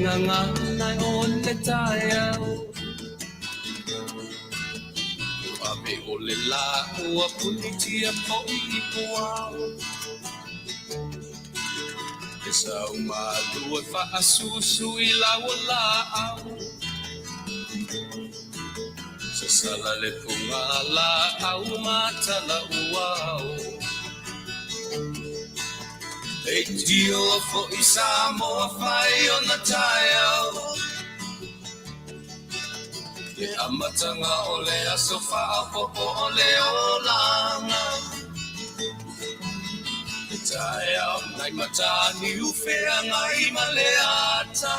gagana o le taeao. Ua ave o le lā ua punitia foi i puao. E sau malu e faasusu i lau laau. Sasala le puga laau matala uao. Leitio foi Samoa fai ona taeao. Le amataga o le aso faaopoopo o le olaga. Le taeao nai Mataniu Feagai ma le ata.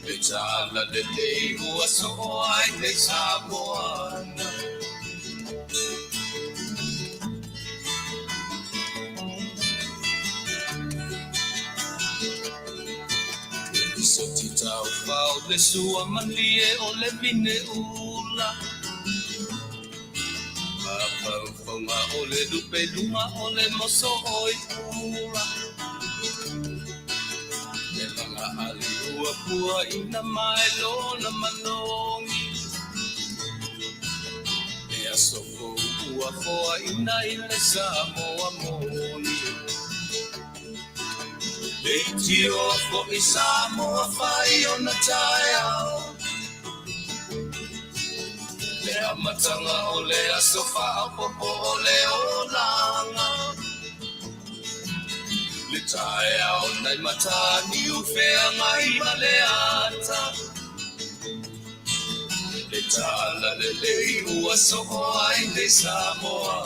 Le talalelei ua soo ai nei Samoa. Le soti taufao le sua malie o le vine ula. Mafaufauga o le lupe luga o le moso oi ula. Le laga ali ua pua ina mai lona manogi. Le aso fou ua foaina i le Samoa moni. Leitioa foi Samoa fai ona taeao. Le amataga o le aso faaopoopo o le olaga. Le taeao nai Mataniu Feagai ma le ata. Le talalelei ua soo ai nei Samoa.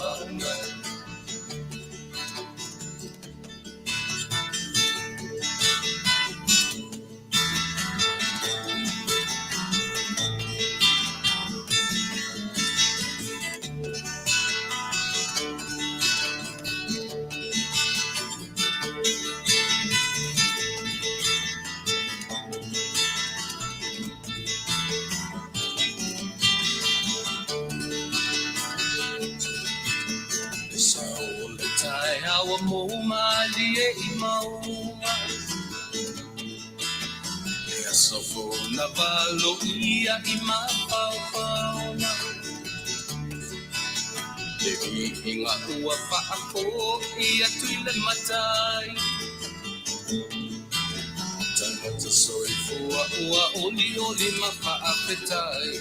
Le sao o le taeao ua mou malie i mauga. Le aso fou na valoia i mafaufauga. Le viiga ua faafoi atu i le Matai. Tagata soifua ua olioli ma faafetai.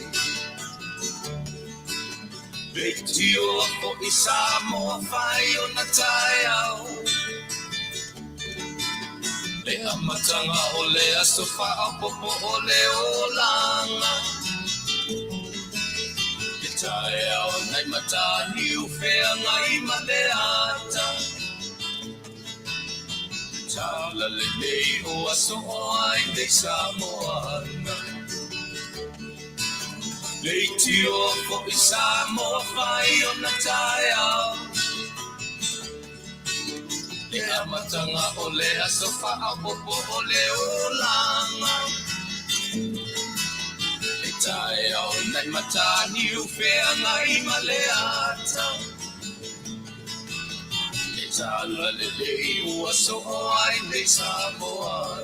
Leitioa foi Samoa fai ona taeao. Le amataga o le aso faaopoopo o le olaga. Le taeao nai Mataniu Feagai ma le ata. Talalelei ua soo ai nei Samoa. Leitioa foi Samoa fai ona taeao. Le amataga o le aso faaopoopo o le olaga. Le taeao nai Mataniu Feagai ma le ata. Le talalelei ua soo ai nei Samoa.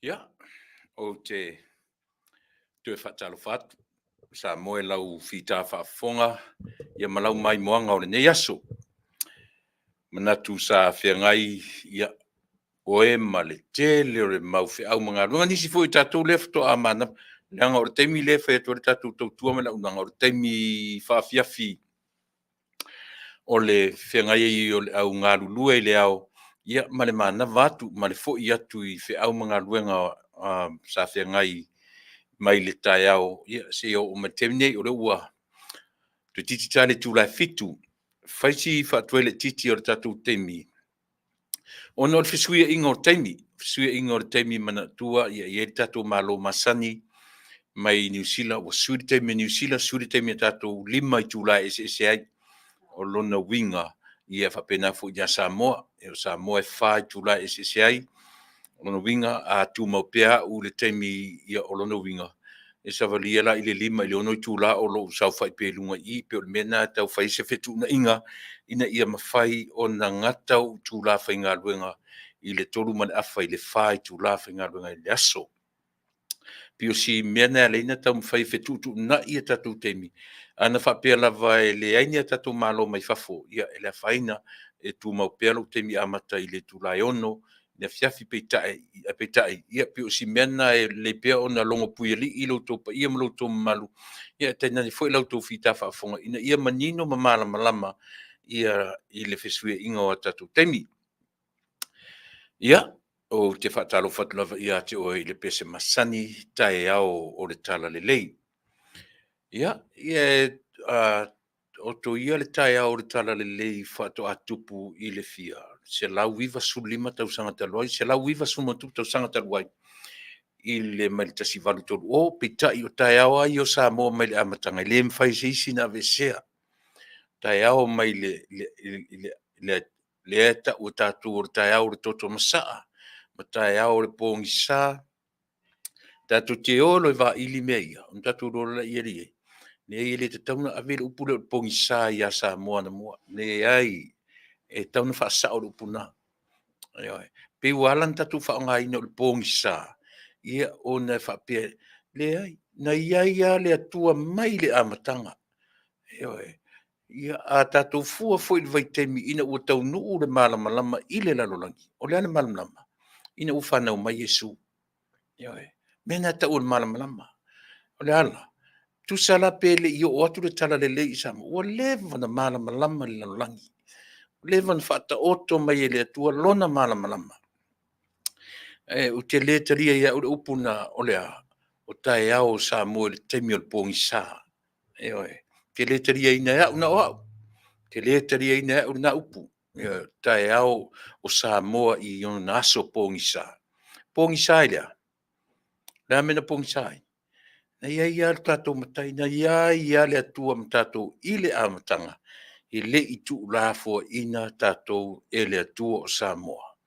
Ia, ou te toe faatalofa atu, Samoa i lau fita faafofoga ia ma lau maimoaga o lenei aso. Manatu sa feagai ia oe ma le tele o le mau feau ma galuega. Nisi foi o tatou lea faatoa manava, leaga o le taimi lea e fai atu ai le tatou tautua ma le auaunaga, o le taimi faafiafi o le feagai ai o le au galulue i le ao, ia ma le manava atu ma le foi atu i feau ma galuega sa feagai mai le taeao, ia seia oo mai le taimi nei, o lea ua toeitiiti ta le itula e 7. Fai si faatuai laitiiti o le tatou taimi, ona o le fesuiaiga o taimi, fesuiaiga o le taimi manatua ia i ai le tatou Malo masani. mai Niu Sila, ua sui le taimi a Niu Sila, sui le taimi a tatou, 5 itula e eseese ai. O lona uiga, ia faapena foi ia Samoa. O Samoa e 4 itula e eseese ai. O lona uiga, a tumau pea au i le taimi, ia o lona uiga, e savalia la i le 5 i le 6 itula o lou saofai pea i luga i i, pei o le mea lena e tau fai ai se fetuunaiga ina ia mafai ona gata ou itula faigaluega i le 3:30 i le 4 itula faigaluega i le aso. Pei o si mea lena e ala ai ona taumafai e fetuutuunai a tatou taimi. Ana faapea lava e leai ni a tatou malo mai fafo, ia e le afaina, e tumau pea lou taimi amata i le itula e 6:00 i le afiafi. Peitai, ia pei o si mea lena e lelei pea ona logopuialii lo outou paia ma lo outou mamalu, ae tainane foi la outou fita faafofoga ina ia manino ma malamalama i le fesuiaiga o tatou taimi. Ia, ou te faatalofa atu lava ia te oe i le pese masani, taeao o le talalelei. Ia, oto ia le taeao o le talalelei faatoa tupu i le fia 195 tausaga talu ai, 190+ tausaga talu ai i le mai le 1830, peitai o taeao lava ia o Samoa mai le amataga, e le mafai e se isi ona aveesea. Taeao mai lea e tau e tatou o le taeao o le toto masaa, ma taeao o le pogisa. Tatou te o loa e vaili mea ia, ona tatou iloa lea e i ai. Leai e le tatau ona ave le upu lea o le pogisa ia Samoa anamua. Leai, e tatau ona faasao le upu lena. Ioe. Pei ua ala ona tatou faaaogaina o le pogisa, ia ona e faapea, leai, na i ai lava le Atua mai le amataga. Ioe. Ia, a tatou fua foi i le vaitaimi ina ua taunuu le malamalama i le lalolagi, o le a le malamalama? Ina ua fanau mai Iesu. Ioe. O le mea lena e tau o le malamalama. O le a la? Tusa la pe le i oo atu le talalelei i Samoa, ua leva ona malamalama le lalolagi, ua leva ona faataoto mai e le Atua Lona malamalama. Ou te le talia e au le upu lena o le a? O taeao o Samoa i le taimi o le pogisa. Ioe. Ou te le taliaina e au na o au, ou te le taliaina e au lena upu. Ioe. O taeao o Samoa i ona aso pogisa. Pogisa i le a? O le a le mea na pogisa ai? Na i ai lava lo tatou Matai, na i ai lava le Atua ma tatou i le amataga, e le i tuulafoaiina tatou e le Atua o Samoa.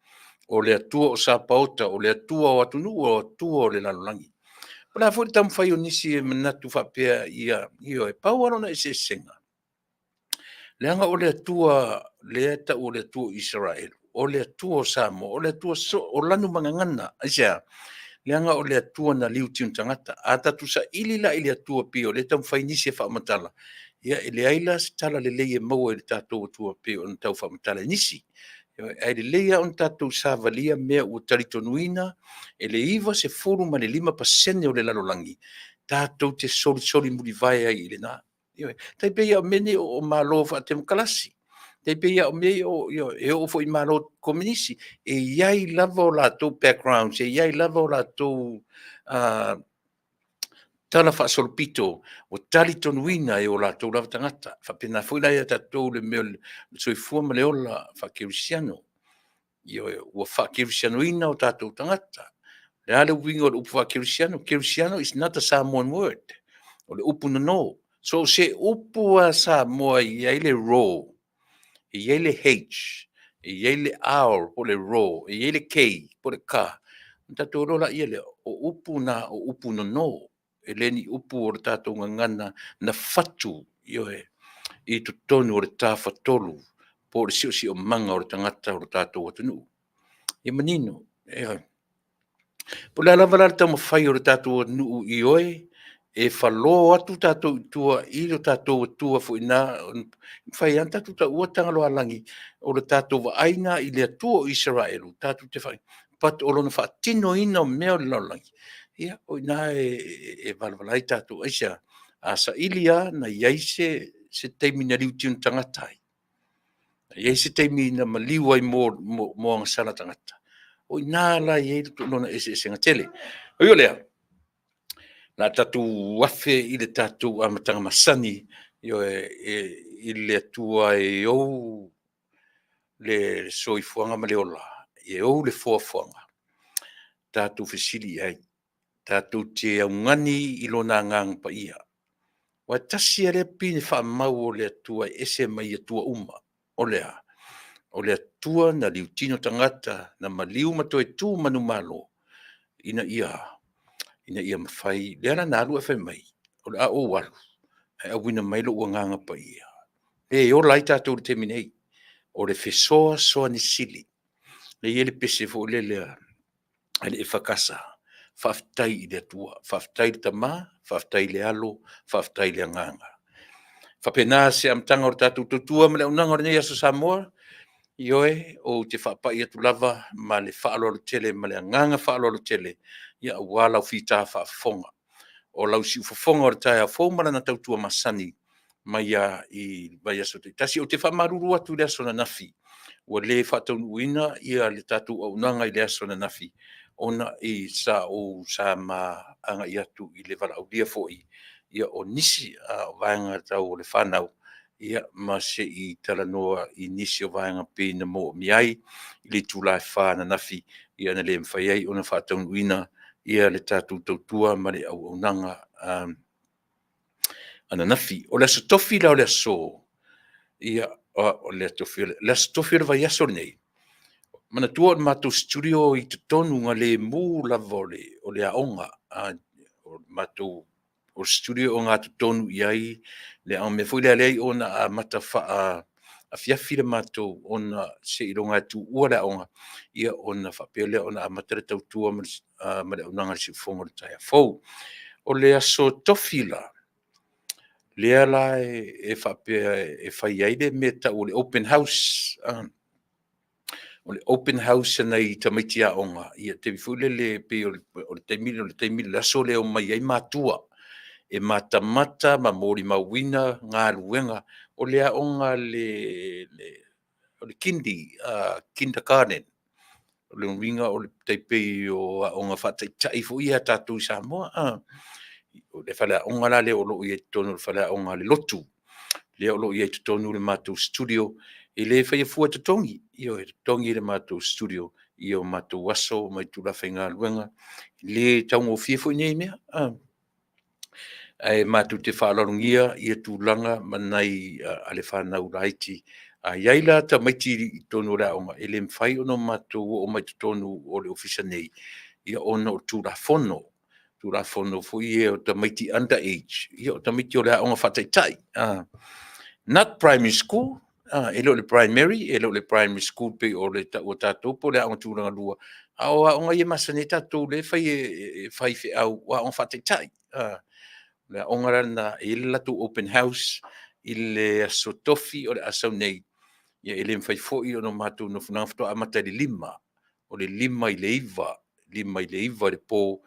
O le Atua o Sapaota, o le Atua o atunuu, o le Atua o le lalolagi. O le a foi le taumafai o nisi e manatu faapea ia, ioe, pau lava lona eseesega, leaga o le Atua lea e tau o le Atua o Isaraelu, o le Atua o Samoa, o le Atua soo, o lanu ma gagana. Aisea? Leaga o le Atua na liutiu i le tagata. A tatou saili la i le Atua pei o lea e taumafai nisi e faamatala, ia e leai la se talalelei e maua i le tatou Atua pei ona tau faamatala e nisi. Ae lelei lava ona tatou savalia mea ua talitonuina e le 95% o le lalolagi, tatou te solisoli mulivae ai i lena. Ioe. Tai pei lava o mea nei o Malo faatemokarasi, tai pei lava o mea ia e oo foi i Malo Komenisi, e i ai lava o latou backgrounds, e i ai lava o latou talafaasolopito ua talitonuina e o latou lava tagata. E faapena foi la ia tatou i le mea o le soifua ma le ola faakerisiano. Ioe, ua faakerisianoina o tatou tagata. O le a le uiga o le upu faakerisiano? Kerisiano is not a Samoan word. O le upu nono. So o se upu lava Samoa e i ai le ro, e i ai le H, e i ai le R po o le ro, e i ai le K po o le K, ona tatou iloa laia lea, o upu na o upu nono, e le ni upu o le tatou gagana na fatu, ioe, i totonu o le tafatolu po o le siosiomaga o le tagata o le tatou atunuu. Ia manino, ioe. Po o le a lava la le taumafai o le tatou atunuu, ioe, e falo atu tatou i tua i lo tatou Atua foi na, e mafai lava ona tatou taua Tagaloaalagi, o le tatou vaai lena i le Atua o Isaraelu, tatou te vaai, but o lona faatinoina o mea o le lalolagi, ia, o i ina e valavala ai tatou. Aisea? A saili lava na i ai se taimi na liutiu na tagata ai, na i ai se taimi na maliu ai mo agasala tagata, o i ina la e i ai lona eseesega tele. Ui o lea, o le a tatou afe i le tatou amataga masani, ioe, i le Atua e ou le soifuaga ma le ola, e ou le foafoaga, tatou fesili i ai. Tatou te augani i Lona Agaga Paia. Aua e tasi lava lea pine faamau o le Atua e ese mai Atua uma. O le a? O le Atua na liutino tagata, na maliu ma toe tu manumalo, ina ia a? Ina ia mafai, lea la na alu ae fai mai, o le a ou alu ae auina mai lou Agaga Paia, lea e ola ai tatou i le taimi nei, o le fesoasoani sili. Lea e i ai le pese foi lele a le EFKS, faafetai i le Atua, faafetai i le Tama, faafetai i le Alo, faafetai i le Agaga. E faapena se amataga o le tatou tautua ma le auaunaga o lenei aso Samoa. Ioe, ou te faapai atu lava ma le faaaloalo tele ma le agaga faaaloalo tele aua lau fita faafofoga. O lau siufofoga o le taeao fou ma lana tautua masani mai lava i vaiaso taitasi. Ou te faamalulu atu i le aso ananafi ua le faataunuuina le tatou auaunaga i le aso ananafi, ona sa ma agai atu i le valaaulia foi o nisi o vaega tau o le fanau, ma se i talanoa i nisi o vaega pei ona manaomia ai i le itula e 4 ananafi, na le mafai ai ona faataunuuina le tatou tautua ma le auaunaga ananafi. O le Aso Tofi la o le aso, o le Aso Tofi o le vaiaso lenei, manatua o le matou studio e i totonu lava o le aoga. O le matou studio e ogatotonu i ai le aoga. O le mea foi lea e ala ai ona amata faaafiafi le matou, ona seiloga e tuua le aoga ona faapea lea ona amata le tautua ma le auaunaga i le siufofoga i le taeao fou. O le Aso Tofi la, lea la e faapea e fai ai le mea e tau o le open house. O le open house a nai tamaiti aoga i le taimi foi lele pei o le taimi o le aso lea e omai ai matua e matamata ma molimauina galuega. O le aoga a le kindy, kindergarten. O lona uiga e tai pei o aoga faataitai foi ia a tatou i Samoa. O le faleaoga la lea o lo o i ai i totonu o le faleaoga a le lotu, lea o lo o i ai i totonu le matou studio. E le faia fua e totogi, ioe, e totogi le matou studio i o matou aso ma itula faigaluega. E le taugofie foi nei mea, ae matou te faaaloalogia tulaga ma nai ale fanau laiti. A i ai la tamaiti i totonu o le aoga, e le mafai ona matou oo mai i totonu o le Ofisa nei, ona o Tulafono, Tulafono foi ia o tamaiti under age, o tamaiti o le aoga faataitai, not primary school, e le o le primary, e le o le primary school pei o le tau a tatou po o le aoga tulagalua, a o aoga ia e masani ai tatou lea e fai e faifeau, o aoga faataitai. O le aoga la lena e i ai le latou open house i le Aso Tofi o le a sau nei. E le mafai foi ona matou nofonaga, faatoa amata i le 5, o le 5 i le 9 i le po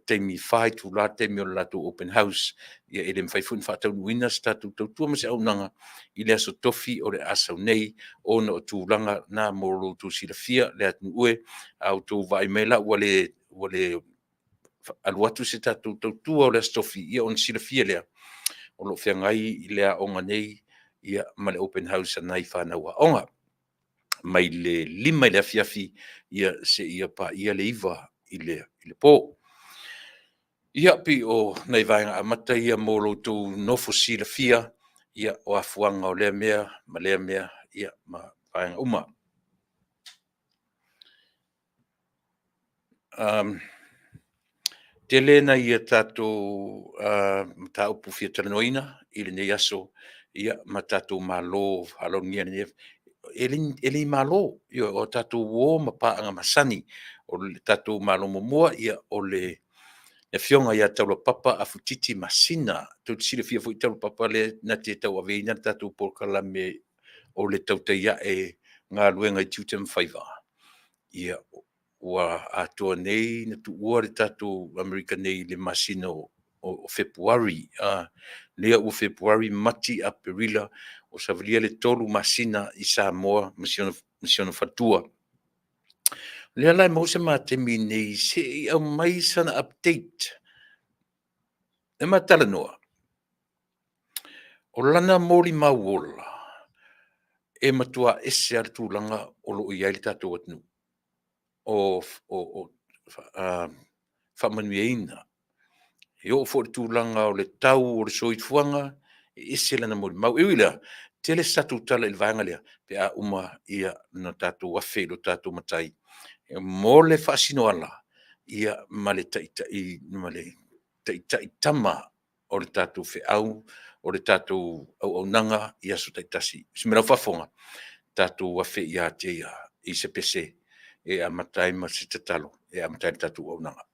taimi e 4 itula le taimi o le latou open house. E le mafai foi ona faataunuuina se tatou tautua ma se auaunaga i le Aso Tofi o le a sau nei ona o tulaga na mo lo outou silafia le atunuu e. A outou vaai mai la ua le alu atu se tatou tautua o le Aso Tofi, ia ona silafia lea o lo o feagai le aoga nei ma le open house a nai fanau aoga mai le 5 i le afiafi seia paia le 9 i le po. Ia pei o nai vaega amata ia mo lo outou nofo silafia o afuaga o lea mea ma lea mea ma vaega uma. Tele nai a tatou mataupu e fia talanoaina i lenei aso ma tatou malo faaaloalogia e le i malo, ioe, o tatou uo ma paaga masani. O le tatou Malo muamua, o le Afioga ia Taulapapa Afu Titi Masina. Tou te silafia foi Taulapapa lea na te tauaveina le tatou polokalame o le tautai ae o galuega i tiute ma faiva. Ia, ua atoa nei na tuua le tatou Amerika nei i le masina o Fepuari, lea ua Fepuari, Mati, Aperila, ua savalia le 3 masina i Samoa ma si ona faletua. O lea la e maua se ma taimi nei se i aumai sana update. Na ma talanoa, o lana molimau ola, e matua ese lava le tulaga o lo o i ai le tatou atunuu. O faamanuiaina. E oo foi i le tulaga o le tau o le soifuaga, e ese lana molimau. E ui i lea, tele se tatou tala i le vaega lea pe a uma ona tatou afe i lo tatou Matai mo le faasinoala ma le taitai tama o le tatou feau, o le tatou auaunaga i aso taitasi. Lau faafofoga, tatou afe ia te ia i se pese e amata ai ma se tatalo e amata ai le tatou auaunaga.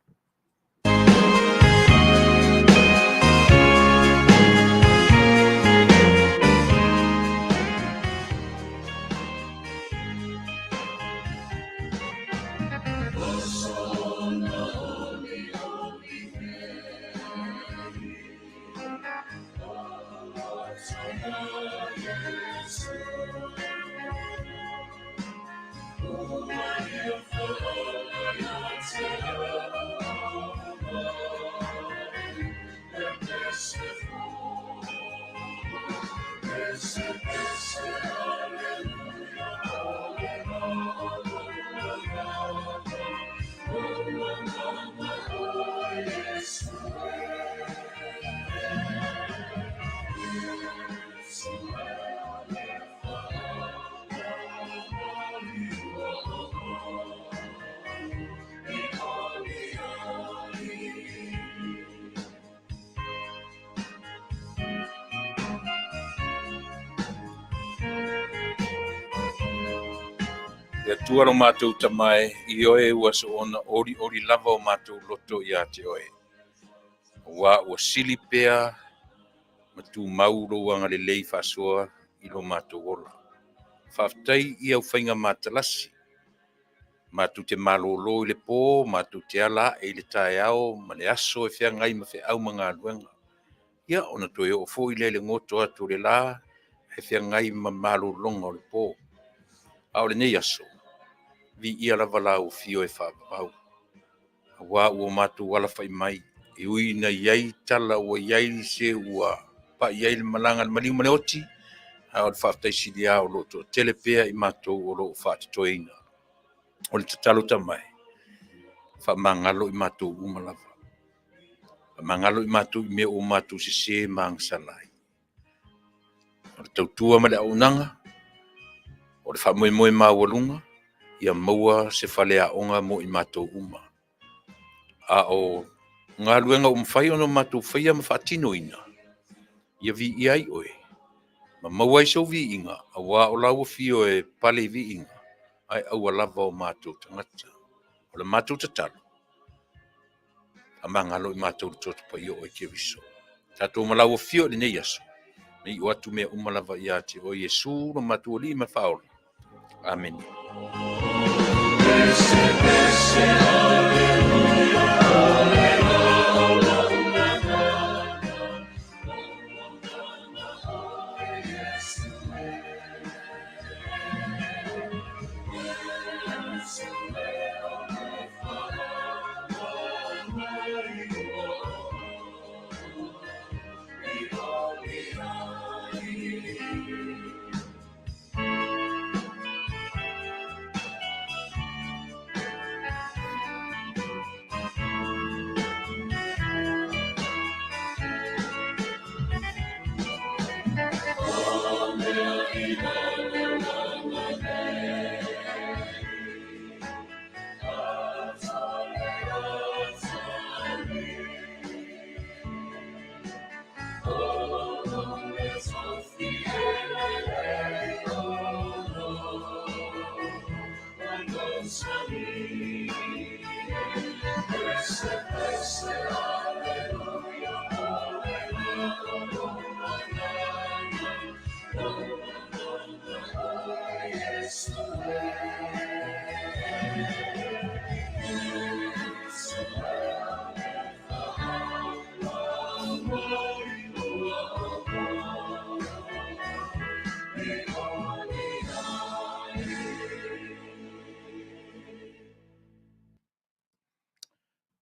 Le Atua lo matou Tama e, ioe ua soona olioli lava o matou loto ia te oe, aua ua sili pea ma tumau lou agalelei faasoa i lo matou ola. Faafetai i au faiga matalasi, matou te malolo i le po, matou te ala ae i le taeao ma le aso e feagai ma feau ma galuega. Ia, ona toe oo foi lea i le goto atu o le la e feagai ma malologa o le po. A o lenei aso, viia lava lau Afio e faavavau, aua ua matou alafai mai, e ui ina i ai tala ua i ai se ua pai i ai le malaga a le maliu ma le oti, a o le faafetai sili lava o lo o toatele pea i matou o lo o faatotoeina. O le tatalo ta mai, faamagalo i matou uma lava. Faamagalo i matou i mea ua matou sese ma agasala ai. O le tautua ma le auaunaga, o le faamoemoe maualuga, ia maua se faleaoga mo i matou uma. A o galuega ua mafai ona matou faia ma faatinoina, ia viia ai Oe ma maua ai sou viiga, aua o lau Afio e pale i viiga, ae aua lava o matou tagata. O le matou tatalo, faamagalo i matou i le Toto Paia o Oe Keriso. Tatou ma lau Afio i lenei aso, ma iu atu mea uma lava ia te Oe Iesu lo matou Alii ma le Faaola. Amene.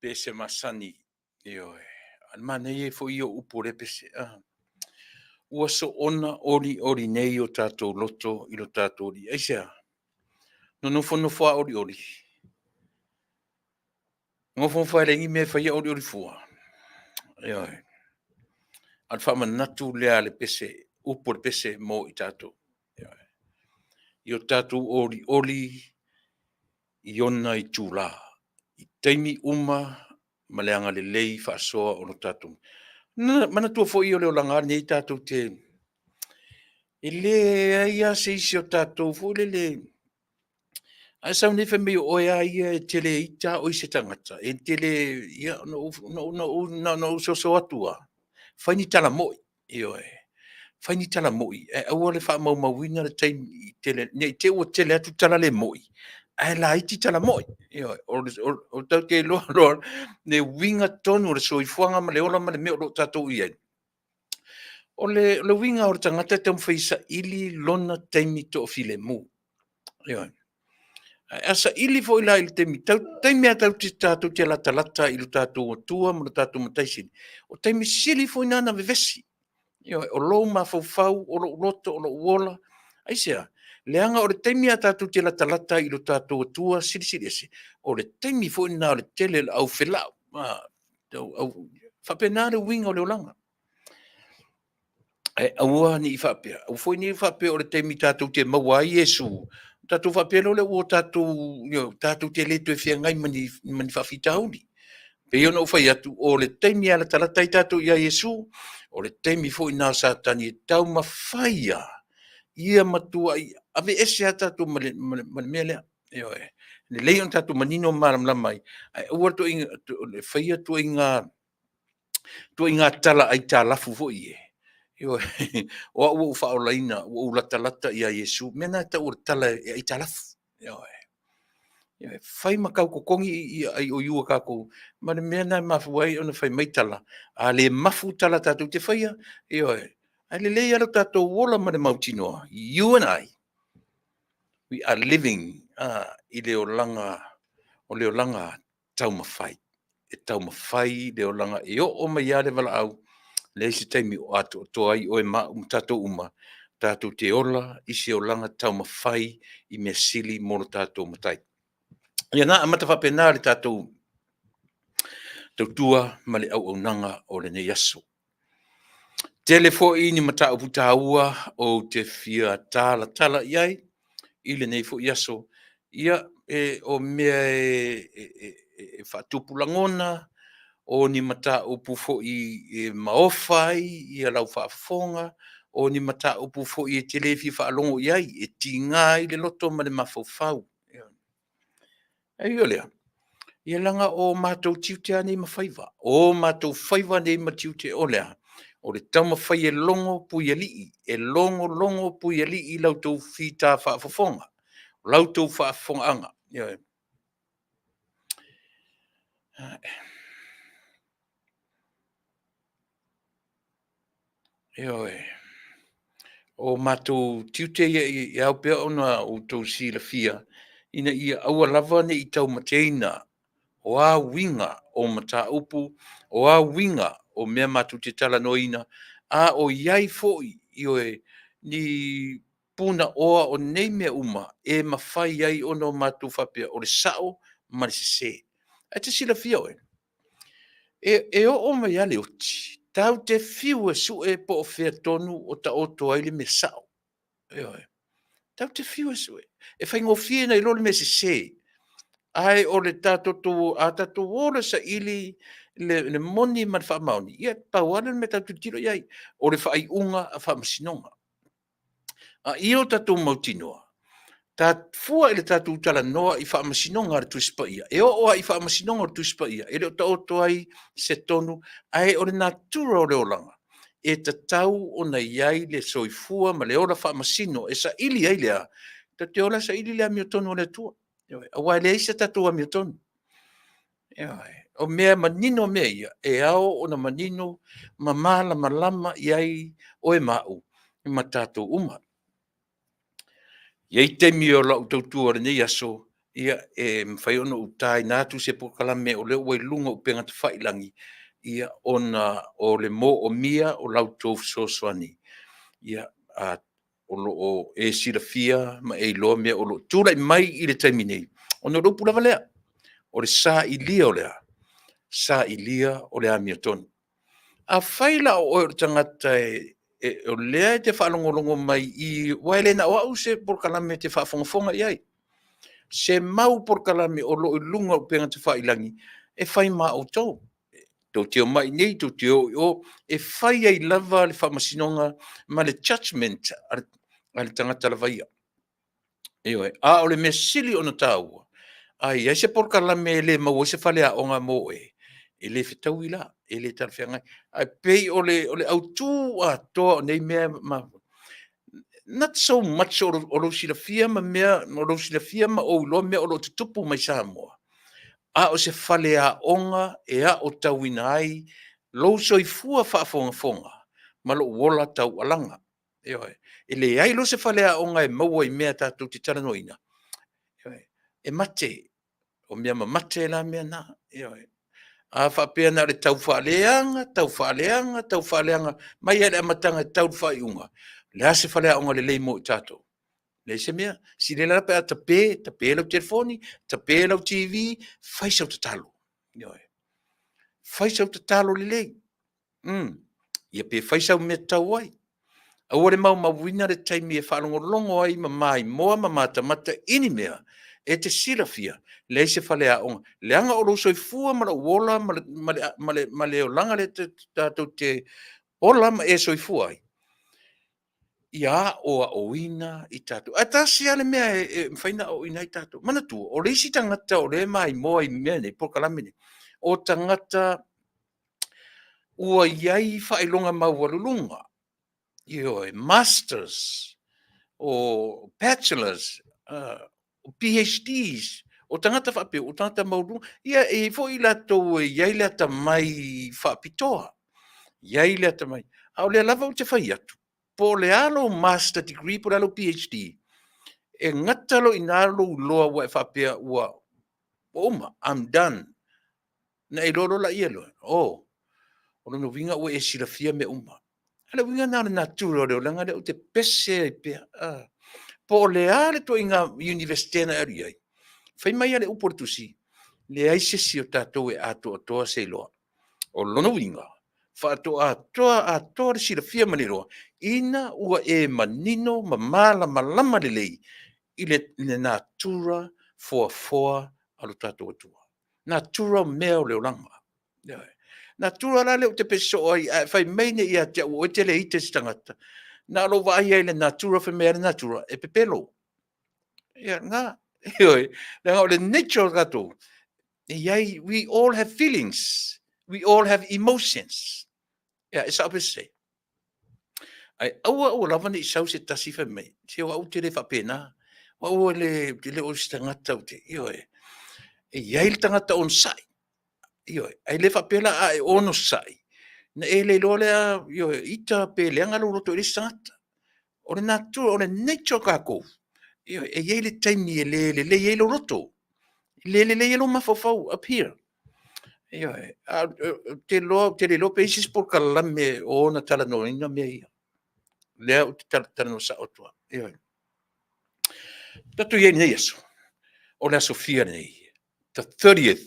Pese masani, ioe. A o le manaia foi ia o upu o lea pese. Ua soona olioli nei o tatou loto i lo tatou Alii. Aisea? Na nofonofo lava olioli, Nofonofo lava e leai ni mea e faia olioli fua. Ioe. A o le faamanatu lea a le pese, upu o le pese mo i tatou. Ioe. I o tatou olioli i ona itula, i taimi uma ma le agalelei faasoa o lo tatou. Manatua foi o le olaga lava lenei tatou te, e leai lava se isi o tatou foi lele, a e sau nei fai mai o oe lava ia e te le ita lava oe i se tagata, e te le, ia na ona ou soso atu lava, fai ni tala moni, ioe, fai ni tala moni, ae aua le faamaumauina le taimi tele, ne i te i ua tele atu tala le moni, ae laiti tala moni. Ioe, e tatou te iloa loa le uiga tonu o le soifuaga ma le ola ma le mea o lo o tatou i ai. O le uiga o le tagata e taumafai e saili lona taimi toafilemu. Ioe. Ae a saili foi la i le taimi, taimi lava tatou te latalata i lo tatou Atua ma lo tatou Matai Sili, o taimi sili foi na ona vevesi. Ioe, o lou mafaufau, o lou loto, o lou ola. Aisea? Leaga o le taimi lava tatou te latalata ai i lo tatou Atua Silisili Ese, o le taimi foi lena o le tele o le au felau. E faapena le uiga o le olaga. Ae aua ne i faapea, aua foi ne i faapea o le taimi tatou te maua ai Iesu, tatou faapea loa lea ua tatou, you know, tatou te le toe feagai ma ni, ma ni faafitauli. Pei ona ou fai atu, o le taimi e latalata ai tatou ia Iesu, o le taimi foi lena o Satani e taumafai lava ia matuai aveese lava tatou ma le, ma le, ma le mea lea. Ioe. Lelei ona tatou manino ma malamalama ai, ae aua le faia ituaiga tala aitalafu foi ie, ioe, o au ua ou faaolaina, ua ou latalata ia Iesu. O mea na e tau o le tala e aitalafu. Ioe. Ioe. Fai ma tau totogi IOU a tatou, ma le mea lena e mafua ai ona fai mai tala, a le mafu tala tatou te faia, ioe, ae lelei lava lo tatou ola ma le mautinoa, you and I, we are living i le olaga, o le olaga taumafai. E taumafai le olaga e oo mai lava le valaau, leai se taimi o atoatoa ai oe ma au ma tatou uma, tatou te ola i se olaga taumafai i mea sili mo lo tatou Matai. Ia na amata faapena le tatou tautua ma le auaunaga o lenei aso. Tele foi ni mataupu taua ou te fia talatala i ai i lenei foi aso. Ia, e, o mea e, e, e, e faatupu lagona, o ni mataupu foi e maofa ai ia lau faafofoga, o ni mataupu foi e te le fia faalogo i ai, e tiga ai le loto ma le mafaufau. Ae ui o lea, ia leaga o matou tiute lava nei ma faiva, o matou faiva nei ma tiute o le a? O le taumafai e logo puialii, e logologo puialii i la outou fita faafofoga, o la outou faafofogaaga. Ioe. Ioe. O matou tiute ia e ao pea ona outou silafia ina ia aua lava ne i taumateina o a uiga o mataupu, o a uiga o mea matou te talanoaina, a o i ai foi, ioe, ni punaoa o nei mea uma e mafai ai ona o matou faapea o le sao ma le sese. Ae te silafia oe, e oo mai lava le oti, tatou te fiu e sue po o fea tonu o taoto ai le mea sao. Ioe. Tatou te fiu e sue. E faigofie ona iloa le mea sese, ae o le tatou, a tatou o loa e saili le moni ma le faamaoni, ia pau lava lea o le mea tatou te tilotilo i ai, o le faaiuga a faamasinoga. A ia o tatou mautinoa, ta fua i le tatou talanoa i faamasinoga a le Tusi Paia, e oo lava i faamasinoga o le Tusi Paia, e le o taoto ai se tonu, ae o le natura o le olaga, e tatau ona i ai le soifua ma le ola faamasino e saili ai le a? Tatou te ola e saili le amiotonu a le Atua. Ioe. Aua e leai se tatou amiotonu. Ioe. O mea manino mea ia, e ao ona manino ma malamalama i ai oe ma au ma tatou uma. E i ai taimi o lau tautua o lenei aso, ia, e mafai ona ou taina atu se polokalame o lea ua i luga o upega tafailagi, ia, ona o le moomia o la outou fesoasoani, ia, a, o lo o e silafia ma e iloa mea o lo o tulai mai i le taimi nei, ona o le upu lava lea, o le sailia o le a? Sailia o le amiotonu. Afai la o oe o le tagata e, e, o lea e te faalogologo mai i, aua e le na o au se polokalame e te faafogafoga i ai. Se mau polokalame o lo o i luga o upega tafailagi e fai ma outou. Tou te omai i inei, tou te o i o, e fai ai lava le faamasinoga ma le judgement a le tagata lava ia. Ioe. A o le mea sili ona taua, a i ai se polokalame e le maua ai se faleaoga mo oe, e le fetaui la, e le talafeagai. Ae pei o le, o le autu atoa o nei mea ma not so much o lou silafia ma mea, o lou silafia ma ou iloa mea o lo o tutupu mai Samoa, a o se faleaoga e aotauina ai lou soifua faafogafoga ma lou ola taualaga. Ioe. E leai loa se faleaoga e maua i mea tatou te talanoaina, ioe, e mate. O mea mamate la mea na. Ioe. A faapea na o le tau faaleaga, tau faaleaga, tau faaleaga mai lava i le amataga e tau i le faaiuga, o le a se faleaoga lelei mo i tatou? Leai se mea. Silasila la pe a tape, tape lau telefoni, tape lau TV, fai sau tatalo. Ioe. Fai sau tatalo lelei. Ia pe fai sau mea tatau ai. Aua le maumauina le taimi e faalogologo ai ma maimoa ma matamata i ni mea e te silafia, leai se faleaoga. Leaga o lou soifua ma lou ola ma le, ma le, ma le, ma le olaga lea tatou te ola ma e soifua ai, ia aoaoina i tatou. Ae tasi lava le mea e mafai ona aoaoina ai tatou. Manatua, o le isi tagata o lea e maimoa i mea nei, polokalame nei, o tagata ua i ai faailoga maualuluga, ioe, masters, o bachelors, o PhDs, o tagata faapea, o tagata maualuluga. Ia, e i ai foi i latou e i ai le atamai faapitoa, i ai le atamai. A o lea lava ou te fai atu, po o le a lou master degree po o le a lou PhD, e gata loa i ina lou iloa ua e faapea ua uma, I'm done. Ona e iloa loa laia loa, oh, o lona uiga ua e silafia mea uma. A o le uiga lena o le natura o le olaga lea ou te pese ai pea. Ah. Po o le a le ituaiga Universite na e alu i ai, fai mai lava le upu a le Tusi, leai se isi o tatou e atoatoa se iloa. O lona uiga, faatoa atoa atoa le silafia ma le iloa ina ua e manino ma malamalama lelei i le, i le natura foafoa a lo tatou Atua. Natura o mea o le olaga. Natura la lea ou te pese soo ai, a e fai mai nei ia te au o oe te le ita i se tagata, na o lou vaai ai i le natura, fai mai lava le natura, e pepelo. Ia, na, ioe, leaga o le nature o tatou, e i ai, we all have feelings, we all have emotions. Ia, e sao pe sese? Ae aua aua lava ne i sau se tasi fai mai, se o au ou te le faapena, o au e le, ou te le o se tagata ou te, ioe. E i ai le tagata onosai, ioe, ae le faapea la a e onosai, na e le iloa lea, ioe, ita pe leaga lou loto i le isi tagata. O le natura, o le nature o tatou, ioe, e i ai le taimi e le lelei ai lou loto, e le lelei ai lou mafaufau up here. Ioe, a ou te iloa, ou te le iloa pe i ai se isi polokalame o ona talanoaina mea ia. Lea ou te talanoa sao atu lava. Ioe. Tatou i ai i lenei aso, o le aso fia lenei, the 30th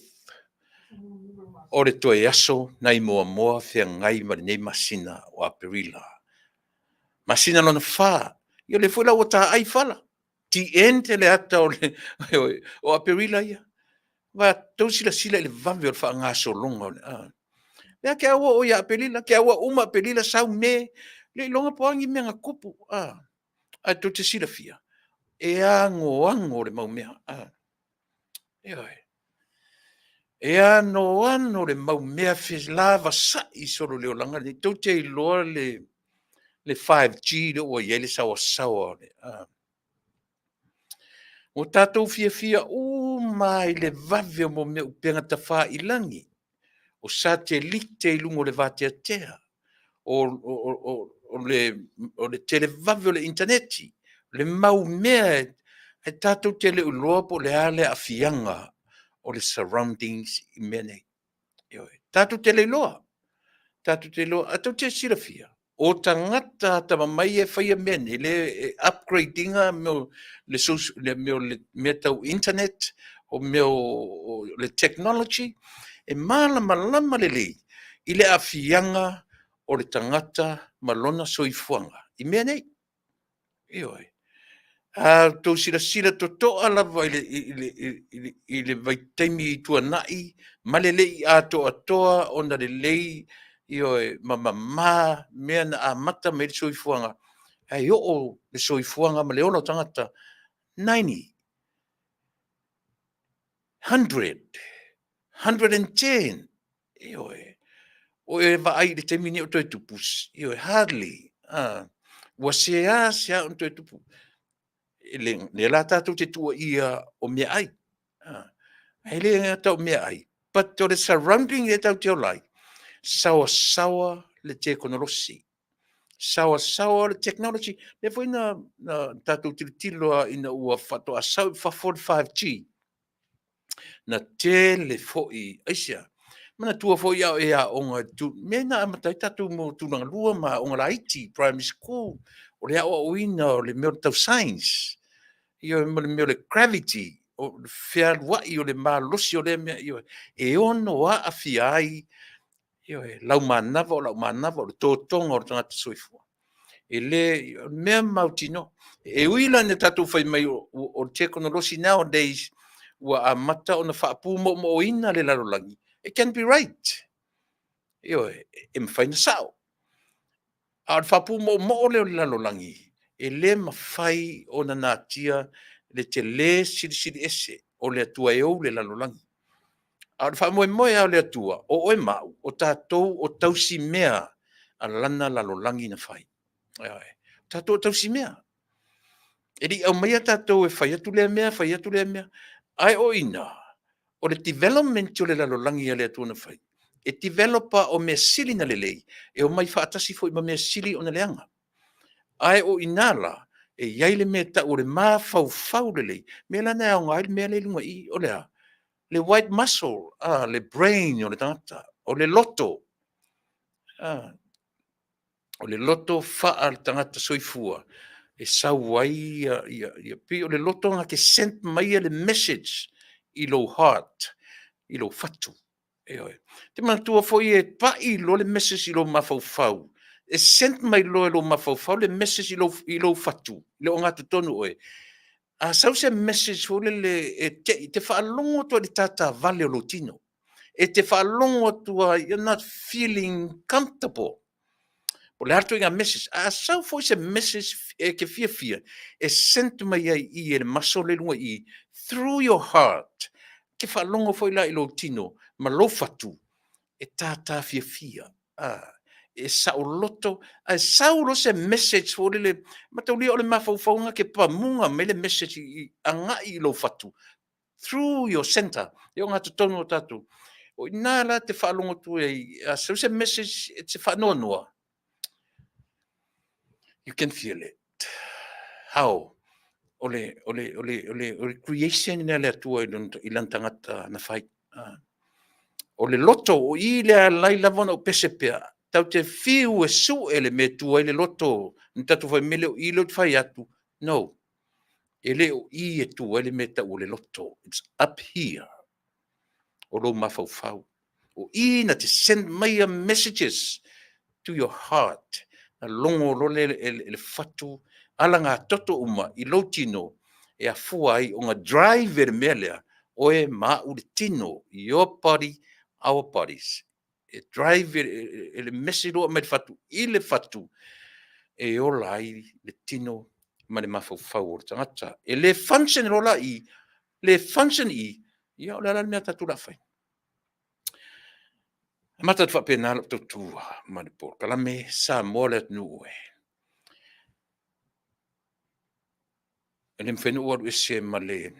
o le toe aso nai Moamoa feagai ma lenei masina o Aperila. Masina lona fa, ia o lea foi la ua taai fala. TN te le ata o le o Aperila ia. Vaai atu, tau silasila i le vave o le faagasologa o le a. Lea ke aua o ia Aperila, ke aua uma Aperila sau Me, le iloga po o a ni mea na tupu. A, ae tou te silafia, e anoano le mau mea. A, ioe. E anoano le mau mea felavasai solo i le olaga lenei. Tou te iloa le le 5G lea ua i ai le saoasaoa o le a. Ua tatou fiafia uma i le vave o mea upega tafailagi, o satelite i luga o le vateatea, o le televave o le initaneti, le mau mea e tatou te le o iloa po o le a le aafiaga o le surroundings i mea nei. Ioe. Tatou te le iloa. Tatou te iloa. Ae tou te silafia, o tagata atamamai e faia mea nei, le upgrade ina mea o le, le mea o le mea tau internet, o mea o le technology, e malamalama lelei i le aafiaga o le tagata ma lona soifuaga i mea nei. Ioe. A outou silasila totoa lava i le vaitaimi tuanai ma le le i atoatoa ona lelei, ioe, ma mama mea na amata mai ai le soifuaga, ae oo le soifuaga ma le ola o tagata 90, 100, 110, ioe. O e vaai i le taimi lenei o toe tupu, ioe, hardly, ua seasea ona toe tupu. O lea la tatou te tuuaia o meaai, ae le gata o meaai, but o le surrounding lea tatou te ola ai, saoasaoa le tekonolosi, saoasaoa le technology. Lea foi na tatou tilotilo lava ina ua faatoa sau i fafo le 5G, na tele foi, aisea? Manatua foi a o e aoga i mea na amata ai tatou tulagalua ma aoga laiti, primary school, o le aoaoina o le mea tau science, ioe, ma le mea o le gravity, o le fealuai o le malosi o lea mea, ioe, e ono aafia ai, ioe, lau manava, o lau manava, o le totoga o le tagata soifua. E le, o le mea mautinoa. E ui la ina tatou fai mai o le tekonolosi nowadays ua amata ona faapumoomoona le lalolagi, it can be right. Ioe, e mafai ona sao, a o le faapumoomoo lea o le lalolagi, e le mafai ona natia le tele silisili ese o le Atua e ou le lalolagi. A o le faamoemoe lava o le Atua, o oe ma au, o tatou o tausimea a lana lalolagi na fai. Ioe. O tatou o tausimea. E le i aumaia tatou e fai atu lea mea, fai atu lea mea, ae o i ina, o le development o le lalolagi a le Atua na fai, e develop o mea sili ona lelei, e omai faatasi foi ma mea sili ona leaga. Ae o i ina la, e i ai le mea e tau o le mafaufau lelei, mea la lena e aoga ai le mea lea i luga i i, o le a? Le white muscle, le brain o le tagata, o le loto, o le loto faale-tagata soifua e sau ai ia, pei o le loto na te send maia le message i lou heart, i lou fatu. Ioe. Te manatua foi e pai loa le message i lou mafaufau, e send mai loa e lou mafaufau le message i lou fatu, i le ogatotonu o oe. A sau se message foi lele e te i, e te faalogo atu lava i le tatavale o lou tino. E te faalogo atu lava, you're not feeling comfortable. Po o le a le ituaiga message. A sau foi se message e te fiafia, e send mai ai i i e le muscle lea i luga i i, through your heart. E te faalogo foi la i lou tino ma lou fatu e tātā fiafia. E saoloto, ae sau loa se message foi lele, mataulia o le mafaufauga ke pamuga mai le message i agai i lou fatu, through your center, e ogatotonu o tatou. O i ina la te faalogo atu ai, a sau se message e te faanoanoa, you can feel it. How? O le, o le, o le, o le, o le creation lea a le Atua i lana tagata na fai. O le loto, o i lea alai lava ona ou pese pea, tatou te fiu e sue le mea e tu ai le loto, na tatou fai mai lea o i lea ou te fai atu, no. E le o i e tu ai le mea e tau o le loto. It's up here. O lou mafaufau. O i na te send mai a messages to your heart. Na logo loa lea e le fatu alagatoto uma i lou tino e afua ai ona drive e le mea lea, oe ma au le tino, your body, our bodies. E drive e le message loa mai le fatu i le fatu e ola ai le tino ma le mafaufau o le tagata. E le function loa la i, le function i, ia o le a la le mea a tatou o le a fai? Amata atu faapena lau tautua ma le polokalame Samoa le atunuu e. E le mafai ona ou alu ese ma le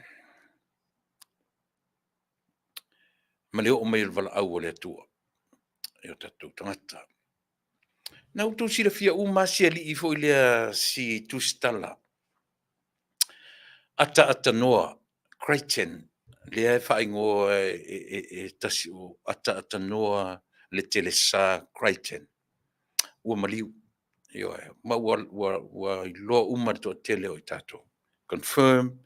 oo mai o le valaau a le Atua i o tatou tagata. Na outou silafia uma lava si alii foi lea, si Tusitala, Ataatanoa Crichton, lea e faaigoa e tasi o Ataatanoa Letelesa Crichton, ua maliu. Ioe, ma ua iloa uma e le toatele o i tatou. Confirm,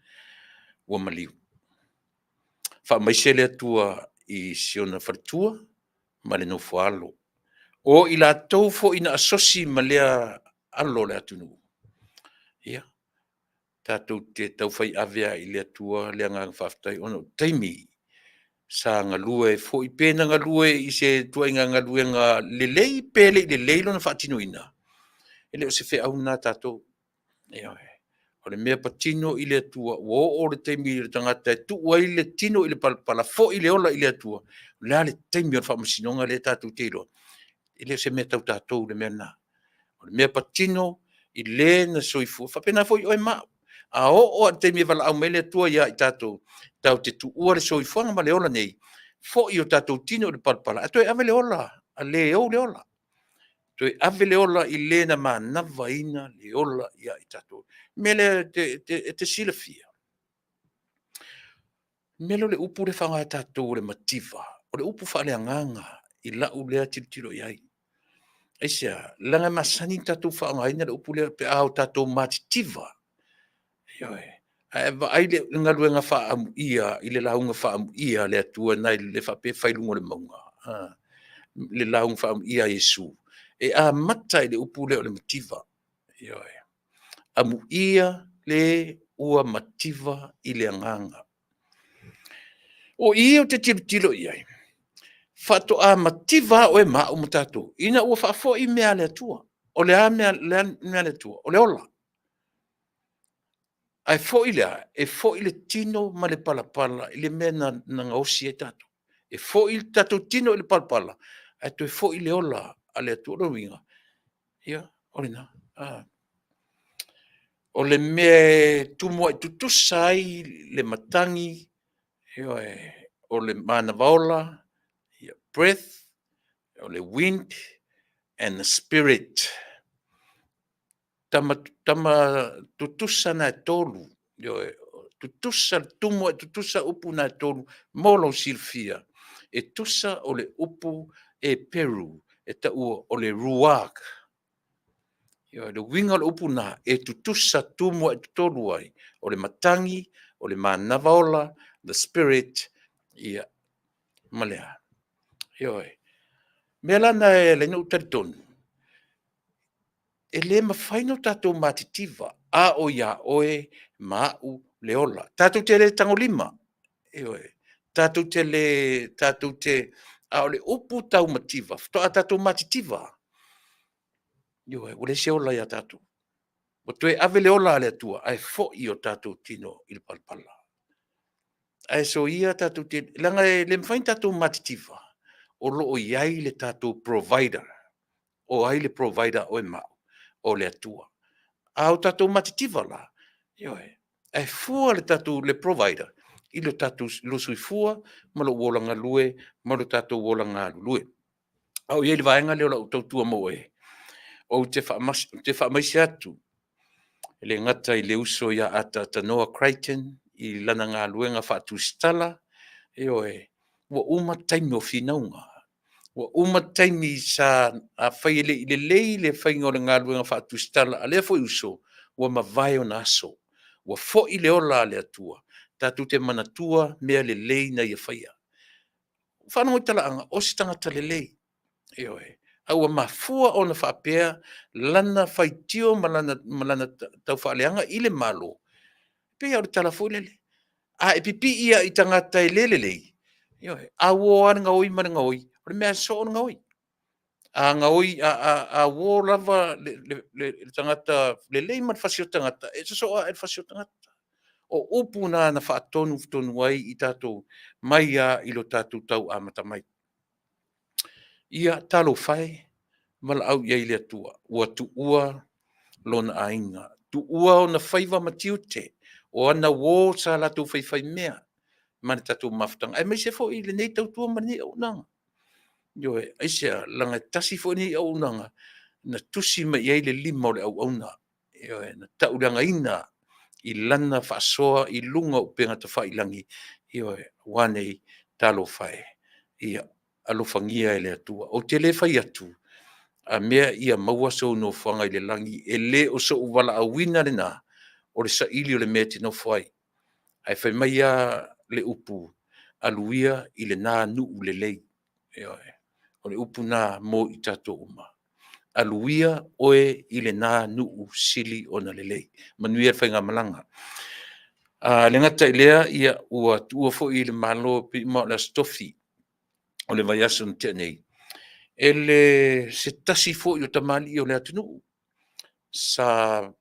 ua maliu. Faamaise le Atua i si ona faletua ma le nofoaalo. O i latou foi na asosi ma lea alo o le atunuu, ia, tatou te taufai ave lava i le Atua le agaga faafetai ona o taimi sa galue ai foi, pe na galue i se ituaiga galuega lelei pe le i lelei lona faatinoina, e le o se feau lena a tatou. Ioe. O le mea patino i le Atua, ua oo le taimi i le tagata e tuu ai le tino i le palapala, foi le ola i le Atua. O le a le taimi o le faamasinoga lea tatou te iloa? E le o se mea tau tatou le mea lena. O le mea patino i le na soifua, e faapena foi oe ma au. A oo lava i le taimi e valaau mai ai le Atua ia i tatou, tatou te tuua le soifuaga ma le ola nei, foi o tatou tino i le palapala ae toe ave le ola a le e ou le ola. Toe ave le ola i le na manavaina le ola ia i tatou. O le mea lea e te silafia, o le mea lea o le upu lea e faaaoga e tatou o le mativa, o le upu faaleagaga i lau lea tilotilo i ai. Aisea? Leaga e masani ona tatou faaaogaina le upu lea pe a o tatou matitiva. Ioe. A e vaai i le galuega faaamuia i le lauga faaamuia a le Atua nai le faapea e fai i luga o le mauga, le lauga faaamuia a Iesu, e amata i le upu lea o le mativa. Ioe. Amuia le ua mativa i le agaga. O i ou te tilotilo i ai, faatoa mativa lava oe ma au ma tatou ina ua faafoi mea a le Atua. O le a mea a le Atua? O le ola. Ae foi le a? E foi le tino ma le palapala i le mea na gaosi ai tatou. E foi le tatou tino i le palapala, ae toe foi le ola a le Atua. O lona uiga, ia, o lena. O le mea e tumuai tutusa ai le matagi, ioe, o le manava ola, breath, o le wind and the spirit. Tama tutusa na e tolu, ioe, tutusa, tumuai tutusa upu na e tolu mo lou silafia. E tusa o le upu Eperu e taua o le ruach. Ioe, o le uiga o le upu lena, e tutusa tumuai tolu ai, o le matagi, o le manava ola, the spirit, ia, ma le a? Ioe. O le mea la lena e ala ai ona ou talitonu, e le mafai ona tatou matitiva a o ia oe ma au le ola. Tatou te le tagolima, ioe, tatou te le, tatou te, a o le upu tau mativa, faatoa tatou matitiva lava, ioe, ua leai se ola ia tatou. Ua toe ave le ola a le Atua ae foi o tatou tino i le palapala. Ae soia tatou te, leaga e le mafai ona tatou matitiva o lo o i ai le tatou provider. O ai le provider a oe ma au? O le Atua. A o tatou matitiva la, ioe, ae fua le tatou le provider i lo tatou lou soifua ma lou ola galue ma lo tatou ola galulue. A o i ai i le vaega lea o lau tautua mauoe, ou te faamaise atu e le gata i le uso ia Ataata Noah Crichton i lana galuega faatusitala, ioe, ua uma taimi o finauga, ua uma taimi sa, afai e le i lelei le faiga o le galuega faatusitala a lea foi uso, ua mavae ona aso, ua foi le ola a le Atua, tatou te manatua mea lelei na ia faia. Ua faalogo i talaaga, o se tagata lelei, ioe, a ua mafua ona faapea lana faitio ma lana taufaaleaga i le Malo, e pei lava o le tala foi lele, a e pipii lava i tagata e le lelei, ioe, a uo lava le gaoi ma le gaoi, o le mea lava e soo o le gaoi. A gaoi, a uo lava le tagata lelei ma le fasi o le tagata, e sosoo lava i le fasi o le tagata. O upu na na faatonutonu ai i tatou mai lava i lo tatou tau amata mai. Ia talofa e, valaau i ai i le Atua, ua tuua lona aiga, tuua ona faiva ma tiute, o ana uo sa latou faifaimea ma le tatou mafutaga, aemaise foi lenei tautua ma lenei auaunaga. Ioe. Aisea? Leaga e tasi foi lenei auaunaga na tusi mai i ai le lima o le auauna, ioe, na tauleagaina i lana faasoa i luga o upega tafailagi, ioe, ua a nei? Talofa e, ia alofagia e le Atua. Ou te le fai atu, a mea ia maua sou nofoaga i le lagi, e le o sou valaauina lena, o le saili o le mea e te nofo ai. Ae fai mai lava le upu, Alu ia i lena nuu lelei. Ioe. O le upu na mo i tatou uma. Alu ia oe i lena nuu sili ona lelei. Manuia le faigamalaga. A le gata i lea, ia, ua tuua foi i le Malo pei uma o le Aso Tofi o le vaiaso na tea nei, e le se tasi foi o tamalii o le atunuu sa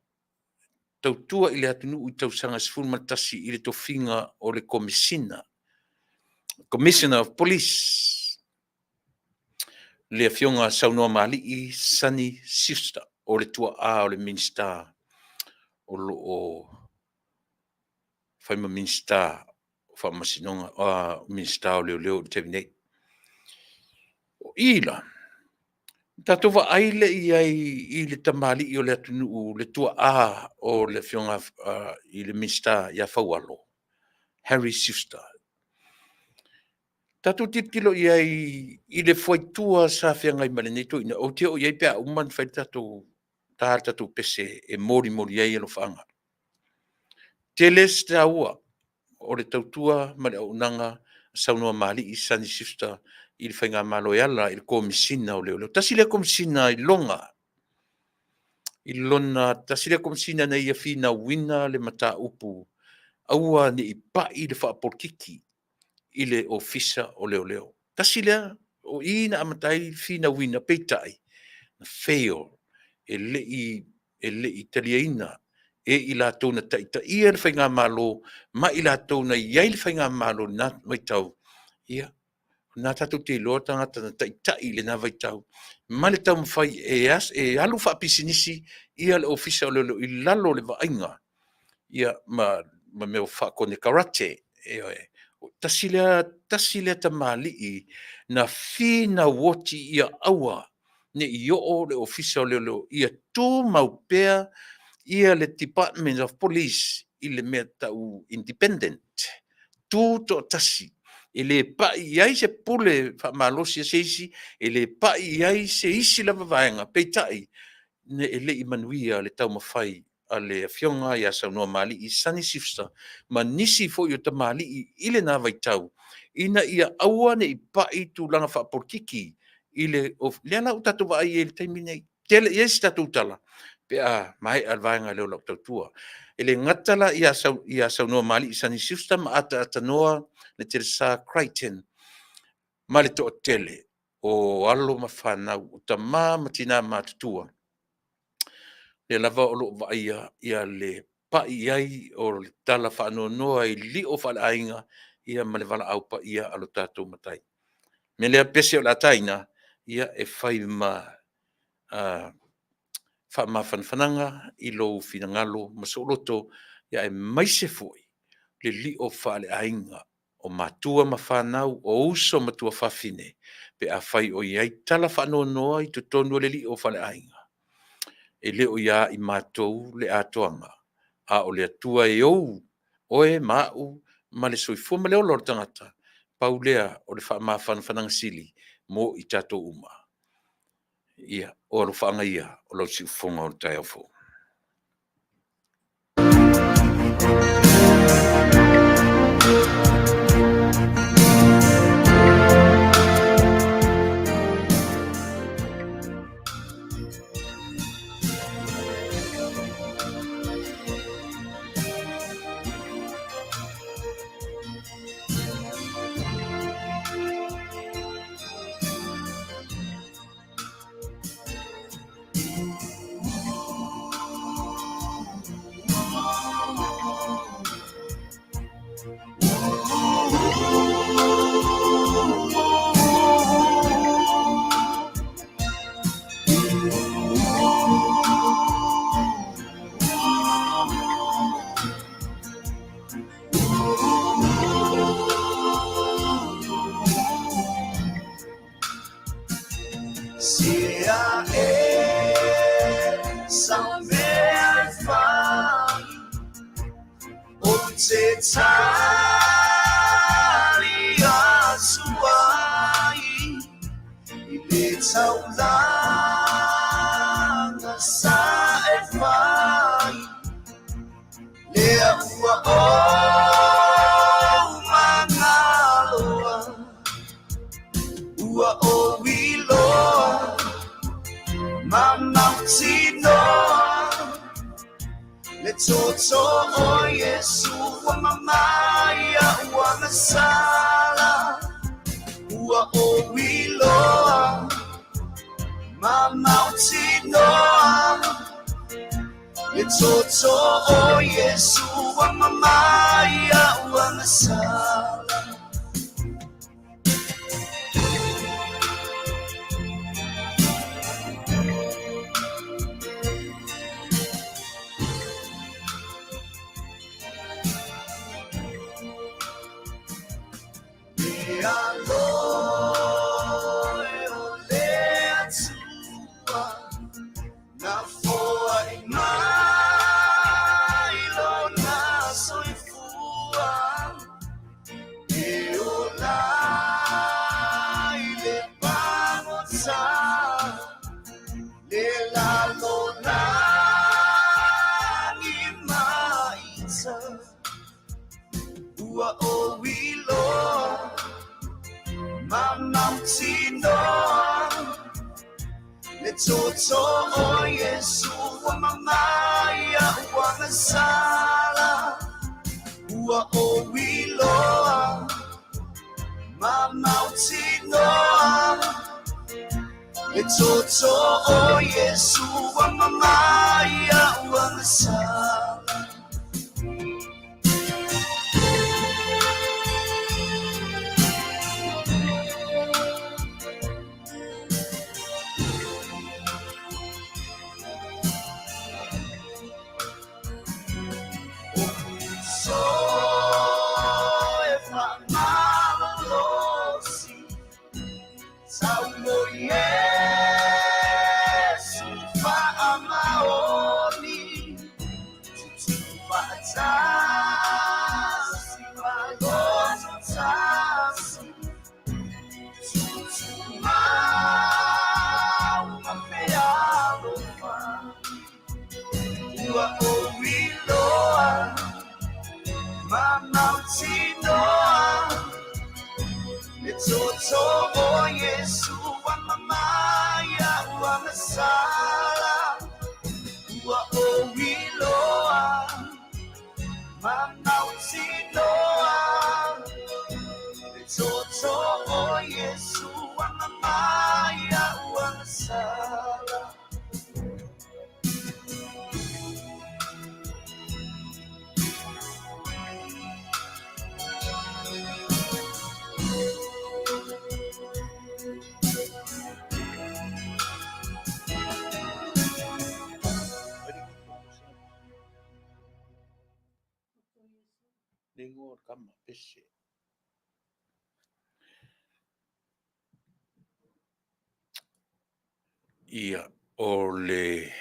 tautua i le atunuu i tausaga e 11 i le tofiga o le Komesina, Commissioner of Police, le Afioga Saunoamalii Sunny Schuster, o le tuaa o le Minisita o lo o fai ma Minisita o Faamasinoga, Minisita o Leoleo i le taimi nei. O i la, tatou vaai lea i ai i le tamalii o le atunuu, le tuaa o le Afioga i le Minisita ia Faualo Harry Schuster. Tatou tilotilo i ai i le fuaitua sa feagai ma lenei toeaina, ou te oo i ai pe a uma ona fai le tatou, ta le tatou pese e molimoli ai alofaaga. Tele se taua o le tautua ma le auaunaga a Saunoamalii Sunny Schuster i le faigamalo e ala i le Komesina o Leoleo. Tasi lea Komesina iloga, i lona tasi lea Komesina na ia finauina le mataupu aua ne i pai le faapolokiki i le Ofisa o Leoleo. Tasi lea, o i na amata ai le finauina, peitai, na fail, e le i taliaina e i latou na taitaia le faigamalo ma i latou na i ai le faigamalo i lena vaitau. Ia, o lena tatou te iloa tagata na taitai i lena vaitau ma le taumafai e alu faapisinisi ia le Ofisa o Leoleo i lalo o le vaaiga ia ma mea o faakonekarate. Ioe. Tasi lea, tasi lea tamalii na finau oti ia aua ne i oo le Ofisa o Leoleo ia tumau pea ia le Department of Police i le mea tau independent, tutoatasi, e le pai i ai se pule faamalosi a se isi, e le pai i ai se isi lava vaega, peitai, e le i manuia le taumafai a le Afioga ia Saunoamalii Sunny Schuster ma nisi foi o tamalii i lena vaitau, ina ia aua ne i pai tulaga faapolokiki i le lea la ua tatou vaai i ai i le taimi lenei. Tele i ai se tatou tala pe a maea le vaega lea o lau tautua. E le gata la ia Saunoamalii Sunny Schuster ma ataatanoa le Telesa Crichton ma le toatele o alo ma fanau, o tama ma tina matutua, lea lava o lo o vaaia ia le pai i ai o le tala faanoanoa i lio faaleaiga ia ma le valaau paia a lo tatou Matai. O le mea lea pese o le a taina, ia e fai ma faamafanafanaga i lou finagalo ma sou loto, aemaise foi le lio faaleaiga o matua ma fanau, o uso ma tuafafine, pe afai o i ai tala faanoanoa i totonu o le lio faaleaiga, e le o ia i matou le atoaga, a o le Atua e ou oe ma au ma le soifua ma le ola o le tagata, pau lea o le faamafanafanaga sili mo i tatou uma. Ia, o alofaaga ia o lau siufofoga o le taeao fou. toto o Iesu ua mamae au agasala, ua ou iloa ma mautinoa. Le toto o Iesu ua mamae au agasala. Le aloe o le Atua, na foai mai lona soifua, e ola ai le pagota, le lalolagi maita. Ua ou iloa ma mautinoa, le toto o Iesu ua mamae au agasala, ua ou iloa ma mautinoa. Le toto o Iesu ua mamae au agasala. So e faamalolosi, tau mo Iesu faamaoni, tutu faatasi ma loto tasi, tutumau ma fealofa. Ua ou iloa ma mautinoa, le toto o Iesu ua mamae au agasala, ua ou iloa ma mautinoa. Le toto o Iesu ua mamae au agasala. Le igoa o le tama pese. Ia, o le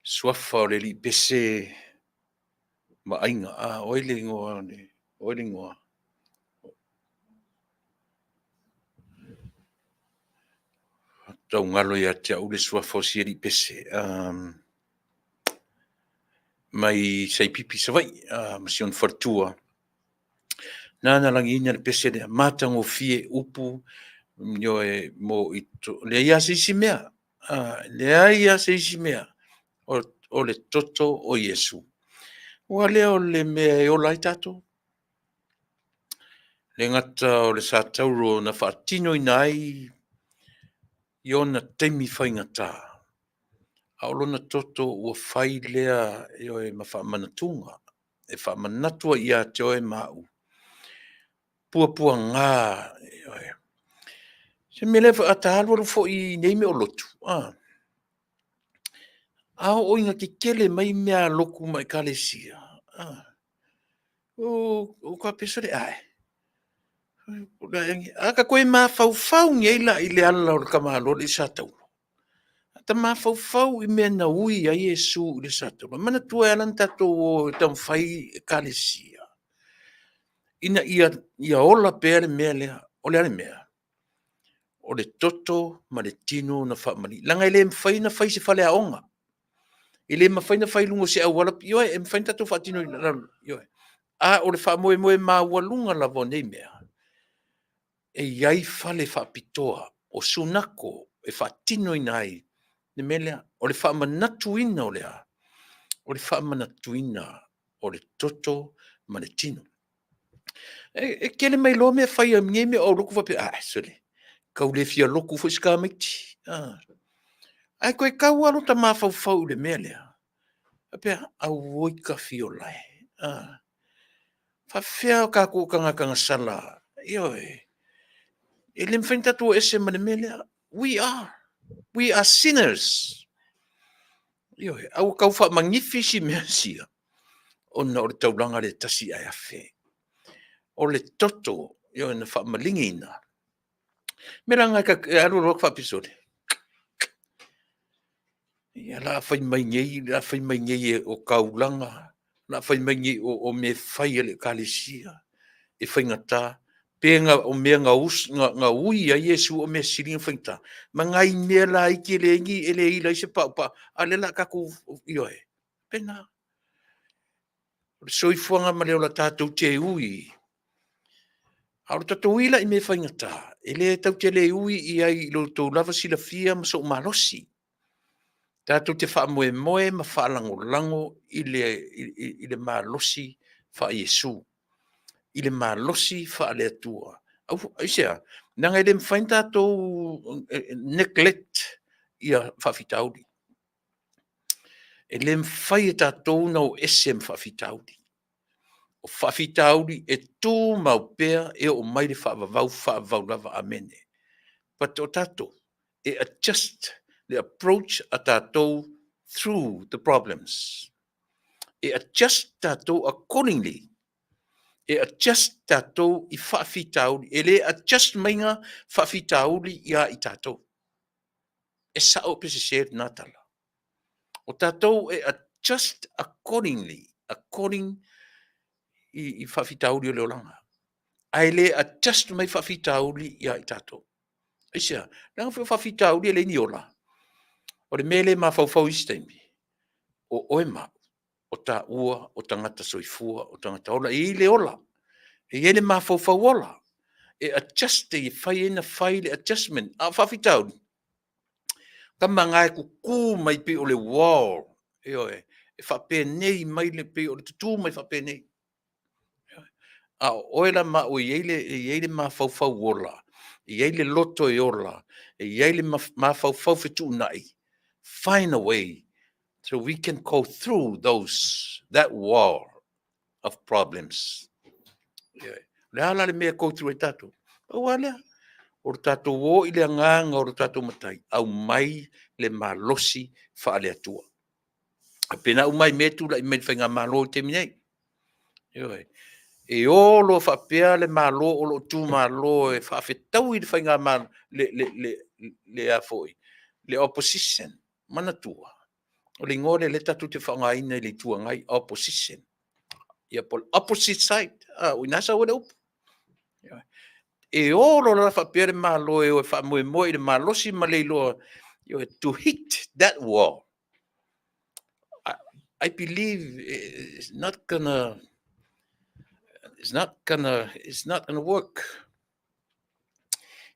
suafa o le alii pese ma aiga. A, o ai le igoa o le, o ai le igoa? Tau galo ia te au le suafa o si alii pese. Um, mai Saipipi Savaii, ma si ona faletua. Nana lagiina le pese lea, matagofie upu, ioe, mo i to, leai lava se isi mea, leai lava se isi mea, o le toto o Iesu. Ua lea o le mea e ola ai tatou. Le gata o le satauro na faatinoina ai i ona taimi faigata, a o lona toto ua fai lea ioe ma faamanatuga e faamanatu ai ia te oe ma au puapuaga ioe. Se mea lea a ta alualu foi i nei mea o lotu, a a oo ina tetele mai mea a lotu ma ekalesia, a o ka pesa le ae. A ka toe mafaufau nei la i le ala o le tamaloa le i satauro. A ta mafaufau i mea na ui ai Iesu i le satauro. Manatua e ala ona tatou o e taumafai ekalesia ina ia ia ola pea le mea lea. O le a le mea? O le toto ma le tino na faamali. Leaga e le mafai ona fai se faleaoga. E le mafai ona fai i luga o se auala, ioe, e mafai ona tatou faatino i lalo, ioe. A o le faamoemoe maualuga lava o nei mea, e i ai fale faapitoa o sunako e faatinoina ai le mea lea, o le faamanatuina o le a? O le faamanatuina o le toto ma le tino. E tele mai loa mea fai a nei mea o aulotu faapea, ah, sole, tau le fia lotu foi si tamaiti. Ah. Ae toe tau lava lota mafaufau i le mea lea, faapea, auoi tafiolae. Ah. Faapefea o tatou tagata na sala, ioe, e le mafai ona tatou o ese ma le mea lea. We are. We are sinners. Ioe, a ua tau faamanifi si mea sia, ona o le taulaga le tasi ae afe. O le toto, ioe, na faamaligiina. Me la na e alu alu atu faapisole. Ia la fai mai nei, la fai mai nei o taulaga, la fai mai nei o mea fai a le ekalesia e faigata, pe na o mea na, us, na, na ui ai Iesu o mea sili na faigata. Ma nai mea laiti e leai ni, e le ila ai se paupau, a lea la tatou, ioe, pena. O le soifuaga ma le ola tatou te ui. A o le tatou ui la i mea faigata, e le tatou te le ui i ai i lo outou lava silafia ma sou malosi. Tatou te faamoemoe ma faalagolago i le, i, i le malosi faa-Iesu, i le malosi faale-Atua. Aisea? Leaga e le mafai ona tatou eh, eh, neglect ia faafitauli. E le mafai e tatou ona o ese ma faafitauli. O faafitauli e tumau pea e oo mai le faavavau, faavavau lava. Amene. But o tatou, e adjust le approach a tatou through the problems. E adjust tatou accordingly. E adjust tatou i faafitauli. E le adjust maiga faafitauli ia i tatou. E sao pe sese lena tala. O tatou e adjust accordingly, according i, i faafitauli o le olaga. Ae le adjust mai faafitauli ia i tatou. Aisea? Leaga foi o faafitauli e le ni ola. O le mea le mafaufau i isi taimi, o oe ma au, o taua o tagata soifua, o tagata ola, e i ai le ola, e i ai le mafaufau ola, e adjust e fai ai na fai le adjustment. A o faafitauli, tama na e tutū mai pei o le wall, ioe, e faapenei mai le pei o le tutū mai faapenei. A o oe la ma au e i ai le, e i ai le mafaufau ola, e i ai le loto e ola, e i ai le mafaufau fetuunai, find a way so we can go through those, that wall of problems. Yeah. Le a la le mea e go through ai tatou? Pau lava lea, o le tatou o i le agaga o le tatou matai, aumai le malosi faale-Atua. A pena uma ai mea e tulai mai le faigamalo i le taimi nei. Ioe. E o loa faapea le Malo o lo o tumalo e faafetaui le faigamalo, le, le, le, le, a foi, le opposition. Manatua, o le igoa lea lea tatou te faaaogaina i le Itu Agai, opposition. Ia po o le opposite side. Ah, o i ina sau ai le upu. E o loa la faapea le Malo e o e faamoemoe i le malosi ma le iloa, ioe, to hit that wall. I, I believe it's not gonna it's not gonna it's not gonna work.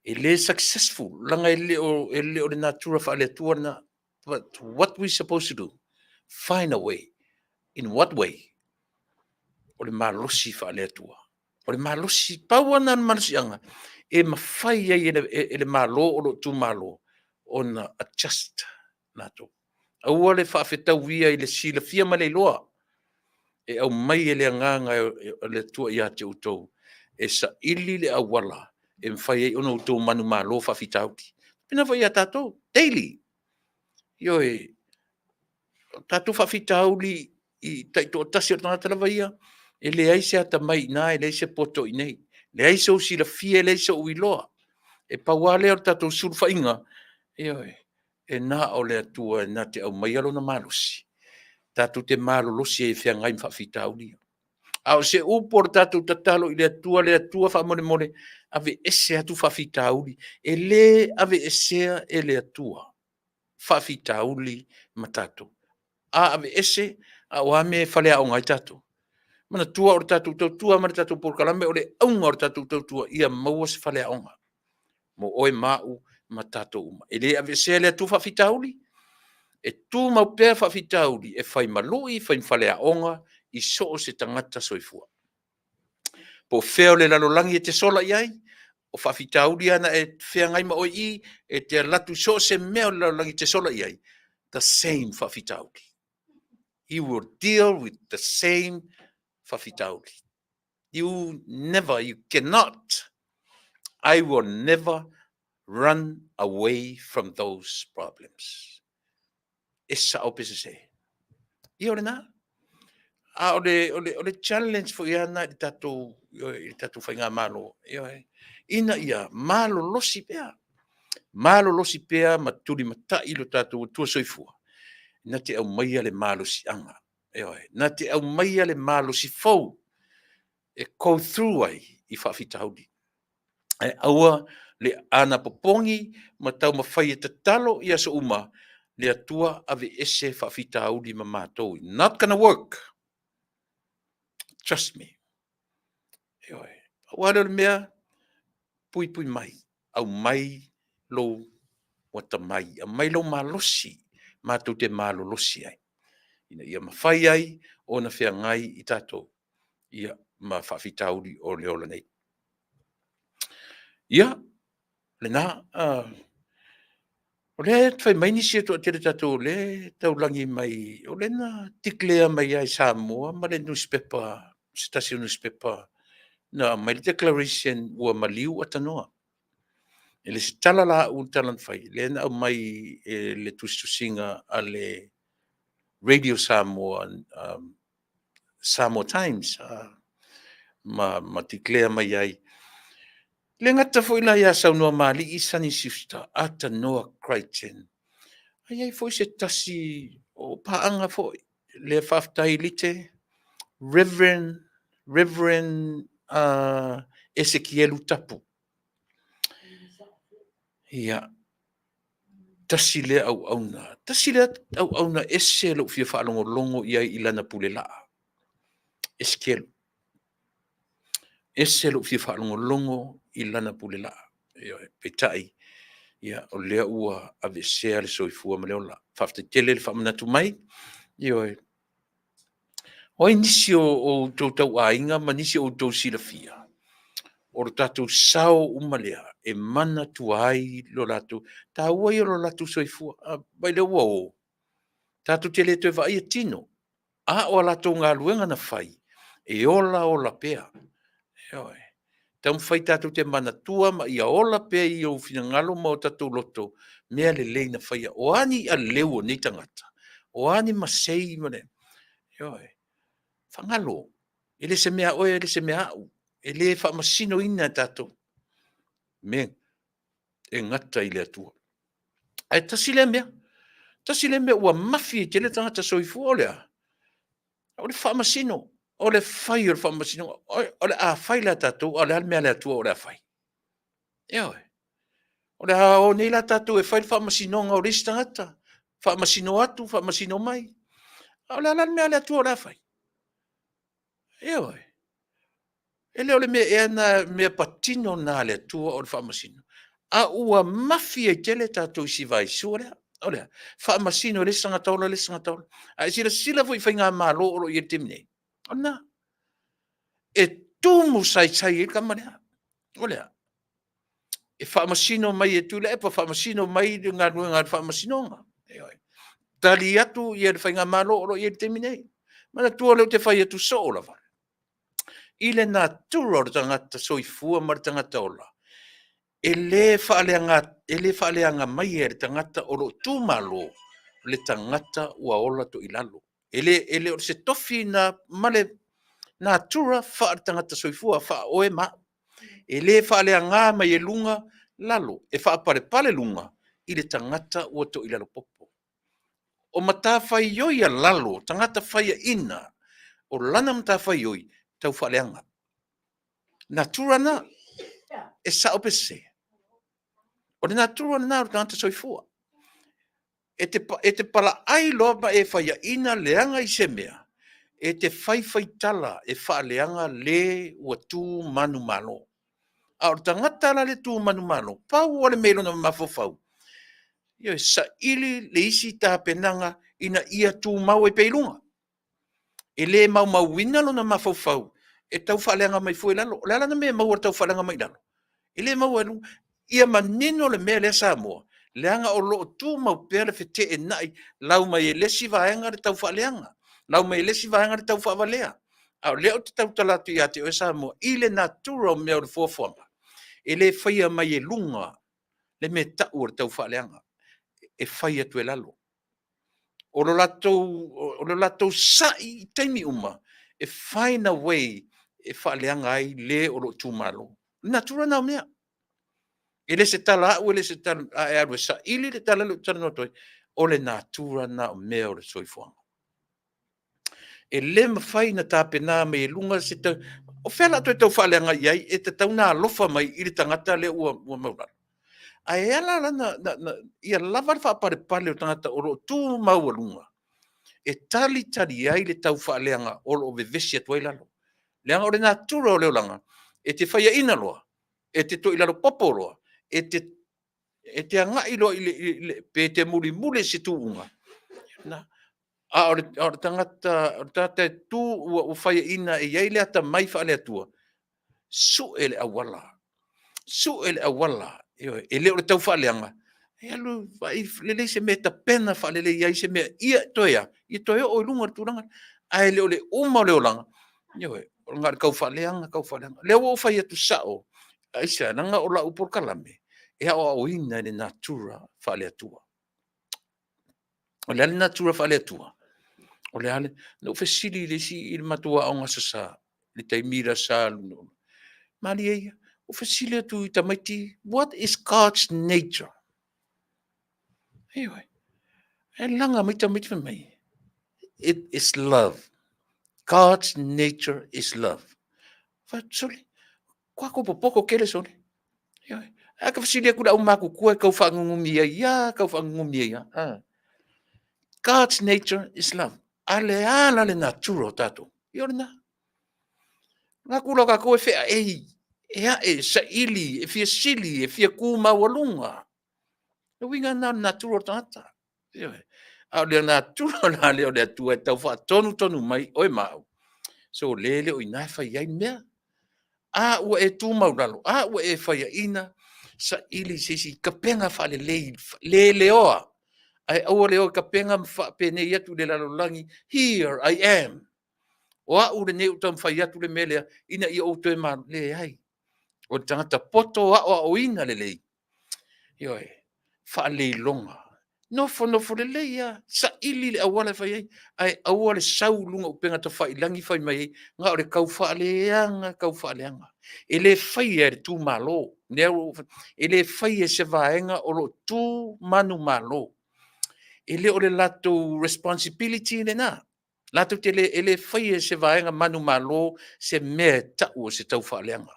E le successful, langa e le o, e le o le natura faale-Atua lena. But what we supposed to do? Find a way. In what way? O le malosi faale-Atua. O le malosi, pau lava lena o le malosiaga e mafai ai e le, e, e le Malo o lo o tumalo ona adjust latou. Aua le faafetauia i le silafia ma le iloa e aumai e le Agaga o le Atua ia te outou e saili le auala e mafai ai ona outou manumalo faafitauli. Pena foi ia tatou, daily. Ioe, o tatou faafitauli i taitoatasi o le tagata lava ia, e leai se atamai i ina, e leai se poto i inei. Leai sou silafia, leai sou iloa. E pau lava lea o le tatou sulufaiga, ioe, e na o le Atua e na te aumaia lona malosi, tatou te malolosi ai e feagai ma faafitauli ia. A o se upu o le tatou tatalo i le Atua, le Atua faamolemole, aveese atu faafitauli, e le aveesea e le Atua faafitauli ma tatou. A aveese, a o a mea e faleaoga ai tatou? Manatua o le tatou tautua ma le tatou polokalame, o le auga o le tatou tautua, ia maua se faleaoga mo oe ma au ma tatou uma. E le aveesea e le Atua faafitauli. E tumau pea faafitauli e fai ma lui, fai ma faleaoga i so o se tagata soifua. Po o fea o le lalolagi e te sola i ai, o faafitauli lava na e feagai ma oe i i, e te alu atu i so o se mea o le lalolagi e te sola i ai, the same faafitauli. You will deal with the same faafitauli. You never, you cannot, I will never run away from those problems. E sao pe sese. Ia o lena. A o le, o le, o le challenge foi ana i le tatou, i le tatou faigamalo, ioe, ina ia malolosi pea, malolosi pea ma tulimatai lo tatou Atua soifua, na te aumaia le malosiaga, ioe, na te aumaia le malosi fou e go through ai i faafitauli. Ae aua le anapopogi ma taumafai e tatalo i aso uma, le Atua aveese faafitauli ma matou. Not gonna work. Trust me. Ioe. Aua lea o le mea, puipui mai, aumai lou atamai, aumai lou malosi matou te malolosi ai, ina ia mafai ai ona feagai i tatou ia ma faafitauli o le ola nei. Ia, lena, o lea e fai mai nisi e toatele tatou o lea e taulagi mai, o lea na declare mai lava i Samoa ma le nusipepa, se tasi o nusipepa, na aumai le declaration ua maliu Atanua. E le se tala la au le tala na fai, lea na aumai e le tusitusiga a le Radio Samoa, Samoa Times, ma, ma declare mai ai. Le gata foi la ia saunoa Malii Sunny Schuster, Atanoa Crichton. A i ai foi se tasi o paaga foi, lea faafetai Lite, Reverend, Reverend Esekielu Tapu. Ia, tasi lea auauna, tasi lea auauna ese lou fia faalogologo i ai i lana pule laa. Esekielu. Ese lou fia faalogologo i lana pule laa. Ioe, peitai, ia, o lea ua aveesea le soifua ma le ola. Faafetai tele le faamanatu mai. Ioe. O ai nisi o outou tauaiga ma nisi o outou silafia, o lo tatou sao uma lea e manatua ai lo latou, taua ia o lo latou soifua, mai lea ua o, tatou te le toe vaaia tino, a o a latou galuega na fai, e ola ola pea. Ioe. Taumafai tatou te manatua ma ia ola pea i ou finagalo ma o tatou loto mea lelei na faia. O a ni aleu o nei tagata, o a ni masei ma le... Ioe. Fagalo. E le se mea a oe, e le se mea aʻu. E le faamasinoina e tatou. Me e gata i le Atua. Ae tasi lea mea. Tasi lea mea ua mafi ai tele tagata soifua o le a? O le faamasino. O le fai o le faamasinoga. O le a fai la tatou, a o le a le mea a le Atua o le a fai? Ioe. O le a o nei la tatou e fai le faamasinoga o le isi tagata. Faamasino atu, faamasino mai. A o le a la le mea a le Atua o le a fai? Ioe. E le o le mea ea na mea patino na a le Atua o le faamasino. A ua mafi ai tele tatou i si vaisua lea. O le a? Faamasino e le isi tagata ola le isi tagata ola. A e silasila foi i faigamalo o lo o i ai i le taimi nei, o lena. E tumu saisai ai le tama lea. O le a? E faamasino mai e Tuilaepa, faamasino mai le galuega a le faamasinoga. Ioe. Tali atu ia le faigamalo o lo o i ai i le taimi nei. Manatua lea ou te fai atu soo lava. I le natura o le tagata soifua ma le tagata ola, e le faaleaga, e le faaleaga mai e le tagata o lo o tumalo le tagata ua ola toilalo. E le, e le o se tofi na ma le natura faale-tagata soifua, faa-oe ma au. E le faaleaga mai e luga, lalo, e faapalepale luga i le tagata ua toilalo popo. O matafaioi a lalo, tagata faiaina, o lana matafaioi, tau faaleaga. Natura na, e sao pe sese. O le natura lena o le tagata soifua. E te, e te palaai loa ma e faiaina leaga i se mea, e te faifaitala e faaleaga le ua tu manumalo. A o le tagata la le tu manumalo, pau lava le mea i lona mafaufau, Ioe, saili le isi tapenaga ina ia tumau ai pea i luga. E le maumauina lona mafaufau e tau faaleaga mai fua i lalo. O le a la le mea e maua i le tau faaleaga mai i lalo? E le maua i luga. Ia manino le mea lea Samoa, leaga o lo o tumau pea le feteenai, lau mai e le isi vaega le tau faaleaga, lau mai e le isi vaega le tau faavalea. A o lea ou te tautala atu ia te oe Samoa, i le natura o mea o le fuafuaga, e le faia mai e luga le mea e tau o le tau faaleaga, e fai atu e lalo. O lo latou sai i taimi uma, e find a way e faaleaga ai le o lo o tumalo. O le natura lena o mea. E le se tala a au, e le se tala, a e alu e saili le tala lea ou te talanoa atu ai, o le natura lena o mea o le soifuaga. E le mafai ona tapena mai e luga se tau, o fea o le a toe tau faaleaga i ai, e tatau ona alofa mai i le tagata lea ua maualalo. Ae ala la ona ia lava le faapalepale o tagata o lo o tu maualuga e talitali ai le tau faaleaga o lo o vevesi atu ai lalo. Leaga o le natura o le olaga, e te faiaina loa, e te toilalo popo loa, e te agai loa pe te mulimuli i se tuuga, a o le tagata e tu ua faiaina e i ai le atamai faale-Atua, sue le auala, sue le auala. Ioe, e le o le tau faaleaga, e alu vaai lelei se mea e tapena faalelei ai se mea ia toe a? Ia toe oo i luga o le tulaga lea. Ae le o le uma o le olaga, ioe, na o le tau faaleaga, tau faaleaga. O lea ua ou fai atu sao, aisea? Leaga o lau polokalame, e aoaoina i le natura faale-Atua. O le a le natura faale-Atua? O le a le... Na ou fesili i le isi i le matou aoga Aso Sa i le taimi lea sa malie ia, ou fesili atu i tamaiti, what is God's nature? Ioe. Ae laga mai tamaiti fai mai, it is love. God's nature is love. Fai atu, sole, kua kou popoto tele sole. Ioe. Ae ka fesili atu i le aumatutua e tau faanunumi ai ia, tau faanunumi ai ia. God's nature is love. A le a la le natura o tatou? Ia o lena. Natura o tatou e feaei, e ae, e saili, e fia sili, e fia tu maualuga. Le uiga lena o le natura o le tagata. Ioe. A o le natura la lea o le Atua e tau faatonutonu mai oe ma au, so le le o i ina e fai ai mea. A ua e tu maualalo, a ua e faiaina, saili se isi kapega faalelei, leleoa, ae aua le o i kapega ma faapenei atu i le lalolagi, here I am. O au lenei ua taumafai atu le mea lea ina ia ou toe leai. O le tagata poto aoaoina lelei, ioe, faaleiloga, nofonofo lelei lava, saili le auala e fai ai, ae aua le sau i luga o upega tafailagi fai mai ai, na o le tau faaleaga, tau faaleaga. E le faia e le itumalo, e le faia e se vaega o lo o tu manumalo. E le o le latou responsibility lena. Latou te le, e le faia e se vaega manumalo se mea e tau o se taufaaleaga.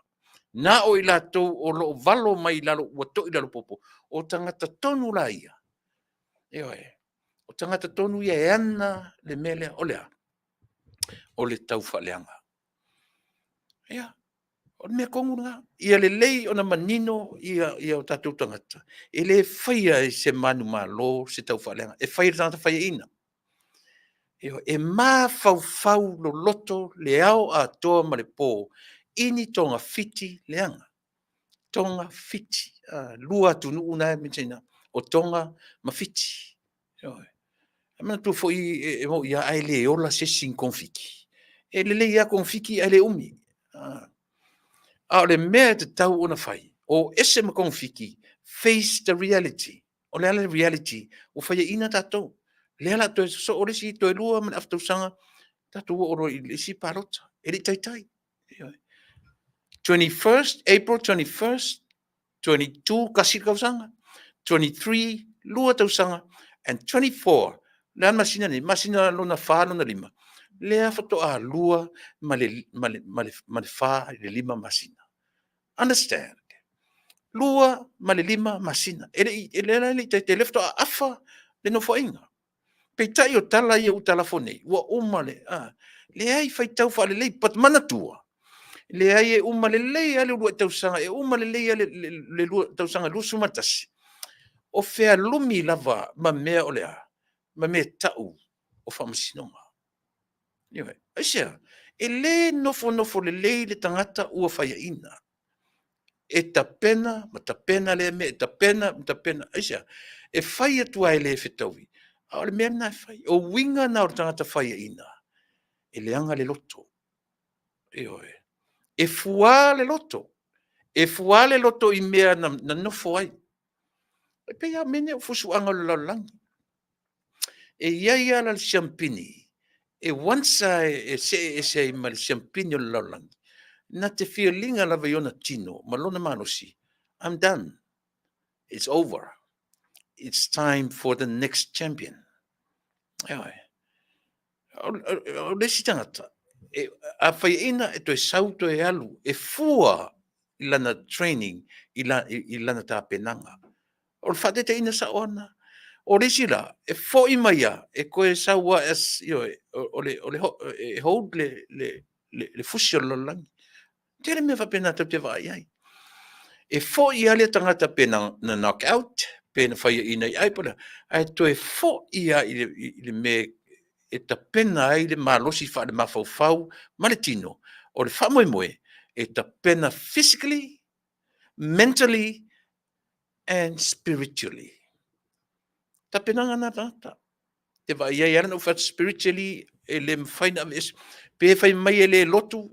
Na o i latou o lo o valo mai i lalo ua toilalo popo, o tagata tonu la ia, ioe, o tagata tonu ia e ana le mea lea, o le a? O le taufaaleaga. Ia, o le mea tonu lena. Ia lelei ona manino ia o tatou tagata, e le faia e se manumalo se taufaaleaga, e fai e le tagata faiaina. E mafaufau loloto le ao atoa ma le po i ni togafiti leaga. Togafiti. Lua atunuu na e, o Toga ma Fiti. E manatua foi e moni lava ae le ola se isi i ni togafiti. E lelei lava togafiti ae le umi. A o le mea e tatau ona fai, o ese ma togafiti, face the reality. O le a le reality? Ua faiaina tatou. Lea o le a toe sosoo le isi toe 2 ma le afa tausaga, tatou oo loa i le isi palota. E le i taitai. 21st, April 21st, 22, tasi le tausaga, 23, 2 tausaga, and 24, le a le masina nei? Masina lona 4, lona 5, lea faatoa 2 ma le 4 i le 5 masina. Understand? 2 ma le 5 masina. E le i, e le i taitai, lea faatoa afa le Nofoaiga. Peitai o tala ia ua talafo nei, ua uma le, a, leai, faitau faalelei, but manatua, leai e uma lelei lava le uluai tausaga, e uma lelei lava le tausaga 21, O fealumi lava ma mea o le a? Ma mea e tau o faamasinoga. Ioe. Aisea? E le nofonofo lelei le tagata ua faiaina. E tapena ma tapena lea mea, e tapena ma tapena. Aisea? E fai atu lava e le fetaui, a o le mea lena e fai. O uiga na o le tagata faiaina, e leaga le loto. Ioe. E fuā le loto. E fuā le loto i mea na nofo ai. E pei lava o mea nei o fusuaga o le lalolagi. E i ai lava la le siamupini, e once lava e see ese ai ma le siamupini o le lalolagi, na te feel ina lava i ona tino ma lona malosi, I'm done. It's over. It's time for the next champion. Ioe. O le isi tagata, e, a faiaina e toe sau toe alu, e fua i lana training, i, la, i, i lana tapenaga. O le faataitaiina sao lava lena. O le isi la, e foi mai lava, e toe sau lava as, ioe, o le, o le, e hold le, le, le, le fusi o le lalolagi. Tele mea faapena tatou te vaai ai. E foi lava le tagata pe na, na knock out, pe na faiaina i ai, po o le a, ae toe foi lava i le, i le mea e tapena ai le malosi faalemafaufau ma le tino. O le faamoemoe, e tapena physically, mentally and spiritually. Tapenaga na tagata. Te vaai ai, e ala ona ou fai atu spiritually, e le mafai ona aveese. Pe fai mai e le lotu,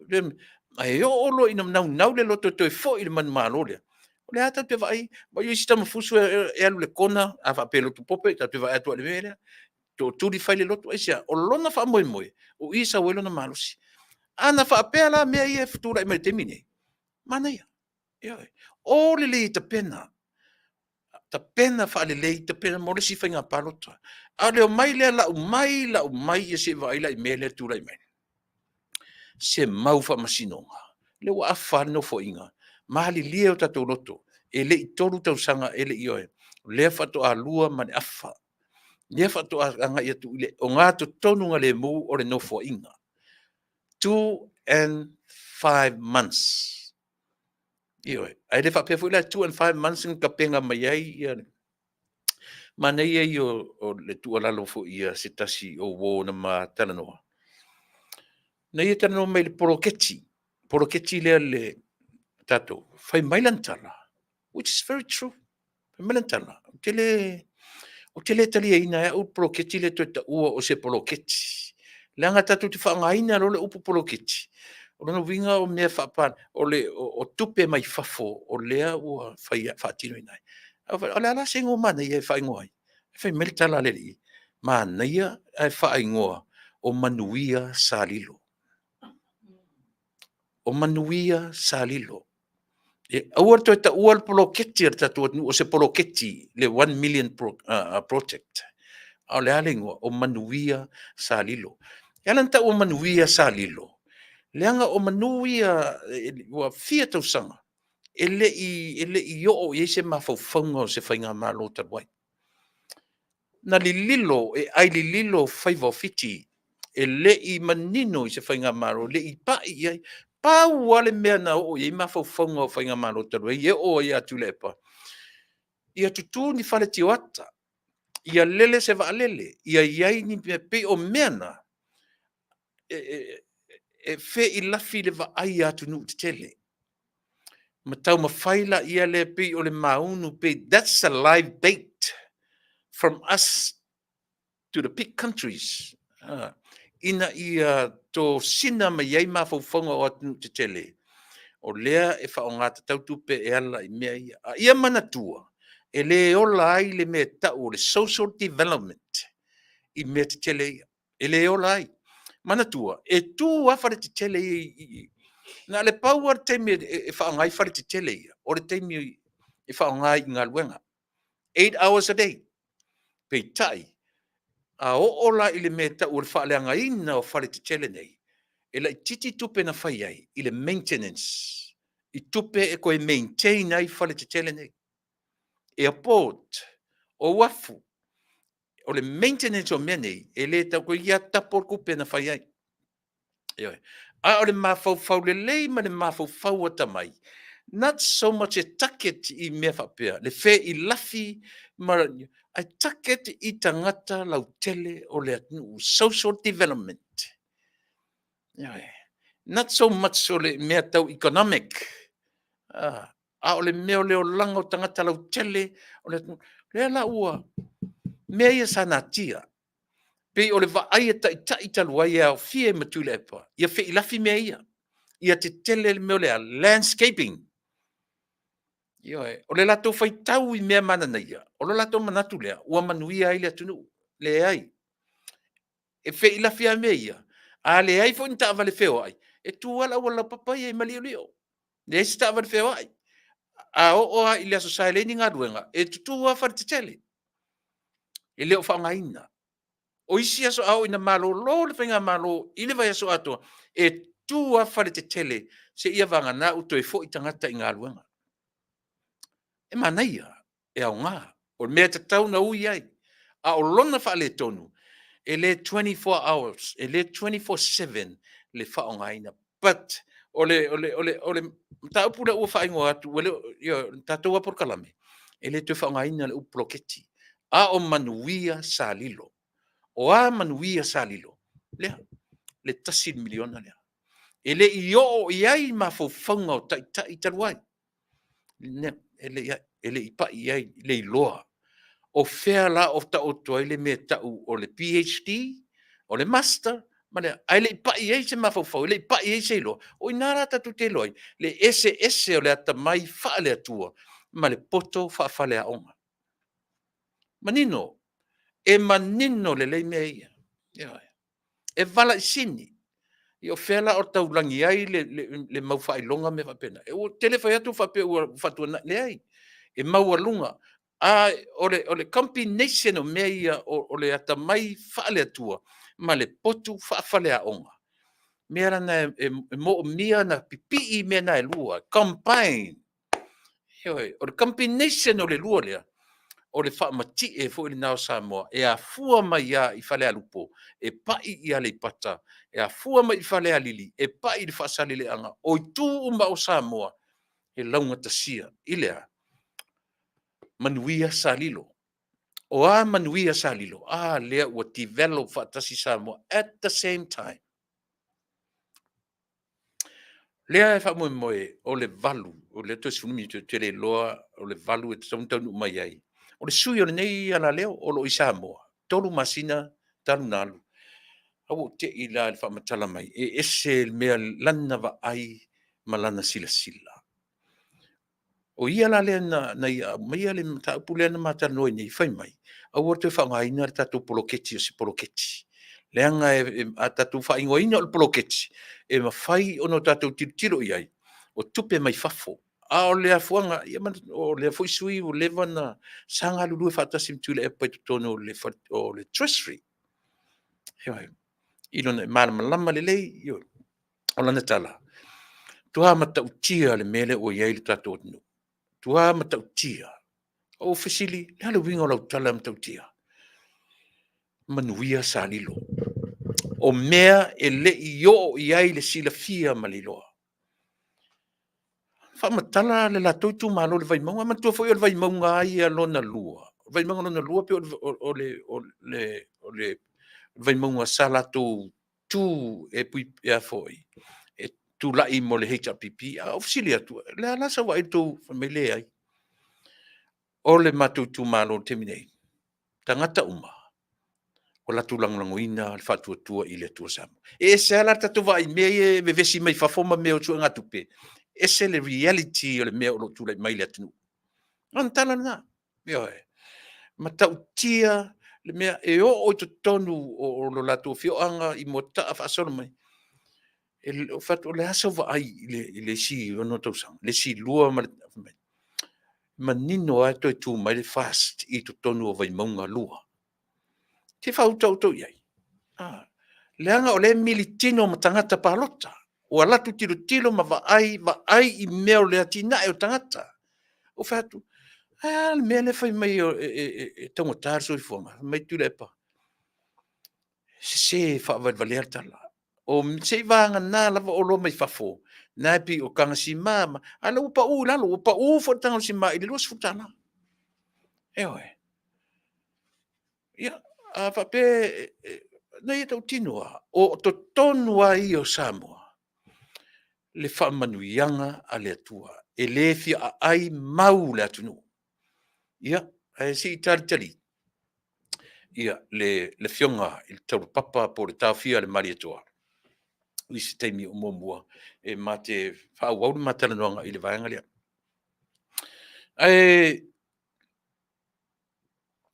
ae oo loa ina naunau le loto e toe foi i le manumalo lea, o le a tatou te vaai, vaai isi tamafusu e alu i le kona, a faapea e lotu pope, tatou te vaai atu lava i le mea lea, tootuli fai le lotu, aisea? O lona faamoemoe, o i e sau ai lona malosi. A na faapea la mea ia e tulai mai i le taimi nei, manaia. Ioe. O lelei e tapena, tapena faalelei, tapena mo le isi faiga palota. A o le omai lea lau mai, lau mai, ia se i vaai la i mea lea e tulai mai. Se mau faamasinoga, lea ua afa le nofoaiga, malilie o tatou loto, e le i 3 tausaga, e le i ioe, o lea faatoa 2 ma le afa. Lea faatoa agai atu i le ogatotonugalemu o le nofoaiga. 2 and 5 months. Ioe. Ae le faapea foi la 2 and 5 months na tapena mai ai ia le manaia ia o le tuualalo foi ia se tasi o uo na ma talanoa. Na ia talanoa mai i le poloketi, poloketi lea le tatou, fai mai lana tala, which is very true. Fai mai lana tala, ou te le, ou te le taliaina e au le poloketi lea toe taua o se poloketi. Leaga tatou te faaaogaina loa le upu poloketi, o lona uiga o mea faapa, o le o, o tupe mai fafo o lea ua fai faatinoina ai. O le a la se igoa manaia e faaigoa ai? Fai mai le tala a le alii, manaia ae faaigoa o manuia sa lilo. O manuia sa lilo. E aua le toe taua le poloketi a le tatou atunuu o se poloketi, le 1 million project. A o le a le igoa? O manuia sa lilo. E ala ona tau o manuia sa lilo, leaga o manu ia ua fia tausaga e le i oo i ai se mafaufauga o se faigamalo talu ai. Na lililo, e ai lililo faiva o Fiti, e le i manino i se faigamalo, e le i pai i ai. Pau lava le mea na oo i ai mafaufauga o faigamalo talu ai, e oo ai ia Tuilaepa, ia tutū ni fale tioata, ia lele se vaalele, ia i ai ni mea, pei o mea na, e feilafi le vaai a atunuu tetele. Ma taumafai laia lea pei o le maunu, pei that's a live bait from us to the big countries, ina ia tosina mai ai mafaufauga o atunuu tetele, o lea e faaaoga tatau tupe e ala i mea ia. A ia manatua, e le ola ai le mea e tau o le social development i mea tetele ia. E le ola ai. Manatua, e tu lava fale tetele ia i, na o le pau lava le taimi e faaaoga ai fale tetele ia, o le taimi e faaaoga ai i galuega. 8 hours a day. Peitai, a oo la i le mea e tau o le faaleagaina o fale tetele nei, e laitiiti tupe na fai ai i le maintenance, i tupe e toe maintain ai fale tetele nei. Airport, o uafu, o le maintenance o mea nei, e le tau toe ia tapo le tupe na fai ai. Ioe. A o le mafaufau lelei ma le mafaufau atamai, Not so much e target i mea faapea, le feilafi ma, ae target i tagata lautele o le atunuu, social development. Ioe. Not so much o le mea tau economic, a o le mea o le olaga o tagata lautele o le atunuu. Lea la ua mea ia sa natia, pei o le vaai a taitai talu ai e aofia ai ma Tuilaepa, ia feilafi mea ia, ia tetele le mea o le landscaping. Ioe, o le latou faitau i mea mananaia, o lo latou manatu lea, ua manuia ai le atunuu. Leai. E feilafi lava mea ia, a leai foi ni taavale feoai, e tu lava le auala laupapa ia i Maliolio, leai se taavale feoai. A oo lava i le Aso Sa e leai ni galuega, e tutu lava faletetele, e le o faaaogaina. O isi aso a oo ina malolo le faigamalo i le vaiaso atoa, e tutu lava faletetele seia vagana ua toe foi tagata i galuega. E manaia, e aoga, o le mea e tatau ona ui ai, a o lona faaletonu, e le 24 hours, e le 24/7 le faaaogaina. But o le mataupu lea ua faaigoa atu, ua le o, ioe, o le tatou lava polokalame, e le toe faaaogaina le upu poloketi, a o manuia sa lilo. O a manuia sa lilo? Lea, le $1 miliona lea. E le i oo i ai mafaufauga o taitai talu ai, e le i pai i ai le iloa. O fea la o taoto ai le mea e tau o le PhD, o le Master, ma le a, ae le i pai i ai se mafaufau, e le i pai i ai se iloa. O i ina la tatou te iloa ai le eseese o le atamai faale-Atua ma le poto faafaleaoga. Manino, e manino lelei mea ia. Ioe. E valaisini. Ia o fea la o taulagi ai le mau faailoga ma mea faapena? Ou te le fai atu faapea ua faatuanai, leai, e maualuga. A o le combination o mea ia o le atamai faale-Atua ma le potu faafaleaoga, mea la na e moomia ona pipii mea na e lua, combine. Ioe, o le combination o le lua lea, o le faamatie foi lena o Samoa e afua mai lava i Falealupo e pai i Aleipata, e afua mai i Falealili e pai i le Faasaleleaga, o itu uma o Samoa e laugatasia i le a? Manuia sa lilo. O a manuia sa lilo? A lea ua develop faatasi Samoa at the same time. Lea e faamoemoe o le 8, o lea toe 10 minute ou te le iloa o le 8 e tatau ona taunuu mai ai. O le sui o lenei alaleo o lo o i Samoa, 3 masina talu ona alu. A ua ou te i la i le faamatala mai, e ese le mea lana vaai ma lana silasila. O ia la lea na ia aumaia le mataupu lea na ma talanoa ai nei, fai mai, aua le toe faaaogaina le tatou poloketi o se poloketi. Leaga a tatou faaigoaina o le poloketi, e mafai ona tatou tilotilo i ai, o tupe mai fafo. A o le afuaga, ia o lea foi sui usufono ua leva ona, sa galulue faatasi ma Tuilaepa i totonu o le Treasury. Ioe. I lona malamalama lelei. O lana tala, matua matautia le mea lea ua i ai le tatou atunuu. Matua matautia. Ou fesili, le a le uiga o lau tala matautia? Manuia sa lilo. O mea e le i oo i ai le silafia ma le iloa. Faamatala le latou itumalo i le Vaimauga. Manatua foi o le Vaimauga lava ia lona lua, o le Vaimauga lona lua pei o le Vaimauga sa latou tu e tulai mo le HRPP. Ae ou fesili atu, o le a la sau vaai i le tou… Fai mai, leai. O le matou itumalo i le taimi nei, tagata uma, ua latou lagolagoina le Faatuatua i le Atua Samoa. E ese lava la le tatou vaai i mea ia e vevesi mai fafo ma mea o suegatupe, ese le reality o le mea o lo o tulai mai i le atunuu. O lana tala lena, ioe. Matautia le mea e oo i totonu o lo latou afioaga i Moataa faasolo mai. Ou fai atu, o le a sau vaai i le isi 6 tausaga, le isi 2 ma le… manino lava e toe tu mai le FAST i totonu o Vaimauga 2. Se i faauta outou i ai. Leaga o lea e militino ma tagata palota. Ua alu atu tilotilo ma vaai, vaai i mea o le atinae o tagata. Ou fai atu, ae a le mea lea e fai mai e taugata le soifuaga? Fai mai Tuilaepa, e sese, e faavalevalea le tala. O seiavagana lava oloa mai fafo, na e pei o tagasima ma, a o lea ua pau i lalo, ua pau foi le tagasima i le $20. Ioe. Ia, a faapea, na ia tautino lava, o totonu lava ia o Samoa, le faamanuiaga a le Atua, e le fia aai mau le atunuu. Ia, ae se i talitali ia le Afioga i le Taulapapa po o le Taofia a le Malietoa i se taimi o muamua e ma te faaauau le ma talanoaga i le vaega lea. Ae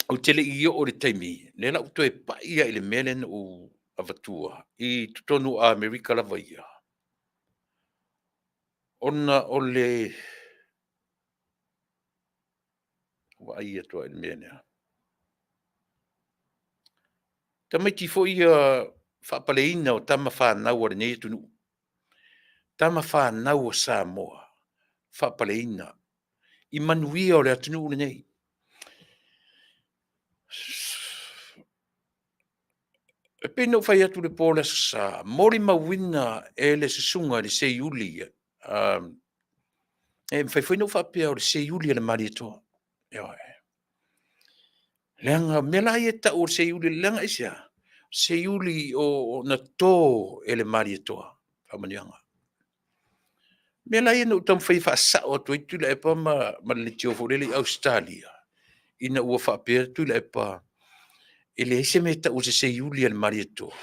ou te le i oo i le taimi, lea o le a ou toe pai lava i le mea lea na ou avatua i totonu o Amerika lava ia, ona o le vaai atu lava i le mea lea. Tamaiti foi ia faapaleina o tama fanau a lenei atunuu, tama fanau a Samoa faapaleina i manuia o le atunuu lenei. E pei ona ou fai atu i le po o le Aso Sa, molimauina e le susuga i le Seiuli, e mafai foi ona ou faapea o le seiuli a le Malietoa. Ioe. Leaga o mea la ia e tau o le seiuli, leaga aisea? Seiuli na to e le Malietoa faamanuiaga. O mea la ia na ou taumafai e faasao atu ai Tuilaepa ma le leitio foi lele i Ausetalia, ina ua faapea Tuilaepa e leai se mea e tau o se seiuli a le Malietoa,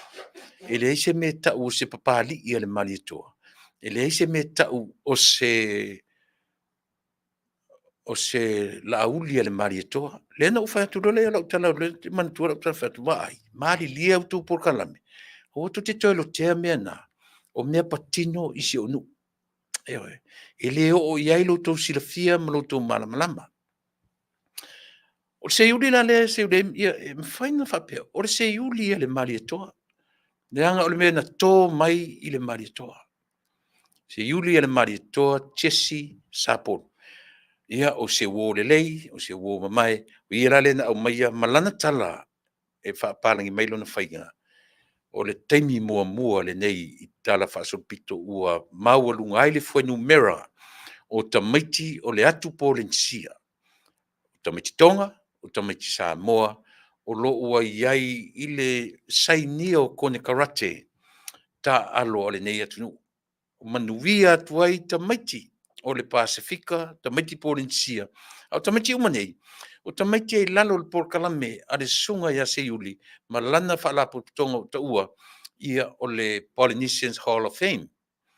e leai se mea e tau o se Papalii a le Malietoa, e leai se mea e tau o se Laauli a le Malietoa. Lea na ou fai atu loa lea o lau tala, lea ou te manatua lau tala fai atu, vaai, malilie a outou polokalame, aua tou te toe lotea mea na, o mea patino i si ou nuu. Ioe. E le oo i ai lo outou silafia ma lo outou malamalama. O le seiuli la lea e seiuli ai, ia, e mafai ona faapea, o le seiuli a le Malietoa, leaga o le mea na to mai i le Malietoa. Seiuli a le Malietoa Jesse Sapolu. Ia, o se uo lelei, o se uo mamae, o ia la lea na aumaia ma lana tala e faapalagi mai lona faiga, o le taimi muamua lenei i talafaasolopito ua maualuga ai le fuainumera o tamaiti o le atu Polenisia, o tamaiti Toga, o tamaiti Samoa, o lo o ua i ai i le sainia o konekarate taaalo a lenei atunuu. Manuia atu ai tamaiti o le Pasefika, tamaiti Polenisia, a o tamaiti uma nei, o tamaiti e i lalo o le polokalame a le Susuga ia Seiuli ma lana faalapotopotoga ua taua ia o le Polynesians Hall of Fame.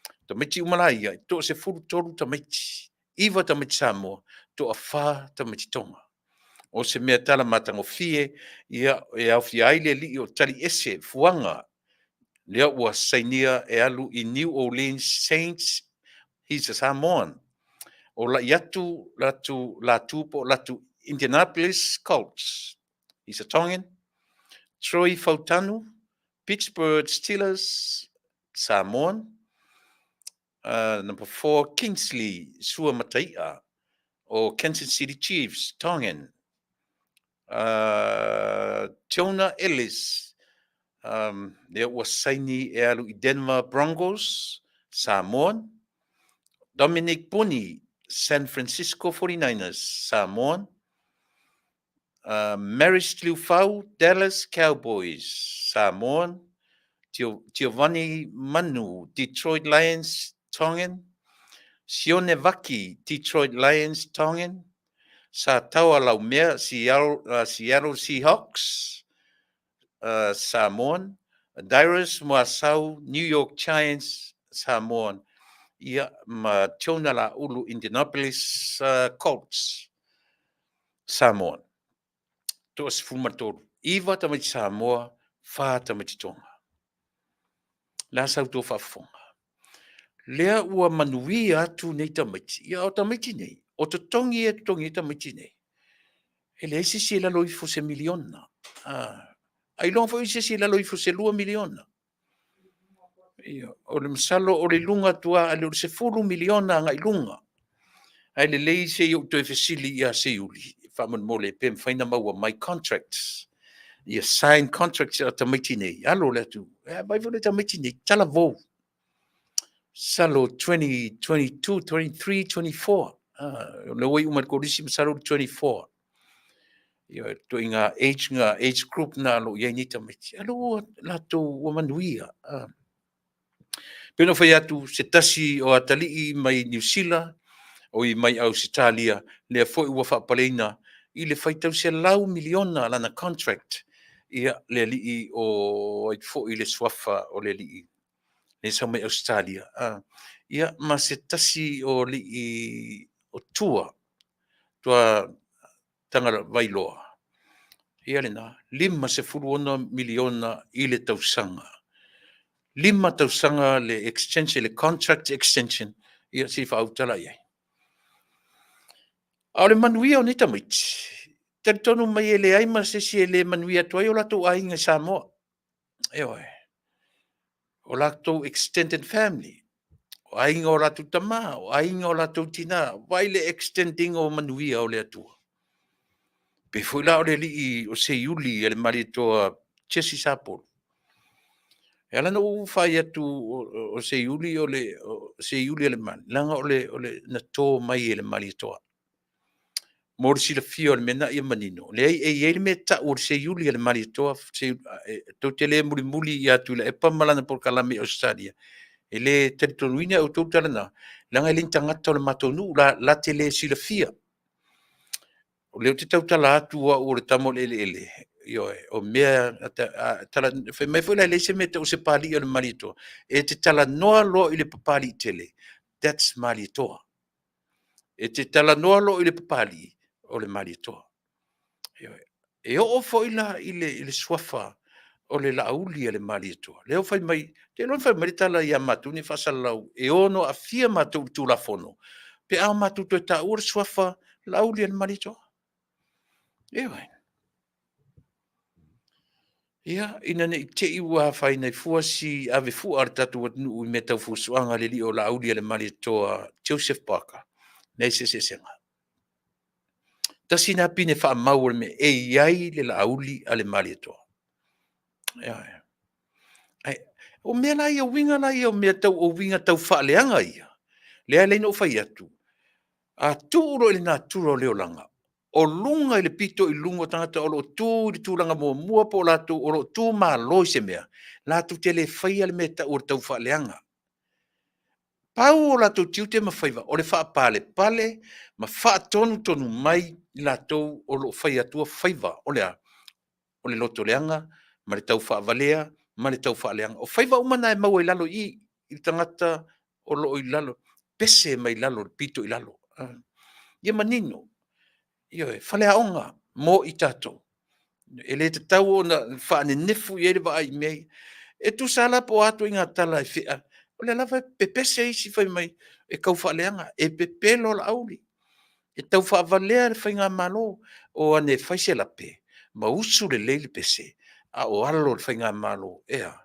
O tamaiti uma la ia, e toa-13 tamaiti, 9 tamaiti Samoa, toa-4 tamaiti Toga. O se mea tala matagofie, ia, e aofia ai le alii o Taliese Fuaga, lea ua sainia e alu i New Orleans Saints, he's a Samoan. O lai atu latu Latu po o Latu Indianapolis Colts, he's a Tongan. Troy Fautanu, Pittsburgh Steelers, Samoan. Number 4, Kingsley Suamataia o Kansas City Chiefs, Tongan. Jonah Ellis, lea ua saini e alu i Denver Broncos, Samoan. Dominic Puni, San Francisco 49ers, Samoan. Maris Liufau, Dallas Cowboys, Samoan. Giovanni Manu, Detroit Lions, Tongan. Sione Vaki, Detroit Lions, Tongan. Sataoa Laumea, Seattle, Seattle Seahawks, Samoan. Dyrus Muasau, New York Giants, Samoan. Ia, ma Jonah Laulu, Indianapolis Colts, Samoan. 13. 9 tamaiti Samoa, 4 tamaiti Tonga. Le a sa outou faafofoga? Lea ua manuia atu nei tamaiti. Ia, o tamaiti nei, o totogi e totogi ai tamaiti nei, e leai se isi e lalo ifo se miliona. Ah, ailoga foi se isi e lalo ifo se 2 miliona. Ia, o le masalo o le luga atu lava, o le 10 miliona agai luga. Ae lelei se i ou toe fesili ia Seiuli, faamolemole, pe mafai ona maua mai contracts. Ia sign contracts a tamaiti nei, alo o le atunuu. E vaai foi le tamaiti nei, talavou. Masalo 20, 22, 23, 24. Ah, o lea ua iu mai le kolisi, masalo 24. Ia, ituaiga age na, age group na o lo o i ai nei tamaiti. A lea ua latou ua manuia. Ah. Pei ona fai atu, se tasi o atalii mai Niu Sila, oi mai Ausetalia, lea foi ua faapaleina i le faitau $100 miliona lana contract, ia, le alii o ai foi le suafa o le alii lea sau mai Ausetalia. Ah, ia, ma se tasi o alii o tua, tua Tagaloa, ia lena, $56 miliona i le tausaga. 5 tausaga le extension, le contract extension, ia se i faautala i ai. A o le manuia o nei tamaiti, talitonu mai e leai ma se isi e le manuia atu ai o latou aiga i Samoa. Ioe. O latou extended family, o aiga o latou tamā, o aiga o latou tinā, vai le extend ina o manuia o le Atua. Pe foi la o le alii o Seiuli a le Malietoa Jesse Sapolu. E ala ona ou fai atu o Seiuli o le Seiuli a le Mali, leaga o le na to mai e le Malietoa. Mo le silafia o le mea na ia manino, leai e i ai le mea tau o le Seiuli a le Malietoa, tou te le mulimuli ia Tuilaepa ma lana polokalame i Ausetalia, e le talitonuina e outou tala na, leaga e le ni tagata o le matou nuu, la, la te le silafia. O lea ou te tautala atu au o le tama o le eleele, ioe, o mea, tala, fai mai foi la e leai se mea e tau o se papalii o le Malietoa, e te talanoa loa i le papalii tele, that's Malietoa. E te talanoa loa i le papalii, o le Malietoa. Ioe. E oo foi la i le suafa o le Laauli a le Malietoa, lea ua fai mai, te iloa na fai mai le tala ia matou nei faasalalau, e ono aafia matou i le Tulafono, pe a matou toe taua le suafa Laauli a le Malietoa. Ioe. Ia, ina ne i te i ua afaina ai fua si ave fua a le tatou atunuu i mea tau fuafuaga a le alii o Laauli a le Malietoa Joseph Parker, leai se eseesega. Tasi lena pine faamau o le mea e i ai le Laauli a le Malietoa. Ioe. Ai, o mea la ia, uiga la ia o mea tau o uiga tau faaleaga ia, lea e ala ai ona ou fai atu, a tuu loa i le natura o le olaga, o luga i le pito i luga o tagata o lo o tu i le tulaga muamua po o latou o lo o tu malo i se mea, latou te le faia le mea e tau o le taufaaleaga. Pau o latou tiute ma faiva, o le faapalepale ma faatonutonu mai i latou o lo o fai atua faiva. O le a? O le lotoleaga ma le taufaavalea ma le taufaaleaga. O faiva uma na e maua i lalo i i, i le tagata o lo o i lalo, pese mai lalo, le pito i lalo. Ia manino, ioe, faleaoga mo i tatou. E le tatau ona faanenefu i ai le vaai i mea ia. E tusa lava la po o a ituaiga tala e fea, o lea lava e pepese isi fai mai e taufaaleaga, e pepelo Laauli, e taufaavalea le faigamalo. O ane fai se lape ma usu lelei le pese, a o alo o le faigamalo, e a?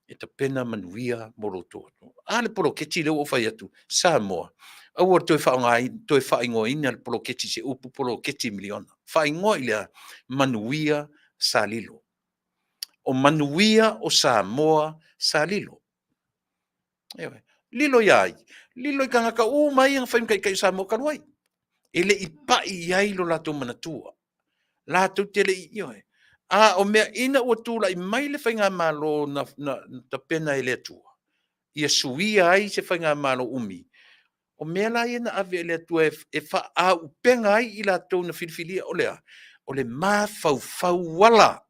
E tapena manuia mo lo outou atunuu. A le poloketi lea ua ou fai atu, Samoa, aua le toe faaaogaina, toe faaigoaina le poloketi i se upu poloketi miliona. Faaigoa i le a? Manuia sa lilo. O manuia o Samoa sa lilo. Ioe. Lilo ia ai? Lilo i tagata uma ia na fai ma taitai o Samoa talu ai. E le i pai i ai lo latou manatua. Latou te le i, ioe. A o mea ina ua tulai mai le faigamalo na tapena e le Atua, ia suia ai se faigamalo umi, o mea la ia na ave e le Atua e faaauupega ai i latou na filifilia, o le a? O le mafaufau ala,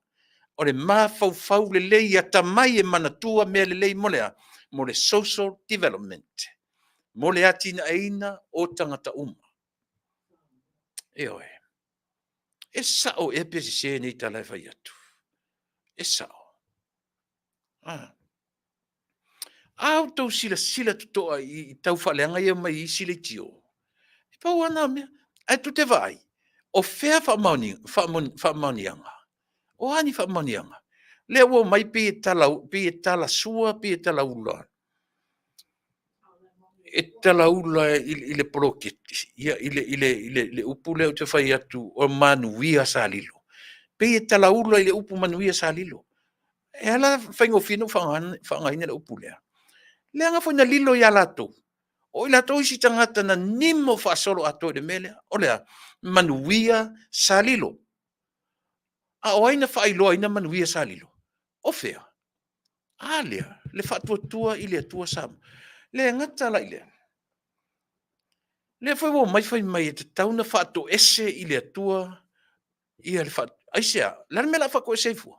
o le mafaufau lelei atamai e manatua mea lelei mo le a? Mo le social development, mo le atinaeina o tagata uma. Ioe. E sao ea pe sese nei tala e fai atu? E sao. Ah. A outou silasila totoa i tau faaleaga ia mai isi leitio, e pau lava na mea. Ae tou te vaai, o fea faamaoniaga? O a ni faamaoniaga? Lea ua omai pei e tala, pei e talasua, pei e talaula. E talaula i le poloketi, ia, i le upu lea ou te fai atu, o manuia sa lilo. Pei e talaula i le upu manuia sa lilo. E ala faigofie ona ou faaaogaina le upu lea, leaga foi na lilo ia latou, o i latou isi tagata na nimo faasoloatoa i le mea lea. O le a? Manuia sa lilo. A o ai na faailoaina manuia sa lilo? O fea? A lea, le Faatuatua i le Atua Samoa. Le gata la i lea, lea foi ua omai fai mai e tatau ona faatoese i le Atua ia le Aisea? O le a le mea o le a faatoese ai fua?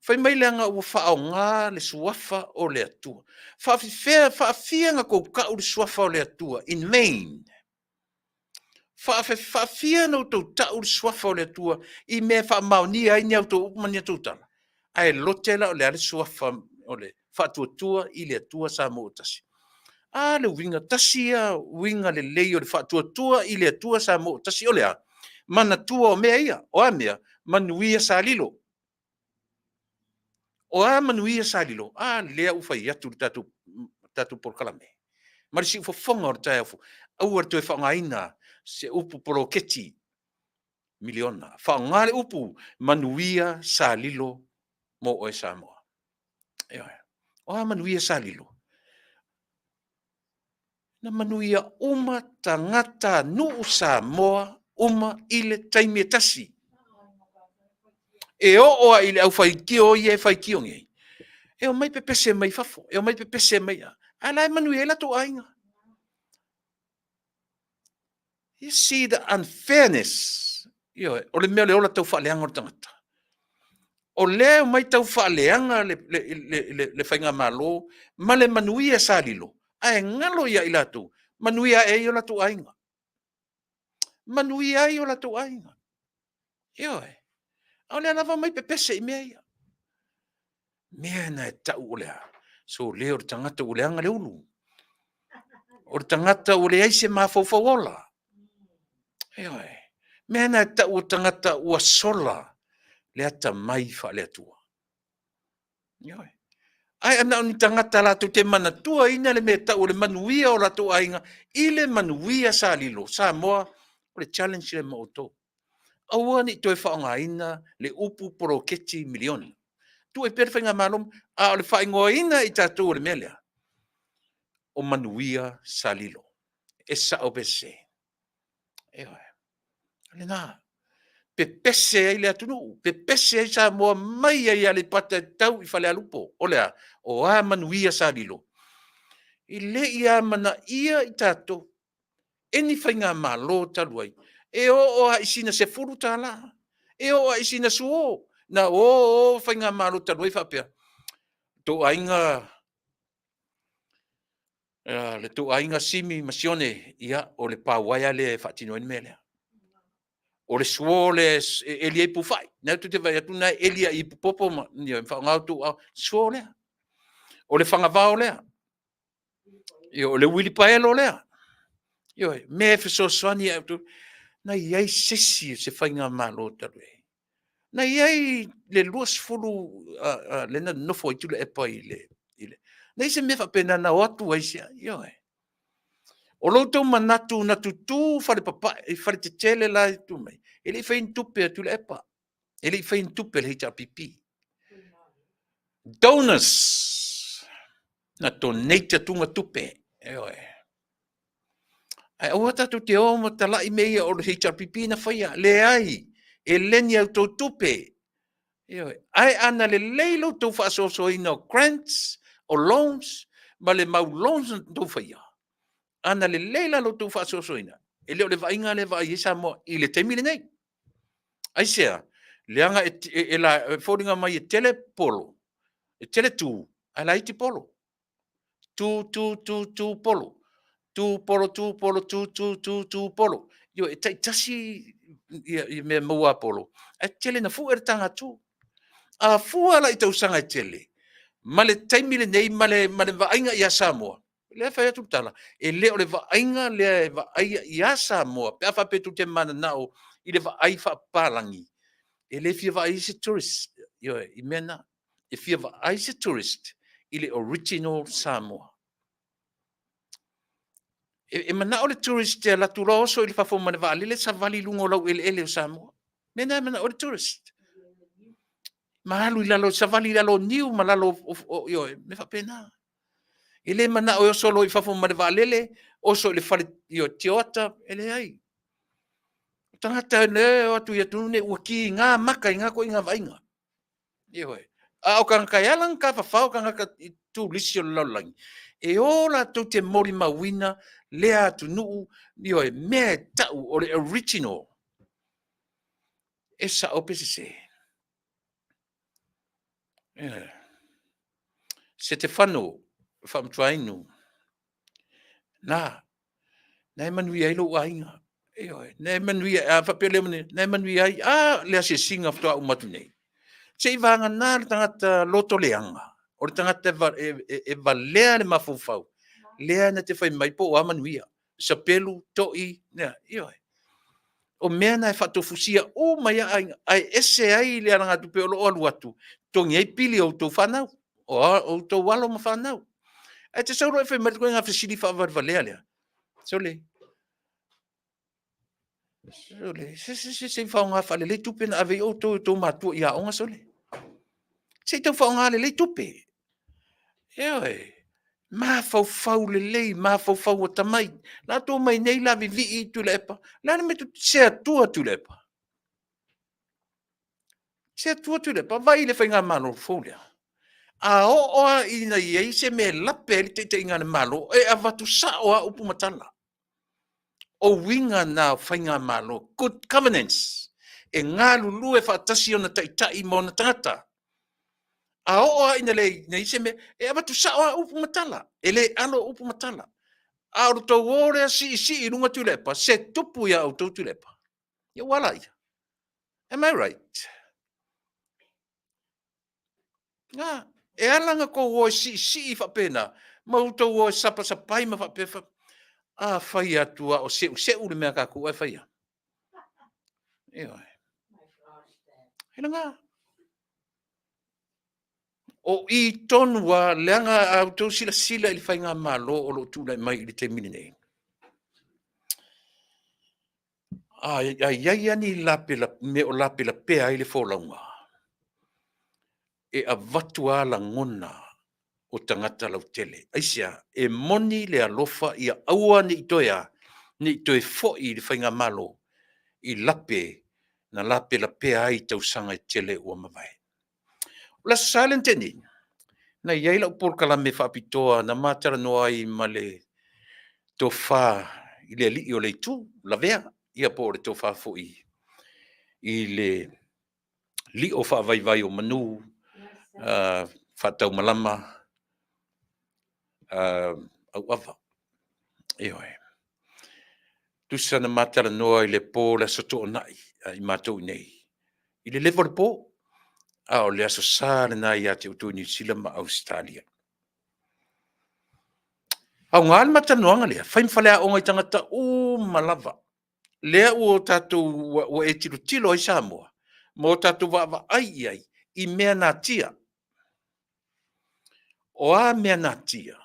Fai mai leaga ua faaaoga le suafa o le Atua. Faafefea, faafia ona outou tau le suafa o le Atua in vain? Faafia ona outou tau le suafa o le Atua i mea e faamaonia ai ni a outou upu ma ni a outou tala? Ae lote la o le a le suafa o le Faatuatua i le Atua Samoa ua Tasi? A le uiga, tasi ia uiga lelei o le Faatuatua i le Atua Samoa ua Tasi, o le a? Manatua o mea ia. O a mea? Manuia sa lilo. O a manuia sa lilo? A lea ua fai atu i le tatou, tatou polokalame ma le siufofoga o le taeao fou, aua le toe faaaogaina se upu poloketi miliona. Faaaoga le upu manuia sa lilo mo oe Samoa. Ioe. O a manuia sa lilo? Na manuia uma tagata nuu Samoa uma i le taimi e tasi. E oo lava i le aufaitio ia e faitio nei, e omai pepese mai fafo, e omai pepese mai, a o la e manuia ai latou aiga. You see the unfairness. Ioe, o le mea o le ola taufaaleaga o le tagata. O lea e omai taufaaleaga le, le, le, le, le faigamalo ma le manuia sa lilo, ae galo ia i latou, manuia ae ai o latou aiga. Manuia ai o latou aiga. Ioe. A o lea lava omai pepese i mea ia. Mea na e tau o le a? Sole o le tagata ua leaga le ulu. O le tagata ua leai se mafaufau ola. Ioe. Mea na e tau o tagata ua sola le atamai faale-Atua. Ioe. Ae na o ni tagata latou te manatuaina le mea e tau o le manuia o latou aiga i le manuia sa lilo. Samoa, o le challenge lea mo outou. Aua ne i toe faaaogaina le upu poloketi miliona. Tuu ai pea le faigamalo, a o le faaigoaina e i tatou o le mea lea, o manuia sa lilo. E sao pe sese? Ioe. O lena. Pepese ai le atunuu, pepese ai Samoa mai ai Aleipata e tau i Falealupo. O le a? O a manuia sa lilo? E le i amanaia i tatou e ni faigamalo talu ai, e oo lava i sina $10, e oo lava i sina suo, na o o faigamalo talu ai faapea, tou aiga, le tou aiga Simi ma Sione, ia, o le pa uaea lea e faatino ai le mea lea. O le suo lea e eli ai pufai. Na tou te vaai atu na e eli ai i ipupopo ma ia faaaoga outou aao. Suo lea. O le fagavao lea. Ia, o le uilipaelo lea. Ioe, mea e fesoasoani ai outou. Na i ai se isi o se faigamalo talu ai. Na i ai le 20 lea na nonofo ai Tuilaepa i le, i le na i ai se mea faapena na o atu ai se, ioe. O lo outou manatu na tutu falepapae, faletetele la e tu mai, e le i faia ni tupe a Tuilaepa, e le i faia ni tupe a le HRPP. Donors na donate atuga tupe, ioe. Ae aua tatou te o ma talai mea ia o le HRPP na faia. Leai, e le ni a outou tupe. Ioe. Ae ana lelei lo outou faasoasoaina o grants, o loans, ma le mau loans na outou faia, ana lelei la lo outou faasoasoaina, e le o le vaaiga lea e vaai ai Samoa i le taimi lenei. Aisea? Leaga e, e, e, la, e foliga mai e tele polo, e tele tu, ae laiti polo. Tu, tu, tu, tu, polo. Tu, polo, tu, polo, tu, tu, tu, tu, polo. Ioe, e taitasi ia, ia mea maua a polo, ae tele na fue le taga tu. A fua la i tausaga e tele, ma le taimi lenei ma le, ma le vaaiga ia Samoa, lea fai atu le tala, e le o le vaaiga lea e vaaia ia Samoa, pe a faapea tou te mananao i le vaai faapapalagi, e le fia vaai ai se tourist, ioe, i mea na. E fia vaai se tourist i le original Samoa. E, e manao le tourist e alu atu loa oso i le fafo ma le vaalele savali i luga o laueleele o Samoa. Mea na e manao ai le tourist. Ma alu i lalo, savali i lalo o niu ma lalo o, ioe, mea faapena. E le manao e oso loa i fafo ma le vaalele, oso i le fale, ioe, tioata, e leai. O tagata e o atu i atunuu nei ua kiga maka i na ituaiga vaaiga. Ioe. A o tagata e ala ona tafafao tagata turisi o le lalolagi, e o latou te molimauina lea atunuu, ioe, mea e tau o le original. E sao pe sese? Ioe. Setefano Faamatuainu, na, na e manuia ai lou aiga. Ioe, na e manuia, a faapea o lea e manuia, na e manuia ai, a le asiasiga faatoa uma atu nei. Se i vagana le tagata loto leaga, o le tagata e valea le mafaufau, lea na te fai mai po o a manuia. Sapelu, toi, ioe. O mea na e faatofusia uma ai lava aiga, ae ese ai le alagatupe o lo o alu atu, totogi ai pili o outou fanau, o outou alo ma fanau. Ae te sau loa e fai mai le ituaiga fesili faavalevalea lea, sole, sole, se se se i faaaoga faalelei tupe na ave ai outou e outou matua i aoga, sole. Se i tau faaaoga lelei tupe. Ioe. Mafaufau lelei, mafaufau atamai. La outou omai nei lavivii Tuilaepa. O le a le mea tou te... Se atua Tuilaepa. Se atua Tuilaepa. Vaai i le faigamalo fou lea. A oo lava ina i ai se mea e lape ai le taitaiga a le Malo, e avatu sao lava upu ma tala. O uiga na o faigamalo, good governance, e galulue faatasi ona taitai ma ona tagata. A oo lava ina leai ina i ai se mea, e avatu sao lava upu ma tala, e le alo upu ma tala. A o le tou o lea siisii i luga Tuilaepa, se tupu ia outou Tuilaepa. Ia ua a laia? Am I right? Na, e ala ona tou o e siisii faapena, ma outou o e sapasapai ma faapea, fa... a fai atu lava o seuseu le mea a tatou ae fai lava. Ioe. E lena. O i tonu lava, leaga a outou silasila i le faigamalo o lo o tulai mai i le taimi lenei, a i ai lava ni mea o lapelapea ai le folauga, e avatu lava lagona o tagata lautele. Aisea? E moni le alofa ia aua ne i toe a? Ne i toe foi i le faigamalo i lape na lapelapea ai i tausaga e tele ua mavae. O le Aso Sa lea na tea nei, na i ai lau polokalame faapitoa na ma talanoa ai ma le tofa i le alii o le itu, Lavea, ia po o le tofa foi i le lio faavaivai o manu, faataumalama, auava. Ioe. Tusa na ma talanoa i le po o le Aso Toonai a i matou i inei, i le leva o le po, a o le Aso Sa lena ia te outou i Niu Sila ma Ausetalia. Aoga le ma talanoaga lea, fai ma faleaoga i tagata uma lava. Lea ua tatou ua e tilotilo ai Samoa ma o tatou vaavaai i ai i mea natia. O a mea natia?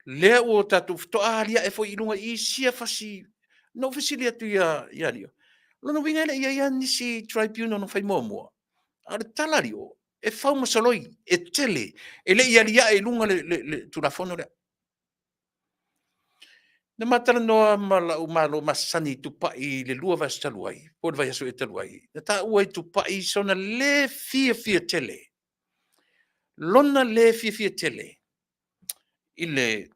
Lea ua tatou faatoa aliae foi i luga i i sia fasi. Na ou fesili atu ia ia Lio, lona uiga e le i i ai lava nisi tribunal na fai muamua. A o le tala a Lio, e fau ma soloi, e tele, e le i aliae i luga le, le, le Tulafono lea. Na ma talanoa ma la'u malo masani i Tupai i le 2 vaiaso talu ai, po o le vaiaso ea talu ai, na taua e Tupai sona le fiafia tele, lona le fiafia tele i le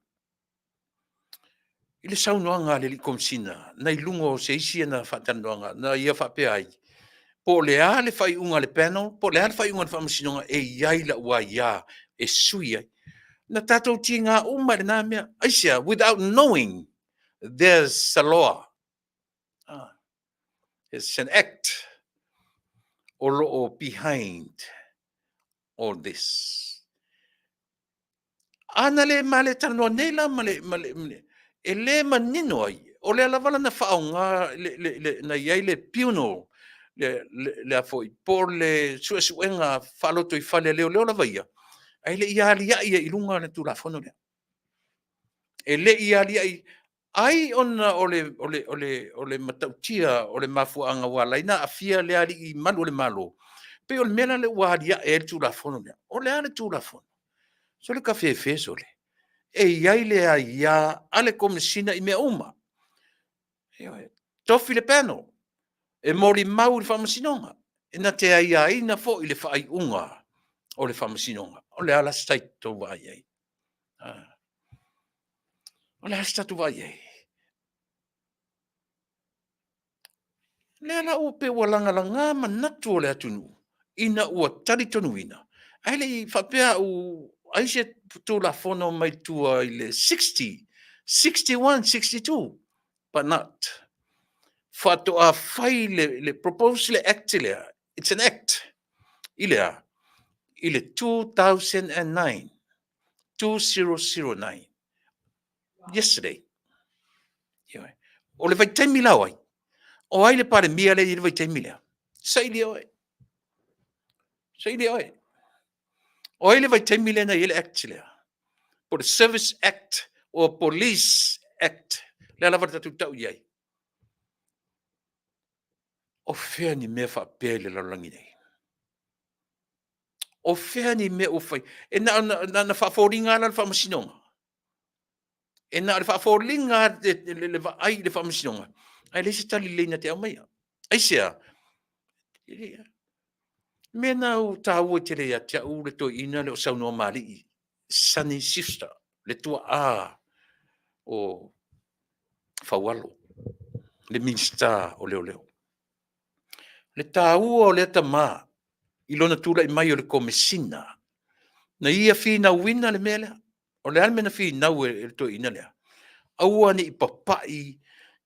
saunoaga a le alii Komesina na i luga o se isi ana faatalanoaga na ia faapea ai, po o le a le faaiuga a le panel, po o le a le faaiuga a le Faamasinoga, e i ai lau aia e sui ai. Na tatou tiga uma i lena mea. Aisea? Without knowing there's a law. Ah, it's an act o lo o behind all this. A na le ma le talanoa nei la ma le, ma le, ma le e le manino ai, o lea lava lana faaaoga le, le, le, na i ai le penal, le, le, le a foi, po o le suesuega faalotoifale a leoleo lava ia, ae le i aliae ai i luga le Tulafono lea. E le i aliae. Ai ona o le, o le, o le, o le matautia o le mafuaaga ua ala ai ona aafia le alii malu o le Malo, pei o le mea la lea ua aliae ai le Tulafono lea. O le a le Tulafono? Sole kafefe sole, e i ai le aia a le Komesina i mea uma. Ioe. Tofi le panel e molimau i le Faamasinoga, e na te aiaina foi le faaiuga o le Faamasinoga. O le a la se tatou vaai i ai? O le a se tatou vaai i ai? O lea la ua pei ua lagalaga manatu o le atunuu ina ua talitonuina, ae le i faapea au ai se Tulafono mai tua i le 60, 61, 62, but not. Faatoa fai le propose le Act lea, it's an Act, i le a? I le 2009. 2009. Yesterday. Ioe. O le vaitaimi la o ai? O ai le Palemia lea i le vaitaimi lea? Saili oe. Saili oe. O ai le vaitaimi lea na i ai le Act lea? Po le Service Act o Police Act. Lea lava le tatou tau i ai. O fea ni mea faapea i le lalolagi nei? O fea ni mea ua fai? E na ona faafoliga lava la o le faamasinoga. E na o le faafoliga lava le vaai i le faamasinoga, ae leai se tali lelei na te aumaia. Aisea? Mea na ua taua tele ia te au le toeaina lea o Saunoamalii, Sunny Schuster, le tuaa o Faualo, le Minisita o Leoleo. Le taua o lea tama i lona tulai mai o le Komesina, na ia finauina le mea lea. O le a le mea na finau e le toeaina lea? Aua ne i papai,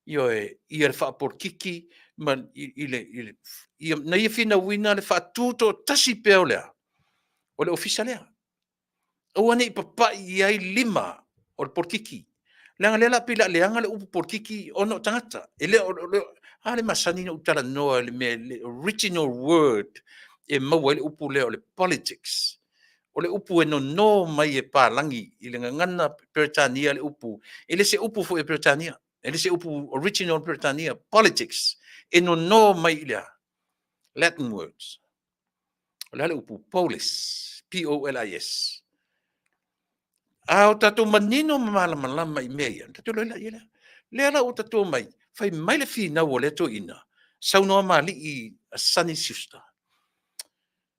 ioe, ia le faapolokiki ma i le, i le, ia, na ia finauina le faatutoatasi pea o le a? O le ofisa lea. Aua ne i papai i ai lima o le polokiki. Leaga o lea la pei o le a leaga le upu polokiki ona o tagata. E le o, o, a lea e masani ona ou talanoa i le mea, le original word e maua ai le upu lea o le politics. O le upu e nono mai e palagi i le gagana Peretania le upu. E le se upu foi a Peretania. E le se upu original Peretania. Politics. E nono mai i le a? Latin words. O le a le upu? Polis. P-O-L-I-S. A o tatou manino ma malamalama i mea ia, tatou iloa lea. Lea la ua tatou mai, fai mai le finau o lea toeaina, saunoa malii a Sunny Schuster,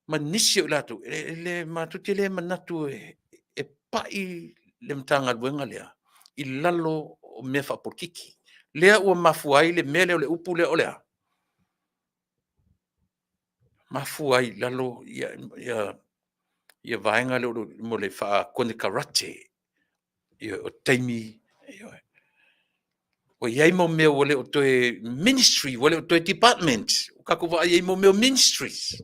ma nisi o i latou, e le, matou te le manatu e, e pai le Matagaluega lea i lalo o mea faapolokiki. Lea ua mafua ai le mea lea o le upu lea o le a? Mafua ai i lalo ia, ia, ia vaega lea mo le faakonekarate ia, o taimi ia, ua i ai mau mea ua le o toe ministry, ua le o toe department. Ua tatou vaai ai mo mea o ministries.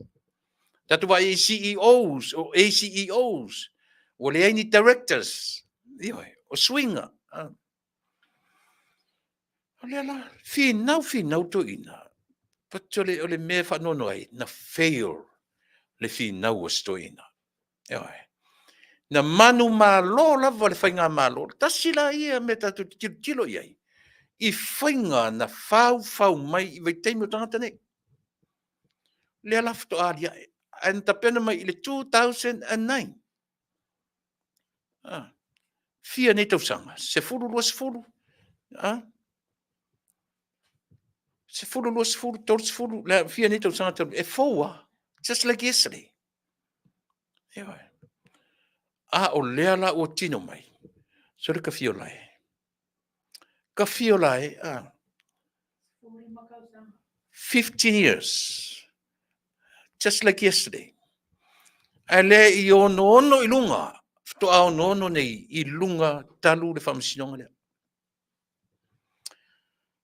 Tatou vaai ai CEOs, o ACEOs, ua leai ni directors. Ioe, o suiga. O lea la, finau finau toeaiina, but o le, o le mea e faanoanoa ai, na fail le finau a si toeaina. Ioe. Na manumalo lava le faigamalo, tasi la ia mea tatou te tilotilo i ai, i faiga na faufau mai i vaitaimi o tagata nei. Lea la faatoa aliae, ae na tapena mai i le 2009. Ah, fia nei tausaga? 10, 20, ah? 10, 20, 30, le fia nei tausaga talu, e fou ah, just like yesterday. Ioe. A o lea la ua tino mai, sole ka fio lae. Ka fio lae, ah. 15 years. Just like yesterday. Ae lea i onoono i luga, faatoa onoono nei i luga talu le faamasinoga lea.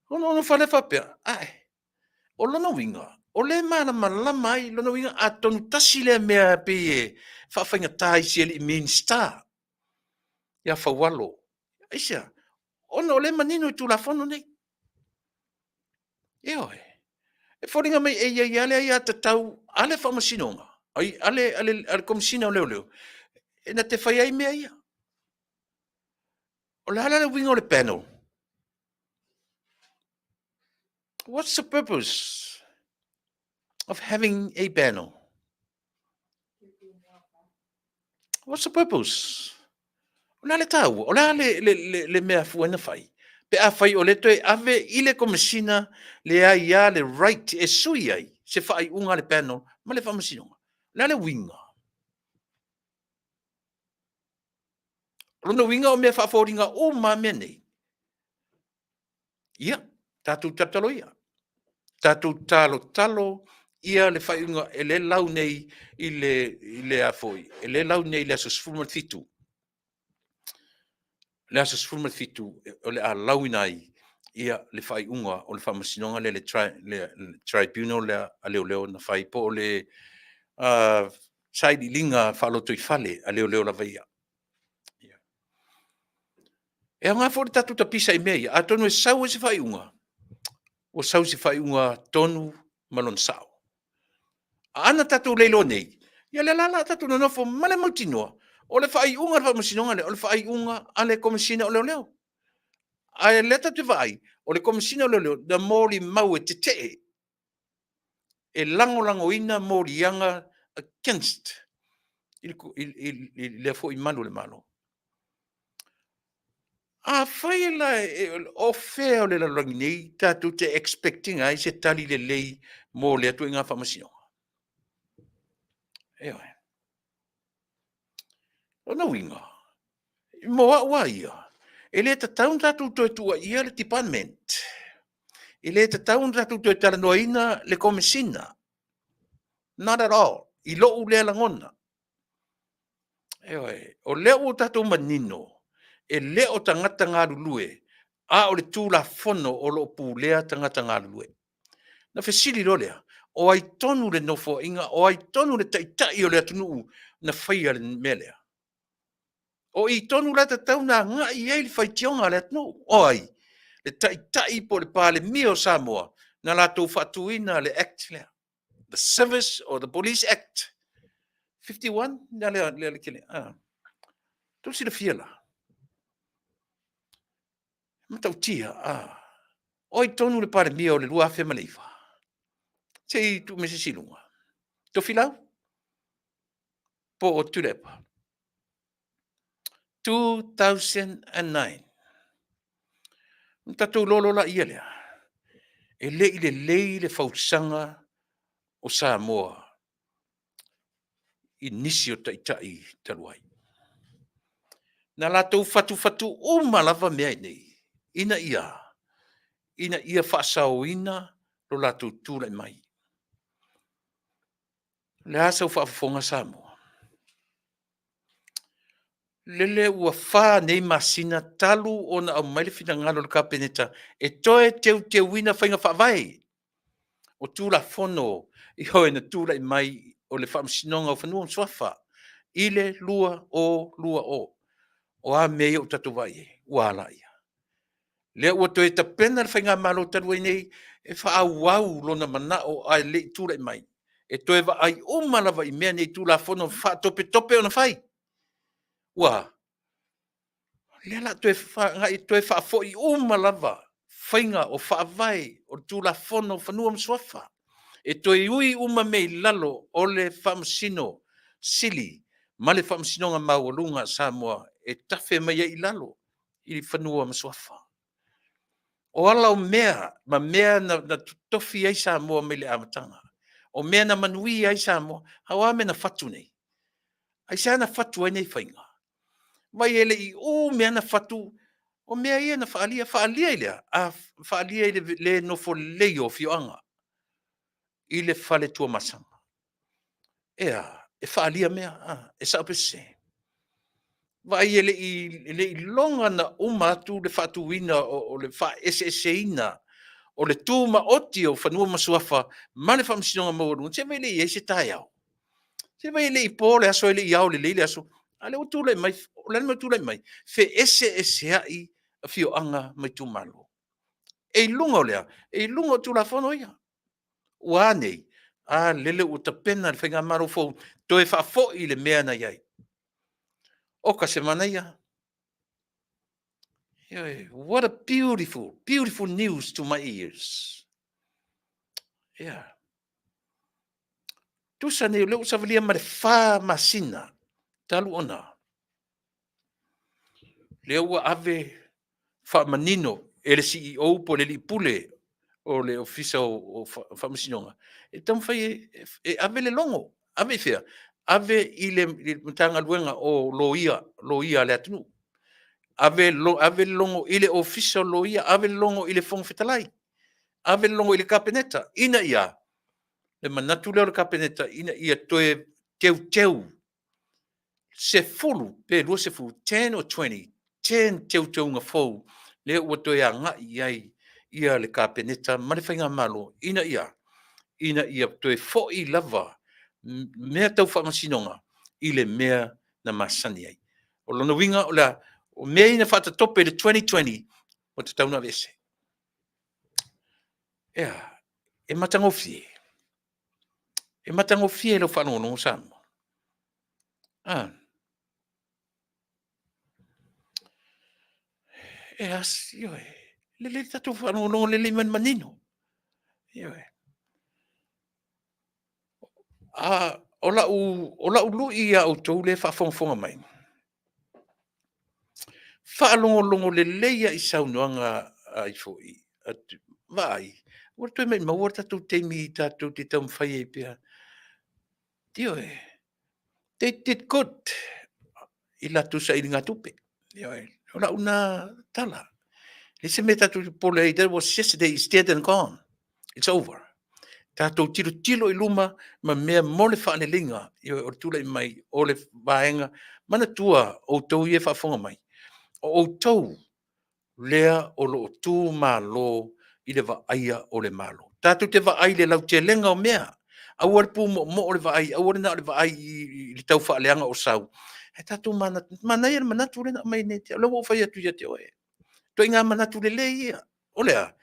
Onoono fale faapea, ae, o lona uiga, o lea e malamalama ai lona uiga, atonu tasi lea mea pei e faafaigata i si alii Minisita ia Faualo. Aisea? Ona o lea e manino i Tulafono nei. Ioe. E foliga mai e i ai lava le aiatatau a le Faamasinoga, ai, a le, a le, a le Komesina o Leoleo, e na te fai ai mea ia. O le a la le uiga o le panel? What's the purpose of having a panel? What's the purpose? O le a le tāua? O le a le, le, le, le mea fua na fai? Pe a fai o le toe ave i le komesina le ai a le right e sui ai se faaiuga a le panel ma le faamasinoga. O le a le uiga? O lona uiga o mea faafoliga uma a mea nei. Ia, tatou talotalo ia. Tatou talotalo ia le faaiuga e le lau nei i le, i le a foi, e le lau nei i le aso 17. Le aso 17 o le a lauina ai ia le faaiuga o le faamasinoga lea, le, tri, le, le tribunal lea a leoleo na fai, po o le uh, sailiiliga faalotoifale a leoleo lava ia. E aoga foi le tatou tapisa i mea ia, atonu e sau ai se faaiuga, ua sau se faaiuga tonu ma lona sao. A ana tatou le iloa nei, ia lea la la tatou nonofo ma le mautinoa, o le faaiuga a le faamasinoga lea, o le faaiuga a le Komesina o Leoleo. Ae lea tatou te vaai, o le Komesina o Leoleo na molimau e tetee e lagolagoina moliaga against i, i, i, i lea foi malu o le Malo. Afai la o fea o le lalolagi nei tatou te expect ina ai se tali lelei mo lea ituaiga faamasinoga? Ioe. Lona uiga, mo au lava ia, e le tatau ona tatou toe tuuaia le department. E le tatau ona tatou toe talanoaina le Komesina. Not at all. I lou lea lagona. Ioe, o lea ua tatou manino, e le o tagata galulue, a o le Tulafono o lo o pulea tagata galulue. Na fesili loa lea, o ai tonu le nofoaiga, o ai tonu le taitai o le atunuu na faia le mea lea? O i tonu la e tatau ona agai i ai le faitioga a le atunuu. O ai? Le taitai po o le Palemia o Samoa na latou faatuina le Act lea. The Service or the Police Act 51, lea lea lea le kele. Ah. Tou silafia la. Matautia, ah. O ai tonu le Palemia o le 2009? Se i tuu mai se isi i luga. Tofilau? Po o Tuilaepa? 2009. Ona tatou iloa loa laia lea, e le i lelei le fausaga o Samoa i nisi o taitai talu ai. Na latou fatufatu uma lava mea nei, ina ia, ina ia faasaoina lo latou tulai mai. O le a sau faafofoga Samoa? Lele ua fa nei masina talu ona aumai le finagalo o le Kapeneta e toe teuteuina faiga faavae o Tulafono ioe na tulai mai o le Faamasinoga o Fanua ma Suafa i le 2020. O a mea ia ua tatou vaai i ai? Ua a laia? Lea ua toe tapena le faigamalo talu ai nei e faaauau lona manao ae le i tulai mai, e toe vaai uma lava i mea nei Tulafono faatopetope ona fai. Ua lea la toe agai toe faafoi uma lava faiga o faavae o le Tulafono o Fanua ma Suafa e toe ui uma mea i lalo o le Faamasino Sili ma le Faamasinoga Maualuga a Samoa e tafe mai ai i lalo i fanua ma suafa. O ala o mea ma mea na, na totofi ai Samoa mai le amataga. O mea na manuia ai Samoa. A o a mea na fatu nei? Aisea na fatu ai nei faiga? Vai e le i u mea na fatu, o mea ia na faalia, faalia i le a? A faalia i le le nofo lelei o afioaga i le fale Tuamasaga. E a? E faalia mea, a, e sao pe sese? Vaai e le i, e le i iloga na uma atu le faatuina o, o le faaeseeseina o le tumaoti o Fanua ma Suafa ma le Faamasinoga Maualuga, se vaai e le i i ai se taeao. Se vaai e le i po le aso, e le i ao lelei le aso, a lea ua tulai mai, o le a le mea ua tulai mai? Feeseeseai afioaga ma itumalo. E i luga o le a? E i luga o Tulafono ia. Ua a nei? A lele ua tapena le Faigamalo fou toe faafoi le mea na i ai. Oka se manaia. Ioe, what a beautiful, beautiful news to my ears. Ia. Tusa nei, o lea ua savalia ma le 4 masina talu ona lea ua ave faamanino e le CEO po o le alii pule o le Ofisa o Faamasinoga e taumafai e ave le logo. Ave i fea? Ave i le Matagaluega o Loia, Loia a le atunuu. Ave ave le logo i le Ofisa o Loia, ave le logo i le Fofoga Fetalai, ave le logo i le Kapeneta, ina ia le manatu lea o le Kapeneta ina ia toe teuteu 10 pe 20, 10 or 20, 10 teuteuga fou lea ua toe agai i ai ia le Kapeneta ma le Faigamalo ina ia ina ia toe foi lava mea tau faamasinoga i le mea na masani ai. O lona uiga o le a? O mea ia na faatatope i le 2020 ua tatau ona aveese. Ea, e matagofie. E matagofie i lau faalogologo Samoa. Ah. E as, ioe, lelei le tatou faalogologo lelei ma le manino. Ioe. A, o lau, o lau lui ia outou lea e faafogafoga mai, faalogologo lelei lava i saunoaga a ifo i, vaai, ua toe maumau e le tatou taimi tatou te taumafai ai pea. Ioe, they did good i latou sailigatupe. Ioe, o lau lena tala. E leai se mea tatou te popole ai, that was yesterday, it's dead and gone. It's over. Tatou tilotilo i luma ma mea mo le faaleleiga, ioe, o le tulai mai o le vaega. Manatua outou ia e faafofoga mai, o outou lea o lo o tu malo i le vaaia o le Malo. Tatou te vaai i le lautelega o mea. Aua le pumoomoo o le vaai, aua le na o le vaai i le tau faaleaga o sau. Ae tatou manatu, manaia le manatu lea na aumai nei, o lea ua ou fai atu ia te oe. Ituaiga manatu lelei ia. O le a?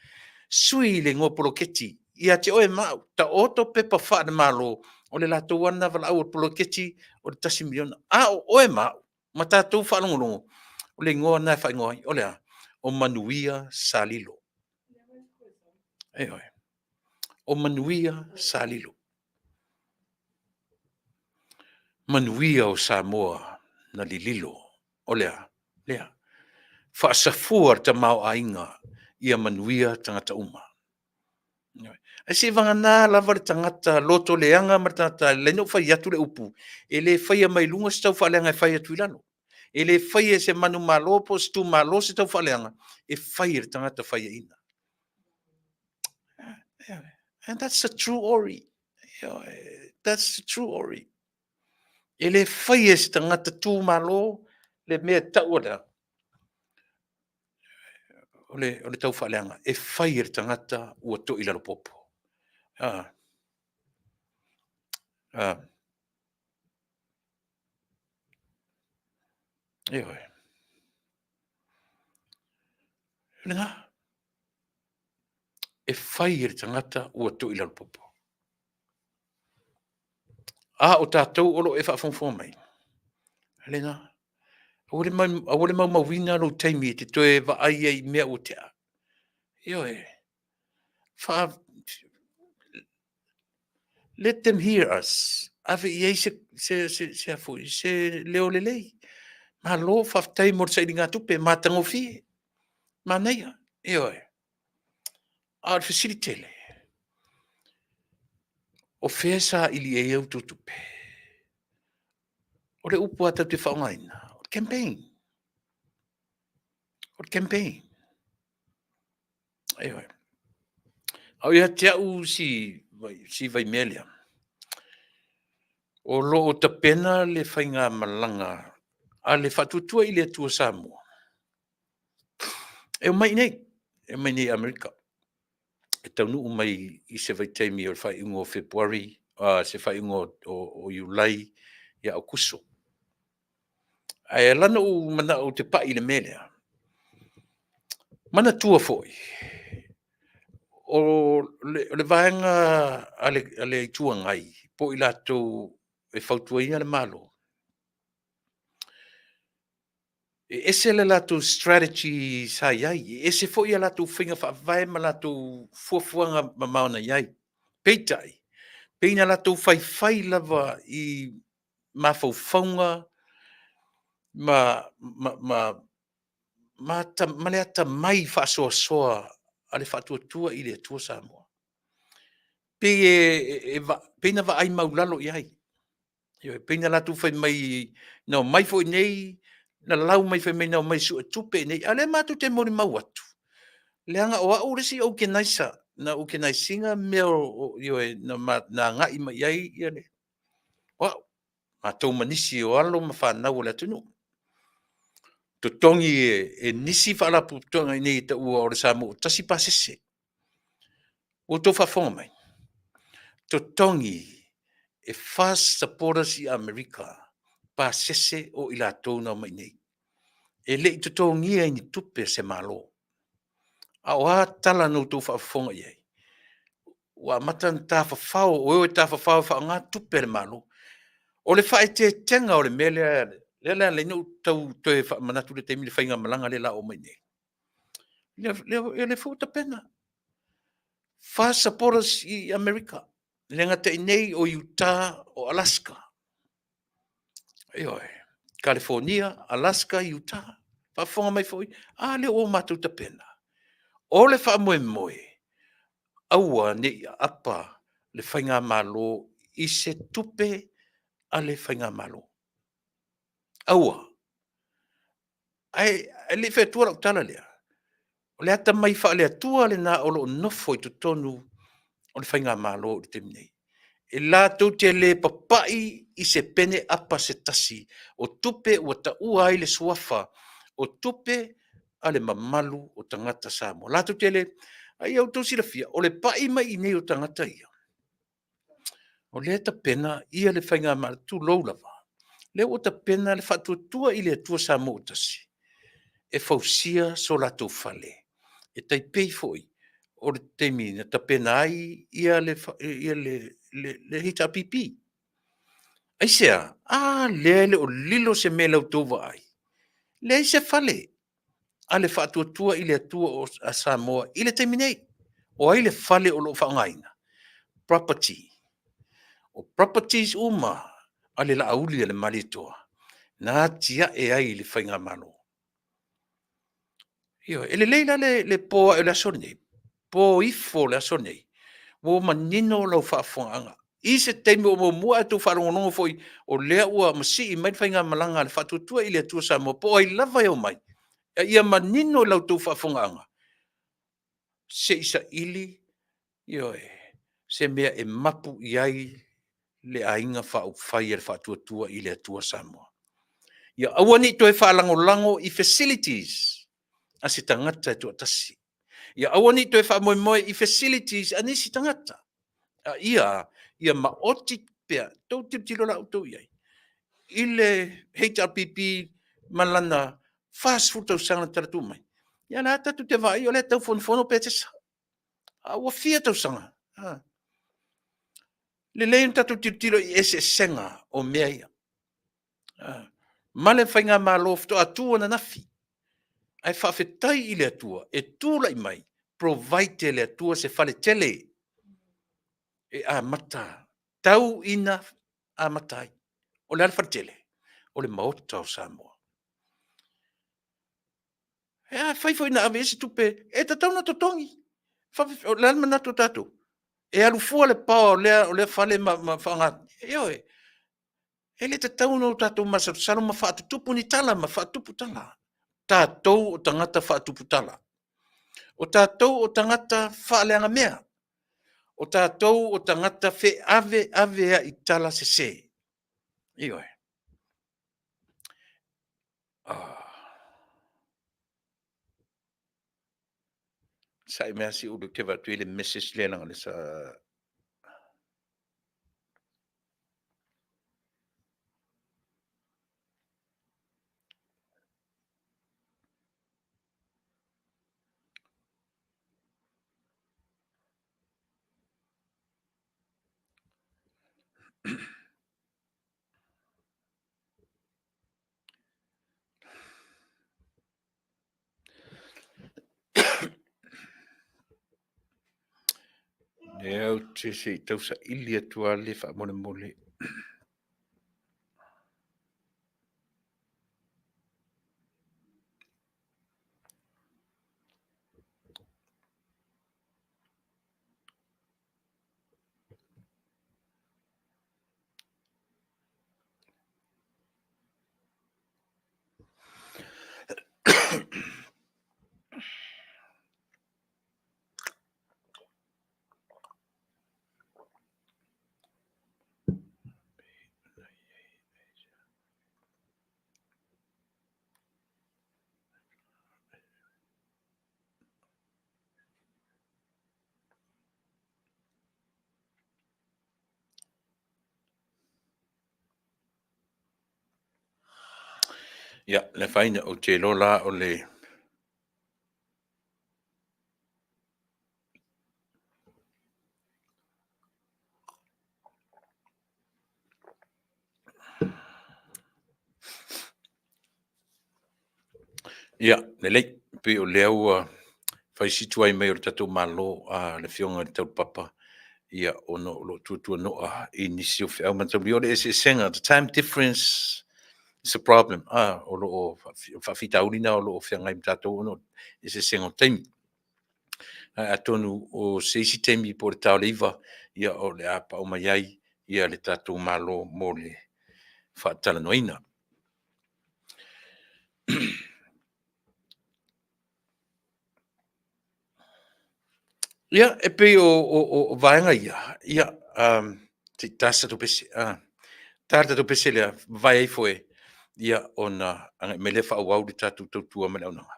Sui le igoa poloketi ia te oe ma au, taoto pepa faale-Malo, o le latou lava lena valaau o le poloketi o le $1 miliona. A o oe ma au ma tatou faalogologo, o le igoa lena e faaigoa ai, o le a? O Manuia Salilo. Ioe. O Manuia Salilo. Manuia o Samoa na lililo. O le a? Lea. Faasafua le tamaoaiga ia manuia tagata uma. Ae seivagana lava le tagata loto leaga ma le tagata, lea na ou fai atu le upu, e le faia mai luga se taufaaleaga e fai atu i lalo. E le faia e se manumalo po o se itumalo se taufaaleaga, e fai e le tagata faiaina. And that's the true ori. That's the true ori. E le faia e se tagata tumalo le mea e taua lea o le, o le taufaaleaga, e fai e le tagata ua toi lalopopo. Ah. Ah. Ioe. Lena. E fai e le tagata ua toi lalopopo. A o tatou o lo o e faafogafoga mai, lena, aua le, aua le maumauina lou taimi e te toe vaai ai i mea ua tea. Ioe, fa, let them hear us. Ave i ai se, se, se, se, a foi, se leo lelei. Malo, faafetai mo le sailigatupe, matagofie. Manaia, ioe. A o le fesili tele, o fea e saili ai a outou tupe? O le upu lava tatou te faaaogaina, o le campaign. O le campaign. Ioe. A o ia te au si, si vaimea lea, o lo o tapena le faigamalaga a le Faatuatua i le Atua Samoa E omai i nei, e omai nei i Amerika. E taunuu mai i se vaitaimi o le faaiuga o Fepuari, se faaiuga o Iulai ia Aokuso. Ae ala ona ou manao ou te pai i le mea lea, manatua foi, o le vaega a le Itu Agai po o i latou e fautuaina le Malo, E ese le latou strategy sa i ai, e ese foi a latou faiga faavae ma latou fuafuaga mamao na i ai. Peitai, pei na latou faifai lava i mafaufauga ma, ma, ma, ma, ma le atamai faasoasoa a le Faatuatua i le Atua Samoa. Pei e, e, pei na vaai maulalo i ai. Ioe, pei na latou fai mai, na omai foi nei, na lau mai fai mai na omai e suetupe i inei, a o lea matou te molimau atu, leaga o au le isi organiser na organise ina mea o, ioe, na agai mai i ai ia le, o au, matou ma nisi o alo ma fanau a le atunuu. Totogi e nisi faalapotopotoga i inei e taua o le Samoa ua tasi pasese. Ua outou faafofoga mai? Totogi e FAST supporters i Amerika pasese o i latou na omai i inei. E le i totogia i ni tupe a se Malo. A o a tala na outou faafofoga i ai? Ua amata ona tafafao, o e tafafao e faaaoga tupe a le Malo. O le faaeteetega o le mea lea, lea na ala ai ona ou tau toe faamanatu i le taimi le faigamalaga lea o le a oo mai nei. O lea foi ua tapena. FAST supporters i Amerika, e le gata i inei o Utah, o Alaska. Ioe, Kalifonia, Alaska, Utah. Faafofoga mai foi, a lea ua matou tapena. O le faamoemoe, aua ne i aapa le Faigamalo i se tupe a le Faigamalo. Aua. Ae le i fai atua lau tala lea, o le atamai faale-Atua lena o lo o nofo i totonu o le Faigamalo i le taimi nei. E latou te le papai i se pene apa se tasi o tupe ua taua ai le suafa o tupe a le mamalu o tagata Samoa. Latou te le... A ia outou silafia, o le pai mai i inei o tagata ia, o lea e tapena ia le Faigamalo, tulou lava, lea ua tapena le Faatuatua i le Atua Samoa ua Tasi e fausia so latou fale, e tai pei foi o le taimi na tapena ai le HRPP. Aisea? A lea e le o lilo se mea i la outou vaai? Leai se fale a le Faatuatua i le Atua a Samoa i le taimi nei. O ai le fale o lo o faaaogaina? Property. O properties uma a le Laauli a le Malietoa na atiae ai le Faigamalo. Ioe. E lelei la le po ae o le aso lenei, po ifo le aso lenei, ua manino lau faafofogaaga. I se taimi ua muamua ae outou faalogologo foi o lea ua masii mai le faigamalaga a le Faatuatua i le Atua Samoa, po o ai lava e omai, a ia manino i la outou faafofogaaga, se i saili, ioe, se mea e mapu i ai le Aiga Faaupufai a le Faatuatua i le Atua Samoa. Ia aua ne i toe faalagolago i facilities a se tagata e toatasi. Ia aua ne i toe faamoemoe i facilities a nisi tagata. A ia, ia maoti pea, tou tilotilo la outou i ai, i le HRPP ma lana 40 tausaga na talatuu mai, ia o lea tatou te vaai o lea e tau fonofono Petesa. A ua fia tausaga? Lelei ona tatou tilotilo i eseesega o mea ia. Ma le Faigamalo faatoa tu ananafi, ae faafetai i le Atua e tulai mai, provide e le Atua se faletele e amata, tau ina amata ai. O le a le faletele? O le Maota o Samoa. E afai foi na ave i ai se tupe, e tatau ona totogi. O le a le manatu o tatou? E alu fua le power o lea fale ma faaaoga? Ioe. E le tatau ona tatou masalosalo ma faatutupu ni tala ma faatupu tala. O tatou o tagata faatupu tala. O tatou o tagata faaleagamea. O tatou o tagata feaveaveai tala sese. Ioe. Ah. Sa'i mai lava si Ulu ou te vaai atu e i ai le message lea leaga o lea sa Lea ou te se i tausaili atu lava le faamolemole. Ia, le afaina, ou te iloa la o le Ia, lelei, e pei o lea ua fai si tuai mai o le tatou Malo, le Afioga i le Taulapapa, ia, ona o lo o tuatuano'a i nisi o feau mataulia. O le eseesega, the time difference is a problem. O lo o faafitauli lena o lo o feagai ma tatou ona o le eseesega o taimi. Ae atonu o se isi taimi po o le ta o le 9:00 ia o le a paau mai ai le tatou Malo mo le faatalanoaina. Ia, e pei o vaega ia, ia, se i ta se tatou pese. Ta le tatou pese lea, vavae ifo e, ia, ona agai mai lea faaauau le tatou tautua ma le auaunaga.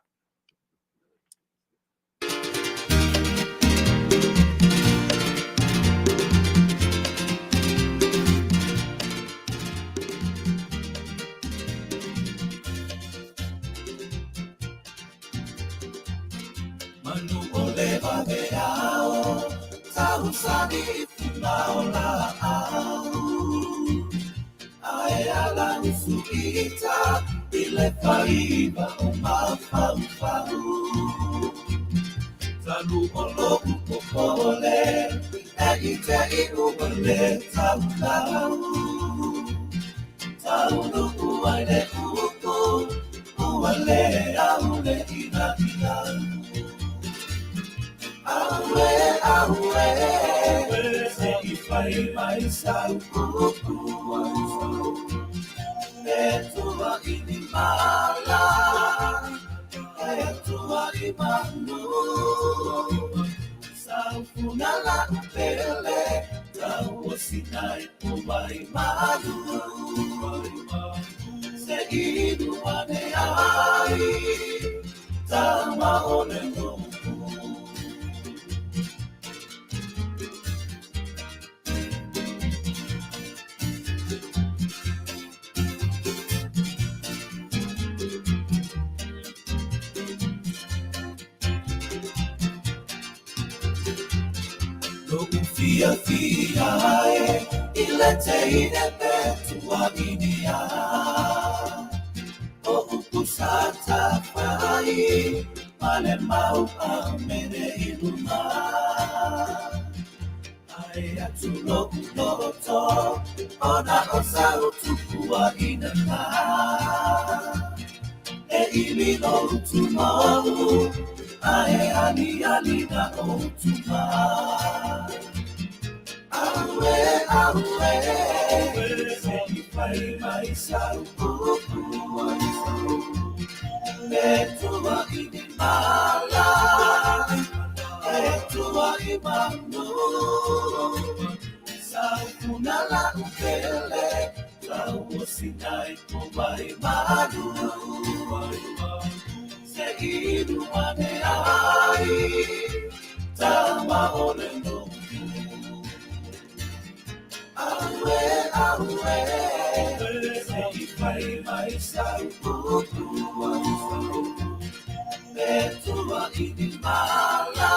Manu o le vaveao, tausani i funa o laau. Ae ala usuita i le faiva o mafaufau. Talu o lo'u popole, e i te i ua le taulau. Taunuu ai le upu, ua le au le ina'ina'u. Auē, auē, se i fai mai sau upu. E tua i ni mala, e tua i manu. Saufuna la'u pele, tauosina i po vai malu. Se inu ane ai, tama o le nu'u. Lo'u fiafia e i le teine pe tuaʻinia. O upu sa tafai ma le mau amene i luma. Ae atu lo'u loto ona o sau tupuaʻina na. E ili lou tumau ae aliali na outuma. Auē, auē, se i fai mai sau upu. E tua i ni mala, e tua i manu. Saufuna la'u pele, tauosina i po vai malu. Se inu ane ai, tama o le nu'u. Auē, auē, se i fai mai sau upu. E tua i ni mala,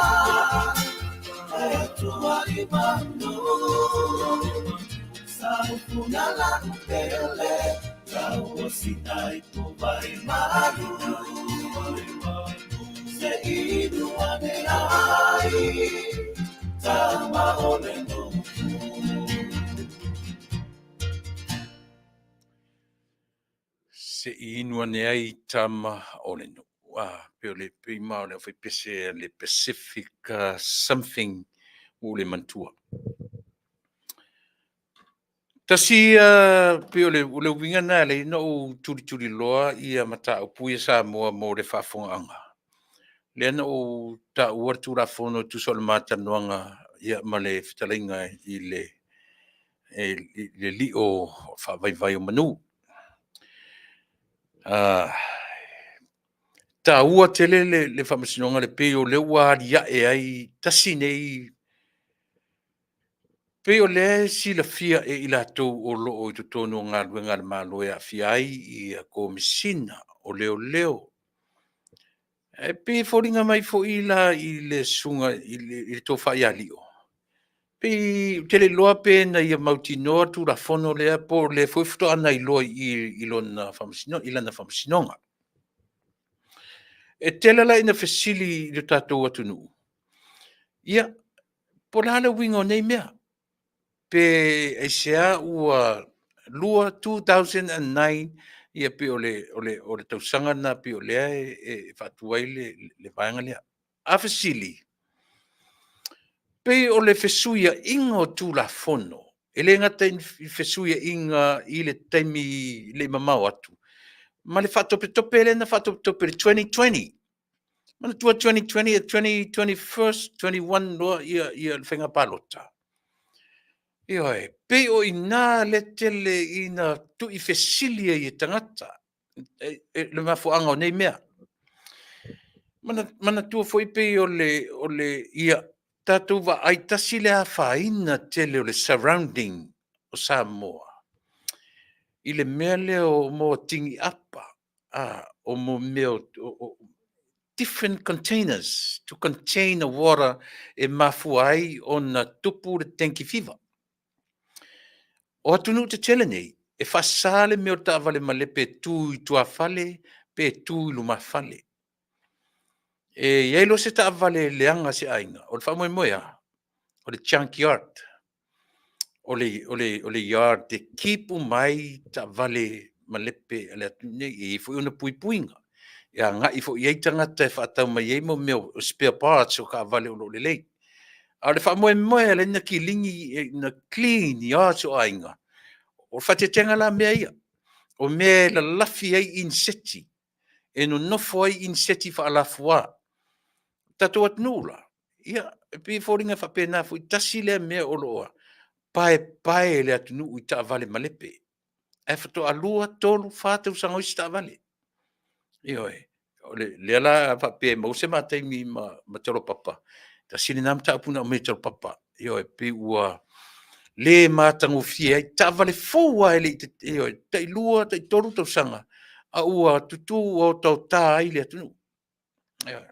e tua i manu. Saufuna la'u pele, tauosina i po vai malu. Se inu ane ai, tama o le nuu. Se i inu ane ai tama o le nuu. Ah, pe o le pei ma o le aufaipese a le Pacific something ua ou le manatua. Tasi ia pei o le o le uiga lena e ala ai ona ou tulituliloa ia mataupu ia Samoa mo le faafofogaaga. Lea na ou taua le Tulafono e tusa o le ma talanoaga ma le fetalaiga i le Alii o Faavaivai o Manu. E taua tele le Faamasinoga lea, pei o lea ua aliae ai tasi nei... Pei o lea e silafia e i latou o lo o i totonu o galuega a le Malo e aafia ai ia Komesina o Leoleo. Ae pei e foliga mai foi la i le susuga i le Tofa ia Lio, pei ou te le iloa pe na ia mautinoa le Tulafono lea po o lea foi faatoa na iloa i i i lona Faamasinoga. E tele la ina fesili i le tatou atunuu, ia, po o le a le uiga o nei mea? Pe aisea ua 2009 ia pei o le tausaga lena pei o lea e faatu ai le vaega lea. A fesili, pei o le fesuiaiga o Tulafono, e le gata i fesuiaiga i le taimi le i mamao atu, ma le faatopetope lea na faatopetope i le 2020. Manatua 2020 e 2021, 2021 loa le faiga palota. Ioe, pei o i ina lea e tele ina tuifesili ai e tagata le mafuaaga o nei mea. Manatua foi pei o le ia tatou vaai tasi le afaina tele o le surrounding o Samoa i le mea lea o moa tini apa, o mea o different containers to contain the water e mafua ai ona tupu le dengue fever. O atunuu tetele nei, e faasa le mea o le taavale malepe e tu i tuafale pe tu i lumafale. E i ai loa se taavale leaga a se aiga, o le faamoemoe lava, o le junk yard. O le yard e keep uma ai taavale malepe a le atunuu nei. E i ai foi ona puipuiga, e agai foi i ai tagata e faatau mai ai mea o spare parts o taavale o lo o lelei. A o le faamoemoe e ala ai ona kilini, ona clean yards o aiga, o le faaeteetega la mea ia, o mea e lalafi ai iniseti, e nonofo ai iniseti faalafua. O le tatou atunuu la, ia, e pei e foliga faapena foi, tasi lea mea o lo o paepae le atunuu i taavale malepe, ae faatoa 2, 3, 4 tausaga o isi taavale. Ioe. O lea la a faapea e maua se ma taimi ma Tauropapa, tasi lena mataupu na aumai e Tauropapa, ioe, pei ua le matagofie ai taavale fou lava e le i, ioe, tai 2, tai 3 tausaga, a ua tutu ua otaota ai le atunuu. Ioe.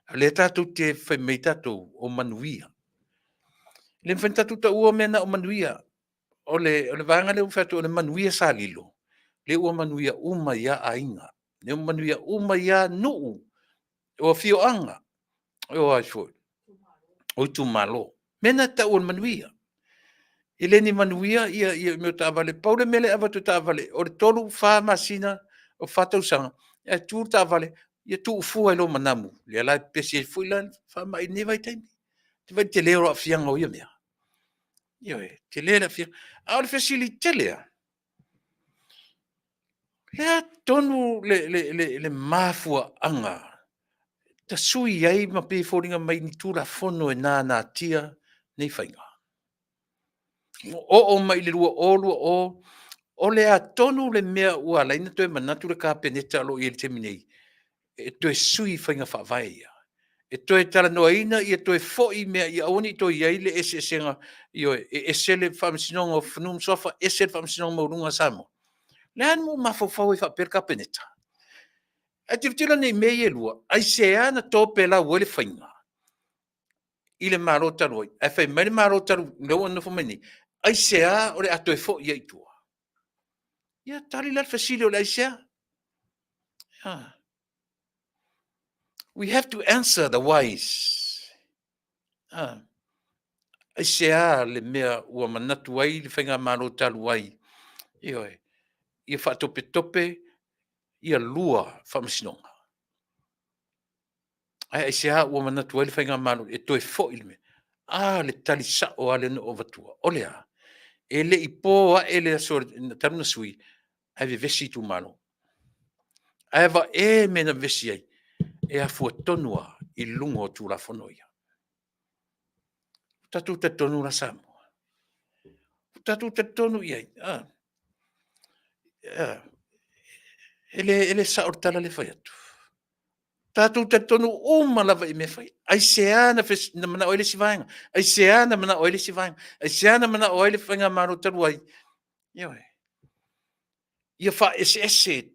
A o lea tatou te fai mai tatou o manuia. E le mafai ona tatou taua mea na o manuia. O le vaega lea ua ou fai atu o le manuia sa lilo, lea ua manuia uma ai lava aiga, lea ua manuia uma ai lava nuu, o afioaga, o a foi? O itumalo. O mea na e tau o le manuia. E le ni manuia mea o taavale. Pau le mea lea e avatu e taavale, o le 3, 4 masina, o le 4 tausaga, ae tu le taavale, ia tuufua ai loa ma namu. Lea la e pepesi ai foi la le faamai i lenei vaitaimi. Vaai i le tele o aafiaga o ia mea? Ioe, e tele le aafiaga. A o le fesili tele lava, o le a tonu le mafuaaga tasui ai ma pei e foliga mai ni Tulafono e nanatia nei faiga? Ua oo mai i le 2020, o le a tonu le mea ua ala ai ona toe manatu le Kapeneta o lo o i ai i le taimi nei e toe sui faiga faavae ia, e toe talanoaina ia toe foi mea ia aua ne i toe i ai le eseesega, ioe, e ese le Faamasinoga o Fanua ma Suafa, ese le Faamasinoga Maualuga a Samoa. O le a le mea ua mafaufau ai faapea le Kapeneta? Ae tilotilo ane i mea ia e lua, aisea na topelau ai le faiga i le Malo talu ai, ae fai mai le Malo talu lea ua nonofo mai nei, aisea o le a toe foi ai i tua? Ia tali la le fesili o le aisea? We have to answer the whys. Aisea le mea ua manatu ai le Faigamalo talu ai, ioe, ia faatopetope ia lua faamasinoga? Ae aisea ua manatu ai le Faigamalo e toe foi le mea? A, le tali sao lava lea na ou avatua, o le a? E le i po ae le aso talu ona sui, ae vevesi itumalo. Ae vae mea na vevesi ai, e afua tonu lava i luga o Tulafono ia. Ua tatou talitonu la Samoa? Ua tatou talitonu i ai? A? E le sao le tala lea e fai atu? Tatou talitonu uma lava i mea e fai. Aisea na manao ai le isi vaega? Aisea na manao ai le isi vaega? Aisea na manao ai le Faigamalo talu ai? Ioe. Ia faaeseese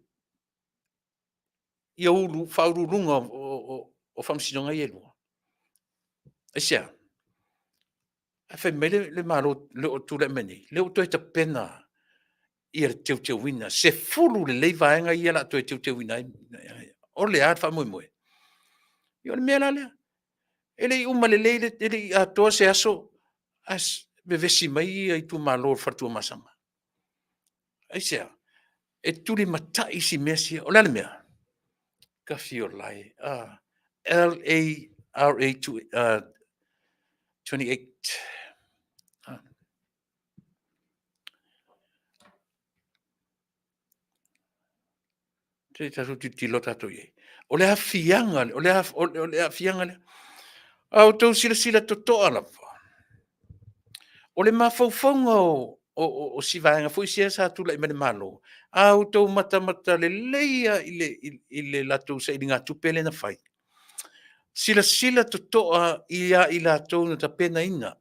ia Faauluuluga o Faamasinoga ia e lua. Aisea? Ae fai mai le Malo o tulai mai nei, lea ua toe tapena ia le teuteuina, 10 lelei vaega ia o le a toe teuteuina ai. O le a le faamoemoe? Ia o le mea la lea. E le i uma lelei, e le i atoa se aso ae vevesi mai itumalo i le fale Tuamasaga. Aisea? E tulimatai isi mea sia. O le a le mea? Tafiolae LARA 28. Se i tatou tilotilo tatou i ai. O le aafiaga, o le aafiaga lea. A outou silasila totoa lava, o le mafaufauga o si vaega foi sia sa tulai mai i le Malo, a outou matamata lelei lava i le latou sailigatupe lea na fai, silasila totoa ia i latou na tapenaina.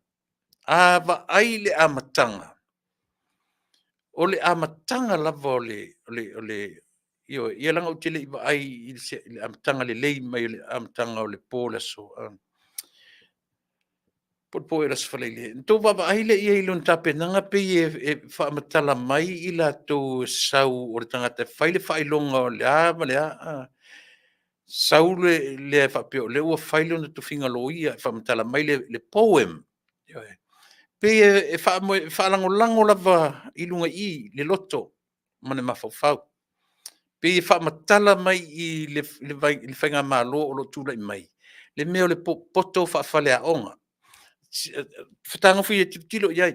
A vaai i le amataga, o le amataga lava o le, ioe, ia leaga ou te le i vaai i le amataga lelei mai o le amataga o le po o le aso po o le po ea o le Aso Faraile. Ona outou vaavaai lea i ai i lona tapenaga pei e faamatala mai i latou e sau o le tagata e fai le faailoga o le a ma le a, sau lea faapea o lea ua fai lona tofiga loia, e faamatala mai le poem. Ioe. Pei e faalagolago lava i luga i i le loto ma le mafaufau. Pei e faamatala mai i i le faigamalo o lo o tulai mai le mea o le poto faafaleaoga. E fetagofi e tilotilo i ai.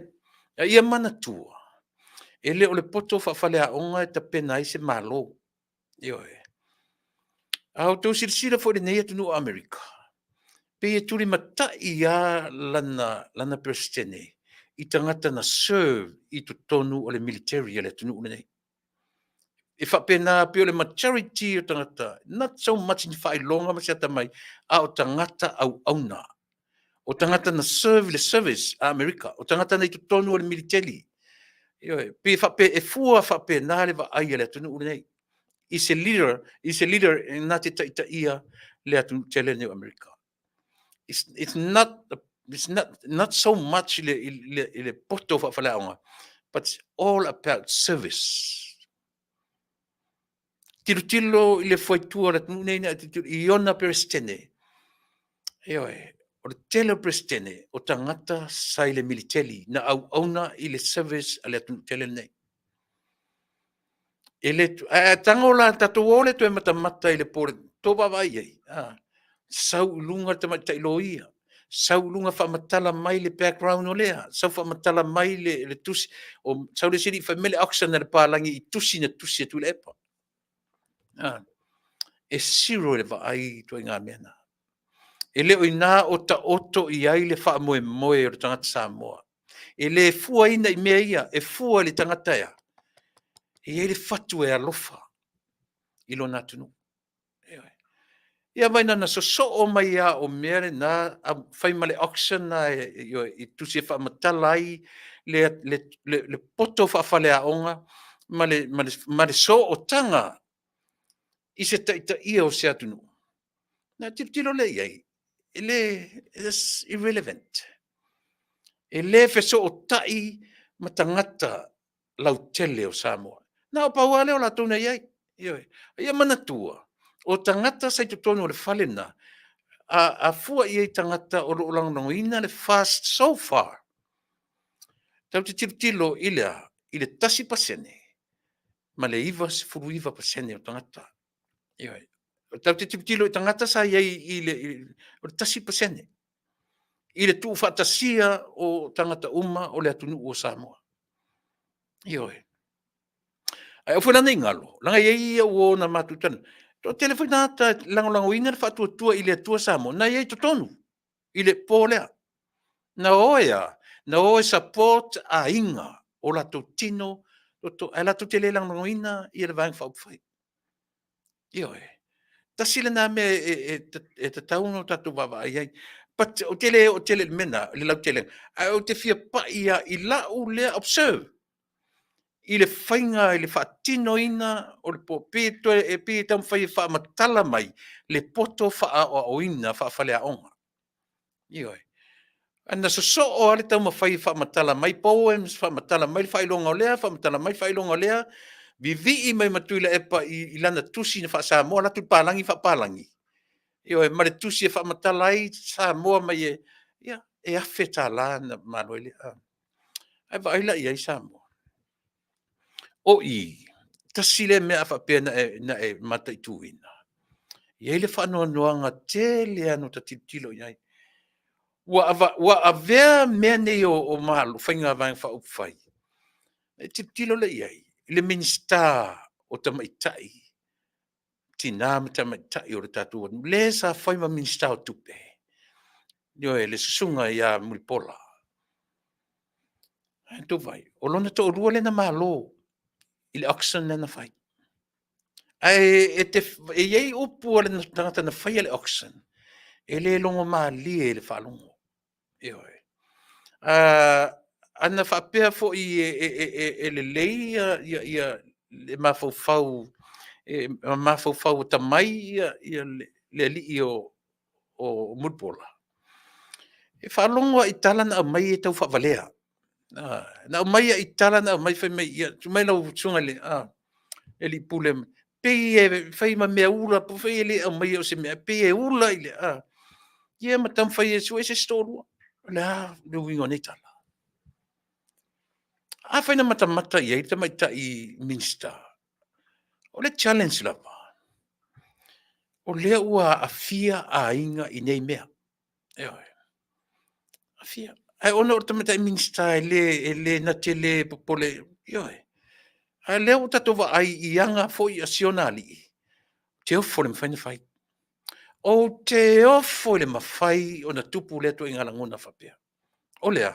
A ia manatua, e le o le poto faafaleaoga e tapena ai se Malo. Ioe. A outou silasila foi i lenei atunuu o Amerika, pei e tulimatai lava lana Peresetene i tagata na serve i totonu o le militeri a le atunuu lenei. E faapena, pei o le majority o tagata, not so much ni faailoga ma se atamai, a o tagata auauna. O tagata na serve i le service a Amerika, o tagata na i totonu o le militeli. Ioe, pei e faapea, e fua faapena le vaai a le atunuu lenei i se leader, i se leader na te taitaia le atunuu tele lenei o Amerika. It's not so much i le poto faafaleaoga, but it's all about service. Tilotilo i le fuaitua o le atunuu lenei, i ona Peresetene, ioe, o le tele o Peresetene o tagata sa i le militeli na auauna i le service a le atunuu tele lenei. E le, ae a tago la, tatou o lea toe matamata i le po, tou vaavaai i ai, a, sau i luga le tamaitai loia, sau i luga faamatala mai le background o lea, sau faamatala mai le tusi, o, sau le isi alii fai mai le auction a le papalagi i tusi na tusi e Tuilaepa. A, e zero i le vaai i ituaiga mea na. E le o i ina o taoto i ai le faamoemoe o le tagata Samoa. E le fuaina i mea ia, e fua i le tagata e a? E i ai le fatu e alofa i lona atunuu. Ioe. Ia ma ina na sosoo mai lava o mea lena, fai ma le auction na i tusi e faamatala ai le poto faafaleaoga ma le sootaga i se taitaia o se atunuu. Na tilotilo lea i ai, e le, it's irrelevant. E le fesootai ma tagata lautele o Samoa. Na o pau lava lea o latou na i ai. Ioe. A ia manatua, o tagata sa i totonu o le fale lena, a fua i ai i tagata o lo o lagolagoina le FAST so far. Tatou te tilotilo i le a? I le 1% ma le 99% o tagata. Ioe. Tatou te tilotilo i tagata sa i ai i le, o le 1% i le tuufaatasia o tagata uma o le atunuu o Samoa. Ioe. Ae aua foi la ne i galo, leaga e i ai au uo na matou talanoa, toatele foi tagata e lagolagoina le faatuatua i le Atua Samoa na i ai i totonu i le po lea. Na o e a? Na o e support aiga o latou tino, ae latou te le lagolagoina le Vaega Faaupufai. Ioe. Tasi lena mea e tatau ona tatou vaavaai i ai. But ou te le oo tele i le mea lena i le lautelega, ae ou te fia pai lava i lau lea observe i le faiga i le faatinoina o le po, pei e pei e taumafai e faamatala mai le poto faaaoaoina faafaleaoga. Ioe. Na sosoo lava le taumafai e faamatala mai poems, faamatala mai le faailoga o lea, faamatala mai le faailoga o lea, vivii mai ma Tuilaepa i lana tusi na faa-Samoa, alu atu le palagi faapalagi, ioe, ma le tusi e faamatala ai Samoa mai e, ia, e $1000 na malo ai le... Ae vaai la i ai Samoa? O i, tasi lea mea a faapea na e mataituina, e i ai le faanoanoaga tele lava na ota tilotilo i ai. Ua avea mea nei o Malo, faiga Vaega Faaupufai, ona e tilotilo lea i ai i le Minisita o Tamaitai, Tina ma Tamaitai o le tatou atunuu, le sa fai ma Minisita o Tupe, ioe, le Susuga ia Mulipola. A outou vaai, o lona toalua lea na malo i le auction lea na fai. Ae e i ai upu a le tagata na faia le auction, e le logomalie i le faalogo. Ioe. Ana faapea foi e lelei le mafaufau mafaufau atamai le alii o Mulipola, e faalogo lava i tala na aumai e tau faavalea. Na aumai lava i tala na aumai fai mai, susu mai lau susuga i le alii Pule, pei e fai ma mea ula foi e le aumaia o se mea, pei e ula i le ia ma taumafai e sue se isi toalua. O le a le uiga o nei tala? Afai na matamata i ai le tamaitai Minisita, o le challenge lava, o lea ua aafia aiga i nei mea. Ioe. Aafia. Ae ona o le tamaitai Minisita e le na te le popole, ioe. A o lea ua tatou vaai i aga foi a si ona alii, ou te ofo i le mafai ona fai. Ou te ofo i le mafai ona tupu lea ituaiga lagona faapea. O le a?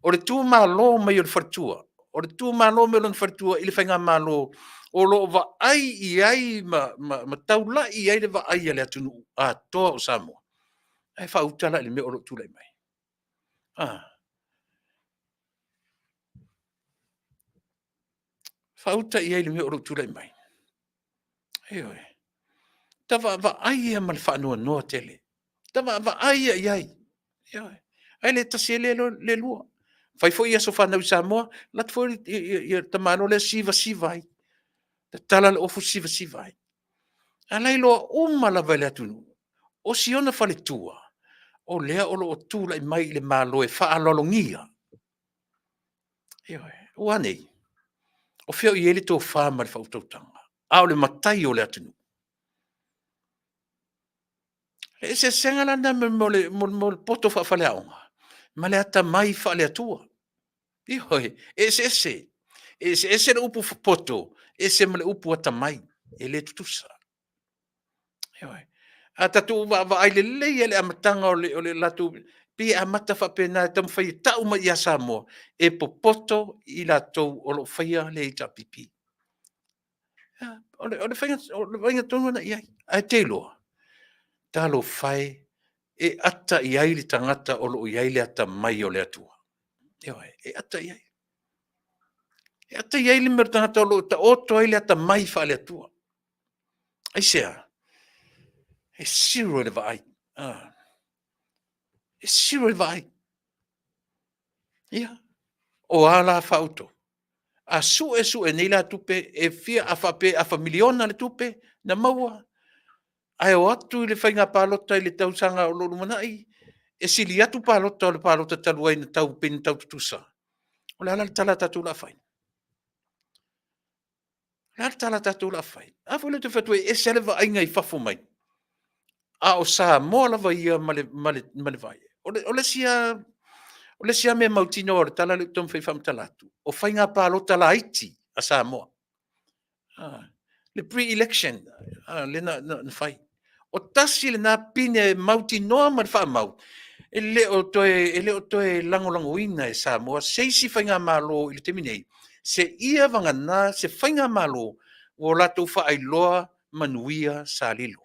O le tu malo mai o le faletua, o le tu malo mai o lona faletua i le faigamalo o lo o vaai i ai ma taulai i ai le vaai a le atunuu atoa o Samoa, ae faauta la i le mea o lo o tulai mai. Faauta i ai i le mea o lo o tulai mai. Ioe. Ta vaavaai ia ma le faanoanoa tele. Ta vaavaai ia i ai. Ioe. Ae le tasi e le lua. Fai foi aso fanau i Samoa, alu atu foi le tamaloa lea sivasiva ai. Tatala le ofu sivasiva ai. A o la e iloa uma lava e le atunuu, o si ona faletua, o lea o lo o tulai mai i le Malo e faaaloalogia. Ioe. Ua a nei? O fea o i ai le tofa ma le faautautaga? A o le matai o le atunuu. O le eseesega la lena mo le poto faafaleaoga ma le atamai faale-Atua. Ioe, e eseese. E eseese le upu poto, ese ma le upu atamai, e le tutusa. Ioe. A tatou vaavaai lelei lava i le amataga o le latou, pei e amata faapena e taumafai e tau mai ia Samoa, e popoto i latou o lo o faia le HRPP. O le vaaiga tonu lena i ai. Ae te iloa, talofa e, e ata i ai le tagata o lo o i ai le atamai o le Atua. Ioe, e ata i ai. E ata i ai le mea o le tagata o lo o taoto ai le atamai faale-Atua. Aisea? E zero i le vaai. Ah. E zero i le vaai. Ia, o a la faauto? A sue sue nei la tupe e fia, a faapea e afa miliona le tupe na maua, ae o atu i le faiga palota i le tausaga o lo o lumanai, e sili atu palota o le palota talu ai na tau pei na tau tutusa. O le a la le tala a tatou o le a fai? O le a le tala a tatou o le a fai? A foi lea ou te fai atu e ese lava le vaaiga i fafo mai, a o Samoa lava ia ma le, ma le, ma le vaai. O le, o le isi lava, o le isi lava mea mautinoa o le tala lea ou te taumafai e faamatala atu, o faiga palota laiti a Samoa, le pre-election lea na fai. O tasi lena pine mautinoa ma le faamau, e le o toe, e le o toe lagolagoina e Samoa se isi faigamalo i le taimi nei, seia vagana se faigamalo ua latou faailoa manuia sa lilo.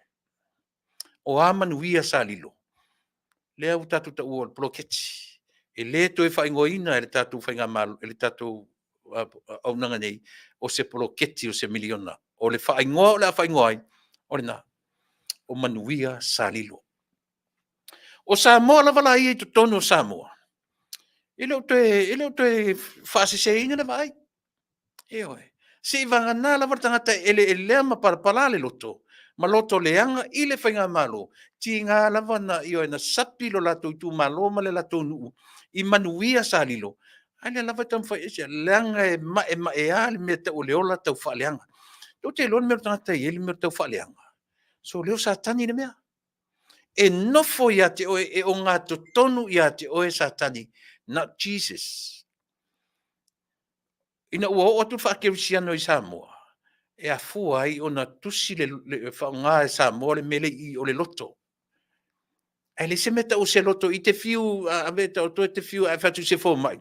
O a manuia sa lilo? Lea ua tatou taua o le poloketi. E le toe faaigoaina e le tatou faigamalo, e le tatou auaunaga nei, o se poloketi o se miliona. O le faaigoa o le a faaigoa ai, o lena, o manuia sa lilo. O Samoa lava la ia i totonu o Samoa, e le o toe, e le o toe faaseseina le vaai. Ioe. Seivagana lava le tagata e eleelea ma palapala le loto ma loto leaga i le faigamalo, tiga lava na, ioe, na sapi lo latou itumalo ma le latou nuu i manuia sa lilo, a lea lava e taumafai, aisea? Leaga e maemaea le mea e tau o le ola taufaaleaga. Tou te iloa le mea o le tagata e i ai le mea taufaaleaga? Sole, o Satani le mea. E nofo ia te oe, e ogatotonu ia te oe Satani, not Jesus. Ina ua oo atu le faakerisiano i Samoa, e afua ai ona tusi le, le faaaoga e Samoa le mea lea i i o le loto. Ae leai se mea e tau o se loto i te fiu ave e taoto e te fiu e fai atu i se fomai,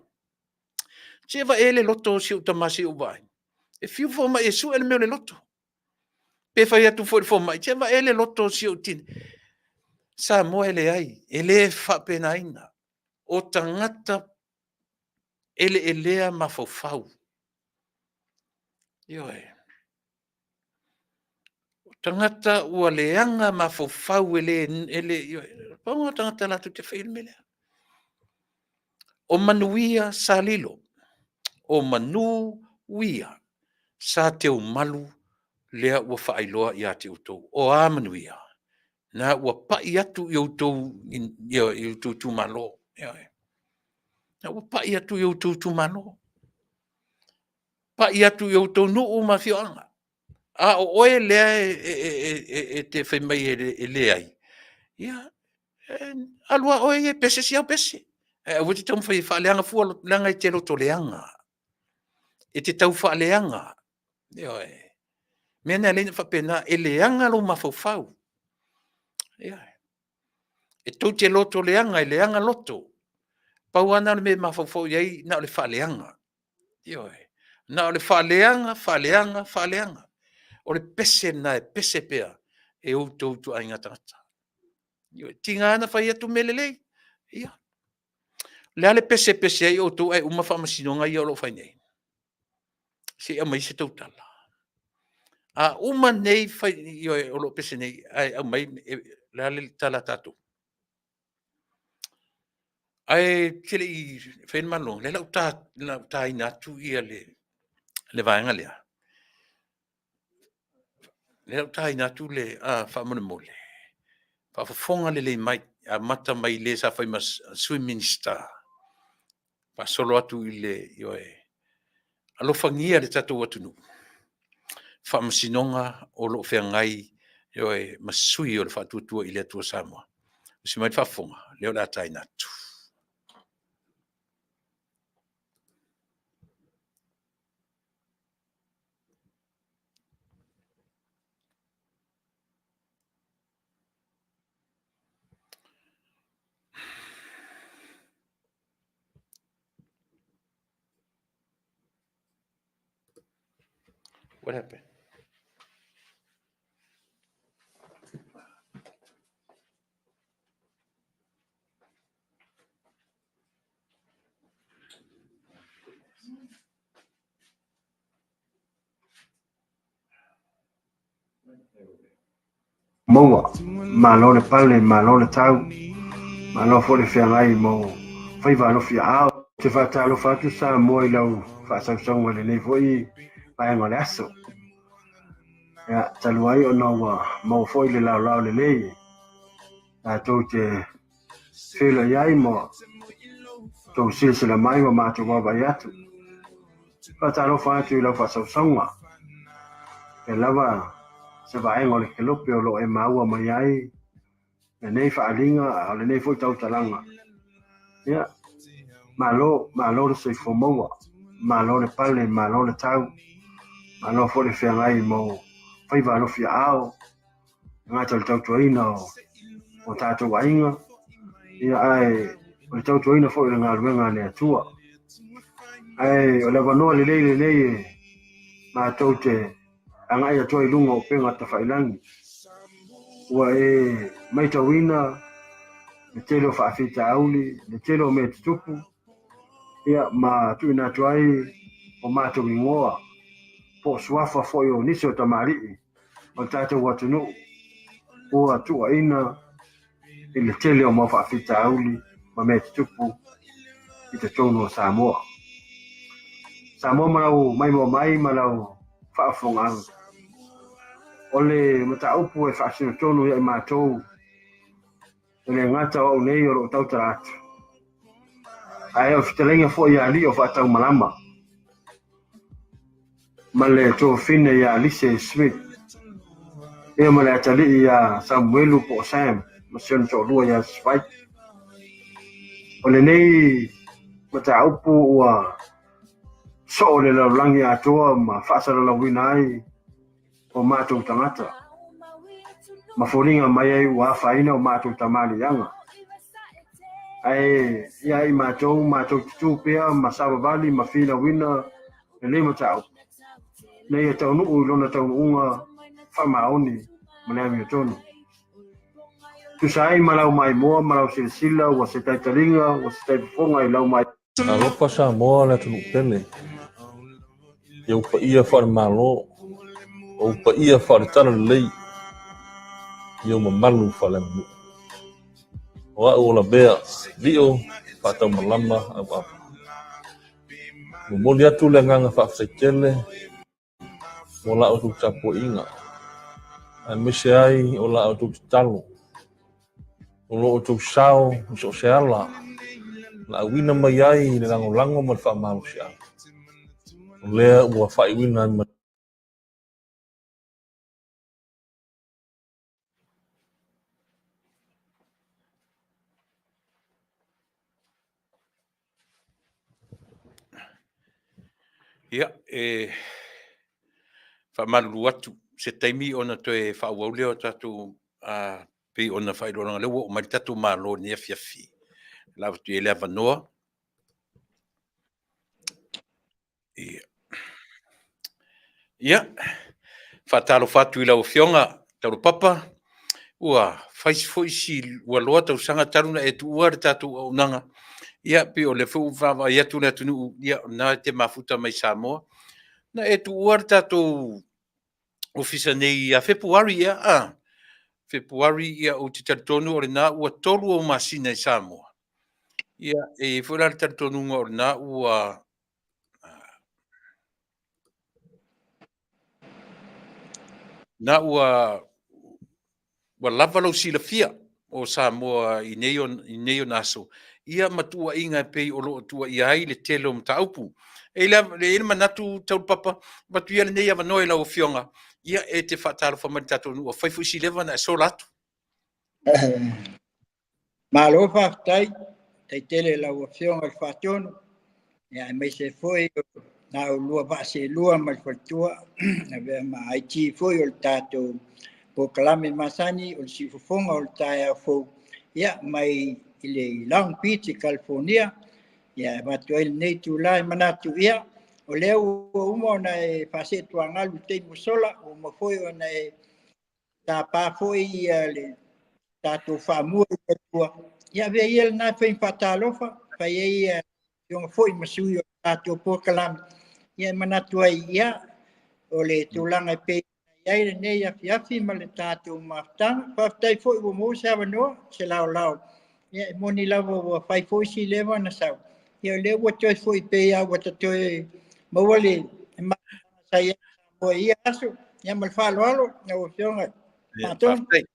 se vae le loto o si ou tama se i ou vaai. E fiu le fomai e sue le mea o le loto. Pe fai atu foi i le fomai, se vae le loto o si ou tina. Samoa e leai, e le faapenaina. O tagata eleelea mafaufau. Ioe. O tagata ua leaga mafaufau e le, e le, ioe. Pau lena o tagata latou te faia le mea lea. O manuia sa lilo, o manu uia sa teumalu lea ua faailoa ia te outou. O a manuia? Na ua pai atu i outou, i outou itumalo. Ioe. Na ua pai atu i outou itumalo, pai atu i outou nuu ma afioaga. A o oe lea e te fai mai e leai, ia, alu lava oe ia e pese si au pese, ae aua e te taumafai e faaleaga fua, leaga e te loto leaga, e te taufaaleaga. Ioe. O le mea lena e ala ai ona faapena, e leaga lou mafaufau. Ioe. E tou te loto leaga, e leaga loto. Pau lava lena o le mea e mafaufau i ai, na o le faaleaga. Ioe. Na o le faaleaga, faaleaga, faaleaga. O le pese lena e pese pea e outou ituaiga tagata. Ioe. Tiga na fai atu mea lelei, ia. O le a le pese e pese ai outou ae uma faamasinoga ia o lo o fai nei? Se i aumai se tou tala. A uma nei, fai, ioe, o lo o pese nei, ae aumai, le a le tala a tatou? Ae te le i faia le malologa, lea o le a ou taina atu ia le vaega lea. Lea o le a ou taina atu le, faamolemole, faafofoga lelei mai, amata mai le sa fai ma Sui Minisita, faasolo atu i le, ioe, alofagia le tatou atunuu, faamasinoga o lo o feagai, ioe, ma sui o le Faatuatua i le Atua Samoa. Usi mai le faafofoga, lea o le a taina atu. What happened? Maua, malo le pale, malo le tau, malo foi le feagai ma faiva alofi aao. Ou te faatalofa atu Samoa i lau faasausauga i lenei foi vaega o le aso. Ia, talu ai ona ua maua foi le laolao lelei tatou te feiloai ai ma tou silasila mai ma matou vaavaai atu. Faatalofa atu i lau faasausauga. E lava se vaega o le kelope o lo o e maua mai ai lenei faaaliga a o lenei foi tautalaga. Ia, malo, malo le soifua maua, malo le pale, malo le tau, malo foi le feagai ma ou faiva alofi aao, e gata i le tautuaina o tatou aiga, ia ae o le tautuaina foi o le galuega a le Atua. Ae o le avanoa lelei lenei e matou te agai atu ai i luga o upega tafailagi. Ua e matauina le tele o faafitauli, le tele o mea tutupu, ia ma tuuina atu ai o matou igoa po o suafa foi o nisi o tamalii o le tatou atunuu ua tuuaina i le tele o mau faafitauli ma mea tutupu i totonu o Samoa. Samoa ma lau maimoa mai ma lau faafofogaaga. O le mataupu e faasino tonu ia i matou, e le gata o au nei o lo o tautala atu, ae o fetalaiga foi ia alii o faataumalama ma le tuafafine ia Lise Smith, ia ma le atalii ia Samuelu po o Sam ma si ona toalua ia Spike. O lenei mataupu ua soo le lalolagi atoa ma faasalalauina ai o matou tagata ma foliga mai ai ua afaina o matou tamaliiaga. Ae ia i matou, matou te tu pea ma savavali ma finauina lenei mataupu, ina ia taunuu i lona taunuuga faamaoni ma le amiotonu. Tusa ai ma lau maimoa ma lau silasila, ua se taitaliga, ua se taifofoga i lau maimoa. Talofa Samoa le atunuu pele, i ou paia faale-Malo, ou paia faale-Talalelei, i ou mamalu faaleaganuu. O au o Lavea Lio Faataumalama Auava. E momoli atu le agaga faafetai tele mo la outou tapuaiga, aemaise ai o la outou tatalo, o lo outou sao i so o se ala na auina mai ai le lagolago ma le faamalosiau, o lea ua faaiuina ai ma Ia, e faamalulu atu se taimi ona toe faaauau lea o tatou pei ona faailoa leaga o lea ua oo mai le tatou Malo i lenei afiafi. O le a avatu i ai le avanoa. Ia. Ia, faatalofa atu i lau Afioga Taulapapa, ua fai foi si ua loa tausaga talu ona e tuua le tatou auaunaga. Ia, pei o lea foi ua vaavaai atu le atunuu, ia o lena e te mafuta mai Samoa. Na e tuua le tatou ofisa nei ia Fepuari, ea, a? Fepuari, ia ou te talitonu o lena ua 3 ou masina i Samoa. Ia, e i ai foi la le talitonuga o lena ua na ua ua lava lou silafia o Samoa i nei, i nei ona aso, ia ma tuuaiga e pei o lo o tuuaia ai le tele o mataupu. E i ai le manatu Taulapapa, avatu ia lenei avanoa i lau Afioga, ia e te faatalofa mai i le tatou nuu, ua fai foi si leva ona e sola atu. Malo faafetai, faafetai tele i lau Afioga i le Faatonu, ia aemaise foi o la oulua vaa seelua ma le faletua, avea ma IT foi o le tatou polokalame masani o le siufofoga o le taeao fou, ia mai i le Long Beach i California. Ia e avatu ai lenei itula e manatu, ia o lea ua uma ona e faaseetuagalu i le taimi ua sola, ua uma foi ona e tapa foi le tatou faamua i le Atua. Ia avea ia lena e fai ma faatalofa, fai ai afioga foi ma sui o le tatou polokalame. Ia e manatu ai, ia, o le tulaga e pei ona i ai lenei afiafi ma le tatou mafutaga. Faafetai foi ua maua se avanoa, se laolao. Ia e moni lava ua fai foi si leva ona sau. Ia o lea ua toe foi pei lava ua ta toe maua le mafutaga sa i ai Samoa i ia aso. Ia ma le faaaloalo lau Afioga. Faatonu. Faafetai.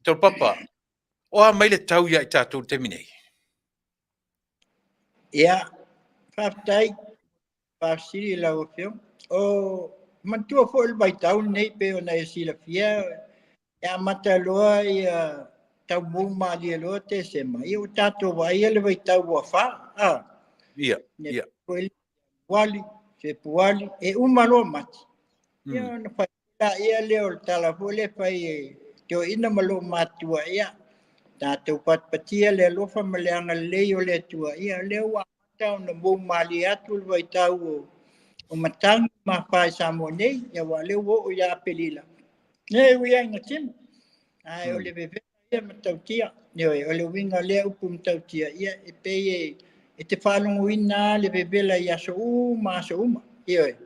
Taulapapa, o a mai le tau ia i tatou i le taimi nei? Ia, faafetai faafesili i lau Afioga. O manatua foi le vaitau lenei pei ona e silafia, e amata loa ia taumu malie loa Tesema, ia ua tatou vaaia le vaitau ua afa. Ia, ia. Ianuari, Fepuari, e uma loa Mati. Ia ona fai lea lea o le tala foi lea fai e toeaiina ma loomatutua, ia tatou patipatia le alofa ma le agalelei o le Atua, ia lea ua amata ona mou malie atu le vaitau o matagi ma afa i Samoa nei, ia aua o lea ua oo ia Aperila, e ui lava ina timu, ae o le vevela ia matautia. Ioe, o le uiga o lea upu matautia, ia e pei e te faalogoina le vevela i aso uma, aso uma. Ioe,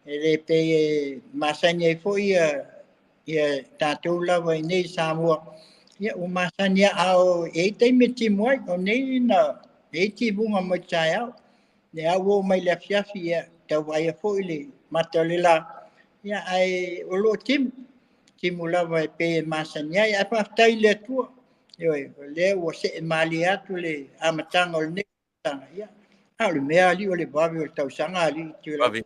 e le pei e masani ai foi ia tatou lava i nei Samoa, ia ua masani a o e i ai taimi e timu ai, o nei na e i ai timuga mai taeao, le a ua oo mai le afiafi, ia tau vaaia foi le mata o le la, ia ae o lo o timu, timu lava e pei e masani ai. Ae faafetai i le Atua, ioe, o lea ua see malie atu le amataga o lenei tausaga, ia a o le mea alii o le vave o le tausaga alii Vave.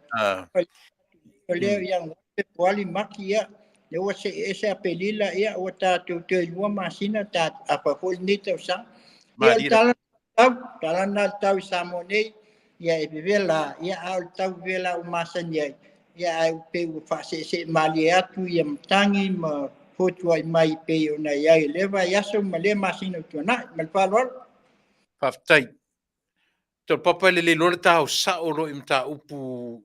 O lea ia Fepuari, Mati, ia lea ua see ese Aperila, ia ua tatou toe 2 masina ta afa foi lenei tausaga. Ia o le tala tau, tala na le tau i Samoa nei, ia e vevela, ia a o le tau vevela ua masani ai, ia ae pei ua faaseesee malie atu ia matagi ma fotuai mai pei ona i ai lea vaiaso ma lea masina ua tuanai. Ma le faaaloalo. Faafetai. Papa e lelei loa le tao sao loa i mataupu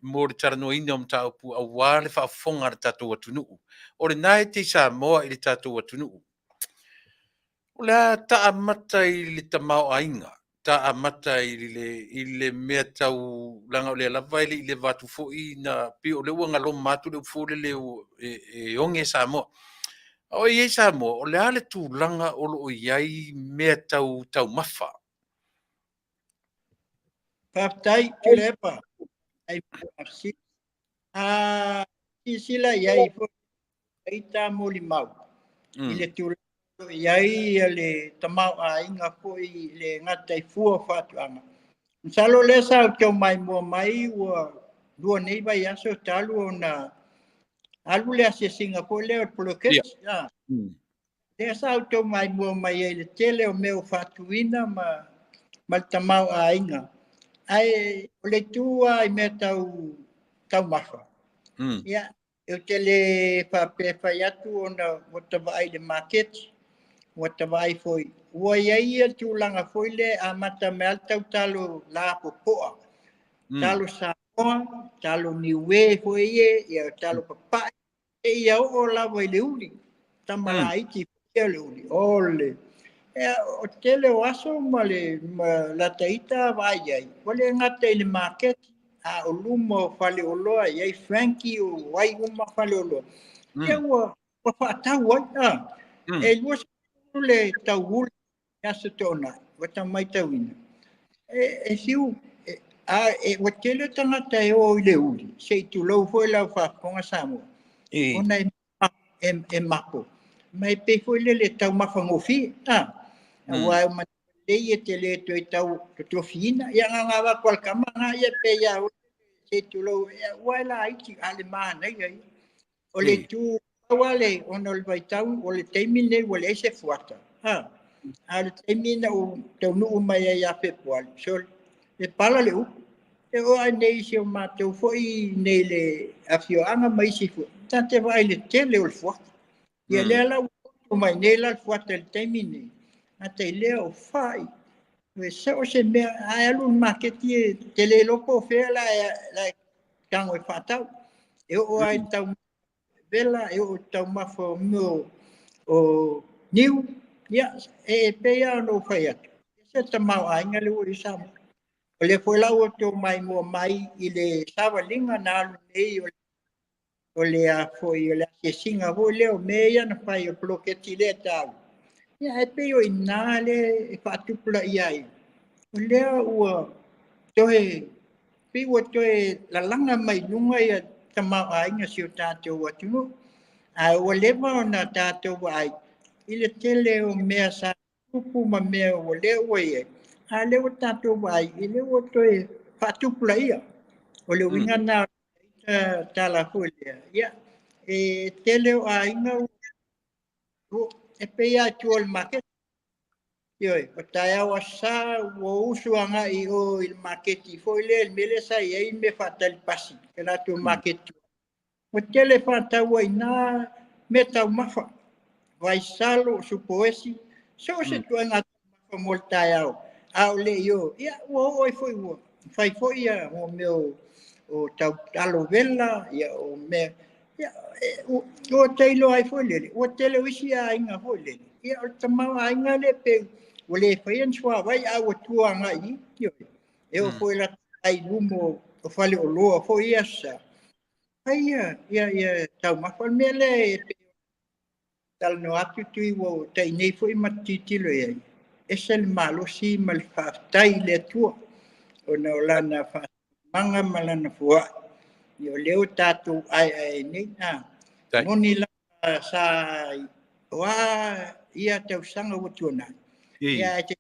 mo le talanoaina o mataupu aua le faafofoga a le tatou atunuu. O lena e te i Samoa i le tatou atunuu. O le a taamata i le tamaoaiga, taamata i le mea tau, leaga o lea lava e le i leva atu foi na, pei o lea ua galoma atu le upu foi lele e oge Samoa. A o i ai Samoa, o le a le tulaga o lo o i ai mea tau taumafa? Faafetai, Tuilaepa. Ai a silasila i ai foi ai ta molimau i le tulaga i ai le tamaoaiga foi i le gataifua o faatoaga. Masalo lea sa ou tau maimoa mai ua lua nei vaiaso talu ona alu le asiasiga foi lea o le poloketi. Lea sa ou tau maimoa mai ai le tele o mea o faatuina ma le tamaoaiga. Ae o le itu lava i mea tau taumafa, ia, ou te le faapea fai atu ona ua ta vaai i le maketi, ua ta vaai foi, ua i ai ia tulaga foi lea amata mai lava le tau talo lapopoa, talo Samoa, talo Niue foi ia, ia talo papae, e ia oo lava i le uli, tamalaiti ia le uli, o le o tele o aso ma le lataita vaai ai, ua le gata i le maketi, a o luma o faleoloa, i ai Frankie o ai uma faleoloa, ia ua faatau ai. E 20 le tau uli aso toonai, ua tau maitauina. E fiu, ua tele tagata e o i le uli, se i tulou foi lau faafofoga Samoa, ona e mapo, ma e pei foi lele taumafagofie. Aua e lei e te le toe tau totofiina. Ia nga ngā wako al kama ngā ia pe ia o se tulou, ua e la iti a le manaia ia. O le tu wale ona o le vaitau, o le taimi nei ua leai se fuata. A le taimi na o taunuu mai ai ia Fepuari, so e pala le upu. E o ai nei si o mātou foi nei le afioaga ma isi foi. Ta te vaai le tele o le fuata. Ia lea la ua mai nei la le fuata i le taimi nei. A te lea o fai. E se o se mea, a e alu le maketi e te le lopo o fea la e tango e whaatau. E o ai tau vela, e o taumafa o mea o niu, ia, e pei ona ou fai atu. E se tamaoaiga le ua i Samoa. O le foi la ua tau maimoa mai i le savaliga na alu nei o le a foi o le asiasiga foi lea o mea ia na fai o poloketi lea tau. Ia, e pei o ina le e faatupulaia ai. O lea ua toe, pei ua toe lalaga mai luga ia tamaoaiga si o tatou atunuu. Ae ua leva ona tatou vaai i le tele o mea sa tupu ma mea ua lea ua i ai. A lea ua tatou vaai, e lea ua toe faatupulaia. O le uiga lena o le tala foi lea, ia, e tele o aiga e pei lava i tua o le maketi. Ioe, o taeao Aso Sa ua usu agai i o i le maketi foi lea, le mea lea sa i ai mea faatali pasi, le latou maketi. Ua tele faatau ai i ina mea taumafa, vaisalo, supoesi, so o se ituaiga taumafa mo le taeao, a o le i o, ia ua oo ai foi ua fai foi ia mea o tau alovela, ia o mea, ia, ua ta iloa ai foi lele, ua tele o isi aiga foi lele, ia o le tamaoaiga lea pei ua le faia ni suavai a ua tua agai i, ioe, e oo foi i latou ai i luma o faleoloa foi ia Aso Sa, fai ia taumafa. O le mea lea e talanoa atu Tui ua tai nei foi ma tilotilo i ai, ese le malosi ma le faafetai i le Atua ona o lana faasinomaga ma lana foai. Ia o lea ua tatou aeae nei. Moni lava sa o a ia tausaga ua tuanai, ia ae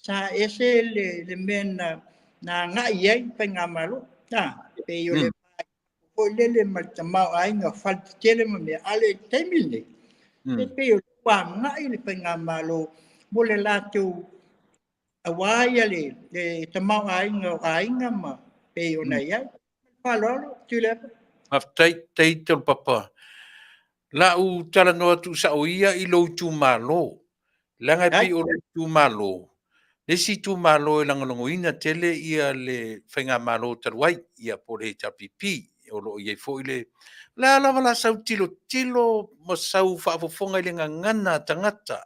sa ese le mea na agai i ai faigamalo. Pei o le foi lele ma le tamaoaiga o fale tetele ma mea, a o le taimi lenei, e pei o lea ua agai le faigamalo mo le latou aua ia le tamaoaiga o aiga ma pei ona i ai. Faaaloalo, Tuilaepa. Faafetai, faafetai Taulapapa. O le a ou talanoa tuusao ia i lou itumalo, leaga e pei o lou itumalo le isi itumalo e lagolagoina tele le faigamalo talu ai, ia po o le HRPP, o lo o i ai foi le... O le a lava la sau tilotilo ma sau faafofoga i le gagana a tagata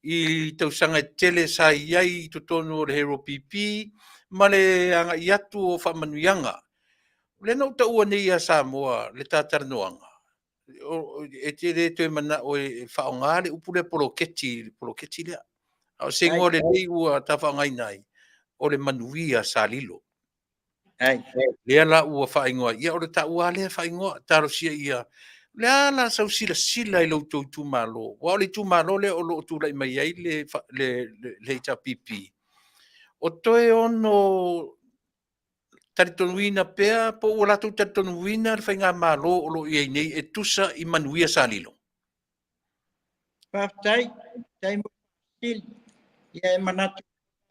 i tausaga e tele sa i ai i totonu o le HRPP ma le agai atu o faamanuiaga. O lea na ou taua nei ia Samoa le ta talanoaga, e te le toe manao e faaaoga le upu lea poloketi, le poloketi lea. A o se igoa lelei ua ta faaaogaina ai, o le manuia sa lilo. Lea la ua faaigoa, ia o le taua lava lea faaigoa, talosia ia. O le a la sau silasila i lo outou itumalo? Aua o le itumalo lea o lo o tulai mai ai le HRPP, o toe ono talitonuina pea po ua latou talitonuina le faigamalo o lo o i ai nei e tusa i manuia sa lilo? Faafetai, faafetai mo le fesili. Ia e manatu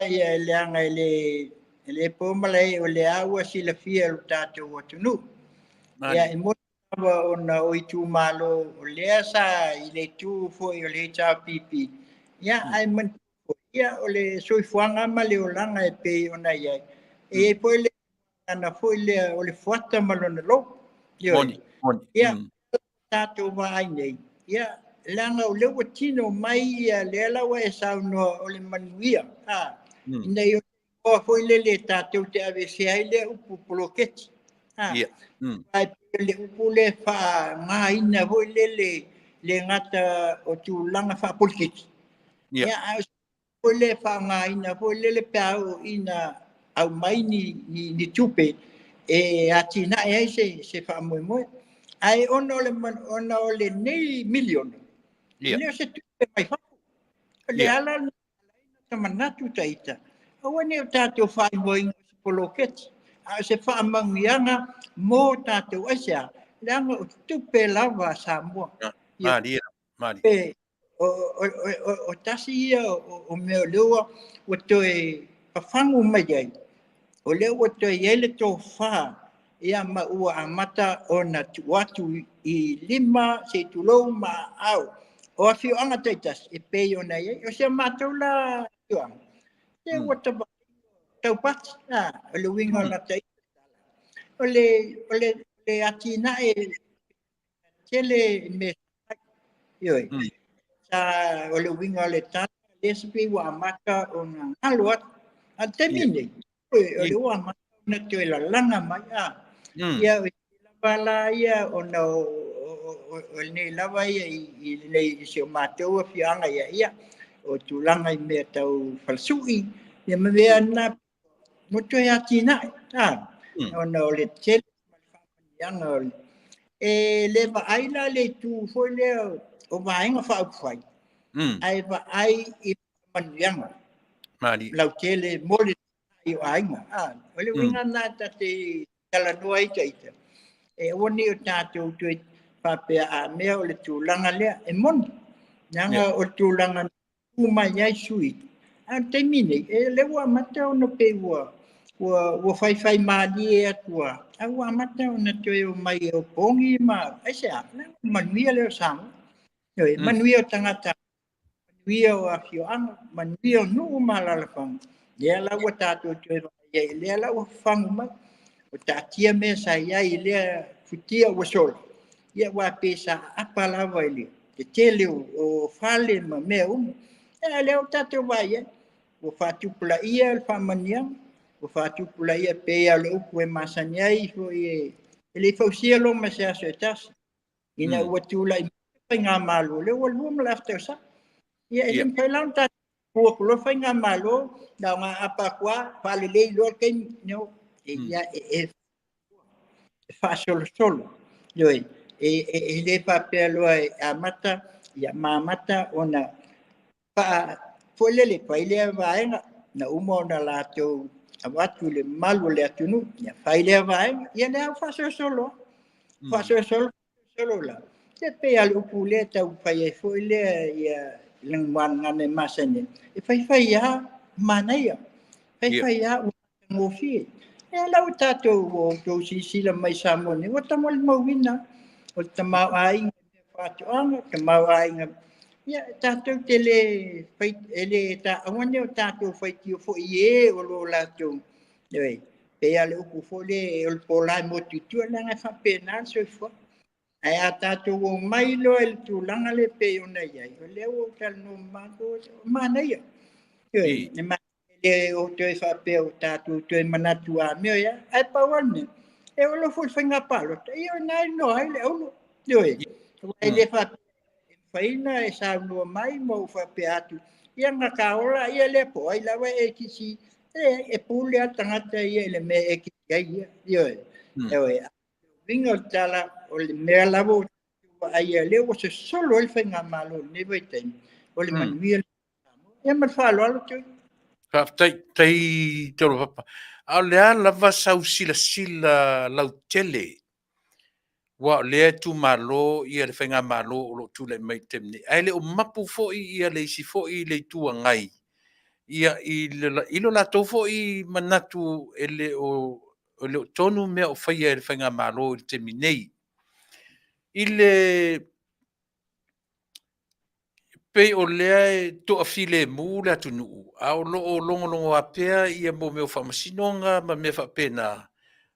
ia leaga e le po malae o lea ua silafia e lo tatou atunuu. Ia e moni lava ona o itumalo o lea sa i le itu foi o le HRPP, ia ae manatua foi, ia o le soifuaga ma le olaga e pei ona i ai, e i ai foi le gagana foi lea o le fuata ma lona lou. Ioe. Ia, tatou vaai nei, ia, leaga o lea ua tino mai ia lea la ua e saunoa o le manuia, ina ia igoa foi lele tatou te aveesea ai lea upu poloketi. Ae pei o le upu lea faaaogaina foi lele le gata o tulaga faapolitiki. Ia, ae o foi lea faaaogaina foi lele pe a oo ina aumai ni tupe e atinae ai se faamoemoe. Ae ona o lenei miliona, e le o se tupe mai fafo. O le ala lena e manatu ta ita, aua ne i o tatou faaigoaina o se poloketi, a o se faamanuiaga mo tatou. Aisea? Leaga o tupe lava a Samoa. Malie, malie. O tasi ia o mea o lea ua toe fafagu mai ai, o lea ua toe i ai le tofa, ia ma ua amata ona tuu atu i lima, se i tulou, ma aao o afioaga taitasi e pei ona i ai. O si a matou la afioaga, se ua taupati, o le uiga o lata ia tala, o le atinae tele mea ioe. Sa o le uiga o le tala, lea se pei ua amata ona galo atu. A o le taimi lenei, o lea ua amata ona toe lalaga mai. Ia, lava la ia ona o lenei lava ia i lenei si o matou afioaga ia, o tulaga i mea tau falasui, ia ma mea na mo toe atinae, ona o le tele ma le faamanuiaga o le e le vaai la le itu foi lea o vaega faaupufai, ae vaai i faamanuiaga. Lautele mo le i o aiga. O le uiga lena ta te talanoa ai ita. E aua ne i o tatou toe faapea a mea o le tulaga lea. E moni, leaga o le tulaga na tu mai ai sui. A o le taimi nei, e lea ua amata ona pei ua ua faifai malie atu lava, ae ua amata ona toe omai e opogi ma aisea? Leaga o le manuia lea o Samoa. Ioe, manuia o tagata, manuia o afioaga, manuia o nuu ma alaalafaga. Lea la ua tatou toe vaai ai, lea la ua fafagu mai. Ua taatia mea sa i ai i lea futia ua sola, ia aua pei sa aapa lava i le tetele o fale ma mea uma. Ia, a o lea ua tatou vaai i ai, ua faatupulaia le faamanuiaga, ua faatupulaia pei lava o le upu e masani ai foi, e le i fausia Roma i se aso e tasi. Ina ua tulai mai le faigamalo, lea ua 2 ma le afa tausaga. Ia, e le mafai la ona tatou tu atu loa faigamalo, na ona aapa atu lava, faalelei loa le taimi. No, e faasolosolo. Ioe, e le faapea loa e amata, ia ma amata ona foi lele, fai lea vaega, na uma ona latou avatu i le mamalu o le atunuu, ia fai lea vaega, ia lea ua faasolosolo lava. Faasolosolo solosolo la. Ia pei lava o le upu lea e tau fai ai foi lea ia le gagana e masani ai, e faifai lava manaia, faifai lava ua matagofie. Ia la ua tatou ua outou silasila mai i Samoa nei, ua tamolimauina o le tamaoaiga i mea faatoaga, tamaoaiga, ia tatou te le fai, e le ta, aua ne i o tatou faitio foi i e o lo o latou, ioe, pei lava o le upu foi lea, o le pola e motu i tua, leaga e faapena le soifuaga. Ae a tatou omai loa i le tulaga lea pei ona i ai, o lea ua ou talanoa mamao atu, o manaia. Ioe, e le o toe faapea ua tatou toe manatu amio ia, ae pau lava le mea, e oo loa foi i le faiga palota, ia o ina e iloa ai le auro. Ioe, aua e le faapea e mafai ona e saunoa mai ma ou faapea atu, ia gata ola ia lea po o ai lava e kisi, e pule lava le tagata ia i le mea e kisi ai ia. Ioe, ioe, a o le uiga o le tala, o le mea lava ua vaaia lea ua sosolo ai le faigamalo i lenei vaitaimi, o le manuia lea o Samoa. Ia ma le faaaloalo Tui. Faafetai, faafetai Taulapapa. A o le a lava sau silasila lautele, aua o lea e tumalo le faigamalo o lo o tulai mai i le taimi nei, ae le o mapu foi le isi foi le Itu Agai i lo latou foi manatu e le o tonu mea o faia e le faigamalo i le taimi nei. I le pei o lea e toafilemu le atunuu, a o lo o logologoa pea ia mea o faamasinoga ma mea faapena,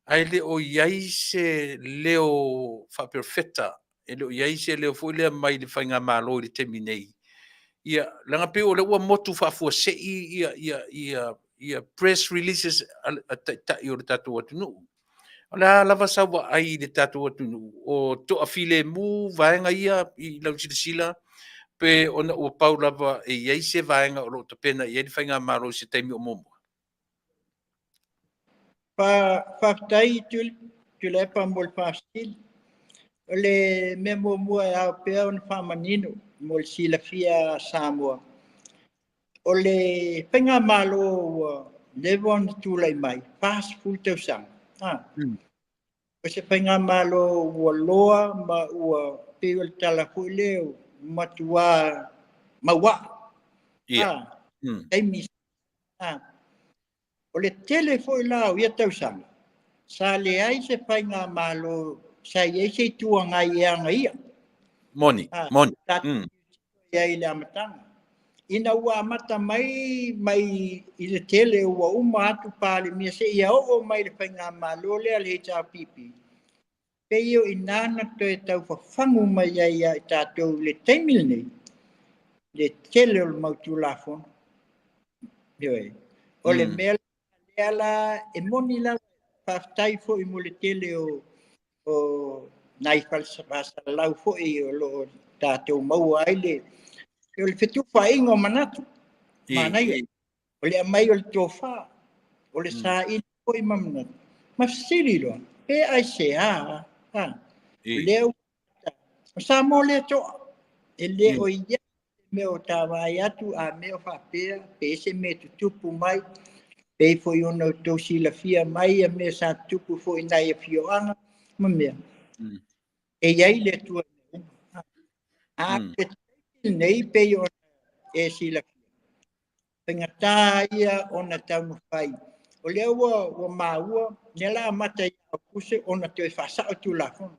ae le o i ai se leo faaperofeta, e le o i ai se leo foi lea mai le faigamalo i le taimi nei. Ia, leaga pei o lea ua motu faafuasei ia press releases a taitai o le tatou atunuu. O le a lava sau vaai i le tatou atunuu, o toafilemu vaega ia i lau silasila, pe ona ua pau lava e i ai se vaega o lo o tapena i ai le faigamalo i se taimi o muamua? Faafetai Tuilaepa mo le faafesili. O le mea muamua e ao pea ona faamanino mo le silafia a Samoa, o le faigamalo ua leva ona tulai mai, 40 tausaga. O se faigamalo ua loa ma ua pei o le tala foi lea ua matua mauaa. Taimi. O le tele foi la o ia tausaga, sa leai se faigamalo, sa i ai se Itu Agai e agaia. Moni, moni. Sa i ai i le amataga. Ina ua amata mai mai i le tele ua uma atu Palemia seia oo mai i le faigamalo lea a le HRPP, pei o i ina na toe taufafagu mai ai ia i tatou i le taimi lenei, le tele o le mau Tulafono. Ioe. O le mea lea la e moni lava, faafetai foi mo le tele o nai faasalalau foi o lo o tatou maua ai le o le fetufaaiga o manatu. Manaia. O le aumai o le tofa, o le saili foi ma manatu, ma fesili loa, pe aisea, lea o Samoa lea toa, e le o i ai mea o ta vaai atu, a mea o faapea, pe ese mea tutupu mai, pei foi ona outou silafia mai ia mea sa tutupu foi i nai afioaga ma mea. E i ai le Atua i mea uma. A o le taimi lenei pei ona e silafia, faigata ia ona taumafai. O lea ua ua maua, lea la amata ia Aukuse ona toe faasao Tulafono.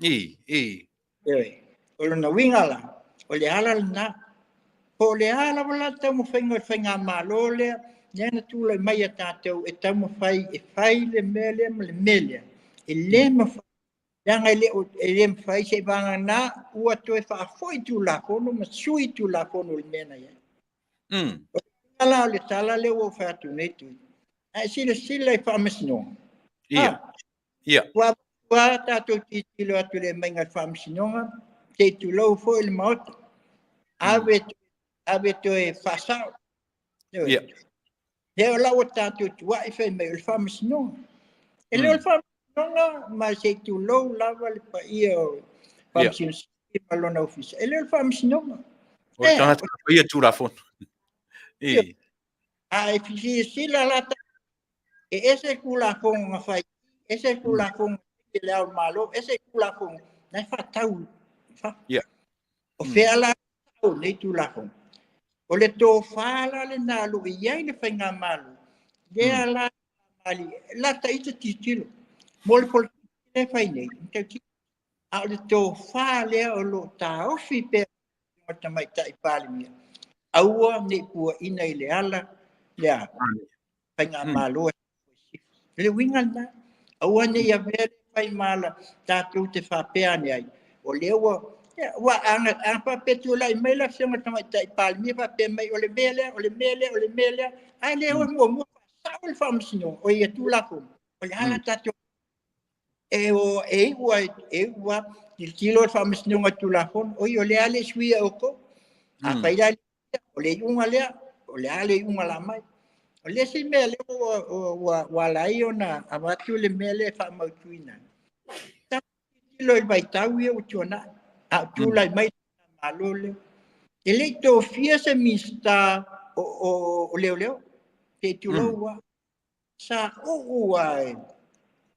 I, i. Ioe. O lona uiga la, o le ala lena. Po o le a lava la le taumafaiga o le faigamalo lea, lea na tulai mai ia tatou e taumafai e fai le mea lea ma le mea lea, e le mafai, leaga e le o, e le mafai seiavagana ua toe faafoi Tulafono ma sui Tulafono i le mea na i ai. O le la o le tala lea ua ou fai atu nei Tui, a e silasila i faamasinoga, Ia. Ia. Ua ua tatou tilotilo atu i le aumaiga o le faamasinoga, se i tulou foi le Maota, ave, ave toe faasao. Ia. Lea o la ua tatou tuai fai mai o le faamasinoga. E le o le faamasinoga ma se i tulou lava le paia o Faamasino Sili ma lona ofisa. E le o le faamasinoga. O le tagata na faia Tulafono. I. A e silasila la e ese le Tulafono na fai, ese le Tulafono i le Ao o le Malo, ese le Tulafono na e faatau i fafo. O fea la o nei Tulafono? O le tofa la lena o lo o i ai le faigamalo, lea la la ta ita tilotilo mo le polokiki lea e fai nei, a o le tofa lea o lo o taofi pea e le Tamaitai Palemia, aua ne i puaina i le ala lea faigamalo. O le uiga lena, aua ne i avea le faimala tatou te faapea ane ai, o lea ua ua a faapea tulai mai le Afioga i le Tamaitai Palemia faapea mai o le mea lea, o le mea lea, o le mea lea, ae le o muamua faasao le faamasinoga, o ia Tulafono, o le a la tatou e o e iu ai, e iu a tilotilo le faamasinoga i Tulafono, oi o le a le suia e outou. Afai la o le iuga lea, o le a le iuga la mai. O le isi mea lea ua ua ala ai ona avatu le mea lea e faamautuina, tilotilo i le vaitau ia ua tuanai, a o tulai mai le Malo lea. E le i tofia se Minisita o Leoleo, se i tulou lava. Sa uu lava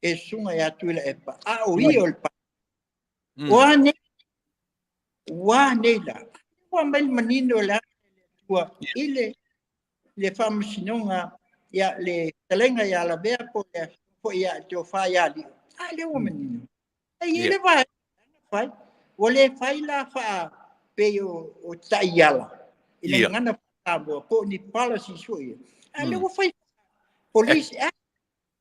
e Susuga ia Tuilaepa, a o ia o le O a nei, ua a nei la, ua aumai le manino o le Atua i le, le faamasinoga, ia, le fetalaiga ia Lavea po o le foi ia Tofa ia Lio, a lea ua manino. E i ai le vaega fai, ua le fai la faa pei o taiala i le gagana Samoa po o ni policies foi ia. A lea ua fai police act.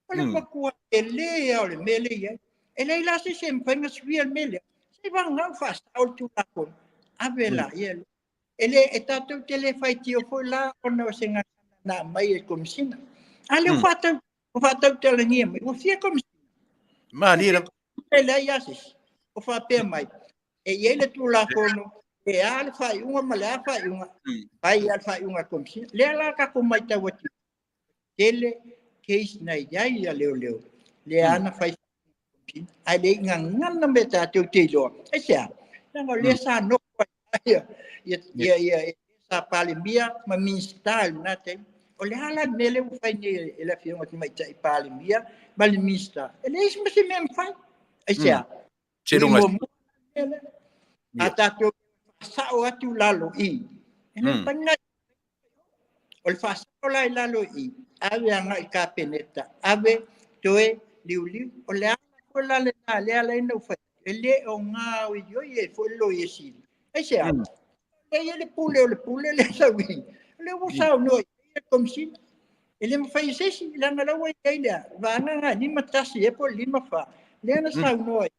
O le matua tele lava o le mea lea e i ai. E leai la se isi e mafai ona suia le mea lea. Seiavagana ua faasao le Tulafono, ave laia. E le, e tatou te le faitio foi la ona o se gagana na aumai e le Komesina. A lea ua faatau, ua faatautalagia mai, ua fia Komesina. Malie lava. E leai lava se isi o faapea mai, e i ai le Tulafono, e a le faaiuga ma le a faaiuga, fai lava le faaiuga a le Komesina. Lea la tatou matau atu tele case na i ai a leoleo lea na fai ae le i gagana mea tatou te iloa. Aisea? Leaga o lea sa nofo ai ia ia ia ia sa Palemia ma Minisita i lena taimi. O le a la le mea lea ua fai nei e le Afioga i le Tamaitai Palemia ma le Minisita? E leai ma se mea e mafai. Aisea? A tatou faasao atu lalo i, e le mafai ona O le faasao la i lalo i i, ave agai i le Kapeneta, ave toe liuliu. O le ala foi la lena lea e ala ai ona ou fai atu, e le o gaoioi ai foi le Loia Sili. Aisea? E i ai le pule o le pule lea e sau i i, o lea ua saunoa i ai le Komesina. E le mafai e se isi, leaga o la ua i ai le vaega lena e 51 ea po o le 54, lea na saunoa ai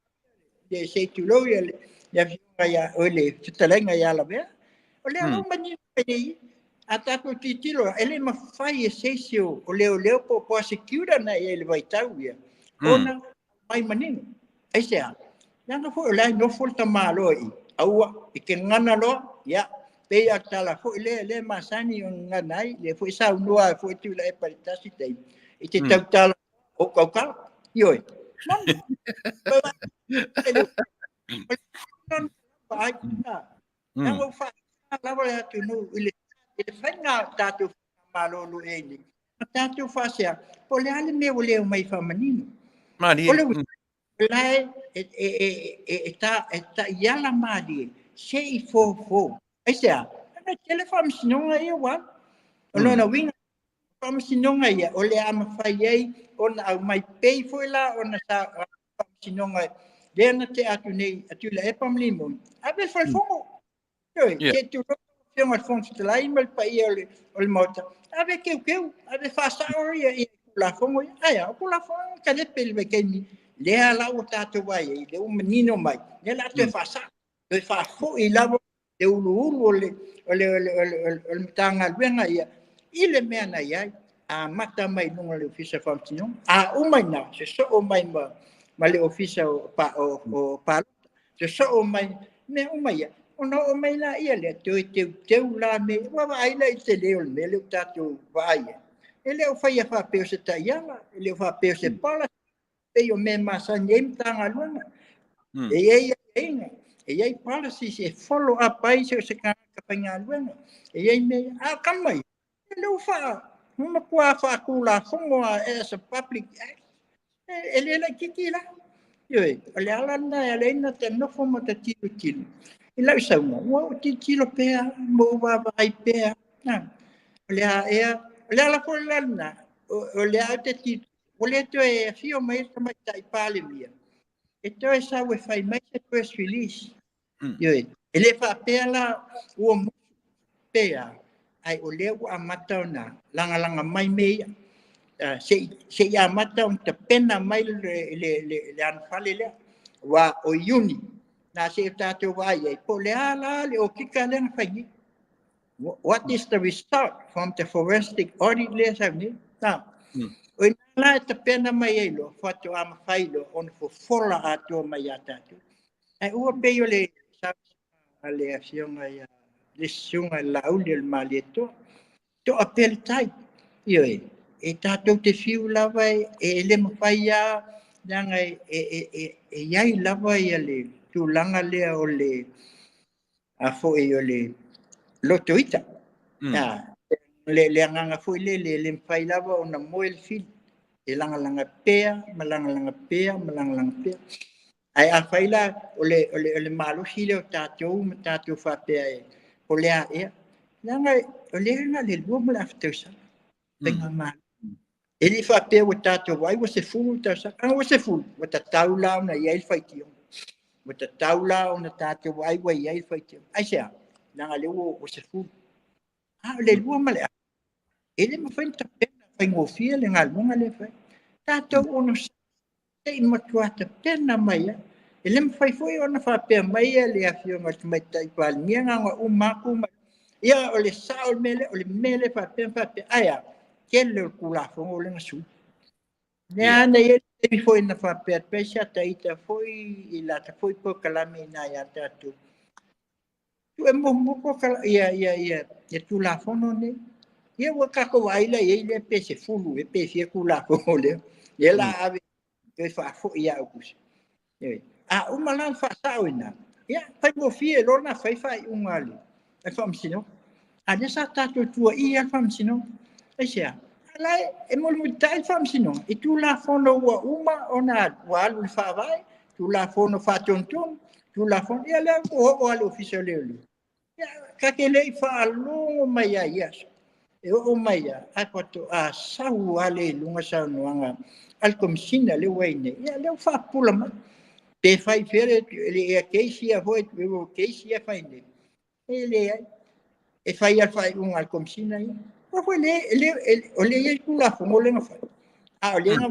le se i tulou ia le afioga ia oe le fetalaiga ia Lavea. O lea ua manino mai nei, a tatou tilotilo, e le mafai e se isi o leoleo po o prosecutor na i ai i le vaitau ia, ona mai manino. Aisea? Leaga foi o la e nofo le tamaloa i i, aua, e te gagana loa, ia, pei lava o le tala foi lea lea e masani ona gagana ai, lea foi e saunoa ai foi Tuilaepa i le tasi taimi, e te tautala ou tautala. Ioe. Moni. Leaga ua lava le atunuu i le faiga o tatou faigamalo o lo o i ai nei, ma tatou faasea, po o le a le mea ua le omai e faamanino. Malie. O le uiga, o la e taiala malie se i fofo. Aisea? Leaga e tele faamasinoga ia ua alu. O lona uiga, o faamasinoga ia o le a mafai ai ona aumai, pei foi la ona faamasinoga lea na tea atu nei a Tuilaepa ma Limoni, ave i le falefono. Ioe, Yeah. se i tulou lau Afioga i le Fofoga Fetalai ma le paia o le Maota, ave teuteu, ave faasao ia Tulafono ia. Ae a, o Tulafono na talepe i le vaitaimi lea la ua tatou vaai ai, lea ua manino mai, lea o le a toe faasao, toe faafoi lava le uluulu o le Matagaluega ia i le mea na i ai, amata mai i luga o le Ofisa o Faamasinoga, a uma i ina, sosoo mai ma le Ofisa o Palota, sosoo mai mea uma ia, ona oo mai laia lea, toe teuteu la mea ia. Ua vaai la i le tele o le mea lea ua tatou vaai ai. E le o faia faapea o se taiala, e le o faapea o se policy, pei o mea e masani ai Matagaluega. E i ai aiaiga, e i ai policies e follow up ai so o se tagata faigaluega. E i ai mea ia. A o tama ia, lea ua matua faatulafono lava as a public act. E le laitiiti la. Ioe, o le ala lena e ala ai ona ta nofo ma ta tilotilo. I lau sauga, ua ou tilotilo pea, ma ou vaavaai pea. O le a ea, o le ala foi la lena, o lea ou te tilotilo, ua le toe afio mai le Tamaitai Palemia, e toe sau e fai mai se press release. Ioe, e le faapea la ua musu pea, ai o lea ua amata ona lagalaga mai mea ia. Se i amata ona tapena mai le anofale lea. Aua o Iuni, na se i o tatou vaai ai, po o le a la le okika lea na fai nei. What is the result from the forensic audit lea sau nei? Na, o ina la e tapena mai ai loa, faatoa mafai loa ona fofola atoa mai ia tatou. Ai ua pei o le saunoaga a le afioga ia le susuga i le Laauli o le Malietoa, toa pea le tai. Ioe, e tatou te fiu lava e le mafai lava, leaga e i ai lava ia le tulaga lea o le a foi o le loto ita. Le agaga foi lele, e le mafai lava ona moe le fili. E lagalaga pea, ma lagalaga pea, ma lagalaga pea. Ae afai la o le malosi lea o tatou ma tatou faapea e o le a ea. Leaga o lea na le 2.5 tausaga. Faigamalo. E le faapea ua tatou ai ua 10 tausaga. A ua 10, ua tatau la ona i ai le faitioga. Ua tatau la ona tatou ai ua i ai le faitioga. Aisea? Leaga lea ua 10. A o le 2.5, e le mafai ona tapena faigofie le galuega lea e fai. Tatou ono se i matua tapena mai ai. E le mafai foi ona faapea mai le afioga i le Tamaitai Palemia na ona uma atu ma ia o le sao o le mea lea, o le mea lea faapea ma faapea. Ae a, tele o le Tulafono lea na sui. Lea na i ai le taimi foi na faapea atu ai si ata ita foi i lata foi polokalame ina ia tatou. Tu e momomo ia Tulafono nei. Ia ua tatou vaai la i ai lea pe 10 e pe fia Tulafono lea. Ia la ave toe faafoi ia Aukuso. A uma la le faasao ina, ia faigofie loa na fai faaiuga a le Faamasinoga. A lea sa tatou tuuaia le Faamasinoga. Aisea? A la e mulimulitai le Faamasinoga i Tulafono ua uma ona ua alu i le Faavae, Tulafono Faatonutonu, Tulafono, ia lea ua oo lava i le Ofisa o Leoleo. Ia, ta te le i faalogo mai ai i aso. E oo mai lava, ae faatoa sau lava lea i luga saunoaga a le Komesina lea ua i ai nei. Ia lea ua faapupula mai. Pe fai fea le ia case ia foi, le case ia fai nei. E leai. E fai lava le faaiuga a le Komesina ia. O foi le, o le i ai Tulafono lea na fai. A o lea na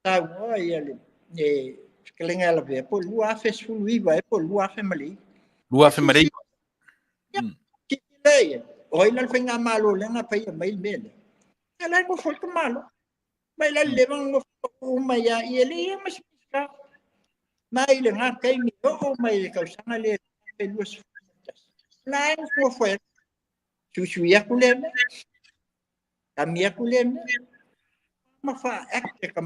saunoa ia le fetalaiga ia Lavea, po o le 2019 ea po o le 2009. 2009. Silasila ia, o ai la le faigamalo lea na faia mai le mea lea. Ia la e nofo ai le tamaloa. Mai la le leva ona nofo uma ia ia le ia ma se Minisita. Mai lena taimi oo mai le tausaga lea 2021. La e nofo ai. Suisui atu lea mea. Kami atu lea mea. Ma faa-act e ka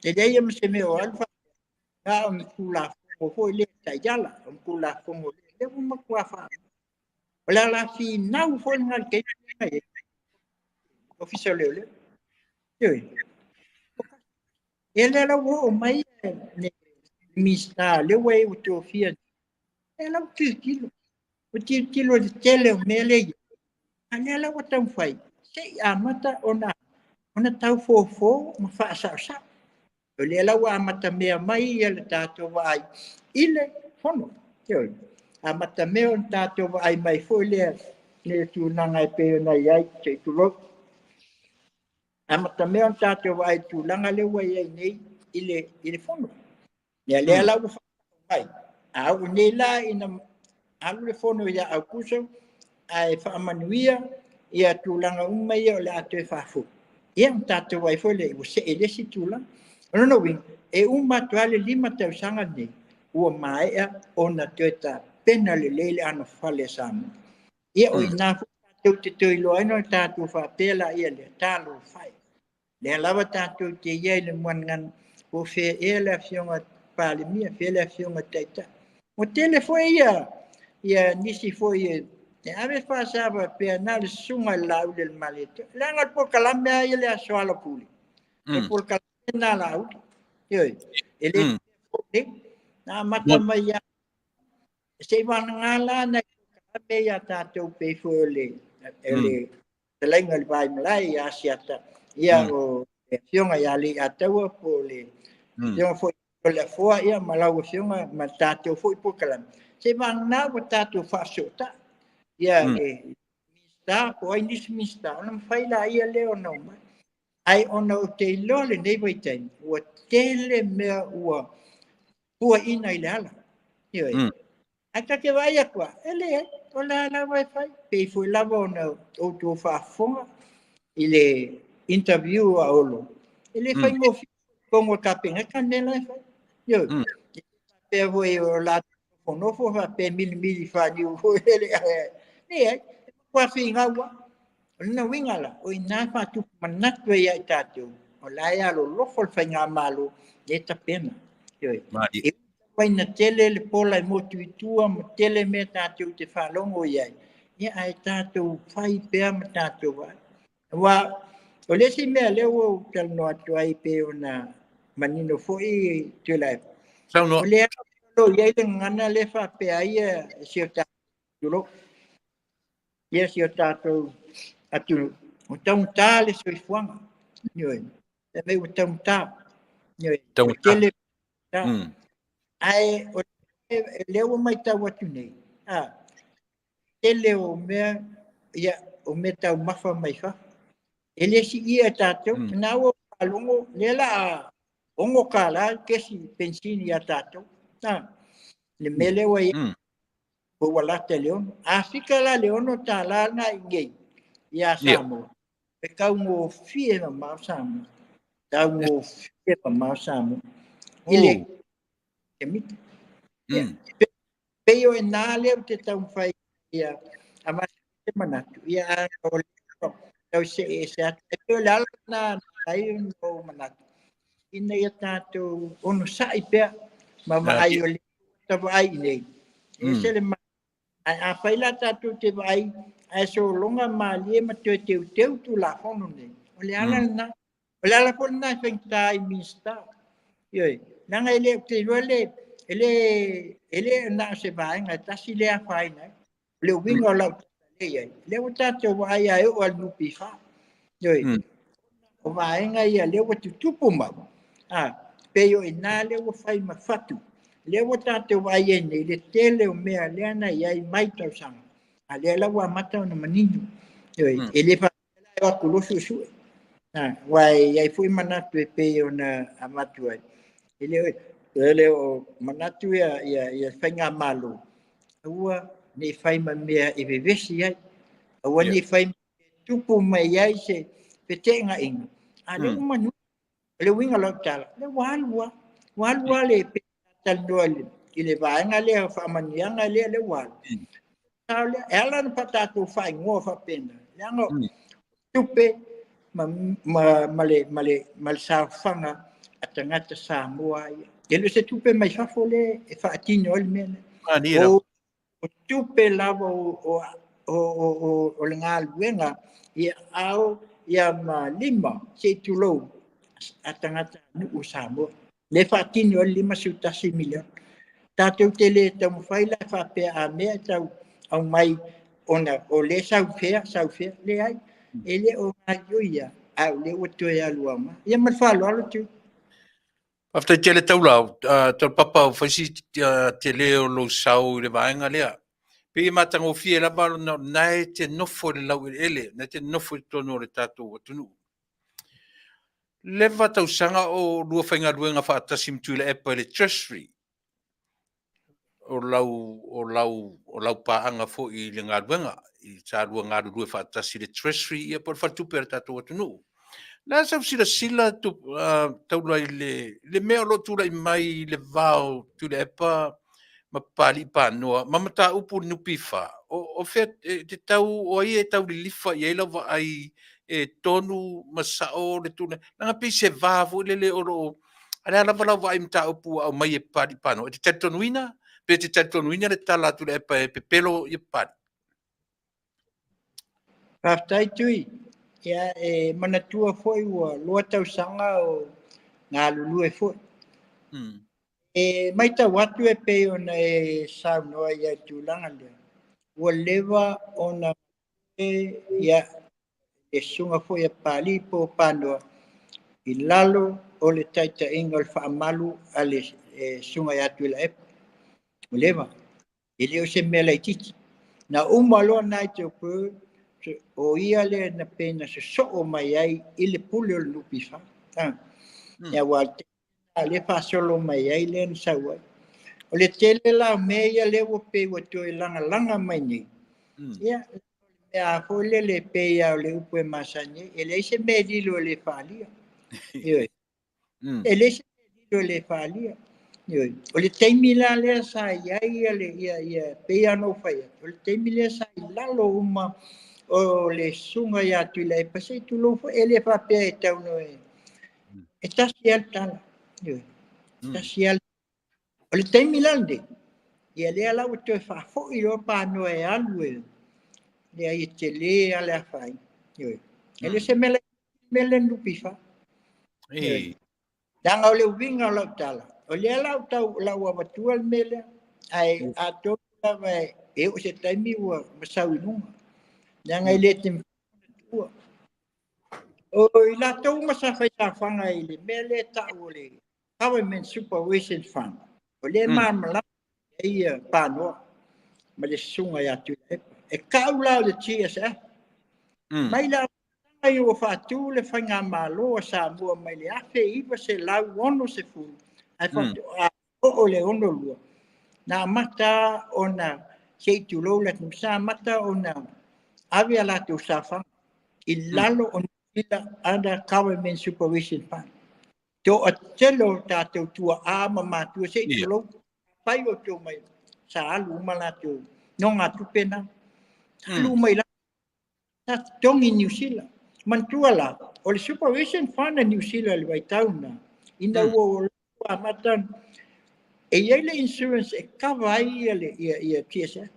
E leai ma se mea o alu fa na o ni Tulafono foi lea taiala, o ni Tulafono lea ua matua faa. O le ala finau foi lena i le taimi lea na i ai, Ofisa o Leoleo. Ioe. Ia lea la ua oo mai le Minisita lea ua e ua tofia, lea la ua tilotilo, ua tilotilo i le tele o mea lea e i ai, a o lea la ua taumafai se i amata ona tau fofo ma faasaosao. O lea la ua amatamea mai le tatou vaai i le Fono. Ioe. Amatamea ona tatou vaai mai foi lea i le tulaga e pei ona i ai, se i tulou. Amatamea ona tatou vaai i le tulaga lea ua i ai nei i le Fono. Ia lea la ua faasao mai, a oo nei la ina alu le Fono ia Aokuso ae faamanuia ia tulaga uma ia o le a toe faafoi, ia ona tatou vaai foi lea ua see i le isi tulaga. O lona uiga, e uma atu lava le 5 tausaga lenei, ua maea ona toe tapena lelei le anofale a Samoa. Ia o i ina foi tatou te toe iloa ai ona tatou faapea laia lea, talofa e, lea lava tatou te i ai i le muanagana, po o fea ea le Afioga i le Palemia, fea le Afioga i le Taitai. Ua tele foi ia nisi foi e ave faasa faapea na o le susuga i le Laauli o le Malietoa. Leaga o le polokalame lava ia i le Aso Alapule, o le polokalame lena a Laauli. Ioe, e le nei, na amata mai lava, se i vagana la nai polokalame ia tatou pei foi o le fetalaiga i le Vaimalae ia Asiata, ia o le Afioga ia Leiataua po o le Afioga foi o le Afoa, ia ma lau Afioga ma tatou foi polokalame, se i vagana ua tatou faafesootai ia le Minisita po o ai nisi Minisita, ona mafai laia lea ona omai. Ai ona ou te iloa lenei vaitaimi, ua tele mea ua puaina i le ala. Ioe. Ae ta te vaai atu lava, e leai, o la lava e fai. Pei foi lava ona outou faafofoga i le interview a Olo, e le faigofie totonu o le Kapeneta le mea la e fai. Ioe. Faapea foi o latou nofonofo faapea milimili faliu foi lele. Leai, e matua finau lava. O lona uiga la, o i ina e faatupu manatu ai ia i tatou, o la e alolofa le faigamalo e tapena. Ioe. E ui ina tele le pola e motu i tua ma tele mea tatou te faalogo i ai, ia ae tatou fai pea ma tatou vaai. Aua o le isi mea lea ua ou talanoa atu ai pei ona manino foi Tuilaepa, Saunoa. o lea o lo o i ai le gagana lea faapea ai si o tatou, tulou, ia si o tatou atunuu, ua taugata le soifuaga. Ioe. E mei ua taugata. Ioe. Taugata. Tele. Ae o lea ua matau atu nei, a tele o mea, ia, o mea taumafa mai fafo. E le siia e tatou, na ua faalogo, lea la a $6 le kesi penisini ia tatou. A, le mea lea ua i ai, ua lata i le 6. A fika la le $6 lena i inei ia Samoa, e taugofie mamao Samoa. Taugofie mamao Samoa. I le mita. Pei o i ina lea ou te taumafai ia avatu se manatu, ia a o lea tau see ese atu. E pei o le ala lena na ai ona ou manatu, ina ia tatou onosai pea ma vaai o le ta vaai i nei. E ese le ae afai la tatou te vaai ae sologa malie ma toe teuteu Tulafono nei, o le ala lena. O le ala foi lena e faigata ai i Minisita. Ioe, leaga e le ou te iloa le e le e le na o se vaega e tasi lea afaina ai. O le uiga o lau tala lea i ai, lea ua tatou vaai lava e oo lava i le NPF. Ioe, o vaega ia lea ua tutupu mai, a pei o i ina lea ua fai ma fatu. Lea ua tatou vaai ai nei le tele o mea lea na i ai mai tausaga, a lea la ua amata ona manino. Ioe, e le faapea la e o atu loa suesue. Aua e i ai foi manatu e pei ona avatu ai, e le o manatu ia faigamalo, aua ne i fai ma mea e vevesi ai, aua ne i fai ma mea e tupu mai ai se feteenaiga, a lea ua manino. O le uiga o lau tala, lea ua alu lava, ua alu lava le talanoa i le vaega lea o faamanuiaga lea, lea ua alu. E ala ona tatou faaigoa faapena, leaga tupe ma le saofaga a tagata Samoa ia. E le o se tupe mai fafo lea e faatino ai le mea lea. O tupe lava o o le galuega i aao ia ma lima, se i tulou, a tagatanuu o Samoa. Lea e faatino ai le $51 miliona. Tatou te le taumafai la e faapea a mea e tau aumai ona o lea e sau fea, sau fea. Leai, e le o gaoioi lava, a o lea ua toe alu aoga. Ia ma le faaaloalo Tui. Faafetai tele Taula, Taulapapa ua fai si tele o lou sao i le vaega lea. Pei e matagofie lava ona o lena e te nofo i le laueleele, o lena e te nofo i totonu o le tatou atunuu. Leva tausaga o lua faigaluega faatasi ma Tuilaepa i le Treasury, o lau, o lau, o lau paaga foi i le galuega, i sa lua galulue faatasi i le Treasury ia po o le faletupe a le tatou atunuu. O le a sau silasila Taula i le mea o lo o tulai mai i le va o Tuilaepa ma Papalii Panoa ma mataupu i le NPF, o fea e te tau, o ai e tau lilifa i ai lau vaai e tonu ma sao le tulaga? Leaga e pei se va foi lele o lo o… A o le a lava lau vaai i mataupu ua aumai e Papalii Panoa? E te talitonuina pe e te talitonuina le tala a Tuilaepa e pepelo Papalii? Faafetai Tui. Ia, e manatua foi ua 2 tausaga o galulue foi. E matau atu e pei ona e saunoa i ai i le tulaga lea, ua leva ona ia le susuga foi a Papalii po o Panoa i lalo o le taitaiga o le faamalu a le susuga ia Tuilaepa. Ua leva, e le o se mea laitiiti. Na uma loa Nigel Bird, o ia lea na pei na sosoo mai ai i le pule o le NPF. Aua o lea e faasolo mai ai lea na sau ai. O le tele la o mea ia lea ua pei ua toe lagalaga mai nei, ia, mea foi lele pei lava o le upu e masani ai, e leai se mea e lilo e le faaalia. Ioe. E leai se mea e lilo e le faaalia. Ioe. O le taimi la lea sa i ai ia pei lava ona ou fai atu, o le taimi lea sa i lalo uma o le susuga ia Tuilaepa, se i tulou foi, e le faapea e tau e tasi lava le tala. Ioe. Tasi lava. O le taimi la lenei, ia lea la ua toe faafoi loa Panoa e alu e leai e tele lava le afaina. Ioe. E le o se mea le NPF. Leaga o le uiga o lau tala, o lea la ua tau lau avatua le mea lea, ae atonu lava e oo se taimi ua sau i luga. Leaga e le te tuua. O i latou uma sa faisaofaga i le mea lea e tau o le Government Supervision Fund, o lea e malamalama ai Panoa ma le susuga ia Tuilaepa. E tau la o le GSF. Mai le amataga ua faatu le faigamalo a Samoa mai le 1960 ae faatoa oo le 62, na amata ona, se i tulou le atunuu, sa amata ona ave a latou saofaga i lalo o Niu Sila under Government Supervision Fund. Toatele o tatou tuaa ma matua, se i tulou, fai o tou mai, sa alu uma latou nogatupe na. Alu uma i lalo, sa totogi i Niu Sila. Manatua la, o le Supervision Fund a Niu Sila i le vaitau na, ina ua amata, e i ai le insurance e cover ai ia GSF.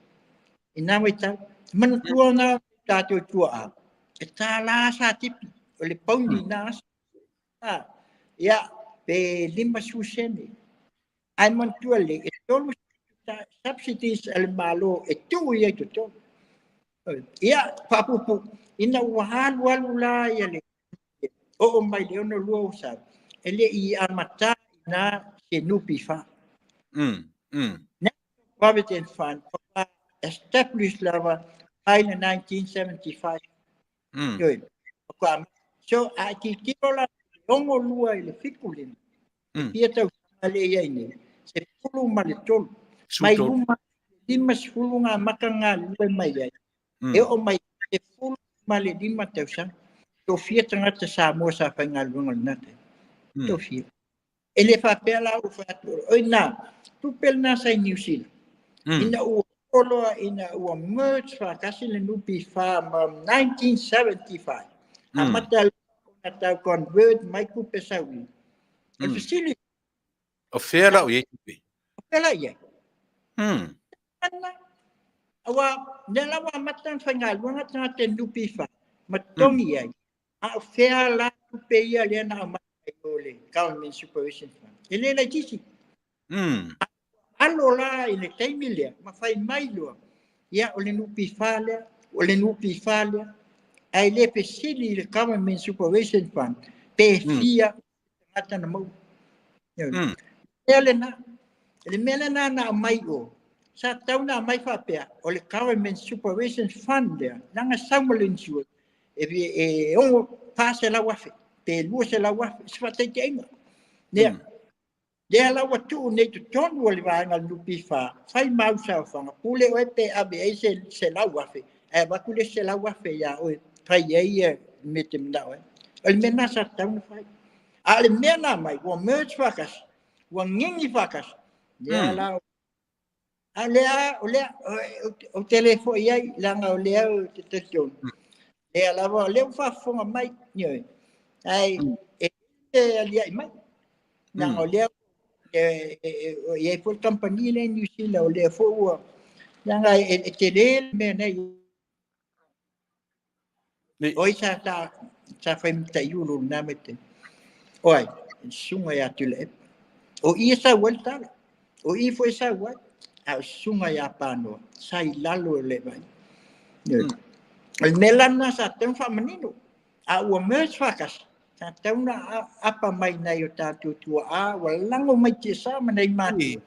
I na vaitau. Manatua na tatou tuaa, e $1 sa tipi, o le pauni na aso. Ia, pe 50 sene. Ae manatua lelei, e 3 subsidies a le Malo e tuu i ai totonu. Ia, faapuupuu, ina ua alu alu la ia le oo mai le 62 ua sau, e le i amata na se NPF. National Provident Fund established lava mai le 1975. Ioe. So, a tilotilo la 62 i le 75, fia tausaga lea i ai nei, 13. Mai luma 50 ngā maka galulue mai ai, e oo mai 15 tausaga. Tofia tagata Samoa sa faigaluega o lena taimi. Tofia. E le faapea la ua fai atu, oi nā, tupe lena sa i Niu Sila. Ina ua loa ina ua merge faatasi le NPF ma 1975. Amata ona tau convert mai tupe sau i. O le fesili. O fea la o i ai tupe? O fea la i ai? Ana. Aua lea la ua amata ona faigaluega tagata i le NPF ma totogi ai, a o fea la tupe ia lea na aumai mai o le Government Supervision Fund? E le laitiiti. Alo la i le taimi lea ma fai mai loa, ia o le NPF lea, o le NPF lea, ae le fesili i le Government Supervision Fund pe fia tagata na maua. Mea lena, le mea lena na aumai o, sa tatau ona aumai faapea, o le Government Supervision Fund lea, leaga sau ma le insurance, e 400,000 pe 200,000, se faataitaiga. Lea, lea la ua tuu nei totonu o le vaega o le NPF, fai mau saofaga, pule oe pe ave ai se 100,000, ae avatu le 100,000 ia oe, fai ai le mea e te manao ai. O le mea lena sa tatau ona fai. A o le mea na aumai, ua merge faatasi, ua gigi faatasi, lea la, a lea, o lea, ou te le foi ai, leaga o lea ou te talitonu. Lea lava, o lea ua faafofoga mai, ioe. Ae e e aliae mai. Leaga o lea e i ai foi le kamupani lea i Niu Sila, o lea foi ua, leaga e tele le mea nei. O ai sa fai ma taiulu i lena vaitaimi? O ai? Le susuga ia Tuilaepa. O i e sau ai le tala. O i foi e sau ai. A o le susuga ia Panoa, sa i lalo o le vai. O le mea la lena sa tatau ona faamanino. A ua merge faatasi, sa tatau ona apa mai nai o tatou tuaa, ua lago mai tiasa ma nai matua.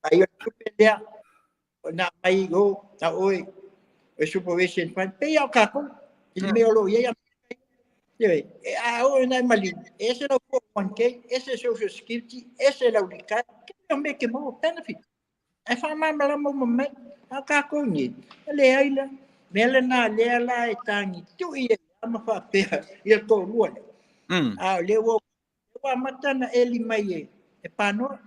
Ai o le tupe lea, na mai o, na oe, o supervision fund, pei o kākou, i le mea o lo o i ai. E a o nai maliu, e ese lau 401k, ese Social Security, ese lau retire, ke o me ke maua benefit. Ae faamalamalama uma mai, a o kākou nei, e leai la, mea lena lea la e tagi tui e ma faapea ia le toalua lea. A o lea ua amata na eli mai e Panoa.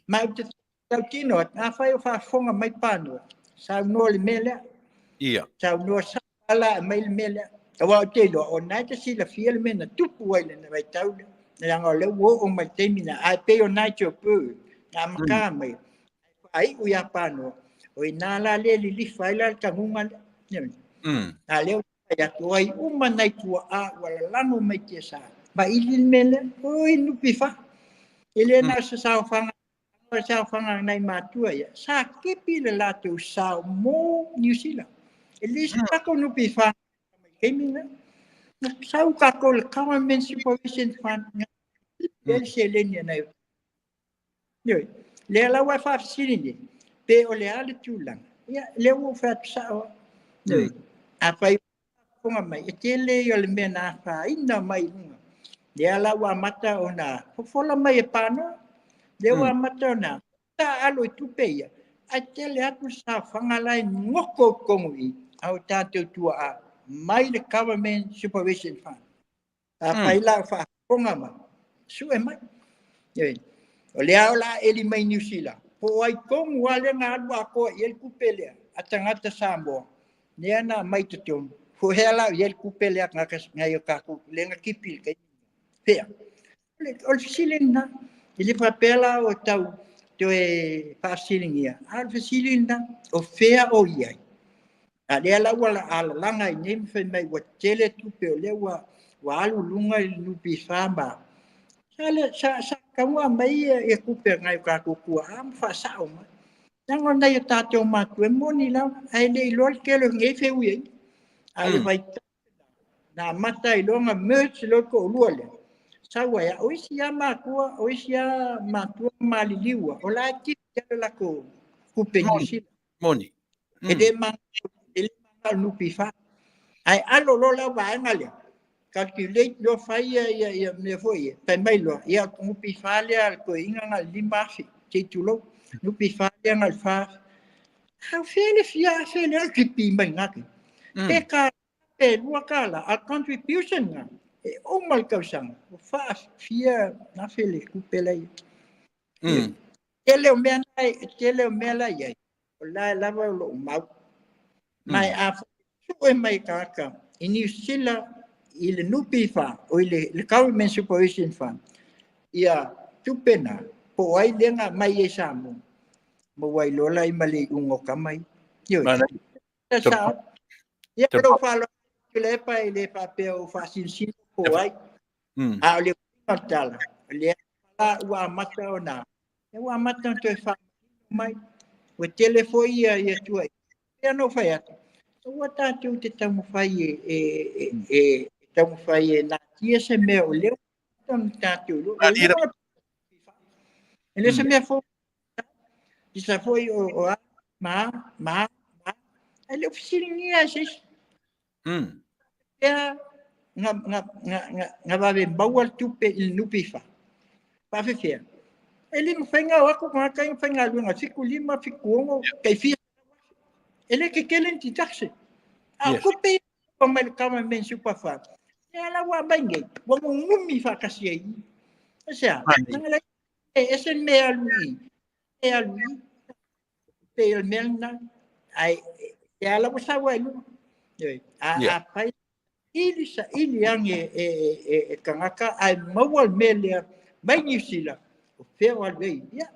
Ma ou te tautino atu, afai o faafofoga mai Panoa, saunoa le mea lea. Saunoa sa ala mai le mea lea. Aua ou te iloa, o na e te silafia le mea na tupu ai le vaitau lea. Leaga o lea ua oo mai le taimi na, ae pei o Nigel Bird, na amata mai, faaiu ia Panoa, o ina la lea lilifa ai la le taguga lea. A lea ua fai atu, o ai uma nai tuaa ua lalago mai tiasa, vaili le mea lea, oi NPF. E le na o se saofaga, o le saofaga nai matua ia, sa kepi le latou sao mo Niu Sila. E le se tatou NPF mai taimi na. Na sau kākou le Government Supervision Fund, na le seleni nai. Ioe, lea la ua e faafesili nei, pe o le a le tulaga. Ia, lea ua ou fai atu sao. Ioe, afai faafofoga mai, e tele ia o le mea na afaina mai i luga. Lea la ua amata ona fofola mai e Panoa. Lea ua amata ona alo i tupe ia, ae tele atu le saofaga la e goto i totonu i a o tatou tuaa mai le Government Supervision Fund. Afai la o faafofoga mai, sue mai. O lea o la eli mai Niu Sila, po o ai tonu lava lea na alu atoa i ai le tupe lea a tagata Samoa, lea na aumai totonu. Po hea la o i ai le tupe lea tagata nai o tatou lea na tipi i le taimi. Fea? O le fesili lena. E le faapea la o tau toe faafesiligia, a o le fesili lena, o fea o i ai? A lea la ua alalaga ai nei ma fai mai ua tele tupe o lea ua alu luga i le NPF ma sa tatau ona aumai ia tupe a nai o tatou tuaa ma faasao mai. Leaga o nai o tatou matua e moni lava, ae le iloa le tele o nei feuiaiga. A o le vaitau na amata ai loa ona merge loa le toalua lea, sau ai, o isi lava matua, o isi lava matua maliliu, o la e tipi le latou tupe i Niu Sila. Moni. E le manao NPF. Ae alo loa la vaega lea, calculate loa fai ia mea foi ia, fai mai loa, ia o NPF lea le toeaina na o le 5,000, se i tulou, NPF lea na o le 4,000. A o fea le fia afe lea o tipi mai na te? Pe ka pe $2, a contribution na, e uma le tausaga, ua faafia afe le tupe la ia. Tele o mea la, tele o mea la i ai, o la e lava o loo mau. Ma a sue mai tagata i Niu Sila i le NPF, o i le Government Supervision Fund, ia tupe na, po o ai lea na aumai ai Samoa. Maua ai loa la i ma le iuga o tama ia. Ioe. Sa. Ia lou faaaloalo Tuilaepa e le faapea o faasinosino po o ai. A o le uiga o le tala, o lea la ua amata ona, ua amata ona toe faamanino mai. Ua tele foi ia ia tuuaiga. Pei ona ou fai atu, aua tatou te taumafai e e e taumafai e natia se mea o lea ua amata ona tatou iloa. E le o se mea fou. Isa foi o a ma ma ma e le o fesiligia e se isi. Pea nga nga nga nga nga vave maua le tupe i le NPF. Faafefea. E le mafai ona o atu tagata ia faigaluega 75, 76, tai fia e le tetele ni deduction. A o tupe ia ua mai le Government Super Fund, lea la ua aumai nei, ua nunumi faatasi ai i i. Aisea? Leaga e ese le mea e alu i i, e alu i i. Pei o le mea lena. Ae e ala ua sau ai i luga. Ioe. A, yeah. Afai ili saili ane e, e, e, e tagata ae maua le mea lea mai Niu Sila, o fea o alu ai. Ia,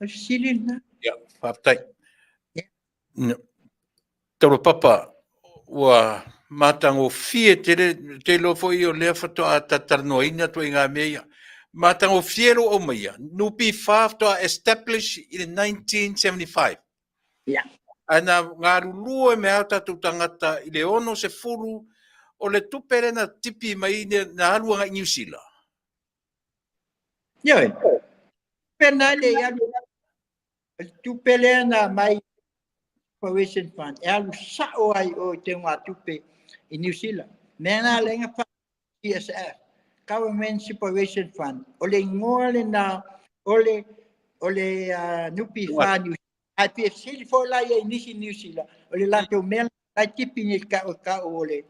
o le fesili lena. Ia, faafetai. Yeah. Taulapapa, ua matagofie tele, te iloa foi o lea faatoa talatalanoaina ituaiga mea ia. Matagofie lou aumaia, NPF faatoa establish i le 1975. Yeah. Ae na galulue mai lava o tatou tagata i le 60 o le tupe lea na tipi mai na alu agai i Niu Sila. Ioe. Tupe na le i alu, le tupe lea na aumai Corporation Fund e alu sao ai o i teugatupe i Niu Sila. Mea na lea na fa CSF, Government Supervision Fund. O le igoa lena o le o le uh, NPF New Ae fia fesili foi la ia i nisi Niu Sila, o le latou mea la e tipi nei i le tau o le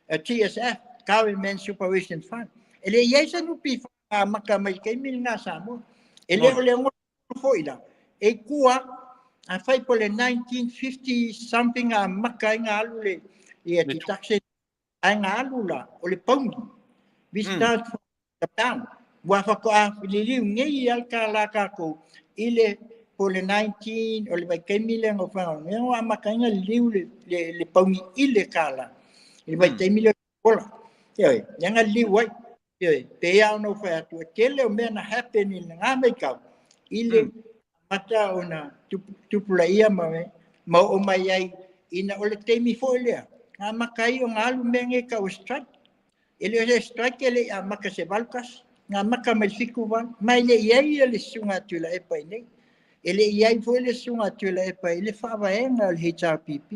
TSF, Government Supervision Fund. E le i ai se NPF na amata mai i le taimi lena a Samoa. E le o le 60 foi la, e i tua, afai po o le 1950 something na amata ai ona alu le ia deduction, ae na alu la, o le pauni. We start from the pound. Ua faatoa liliu nei lava le tala a tatou i le po o le 19 o le vaitaimi lea na ou faigaluega, ua amata ai ona liliu le pauni i le tala i le vaitaimi lea o le ola. Ioe, lea na liliu ai. Ioe, pei lava ona ou fai atu, e tele o mea na happen i lena vaitau i le amata ona tupulaia ma ma oo mai ai ina o le taimi foi lea na amata ai ona alu mea nei tau o strike. E le o se strike e le i amata i se 81, na amata mai le 78, ma e le i ai le Susuga a Tuilaepa i inei. E le i ai foi le Susuga a Tuilaepa i le faavaega o le HRPP.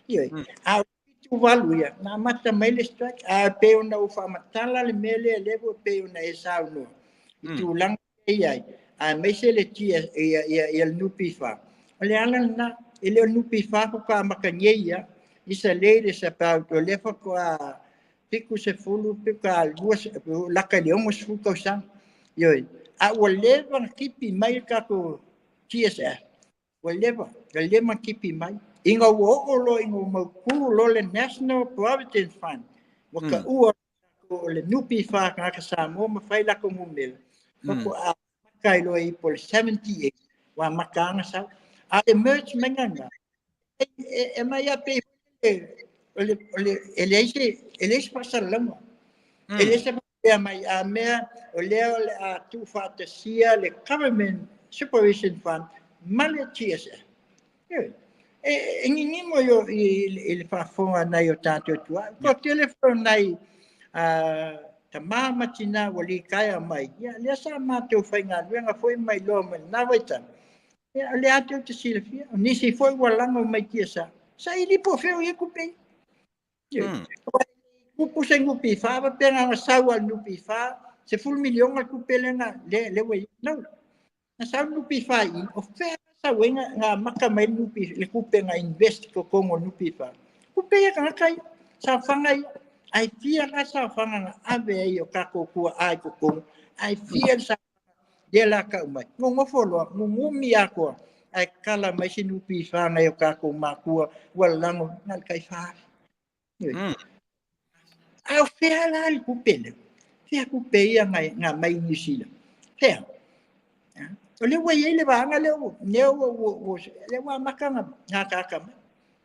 Ioe, a o le 78 ia, na amata mai le strike, ae pei ona ou faamatala le mea lea, lea foi pei ona e saunoa i tulaga e i ai, aemaise le TS, ia, ia, ia le NPF. O le ala lena, e le o le NPF faatoa amata nei ia, it's a latest about, o lea faatoa 70.2, lata i le 60 tausaga. Ioe, a ua leva ona tipi mai le tatou TSF, ua leva, ua leva ona tipi mai. Ina ua oo loa ina ua mautu loa le National Provident Fund, ua taua o le NPF a tagata Samoa ma fai latou numera, faatoa amata ai loa i po o le 78, ua amata ona sau. A o le merge maiga lena, e aumai lava pei o le, o le, e leai se, e leai se faasalalauga. E leai se faapea mai a mea o lea o le a tuufaatasia le Government Supervision Fund ma le TSF. Ioe. E gigimo i le faafofoga a nai o tatou tuaa. Ua toatele foi o nai tama ma tina ua litaea mai, ia lea sa matou faigaluega foi ma iloa mai lena vaitau. Ia, o lea tou te silafia, o nisi foi ua lago mai tiasa, saili po o fea o i ai tupe ia. Tupu se NPF, faapea na ona sau lava i le NPF, $10 miliona le tupe lea na, lea ua i ai. No. Na sau le NPF i i, o fea na sau ai na amata mai le le tupe na invest i totonu o le NPF. Tupe ia tagata ia, saofaga ia. Ae fia la saofaga na ave ai e o tatou tuaa i totonu, ae fia le saofaga lea la tau mai. Nonofo loa, nunumi atoa, ae kala mai se NPF nai o tatou matua ua lago na o le tai $4,000. A o fea la le tupe lea? Fea tupe ia na mai i Niu Sila? Fea? O lea ua i ai le vaega lea ua, lea ua, ua, ua, lea ua amata ona gataata mai.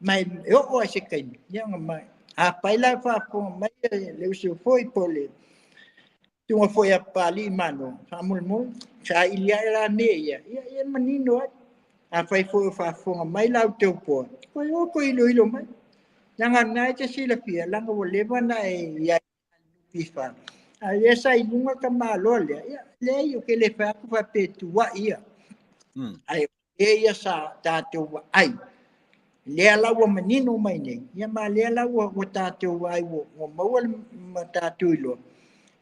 Ma e oo lava i se taimi, ia ona mai. Afai la e faafofoga mai le uso foi po o le susuga foi ia Papalii Manoa, faamolemole, saili ae la mea ia, ia, ia manino ai. Afai foi o faafofoga mai la outou board, toe o toe iloilo mai. Leaga o lena e te silafia, leaga ua leva ona e i ai i le NPF, a o lea sa i luga le tamaloa lea, ia, leai, ou te le fai atu faapea e tuuai ia. Ae o mea ia sa tatou vaai, lea la ua manino mai nei, ia ma lea la ua, ua tatou vaai ua, ua maua le ma tatou iloa,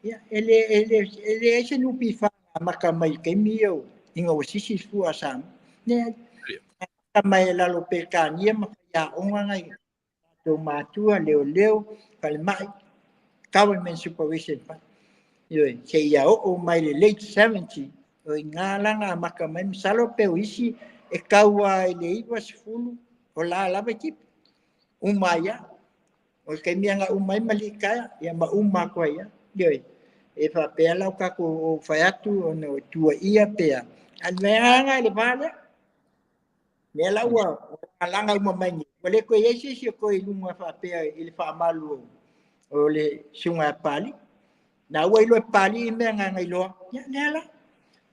ia, e le, e le, e leai se NPF na amata mai i le taimi ia ina ua sisi le fua a Samoa. Leai. Amata mai i lalo o Peretania ma faiaoga nai tatou matua, leoleo, falemai, government supervision fund. Ioe, seia oo mai le late 70, o i ina la na amata mai, masalo pe o isi e tau lava i le 90 o la lava e tipi. Uma ai lava. O le taimi lava na uma ai Maliitaea, ia ma uma atu ai lava. Ioe, e faapea la o tatou fai atu ona o tuuaia pe a, a o le mea lava lena i le va lea. Lea la ua lagalaga uma mai nei, ua le toe i ai se isi o toe i luga faapea i le faamalu o le susuga ia Papalii. Na ua iloa e Papalii mea na na iloa, ia lea la,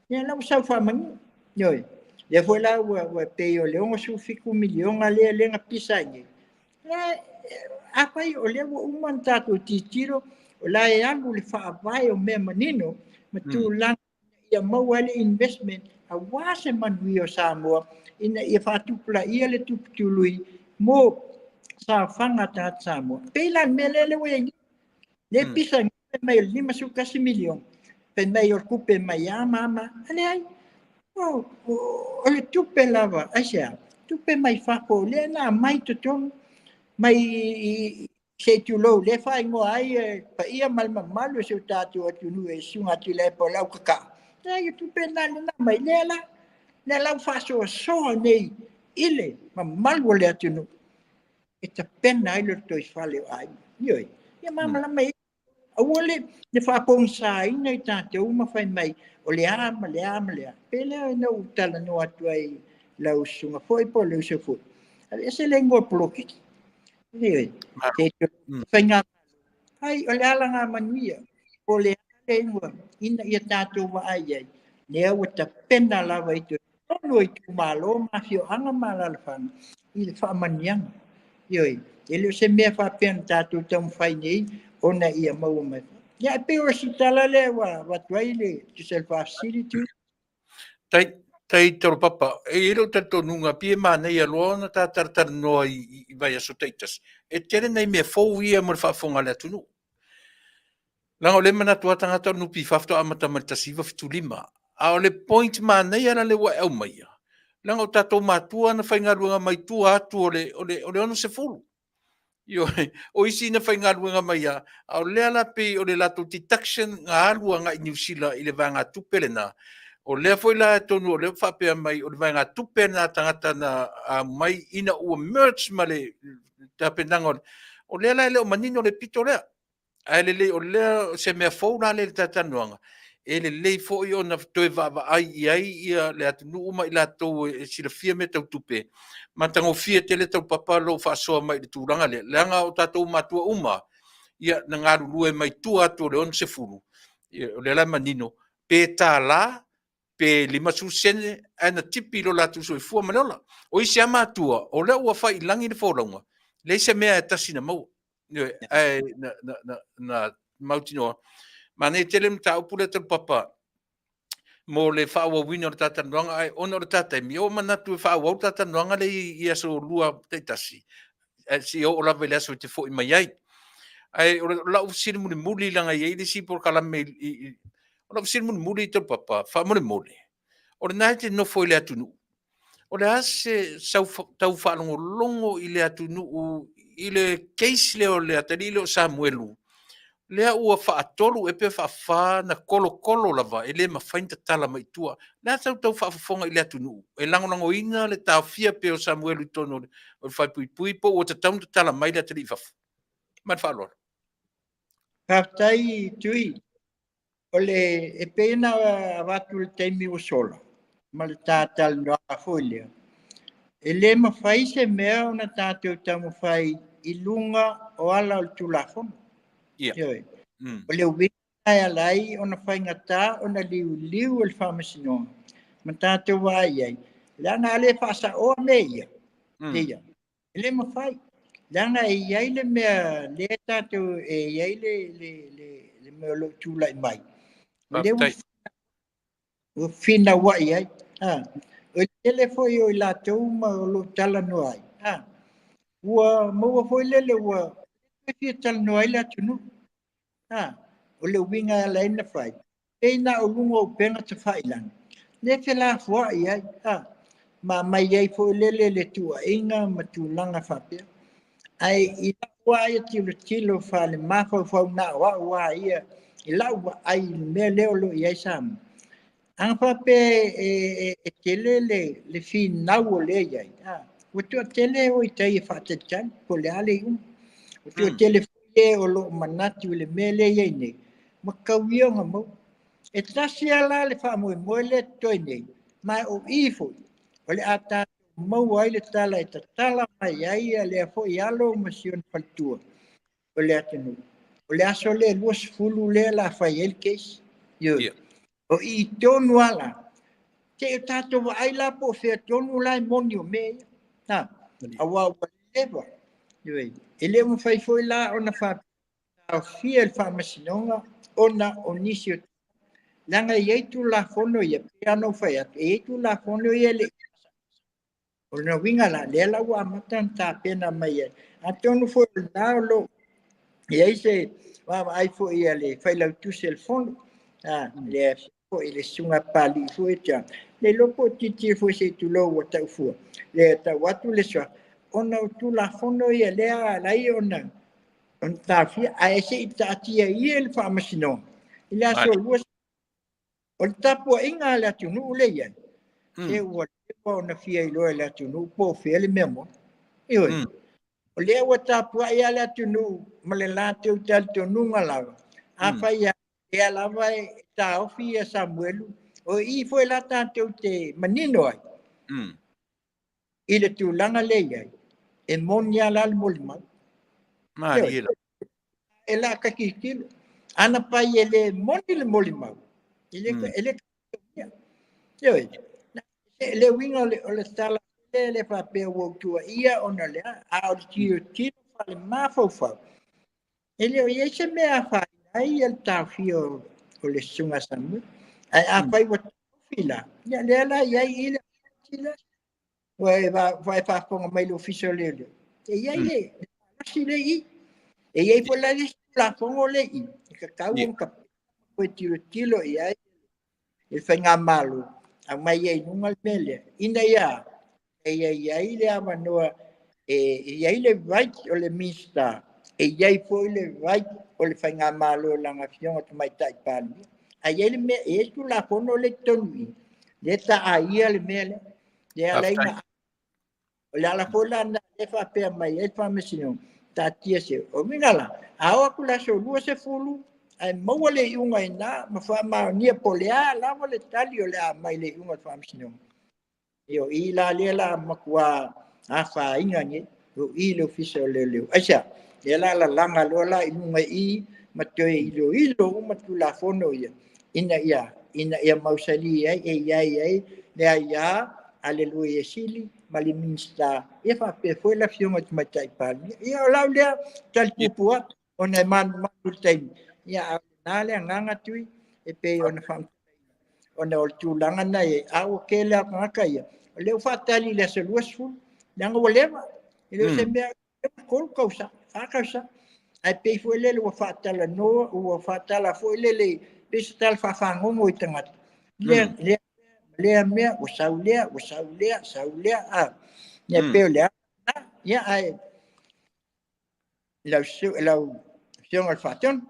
lea la ua sau faamanino. Ioe, lea foi la ua pei o le $67 miliona lea lea na pisa ai nei. Afai o lea ua uma ona tatou tilotilo, o la e alu le faavae o mea manino ma tulaga ia maua ai le investment aua se manuia o Samoa ina ia faatupulaia le tupe tului mo saofaga a tagata Samoa. E pei la o le mea lea ua i ai nei. Lea e pisa fai mai o le $51 miliona, fai mai o le tupe mai a ma a ma a. Leai, o le tupe lava, aisea? Tupe mai fafo lea na aumai i totonu mai se i tulou, lea e faaigoa ai le paia ma le mamalu o si o tatou atunuu e Susuga Tuilaepa o le au kakaa. Leai, o tupe na lea na aumai, lea la, lea la ua faasoasoa nei i le mamalu o le atunuu e tapena ai le lotoifale o aiga. Ioe, ia malamalama i ai. Aua le faapogisaina i tatou ma fai mai o le a ma le a ma le a. Pei lea na ou talanoa atu ai i lau susuga foi po o le uso foi. Aveese le igoa o le poloketi. Ioe, faigamalo. Ai, o le alagamanuia po o le a le igoa ina ia tatou vaai i ai, lea ua tapena lava i totonu o itumalo ma afioaga ma alaalafaga i le faamanuiaga. Ioe, e le o se mea faapea na tatou taumafai nei ona ia maua mai. Ia, e pei o si tala lea ua avatu ai le tusa o le faafesili tu. Tai, tai Tolopapa, e i ai lou talitonuga, pei e manaia loa ona ta talatalanoa i, i vaiaso taitasi, e tele nai mea fou ia mo le faafofoga a le atunuu. Leaga o lea e manatu lava tagata o le NPF faatoa amata mai le 1975. A o le point manaia la lea ua e aumaia, leaga o tatou matua na faigaluega mai tua atu o le, o le, o le 60. Ioe, o isi na faigaluega mai lava, a o lea la pei o le latou deduction na alu agai Niu Sila i le vaegatupe lena. O lea foi la atonu o lea ua faapea mai o le vaegatupe lena a tagata na aumai ina ua merge ma le tapenaga o le... O lea la e le o manino le pito lea. Ae lelei o lea se mea fou la lea i le talatalanoaga, e lelei foi ona toe vaavaai i ai ia le atunuu ma i latou e silafia mea tau tupe. Matagofie tele taupapa lou faasoa mai i le tulaga lea, leaga o tatou matua uma ia na galulue mai tua atu o le 60, ia, o lea la e manino, pe $1 pe 50 sene ae na tipi i lo latou soifua ma le ola. O isi lava matua, o lea ua fai i lagi le folauga, leai se mea e tasi na maua. Ae na, na, na, na mautinoa. Manaia tele le mataupu lea Taulupapa mo le faaauauina o le ta talanoaga, ae ona o le ta taimi, ua ou manatu e faaauau le ta talanoaga lea i aso Lua taitasi, ae seia oo lava i le aso e te foi mai ai. Ae o lau fesili mulimuli, leaga e i ai le isi polokalame i, o lau fesili mulimuli Taulupapa, faamolemole, o lena e te nofo i le atunuu, o le a se sau tau faalogologo i le atunuu i le case lea o le atalii lea o Samuelu, lea ua faatolu ea pe faafa na kolokolo lava e le mafai ona tatala mai i tua. O le a sau tau faafofoga i le atunuu e lagolagoina le taofia pea o Samuelu i totonu o le falepuipui po ua tatau ona tatala mai le atalii i fafo? Ma le faaaloalo. Faafetai Tui. O le, e pei ona avatu i le taimi ua sola, ma le ta talanoaga foi lea, e le mafai se mea ona tatou taumafai i luga o ala o le Tulafono. Ia. Ioe. O le uiga e ala ai ona faigata ona liuliu e le Faamasinoga ma tatou vaai i ai, leaga a le faasaoa mea ia, ia, e le mafai. Leaga e i ai le mea lea tatou, e i ai le, le, le, le mea o lo o tulai mai. O lea ua ua finauai ai. O le tele foi o i latou ma o lo o talanoa ai, ua maua foi lele ua fia talanoa ai le atunuu. O le uiga e ala ai ona fai, pei na o luga o upega tafailagi, lea e felafoai ai, ma aumai ai foi lele le tuuaiga ma tulaga faapea. Ae i lau lava ia tilotilo faale-mafaufau na o au lava ia, i lau vaai i le mea lea o lo o i ai Samoa, ana faapea e tele le finau o lea e i ai, ua toatele e o i tai e faatalitali po o le a le iuga. Ua toatele foi e o lo o manatu i le mea lea e i ai nei, ua tau ia ona maua. E tasi lava la le faamoemoe lea e totoe nei, ma o i foi o le a tatou maua ai le tala e tatala mai ai lea foi alo ma si ona faletua o le atunuu. O le aso lea 20 lea la fai ai le case. Ioe. O i tonu lava la, se i o tatou vaai la po o fea tonu la e moni o mea ia. Ha, aua ua leva. Ioe. E le o mafai foi la ona faataofia e le Faamasinoga ona o nisi o leaga e i ai Tulafono ia, pei ona ou fai atu, e i ai Tulafono ia e le i. O lona uiga la, lea la ua amata ona tapena mai ai. Atonu foi o lena o lo o i ai se vaavaai foi a le Failautusi o le Fono, lea foi le Susuga a Papalii foi, le iloa po o tilotilo foi se i tulou ua tau fua, le tau atu le suafa, ona o Tulafono ia lea e ala ai ona taofia, ae se i taatia ia i le Faamasinoga i le aso 20. O le tapuaiga a le atunuu lea e i ai, se ua leva ona fia iloa e le atunuu po o fea le mea moni. Ioe. O lea ua tapuai lava le atunuu ma le latou talitonuga lava, afai lava lea lava e taofi ia Samuelu, o i foi la tatou te manino ai i le tulaga lea e i ai, e moni lava la le molimau. Malie la. E la ka tilotilo. Ana pai e le moni le molimau, e le e le Ioe. Le uiga o le tala lea le faapea ua ou tuuaia ona o le a, a o le tilotilo faale-mafaufau, e le o i ai se mea e afaina ai le taofia o le Susuga a Samuel. Ae afai ua taofi la, ia lea la e i ai i le lea. Ua e faafofoga mai i le Ofisa o Leoleo, e i ai le malosi lea i i. E i ai foi la le isi Tulafono lea i i, e tatau ona tapena ma toe tilotilo i ai le Faigamalo, aumai ai i luga le mea lea, ina ia e i ai le avanoa, e i ai le right o le Minisita, e i ai foi le right o le Faigamalo i lana Afioga Tamaitai Palemia. Ae i ai le mea, e i ai le Tulafono lea i totonu i i, lea e taaia le mea lea. Lea e ala ai ona o le ala foi la lena e faapea mai ai le Faamasinoga, taatia se. O uiga la, a oo atu i le aso 20 ae maua le iuga i ina ma faamaonia po o le a lava le tali o le a aumai i le iuga o le Faamasinoga. Ia o i la lea la matua afaina nei, o i le Ofisa o Leoleo. Aisea? Lea la lalaga loa la i luga i i ma toe iloilo uma Tulafono ia ina ia ina ia mausali ai e i ai ai le aia a le Loia Sili ma le Minisita, ia faapea foi le Afioga i le Tamaitai Palemia. Ia o lau lea tali puupuu atu ona e manumanu i le taimi, ia a o lena le agaga Tui e pei ona faamatalaina ona o le tulaga lena e i ai, a ua tele lava o tagata ia, o lea ua faatali i le aso 20, leaga ua leva, e le o se mea 3 tausaga, 4 tausaga, ae pei foi lele ua faatalanoa, ua faatala foi lele, pei se tala faafagogo i tagata, lea, lea, lea mea, ua sau lea, ua sau lea, sau lea, a. Ia pei o le ala lena, ia ae lau, lau Afioga i le Faatonu.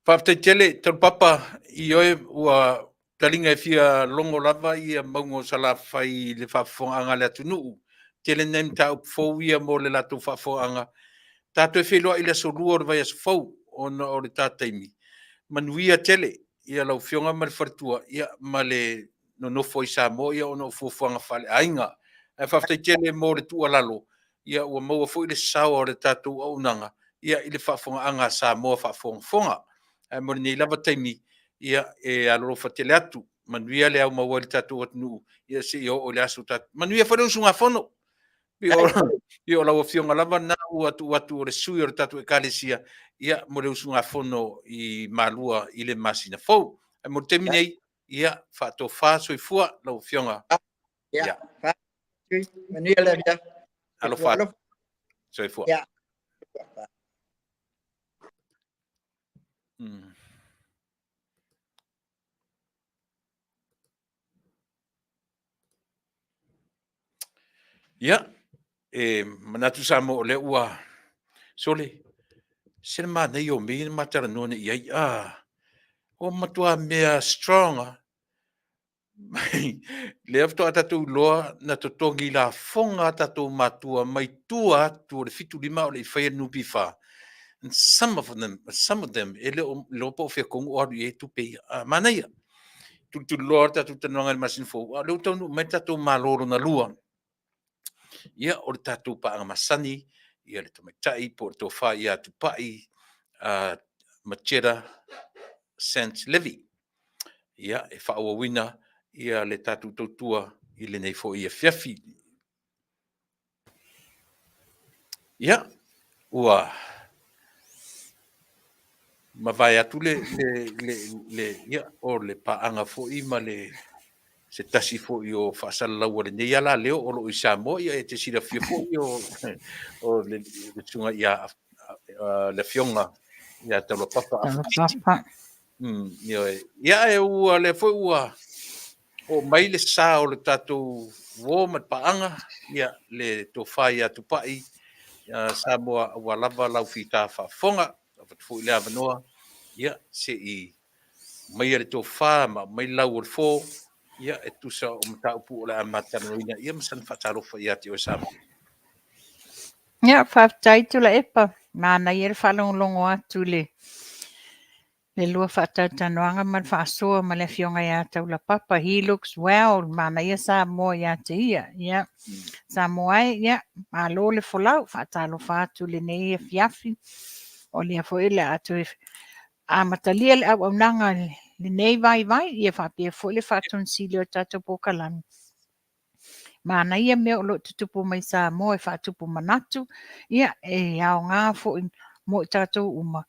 Faafetai tele, Taulupapa, ioe, ua taliga e fia logo lava ia mauga o Salafai i le faafofogaaga a le atunuu. Tele nai mataupu fou ia mo le latou faafofogaaga. Tatou e feiloai i le aso 2 o le vaiaso fou ona o le ta taimi. Manuia tele ia lau Afioga ma le faletua ia ma le nonofo ai i Samoa ia ona o fuafuaga faaleaiga. Ae faafetai tele mo le tuualalo, ia ua maua foi le sao o le tatou auaunaga ia i le faafofogaaga a Samoa faafogafoga. Ae mo lenei lava taimi, ia e alolofa tele atu, manuia le aumau ai i le tatou atunuu, ia seia oo i le aso. Manuia foi le usugafono. Ia o lau Afioga lava lena ua tuu atu o le sui o le tatou Ekalesia ia mo le usugafono i Malua i le masina fou. Ae mo le taimi nei, ia faatofa soifua lau Afioga. Ia, manuia le afiafi. Alofa atu. Soifua. Ia. Ia, e manatu Samoa o lea ua sole, se le manaia o mea ia na ma talanoa nei i ai. Ah, ua matua mea strong lava. Lea faatoa tatou iloa na totogi lafoga a tatou matua mai tua atu o le 75 a o le i faia le NPF. And some of them, some of them e le o iloa po o fea tonu o alu i ai tupe ia. Ah, manaia. Tulituliloa le tatou talanoaga i le masina fou, a o lea ua taunuu mai le tatou Malo lona lua. Ia, o le tatou paaga masani, ia le tamaitai po o le tofa ia Tupai Macheta Sands Levy. Ia, e faaauauina ia le tatou tautua i lenei foi afiafi. Ia, ua mavae atu le, le, le, le, ia, o le paaga foi ma le se tasi foi o faasalalau a lenei alaleo o lo o i Samoa, ia e te silafia foi o, o le, le susuga ia le Afioga ia Taulapapa Taulapapa. Ioe. Ia, e ua lea foi ua oo mai le sa o le tatou uo ma le paaga, ia, le tofa ia Tupai, ia Samoa aua lava lau fita faafofoga. Avatu foi le avanoa, ia, se i aumaia le tofa ma aumai lau o le fo, ia, e tusa o mataupu o le a matalanoaina, ia, ma sana faatalofa ia te oe Samoa. Ia, faafetai Tuilaepa. Manaia le faalogologo atu i le le lua faatalatalanoaga ma le faasoa ma le afioga ia Taulapapa. He looks well. Manaia Samoa ia te ia. Ia, Samoa e, ia, malo le folau. Faatalofa atu i lenei afiafi. O lea foi o le a toe amatalia le auaunaga i lenei vaivai, ia faapea foi le faatonisili o le tatou polokalame. Manaia mea o lo o tutupu mai Samoa e faatupu manatu, ia e aoga foi mo i tatou uma,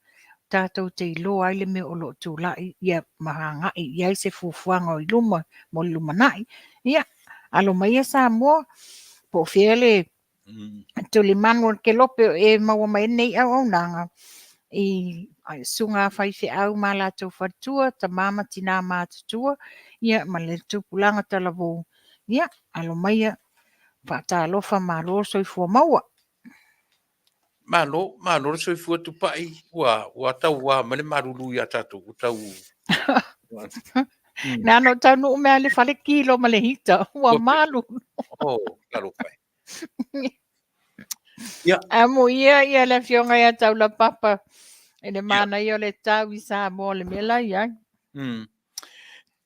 tatou te iloa ai le mea o lo o tulai ia ma agai i ai se fuafuaga o i luma mo le lumanai. Ia, alo maia Samoa, po o fea le tulimanu o le kelope o e maua mai ai lenei auaunaga i susuga a faifeau ma latou faletua, tama ma tina matutua, ia ma le tupulaga talavou, ia, alo maia, faatalofa, malo le soifua maua. Malo, malo le soifua Tupai, ua, ua tauā mai le malulu ia tatou, ua tau... Na ona ou taunuu mai lava i le fale kilo ma le hita, ua malu. Oh, talofa e. Ia. Amuia ia le afioga ia Taulapapa i le manaia o le tau i Samoa le mea la i ai.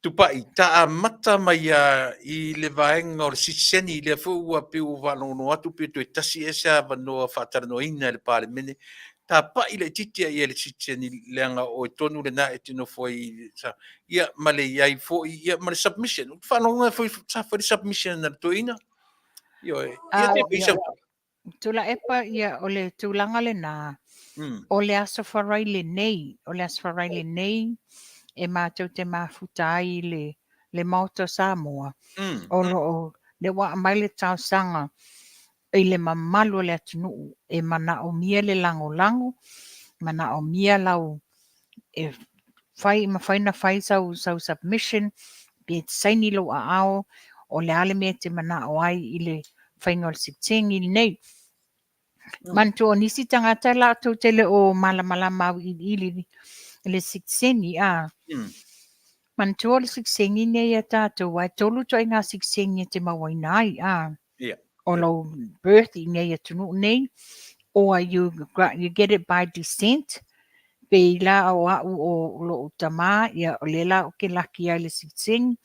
Tupai, ta amata mai lava i le vaega o le sitiseni, lea foi ua pei ua faalogologo atu pei toe tasi ea se avanoa faatalanoaina e le Palemene. Tapai laitiiti lava i ai i le sitiseni leaga o oe tonu lena e te nofo ai i ia ma le i ai foi ia ma le submission. Ou te faalogo foi sa fai le submission a le toeaina. Ioe. Ia te pei sau. Tuilaepa, ia, o le tulaga lena, o le Aso Faraile nei, o le Aso Faraile nei e matou te mafuta ai i le, le Maota o Samoa, o lo o, lea ua aumai le talosaga i le mamalu o le atunuu e manaomia le lagolago, manaomia lau, e fai, mafai ona fai sau, sau submission, pe e te saini lou aao, o le a le mea e te manao ai i le faiga o le sitiseni lenei. Manatua o nisi tagata latou te le o malamalama auiliili i le sitiseni, a. Manatua o le sitiseni nei a tatou, aua e tolu ituaiga sitiseni e te mauaina ai, a. O lou birth i nei atunuu nei, or you, you get it by descent, pei la o au o lou tama, ia o lea la ou te laki ai i le sitiseni.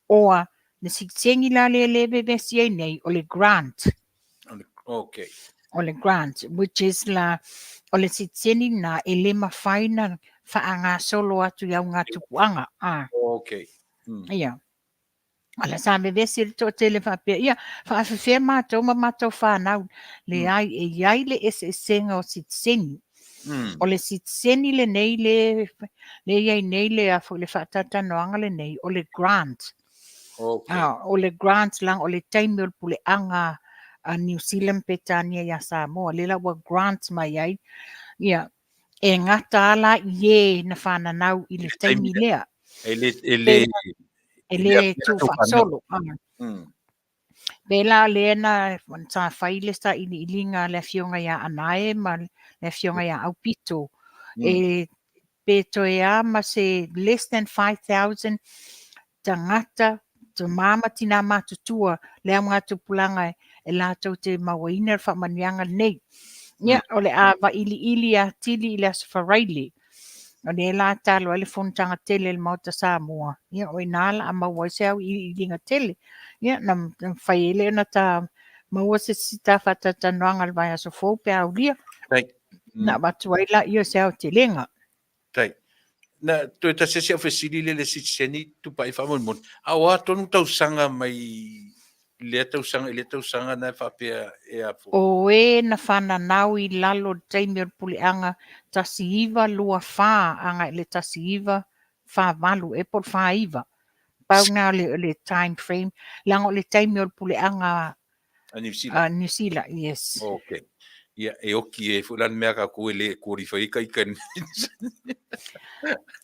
Or le sitiseni la lea lea e vevesi ai nei, o le grant. Okay. O le grant, which is la, o le sitiseni lena e le mafai na faagasolo atu i augatupua. Ah. Okay. Ia. Ala sa vevesi le toatele faapea, ia, faafefea matou ma matou fanau. Leai, e i ai le eseesega o sitiseni. O le sitiseni lenei le, le i ai nei le, a foi, le faatalatalanoaga lenei, o le grant. Okay. Ah, o le grant leaga o le taimi o le puleaga a New Zealand Peretania ia Samoa, lea la ua grant mai ai. Ia, e gata lava la i e na fananau i le taimi lea. E le, e le, e le tuufaasolo. Pei la lea na sa fai le sailiiliga a le afioga ia Anae ma le afioga ia Aupito, e pe toe a ma se less than 5,000 tagata, tama ma tina matutua le augatupulaga e latou te mauaina le faamanuiaga lenei. Ia, o le a vailiili atili i le Aso Faraile. O lea la talo ai le fonotaga tele a le Maota Samoa, ia o i ina la a maua ai se auiliiliga tele. Ia, na mafai ai lea ona ta maua se isi ta faatalatalanoaga i le vaiaso fou pe a aulia. Na avatu ai laia o se aotelega. Tai. Na toe tasi si au fesili le le sitiseni tupai faamolemole. A o a tonu tausaga mai lea tausaga i lea tausaga na e faapea e a fo? O e na fananau i lalo o le taimi o le puleaga 1924 agai i le 1948 ea po o le 49. Pau lena o le time frame, leaga o le taimi o le puleaga A Niu Sila. A Niu Sila, yes. Okay. Ia, e oki e foi la le mea kākou e le qualify ai ka ika.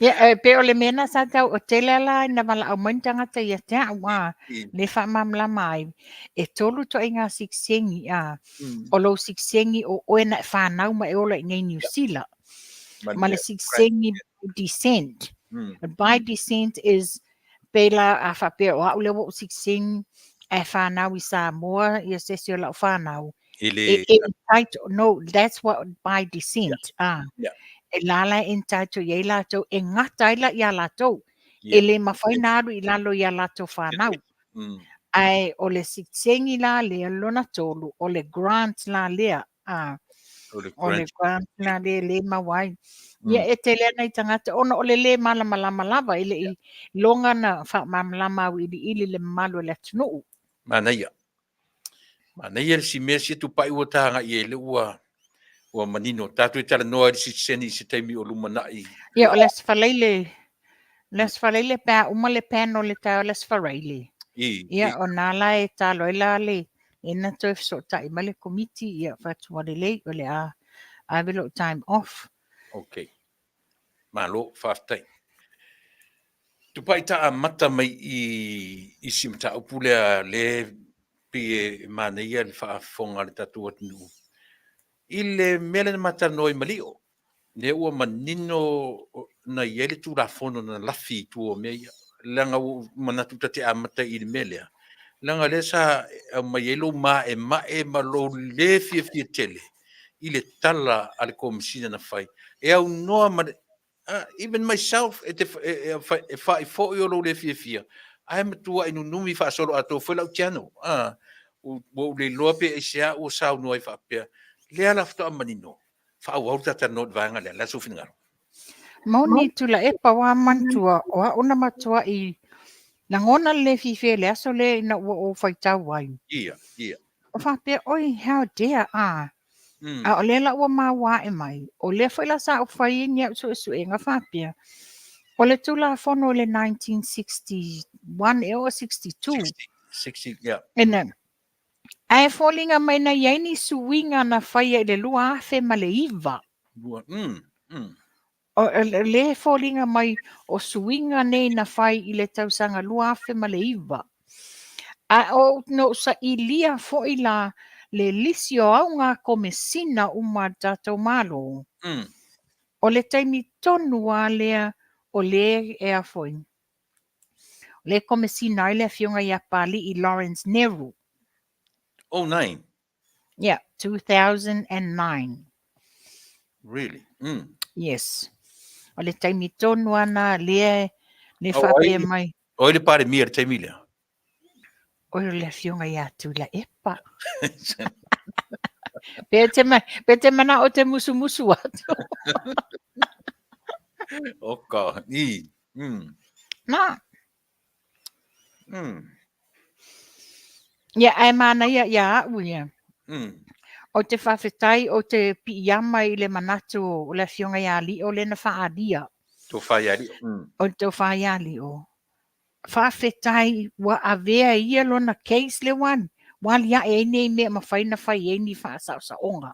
Ia, e pei o le mea na sa tau, o tele la ina valaau mai ni tagata ia te au, a, le faamalamalama ai, e tolu ituaiga sitiseni, a, o lou sitiseni o oe na e fanau ma e ola i inei i Niu Sila, ma le sitiseni by descent. By descent is Pei la a faapea o au lea ua ou sitiseni ae fanau i Samoa ia se isi o lau fanau. E le... E entitle, no, that's what by descent. Yeah. Ah. Yeah. E la la e entitle i ai latou, e gata ai la ia latou. Yeah. E le mafai na alu i lalo ia latou fanau. Ae o le sitiseni la lea lona tolu, o le grant la lea. Ah. O le O le grant. grant la lea le maua ai. Ia e tele ana i tagata ona o le lē malamalama lava e le i loga na faamalamalama auiliili le mamalu o le atunuu. Manaia. Manaia le si mea sia tupai ua ta agai i ai lea ua ua manino. Tatou e talanoa i le sitiseni i se taimi o lumanai. Ia o le Aso Faraile, le Aso Faraile pe a uma le panel i le taeao o le Aso Faraile. I, Ia i. o na la e talo ai la le e na toe fesootai mai le komiti, ia fai atu ua lelei o le a ave lou time off. Okay. Malo, faafetai. Tupai ta amata mai i i si mataupu lea le pei e manaia le faafofoga a le tatou atunuu i le mea lea na ma talanoa ai ma Lio, lea ua manino na i ai le Tulafono na lafi i tua o mea ia. Leaga ua ou manatu ta te amata i le mea lea, leaga lea sa aumai ai lou maemae ma lou lē fiafia tele i le tala a le Komesina na fai e aunoa ma le even myself e te e fa'i fo'i o lou lē fiafia ae matua'i nunumi faasoloatoa foi lau channel ua ou le iloa pe aisea ua saunoa ai faapea. Lea la faatoa manino faaauau le ta talanoa i le vaega lea. O le a sou finagalo? Moni Tuilaepa ua manatua o au na matuai lagona le lē fiafia i le aso lea ina ua ou faitau ai. Ia, ia. O faapea, oi, how dare, a. A o lea la ua maua ae mai, o lea foi la sa ou fai ai ni au suesuega faapea, o le Tulafono i le 1961 ea o 62. 60, 60, yeah. Ina, ae foliga mai na i ai ni suiga na faia i le 2009. Lua, O le foliga mai o suiga nei na fai i le tausaga 2009. A o na ou sailia foi la le lisi o auga komesina uma a le tatou Malo. O le taimi tonu lava lea o le e a foi. O le komesina ai le afioga ia Papalii Lawrence Nehru. 09? Yeah, 2009. Really? Yes. O le taimi tonu ana lea le faapea mai. O ai le Palemia i le taimi lea? O le afioga ia Tuilaepa. Pe te, ma, pe te manao te musumusu atu. Oka, i. Nā. Ia, ae manaia ia a'u ia. Ou te faafetai, ou te piiama i le manatu o le afioga ia Lio lea na faaalia. Tofa ia Lio. O le tofa ia Lio. Faafetai ua avea e ia lona case lea ua ua aliae ai nei mea e mafai ona fai ai ni faasaosaoga.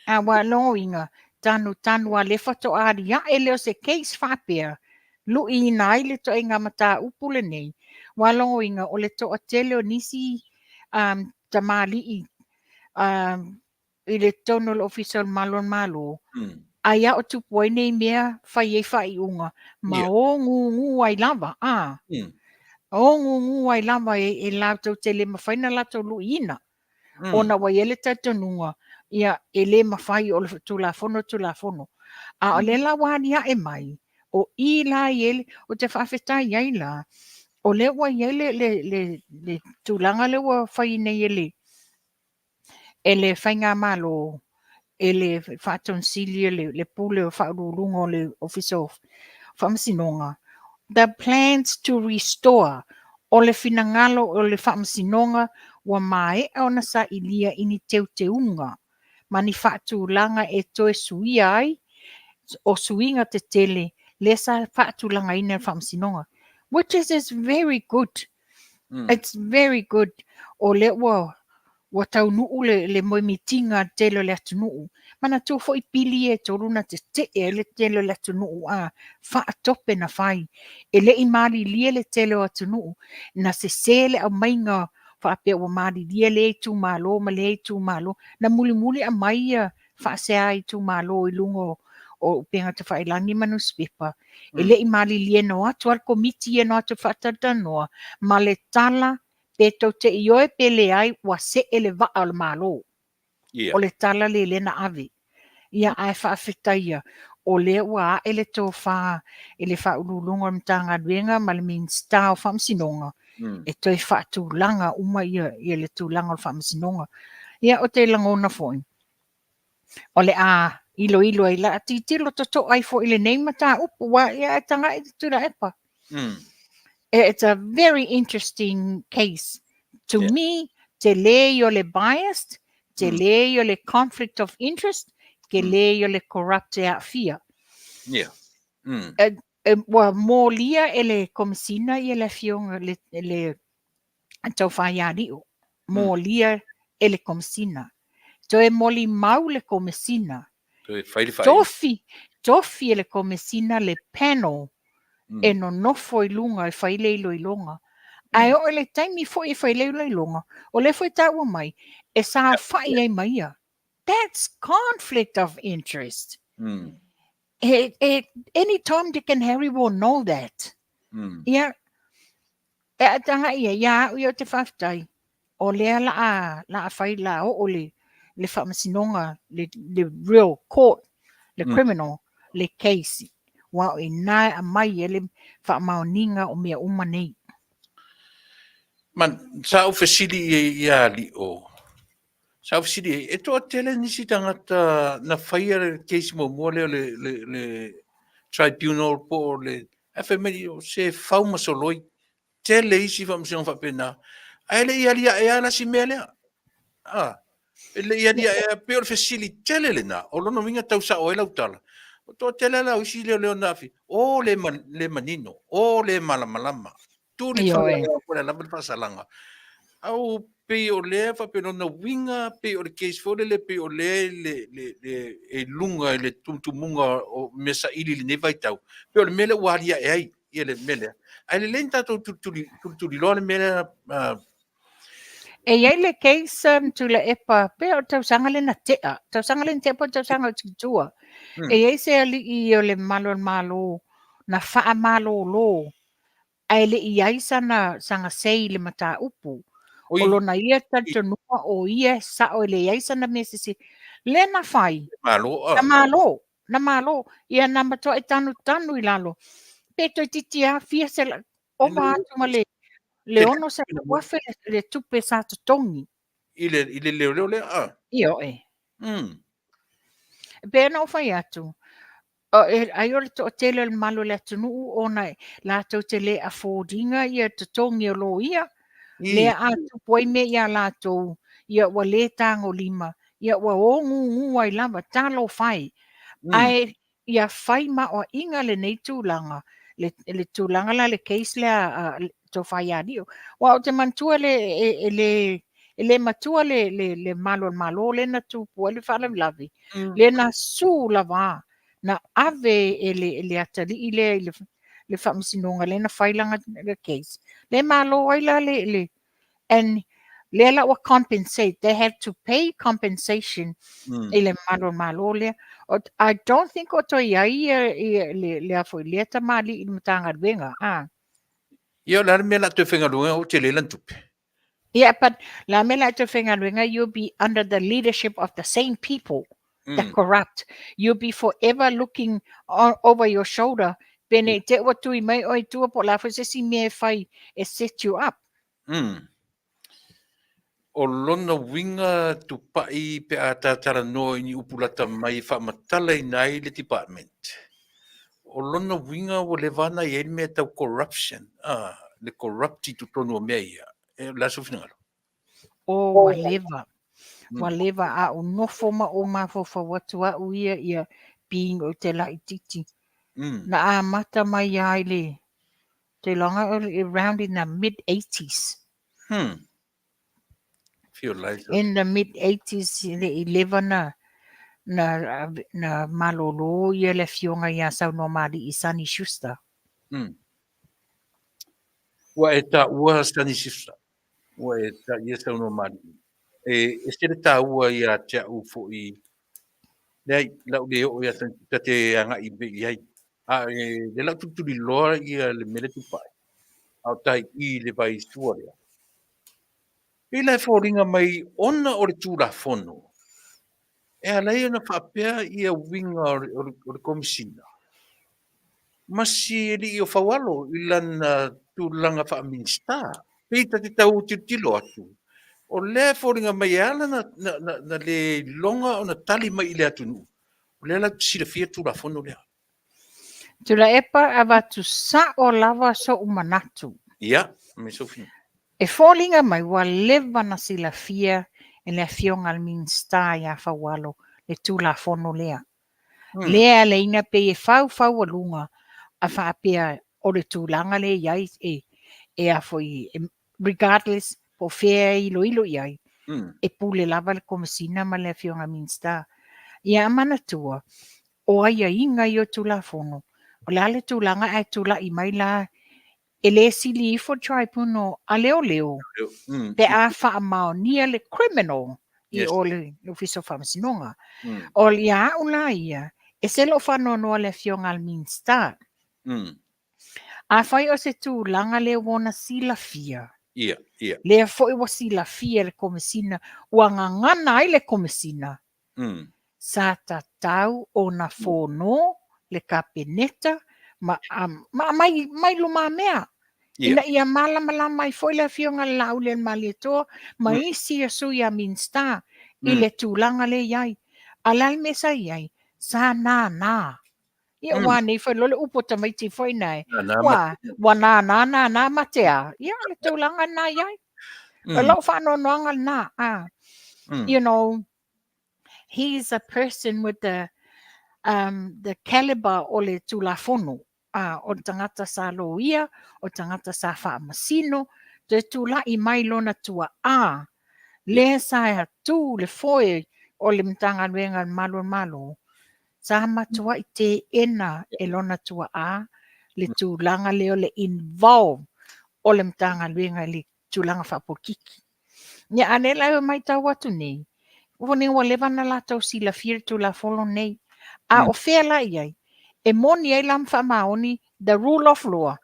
A ua logoina, tanutanu a le faatoa aliae lea o se case faapea, luiina ai le ituaiga mataupu lenei, ua logoina o le toatele o nisi um, tamalii um, i le totonu o le Ofisa o le Malu o le Malo, ai a o tupu ai nei mea fai ai faaiuga, ma Yeah. o gūgū ai lava, a. O gūgū ai lava e, e latou te le mafai ona latou luiina. Ona ua i ai le talitonuga, ia, e le mafai o le Tulafono Tulafono. A o lea la ua aliae mai, o i la i ai le, ou te faafetai ai la, o lea ua i ai le, le, le, le tulaga lea ua fai nei e le, e le Faigamalo, e le Faatonu Sili, le, le Pule o Faauluuluga o le Ofisa o Faamasinoga, the plans to restore, o le finagalo o le Faamasinoga ua maea ona sailia i ni teuteuga ma ni faatulaga e toe suia ai o suiga tetele lea sa faatulagaina e le Faamasinoga, which is, is very good. It's very good. O lea ua ua taunuu le, le moemitiga a le tele o le atunuu. Manatua foi pili ia e tolu na tetee ai le tele o le atunuu a faatope na fai. E le i malilie le tele o atunuu, na sese le aumaiga faapea ua malilie lea itumalo ma lea itumalo. Na mulimuli aumai ia faasea itumalo i luga o, o upega tafailagi ma nusipepa. E le i malilie na o atu lava le komiti ia na o atu e faatalatalanoa ma le tala pe tou te ioe pe leai ua see le vaa o le Malo. Yeah. O le tala lea lea na ave. Ia ae faafetaia, o lea ua ae le tofa i le Faauluuluga o le Matagaluega ma le Minisita o Faamasinoga e toe faatulaga uma ia, ia le tulaga o le Faamasinoga. Ia ou te lagona foi, o le a iloilo ai, la tilotilo totoa ai foi i lenei mataupu, aua ia e tagai Tuilaepa. It's a very interesting case. To me, tele ia o le biased, tele ia o le conflict of interest, tele ia o le corrupt e aafia. E, ua molia e le Komesina ia le afioga le, le Tofa ia Lio, molia e le Komesina. Toe molimau le Komesina. Toe fai le faaiuga. Tofi, tofi e le Komesina le panel e nonofo i luga e fai le iloiloga. Ae oo i le taimi foi e fai le iloiloga, o lea foi e taua mai, e saofai ai ma ia. That's conflict of interest. E, e, any Tom, Dick and Harry will know that. Ia, e a taga ia, ia au ia o te faafetai, o lea la a, la a fai la oo le, le faamasinoga, le, le real court, le criminal, le case. Ua o ina e aumai ai le faamaoniga o mea uma nei. Man, sa ou fesili i ai ia Lio, sa ou fesili i ai, e toatele nisi tagata na faia le case muamua lea o le, le, le tribunal po o le, ae fai mai, o se fau ma soloi, tele isi faamasinoga faapena, ae le i aliae lava la si mea lea. Ah, e le i aliae lava, pei o le fesili tele lena, o lona uiga tau sao ai lau tala, o toatele lava la o isi leoleo na aafia, o le, le manino, o le malamalama, tu le Ioe. fale lava le faasalaga. Au pei o lea faapea lona uiga, pei o le case foi lele, pei o lea le, le, le, e luga i le tumutumuga o mea saili i lenei vaitau, pei o le mea lea ua aliae ai ia le mea lea. Ae lelei ni tatou tulituli, tulituliloa le mea lea. E i ai le case um, Tuilaepa, pe o le tausaga lea na tea, tausaga lea na tea po o le tausaga o tua. E i ai se alii o le mamalu o le Malo na faamalolo ae le i ai sana, sana say i le mataupu. Oi. O lona ia talitonuga o ia e sao e leai sana mea sese. Lea na fai. Malo, Na malo, na malo. Ia na matuai tanutanu i lalo. Pe toeitiiti lava fia ova atu ma le 600,000 le tupe sa totogi. I le, i le leoleo lea, a? Ioe. E pei ona ou fai atu, ai o le toatele o le mamalu o le atunuu ona latou te le afford ina ia totogi o loia, lea a tupu ai mea ia latou, ia ua le tagolima, ia ua o gugu ai lava, talofa e. Ae ia fai maoaiga lenei tulaga, le tulaga la le case lea a le Tofa ia Lio. Aua ou te manatua le, e, e le, e le matua le, le, le malu o le Malo lea na tupu ai le faalavelave, lea na sue lava, na ave e le atalii lea i le faamasinoga lea na fai lana case. Lea malo ai la le, and lea la ua compensate, they have to pay compensation i le mamalu o le Malo lea. I don't think o toe i ai ia le a foi lea tamalii i le Matagaluega. Ah. Ia, o le a le mea o le a toe faigaluega ua tele ai lana tupe? Yeah, but le a mea o le a toe faigaluega, you'll be under the leadership of the same people, the corrupt. You'll be forever looking over your shoulder pe nei te ua tui mai oe i tua po o le a foi se isi mea e fai e set you up. O lona uiga tupai pe a ta talanoa i ni upu lata mai e faamatalaina ai le department. O lona uiga ua leva lava ona i ai le mea tau corruption, a, le corrupt i totonu o mea ia. E, o le a sou finagalo? Oh, ua leva. Ua leva a ou nofo ma ou mafaufau atu au ia ia being ou te laitiiti. Na amata mai lava i le, te iloaga around in the mid eighties. Feel like In the mid eighties le i leva na na na malolo ia le afioga ia Saunoamalii Sonny Schuster. Ua e taua Sonny Schuster. Ua e ta ia Saunoamalii. E ese le taua ia te au foi. Leai, lau le oo ia ta te agai i ai. A e le lau tulituliloa ia le mea lea tupai. A o tai i le vai sua lea. Pei la e foliga mai ona o le Tulafono, e ala ai ona faapea ia uiga o le Komesina ma si alii o Faualo i lana tulaga faa-Minisita. Pei ta te tau tilotilo atu, o lea e foliga mai e ala na le iloga ona tali mai i le atunuu, o lea latou te silafia le Tulafono lea. Tuilaepa, avatu sao lava so'u manatu. Ia, me Sophie. E foliga mai ua leva na silafia e le afioga a le Minisita ia Faualo le Tulafono lea. Lea e alaina pei e faufaualuga a faapea o le tulaga lea e i ai e, e a foi, e, regardless po o fea e iloilo i ai, e pule lava le Komesina ma le afioga a le Minisita. Ia a manatua, o aiaiga ia o Tulafono, o le a le tulaga ae tulai mai la e le sili ifo le tribunal a leoleo pe a faamaonia le criminal i o le Ofisa o Faamasinoga. O ia au la ia, e se lou faanoanoa le afioga a le Minisita. Afai o se tulaga lea ua ona silafia, lea foi ua silafia e le Komesina, ua gagana ai le Komesina, sa tatau ona fono le Kapeneta ma aumai mai lumamea ina ia malamalama ai foi le Afioga i le Laaulialemalietoa ma isi a sui a Minisita i le tulaga lea e i ai. A o le a le mea sa i ai? Sa nānā. Ia ua nei foi loa le upu a tamaiti foi nae. Ua, ua nānā, nānā mate a. Ia, o le tulaga lena i ai. O lou faanoanoaga lena. Ah. You know, he is a person with the caliber o le Tulafono. Ah, o le tagata sa loia, o le tagata sa faamasino, toe tulai mai lona tuaa, lea sa tu le foe o le Matagaluega a le Malu o le Malo, sa matuai teena e lona tuaa le tulaga lea o le involve o le Matagaluega i le tulaga faapolokiki. Ia, a o lea la e matau atu nei, ua nei ua leva ona latou silafia le Tulafono lenei. A o fea la i ai? E moni ai la ma faamaoni the rule of law,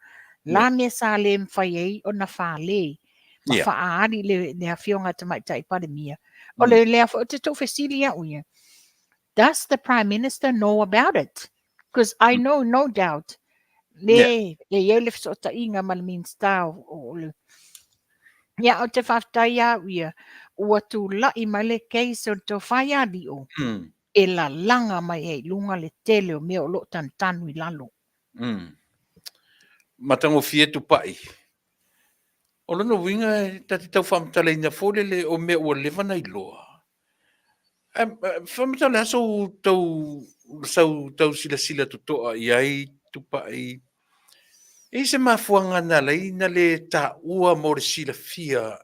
la mea sa le mafai ai ona fale ma faaali le Afioga i le Tamaitai Palemia. O le lea foi ou te tuufesili au ia, does the Prime Minister know about it? Because I know no doubt. Le e i ai le fesootaiga ma le Minisita o le. Ia, ou te faafetai ia au ia, ua tulai mai le case o le tofa ia Lio, e lalaga mai ai i luga le tele o mea o lo o tanutanu i lalo. Matagofie Tupai. O lona uiga e ta te tau faamatalaina foi lele o mea ua leva ona iloa. Ae faamatala le a sou tau, sau tau silasila totoa i ai Tupai? E i ai se mafuaaga na ala ai na le taua mo le silafia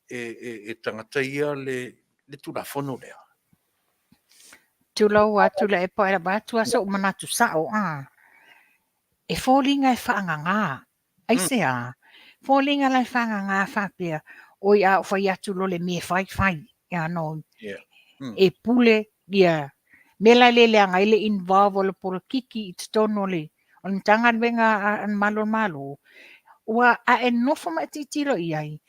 e tagata ia le Tulafono lea? Tulou a Tuilaepa e avatu lava sou manatu sao a. E foliga e faagagā. Aisea? Foliga la e faagagā faapea, oi a ou fai atu loa le mea e fai, fai. You know, e pule ia mea la e le leaga ai le involve o le polokiki i totonu o le o le Matagaluega a le Malu o le Malo, ua a e nofo ma e tilotilo i ai,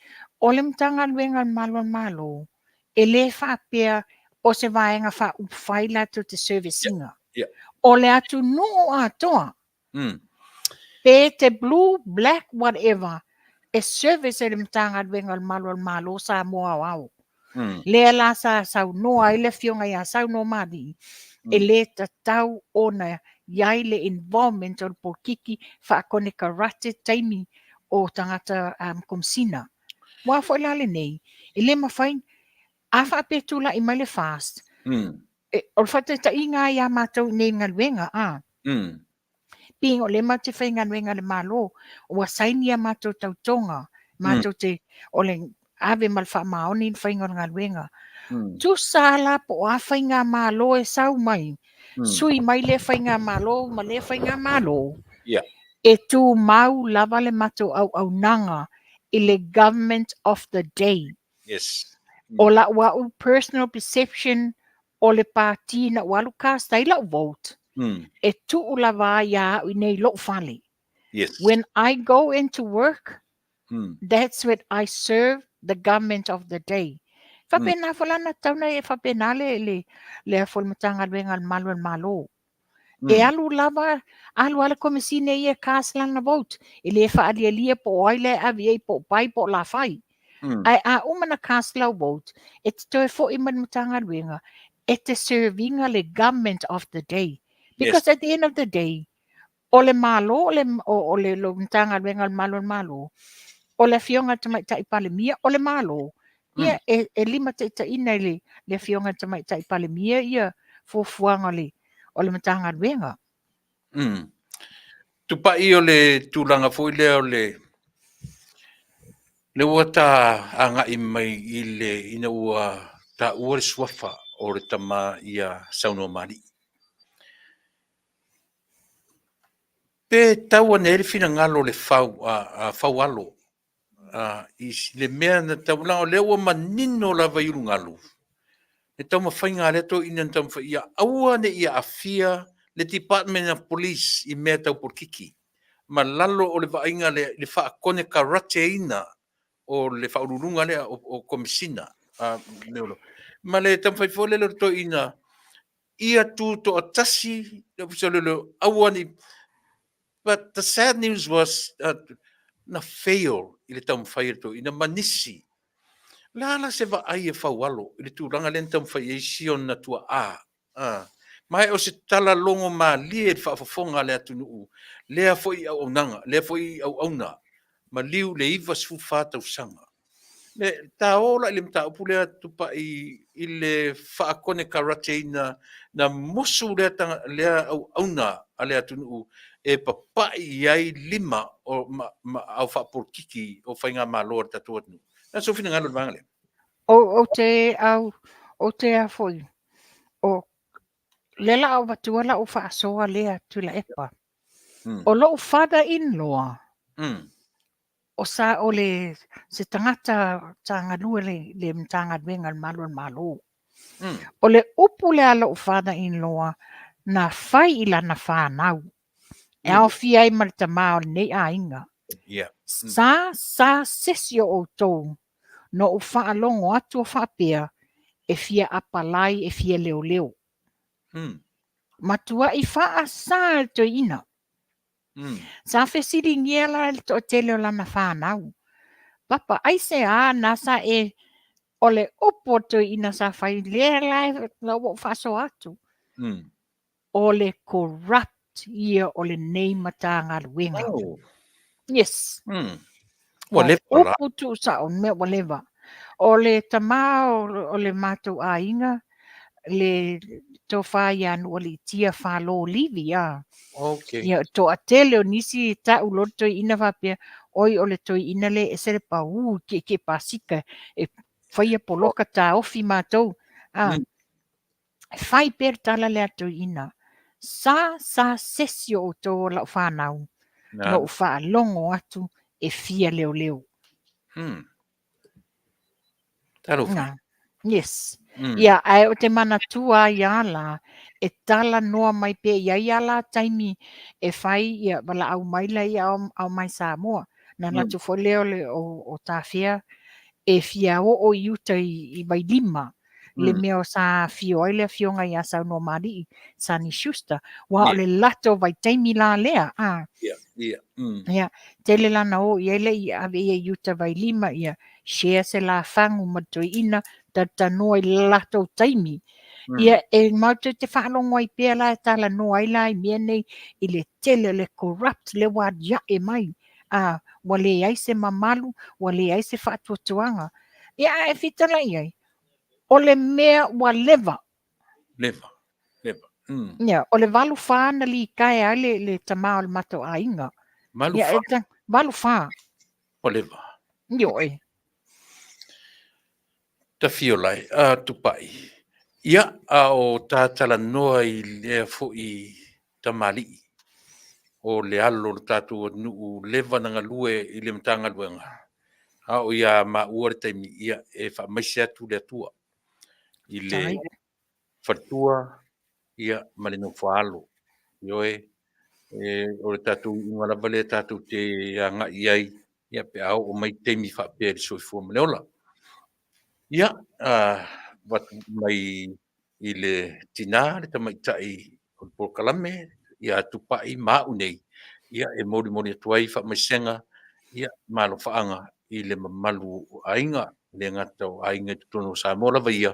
o le Matagaluega a le Malu o le Malo, e le faapea o se vaega faaupufai latou te service ina. O le atunuu atoa, pe te blue, black, whatever, e service e le Matagaluega o le Malu o le Malo Samoa Aoao. Lea la sa saunoa ai le Afioga ia Saunoamalii, e le tatau ona i ai le involvement o le polokiki faakonekarate taimi o tagata komesina. Aua foi la lenei, e le mafai, a faapea e tulai mai le FAST, o le faataitaiga lava ia matou i nei galuega, a. Being o lea matou te faigaluega i le Malo, ua saini a matou tautoga, matou te, o le ave ma le faamaoni le faiga o le galuega. Tusa la po o a faigamalo e sau mai, sui mai lea faigamalo ma lea faigamalo, e tumau lava le matou auaunaga i le government of the day. O lau au personal perception o le pati na ou alu cast ai lau vote, e tuu lava ai ia au i nei lou fale. When I go into work, that's when I serve the government of the day. Faapena foi la na tatau ona e faapena le le le foi le Matagaluega a le Malu o le Malo. E alu lava, alu lava le Komesine ia e cast lana vote. E le faalialia po o ai la e ave i ai po o Pai po o Lafai. Ae a uma na cast lau vote, e te toe foi mai le Matagaluega e te serve ina le government of the day. Because at the end of the day, o le Malo, o le, o, o le, le Matagaluega o le Malu o le Malo, o le Afioga i le Tamaitai Palemia, o le Malo. Ia, e limataitaiina i le, le Afioga i le Tamaitai Palemia ia fuafuaga o le, o le Matagaluega. Tupai o le tulaga foi lea o le le ua ta agai mai i le ina ua taua le suafa o le tama ia Saunoamalii. Pe tau ane ai le finagalo o le fau, a Faualo i le mea na tau, leaga o lea ua manino lava i ulugalu le taumafaiga a lea toeaina na taumafai ia aua ne i aafia le Department of Police i mea tau polokiki ma lalo o le vaaiga lea i le faakonekarateina o le faauluuluga lea o Komesina ma le taumafai foi lele o le toeaina ia tutoatasi le Ofisa o Leoleo, aua ne i. But the sad news was na fail i le taumafai a le toeaina ma nisi. O le a la se vaai a Faualo i le tulaga lea na taumafai ai si ona tuaa? Ma o se tala logo malie i le faafofoga a le atunuu, lea foi i auaunaga, lea foi i auauna, maliu le 94 tausaga. Le ta o la i le mataupu lea Tupai i le faakonekarateina na musu lea lea auauna a le atunuu e papai i ai lima o ma, ma au faapolokiki o faigamalo a le tatou atunuu. Na sou finagalo i le vaega lea. Ou te au, ou te a foi, o lea la a avatua lau faasoa lea Tuilaepa. O lou father in law, o sa o le se tagata sa galue le le Matagaluega a le Malu o le Malo. O le upu lea a lou father in law na fai i lana fanau, e aofia ai ma le tama o lenei aiga. Sa sa sesi o outou na ou faalogo atu o faapea e fia apalai e fia leoleo. Matuai faasa e le toeaina. Sa fesiligia la e le toatele o lana fanau, Papa, aisea na sa e o le upu a le toeaina sa fai lea la la ua ou faasoa atu, o le corrupt ia o lenei Matagaluega. Oh. Yes. Ua O leva la. upu tuusao, mea ua leva. O le tama o le matou aiga, le tofa ia Nuualiitia Falo Livi, a. Okay. Ia, toatele o nisi e tau loa le toeaina faapea, oi o le toeaina lea e ese le pau, tietie pasika, e faia poloka taofi matou. A. E fai pea le tala lea a le toeaina, sa sa sesi o outou o lau fanau, na ou faalogo atu e fia leoleo. Talofa. Na. Yes. Ia, ae o te manatua ai a la, e talanoa mai pea i ai a la taimi e fai, ia, valaau mai la ia ao mai Samoa. Na manatu foi lea o, le, o, o tafea e fia oo i uta i Vailima, le mea o sa afio ai le afioga ia Saunoamalii Sonny Schuster, ua o le lato vaitaimi la lea, a. Ia, ia. Ia, tele lana o i ai le i ave ia i uta Vailima, ia share se la fagu ma le toeaina, talatalanoa i le latou taimi. Ia, e matou te faalogo ai pea la e talanoa ai la i mea nei i le tele o le corrupt lea ua aliae mai, a, ua leai se mamalu, ua leai se faatuatuaga. Ia, ae fitala i ai, o le mea ua leva. Leva, leva. Ia, o le 84 na litaea ai le tama o le matou aiga. Valu Ia, fa. e ta, 84. Ua leva. Ioe. Tafio lai, a Tupai. Ia, a o ta talanoa i lea foi tamalii o le alo o le tatou atunuu leva na galue i le Matagaluega, a o ia maua le taimi, ia, e faamaise atu le Atua i le faletua, ia, ma le nofoaalo. Ioe, e, o le tatou iuga lava lea tatou te agai i ai, ia, pe a oo mai taimi faapea i le soifua ma le ola. Ia, avatu mai i le tina, le tamaitai o le polokalame, ia Tupai ma au nei, ia, e molimoli atu ai faamaisega, ia, ma alofaaga i le mamalu o aiga, le gata o aiga i totonu o Samoa lava ia,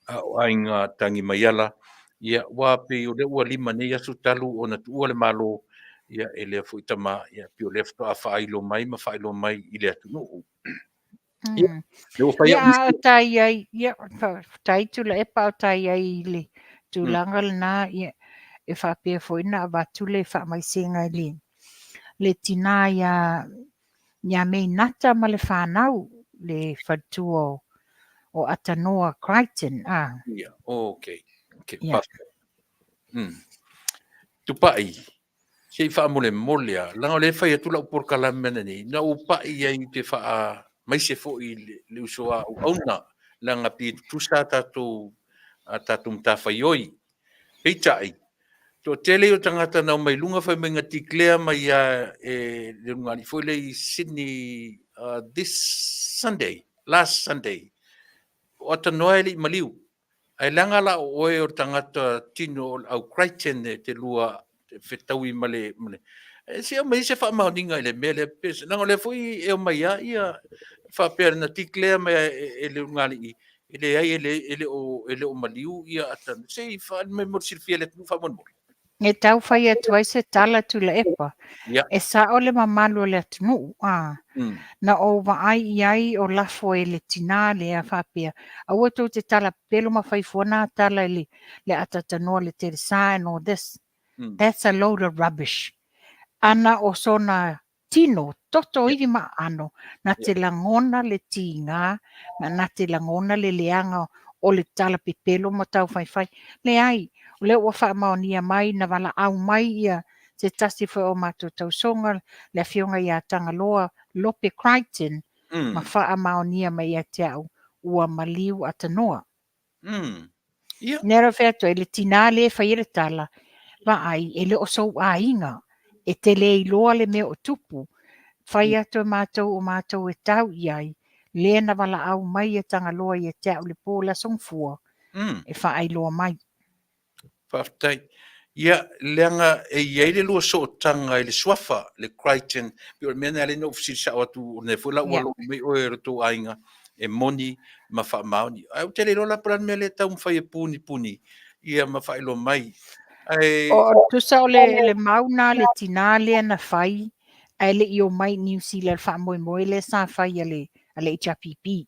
a o aiga tagi mai ala, ia, ua pei o lea ua 5 nei aso talu ona tuua le Malo, ia, e lea foi tama, ia, pei o lea faatoa faailo mai ma faailoa mai i le atunuu. Ia, lea ua fai Ia, au a o tai ai, ia, faafetai Tuilaepa, a o tai ai i le tulaga lena, ia, e faapea foi na avatu le faamaisega i le tina ia Meinata ma le fanau, le faletua o Atanoa Crichton. A. Ia, okay. Okay, Ia. faafetai. Tupai, se i faamolemole a, leaga o lea e fai atu lau polokalame lenei, na ou pai ai te faamaise foi i le uso a auauna, leaga pei e tutusa a tatou matafaioi. Peitai, toatele o tagata na omai luga fai mai na declare mai a e le ulugalii foi lea i Sydney this Sunday, last Sunday, o Atanoa e le i maliu. Ae leaga la o oe o le tagata tino o le au Crichton e te lua fetaui ma le, ma le e se aumai se faamaoniga i le mea lea, pe leaga o lea foi e omai a ia faapea na declare mai e le ulugalii e leai e le o maliu ia Atanoa. Se i faaali mai mo le silafia e le atunuu faamolemole. E tau fai atu ai se tala Tuilaepa. Ia. E sao le mamalu o le atunuu. A. Na ou vaai i ai o lafo e le tina lea faapea, aua tou te tala pepelo ma fai fua na tala i le atatanoa le telesa and all this. That's a load of rubbish. Ana o sona tino, toto ivi ma aano, na te lagona le tiga, ma na te lagona le leaga o le tala pepelo ma taufaifai. Leai, o lea ua faamaonia mai, na valaau mai ia se tasi foi o matou tausoga, le afioga ia Tagaloa Lope Crichton, ma faamaonia mai ia te au, ua maliu Atanoa. Ia. Nea rau whai atu ai, le tina le e fai e le tala, vaai, e le o sou aiga, e te le iloa le mea o tupu. Fai atu e matou o matou e tau i ai, le na valaau mai e Tagaloa ia te au le po le aso Gafua, e faailoa mai. Faafetai. Ia, leaga e i ai le lua sootaga i le suafa, le Crichton, pei o le mea lena lea na ou fesili sao atu, o lea foi la ua lou mai oe e lo outou aiga, e moni ma faamaoni. Ae ou te le iloa la po o le a le mea lea e taumafai e punipuni ia ma faailoa mai. Ae... O tusa o le, le mau na a le tinā lea na fai, ae le i omai i Niu Sila i le faamoemoe lea sa fai a le, a le HRPP.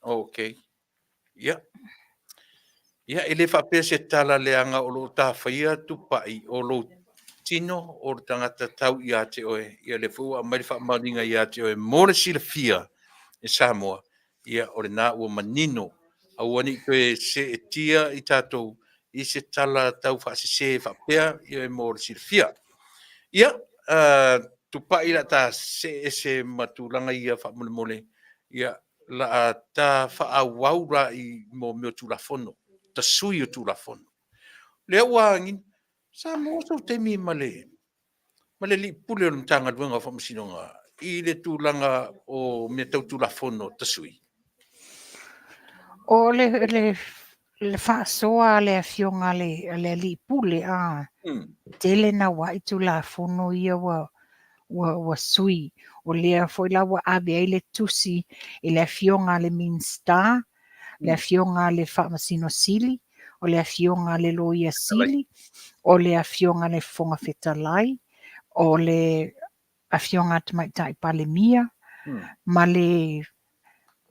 Okay. Ia. Ia, e le faapea se tala leaga o lo o tafaia Tupai o lou tino o le tagata tau ia te oe. Ia, lea foi ua aumai le faamaoniga ia te oe mo le silafia e Samoa. Ia, o lena ua manino. Aua ne i toe seetia i tatou i se tala tau faasese faapea, ia, mo le silafia. Ia, Tupai la ta see ese ma tulaga ia faamolemole. Ia, la a ta faaauau la i mo mea o Tulafono, tasui o Tulafono. Lea ua agina, sa maua sou taimi ma le ma le Alii Pule o le Matagaluega o Faamasinoga i le tulaga o mea tau Tulafono tasui? O le, le, le faasoa a le afioga a le, a le Alii Pule, a, tele naua'i Tulafono ia ua, ua, ua sui. O lea foi la ua ave ai le tusi i le afioga a le Minisita, le afioga a le Faamasino Sili, o le afioga a le Loia Sili, o le afioga a le Fofoga Fetalai, o le afioga a Tamaitai Palemia, ma le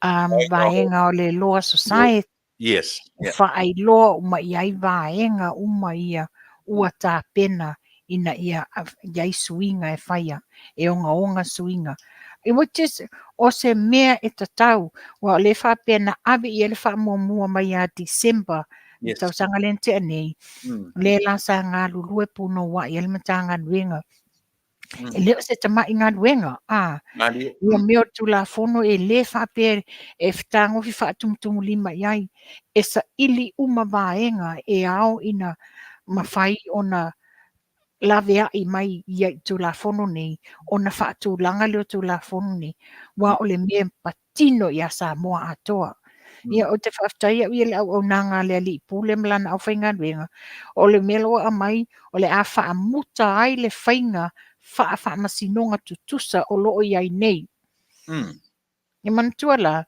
vaega o le Law Society. Yes. Yeah. Faailoa uma i ai vaega uma ia ua tapena ina ia i ai suiga e faia, e ogaoga suiga. Which is, o se mea e tatau, aua o lea e faapea na ave i ai le faamuamua mai ia December i le tausaga lea na tea nei, lea la sa galulue punouai ai le Matagaluega. E le o se tamai galuega, a. Ia mea o Tulafono e le faapea e fetagofi faatumutumulima i ai, e saili uma vaega e ao ina mafai ona laveai mai ia i Tulafono nei, ona faatulaga lea o Tulafono nei, aua o le mea tino ia Samoa atoa. Ia, ou te faafetai au ia i le auaunaga a le Alii Pule ma lana aufaigaluega, o le mea la ua aumai, o le a faamuta ai le faiga faafaamasinoga tutusa o lo o i ai nei. Ia manatua la,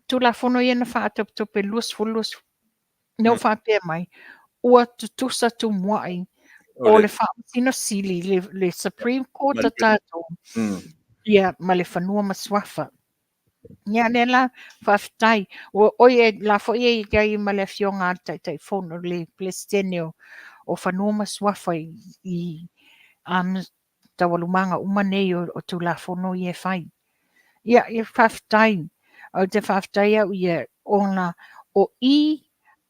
Tulafono ia na faatopetope 2020, na ua faapea mai, ua tutusa tumuai o le Faamasino Sili, le Supreme Court a tatou, ia, ma le Fanua ma Suafa. Ia, lea la, faafetai. Ua, oi, e, la foi e i ai ma le afioga a le Taitaifono, le Peresetene o Fanua ma Suafa i taualumaga uma nei o Tulafono ia e fai. Ia, ia faafetai. Ou te faafetai au ia, ona o i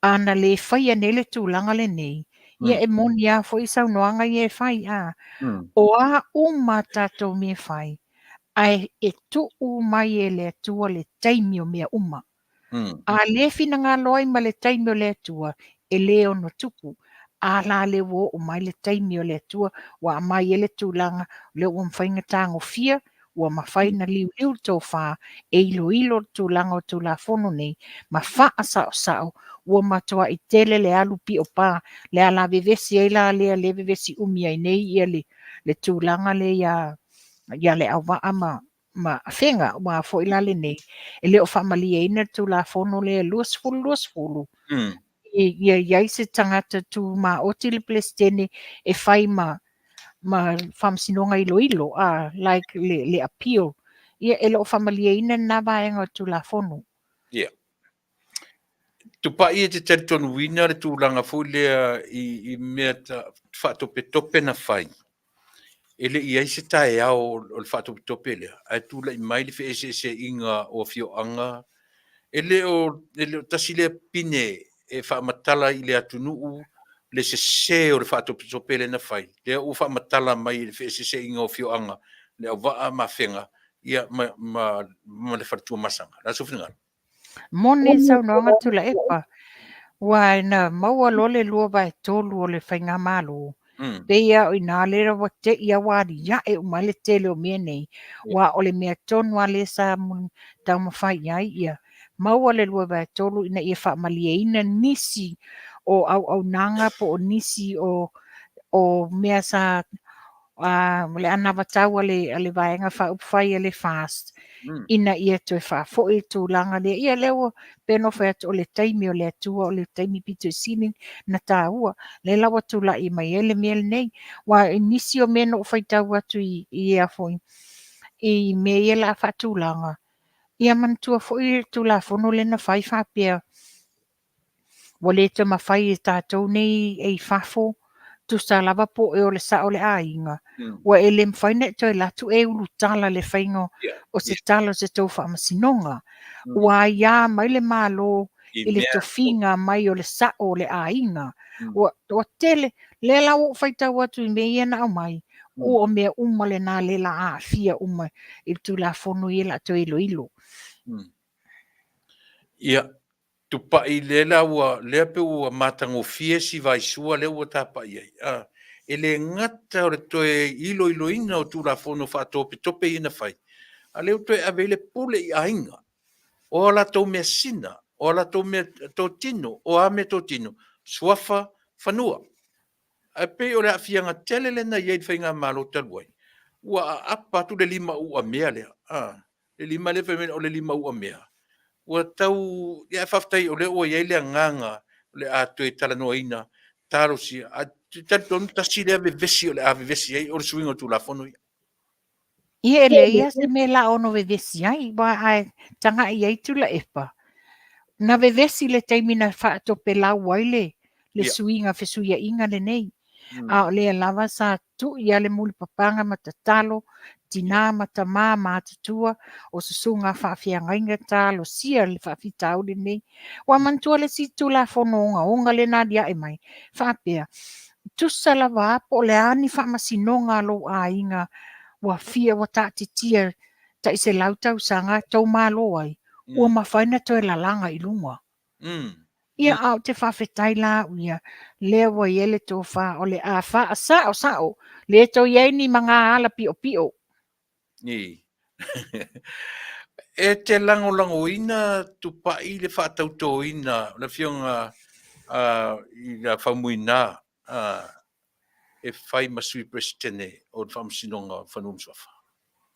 ana le faia nei le tulaga lenei, ia e moni lava foi saunoaga ia e fai, a. O a uma tatou mea e fai, ae e tuu mai e le Atua le taimi o mea uma. A le finagalo ai ma le taimi o le Atua, e le ono tupu. A la lea ua oo mai le taimi o le Atua, ua aumai ai le tulaga lea ua mafai ona tagofia, ua mafai ona liuliu le tofa e iloilo le tulaga o Tulafono nei ma faasaosao, ua matuai tele le alu pio pa, le ala vevesi ai la lea, lea vevesi umi ai nei ia le tulaga lea ia Leauvaa ma Afega, aua foi la lenei, e le o faamalieina le Tulafono lea 2020, ia i ai se tagata tumaoti le Peresetene e fai ma faamasinoga iloilo, like le appeal, ia e le o faamalieina lena vaega o le Tulafono. Ia. Tupai e te talitonuina le tulaga foi lea i mea faatopetope na fai, e le i ai se taeao o le faatopetope lea, ae tulai mai le feeseeseaiga o afioaga, e le o tasi lea pine e faamatala i le atunuu le sese o le faatopetope lea na fai, lea ua faamatala mai e le feeseeseaiga o afioaga, Leauvaa ma Afega, ia ma le faletua Masaga. O le a sou finagalo? Moni le saunoaga Tuilaepa, aua na maua loa le 2/3 o le faigamalo, pei lava o i ina lea ua te i lava ua aliae uma ai le tele o mea nei, aua o le mea tonu lava lea sa taumafai i ai ia maua le 2/3 ina ia faamalieina nisi o auaunaga po o nisi o o mea sa le anavatau a le Vaega Faaupufai a le FAST ina ia toe faafoi le tulaga lea. Ia lea ua pei ona ou fai atu o le taimi o le Atua o le taimi pito sili na taua lea la ua tulai mai ai le mea lenei. Aua i nisi o mea na ou faitau atu i i mea ia o le a faatulaga, ia manatua foi le Tulafono lea na fai faapea ua le toe mafai e tatou nei e i fafo, tusa lava po o le sao o le aiga, ua e le mafai ona e toe alu atu e ulutala le faiga o se tala o se tou faamasinoga. Ua aia mai le Malo i le tofiga mai o le sao o le aiga. Ua tele, lea la ua ou faitau atu i mea ia na aumai, ua mea uma lena lea o le a aafia uma i le Tulafono ia o le a toe iloilo. Ia, Tupai lea la ua, lea pei ua matagofie si vaisua lea ua tapai ai, a, e le gata o le toe iloiloina o Tulafono faatopetope ia na fai, a lea ua toe ave ai le pule i aiga, o a latou measina, o a latou mea totino, o a mea totino, suafa, fanua. Ae pei o le aafiaga tele lea na i ai i le Faigamalo talu ai, ua aapa atu le lima uamea lea, a, le lima lea fai mai o le lima uamea, ua tau, ia ae faafetai o lea ua i ai le agaga o le a toe talanoaina, talosia, ae ou te talitonu tasi lea vevesi o le a vevesi ai o le suiga o Tulafono ia. Ia e leai lava se mea o le a ono vevesi ai, aua a tagai i ai Tuilaepa, na vevesi i le taimi na faatopelau ai le le suiga fesuiaiga lenei. A o lea lava sa tui lava le mulipapaga ma tatalo, tina ma tama matutua, o susuga faafeagaiga talosia le faafitauli lenei. Ua manatua le isi Tulafono ogaoga lea na aliae mai, faapea, tusa lava a po o le a ni faamasinoga a lou aiga ua fia ua taatitia tai 100 tausaga tou malo ai, ua mafai ona toe lalaga i luga. Ia, a ou te faafetai la au ia, lea ua i ai le tofa o le a faasaosao, le toe i ai ni magaala piopio. I. E te lagolagoina Tupai le faatautoina o le Afioga ia Faumuina e fai ma Sui Peresetene o le Faamasinoga o Fanua ma Suafa,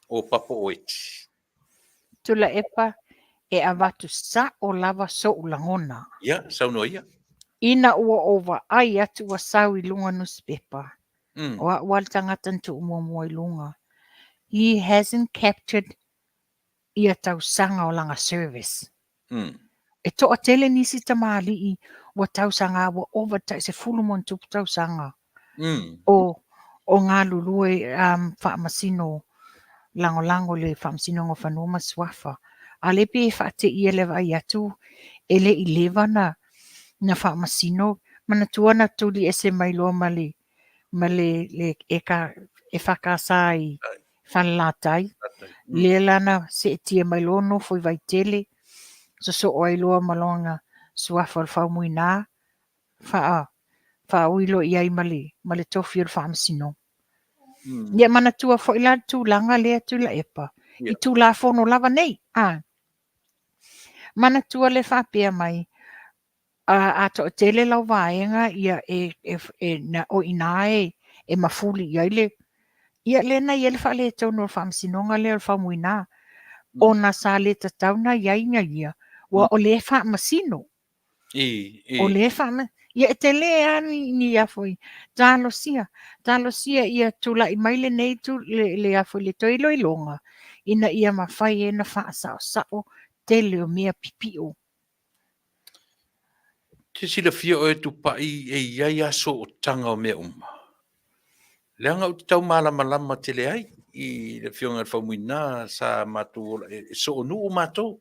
o Papa Oeti? Tuilaepa, e avatu sao lava sou lagona. Ia, saunoa ia. Ina ua ou vaai atu ua sau i luga nusipepa, o au lava le tagata na tuu muamua i luga. He hasn't captured ia tausaga o lana service. E toatele nisi tamalii ua tausaga ua ova tai 10+ tausaga o galulue faamasino lagolago i le Faamasinoga o Fanua ma Suafa. A o lea pei e faateia i le vaai atu e le i leva na faamasino. Manatua na tuli ese mai loa ma le ma le, le EFKS i Falelatai, lea la na seetia mai loa nofo i Vaitele, sosoo ai loa ma lona suafa o le Faumuina, faa, faaui loa i ai ma le, ma le tofi o le Faamasinoga. Ia manatua foi la le tulaga lea Tuilaepa, i Tulafono lava nei, a. Manatua le faapea mai, a toatele lau vaega, ia e, e, e, na, o i ina e, e mafuli i ai le, ia lea na i ai le faaletonu o le faamasinoga lea o le Faumuina, ona sa le tatau na i ai ia, ua o lea e faamasino. O lea e faamasino. Ia e tele lava ni, ni afoi, talosia, talosia ia tulai mai lenei tu, le, le afoi le toe iloiloga, ina ia mafai ai ona faasaosao tele o mea pipio. Te silafia oe Tupai e i ai a sootaga o mea uma. Leaga ou te tau malamalama tele ai i le Afioga i le Faumuina sa matou ola e soonuu matou.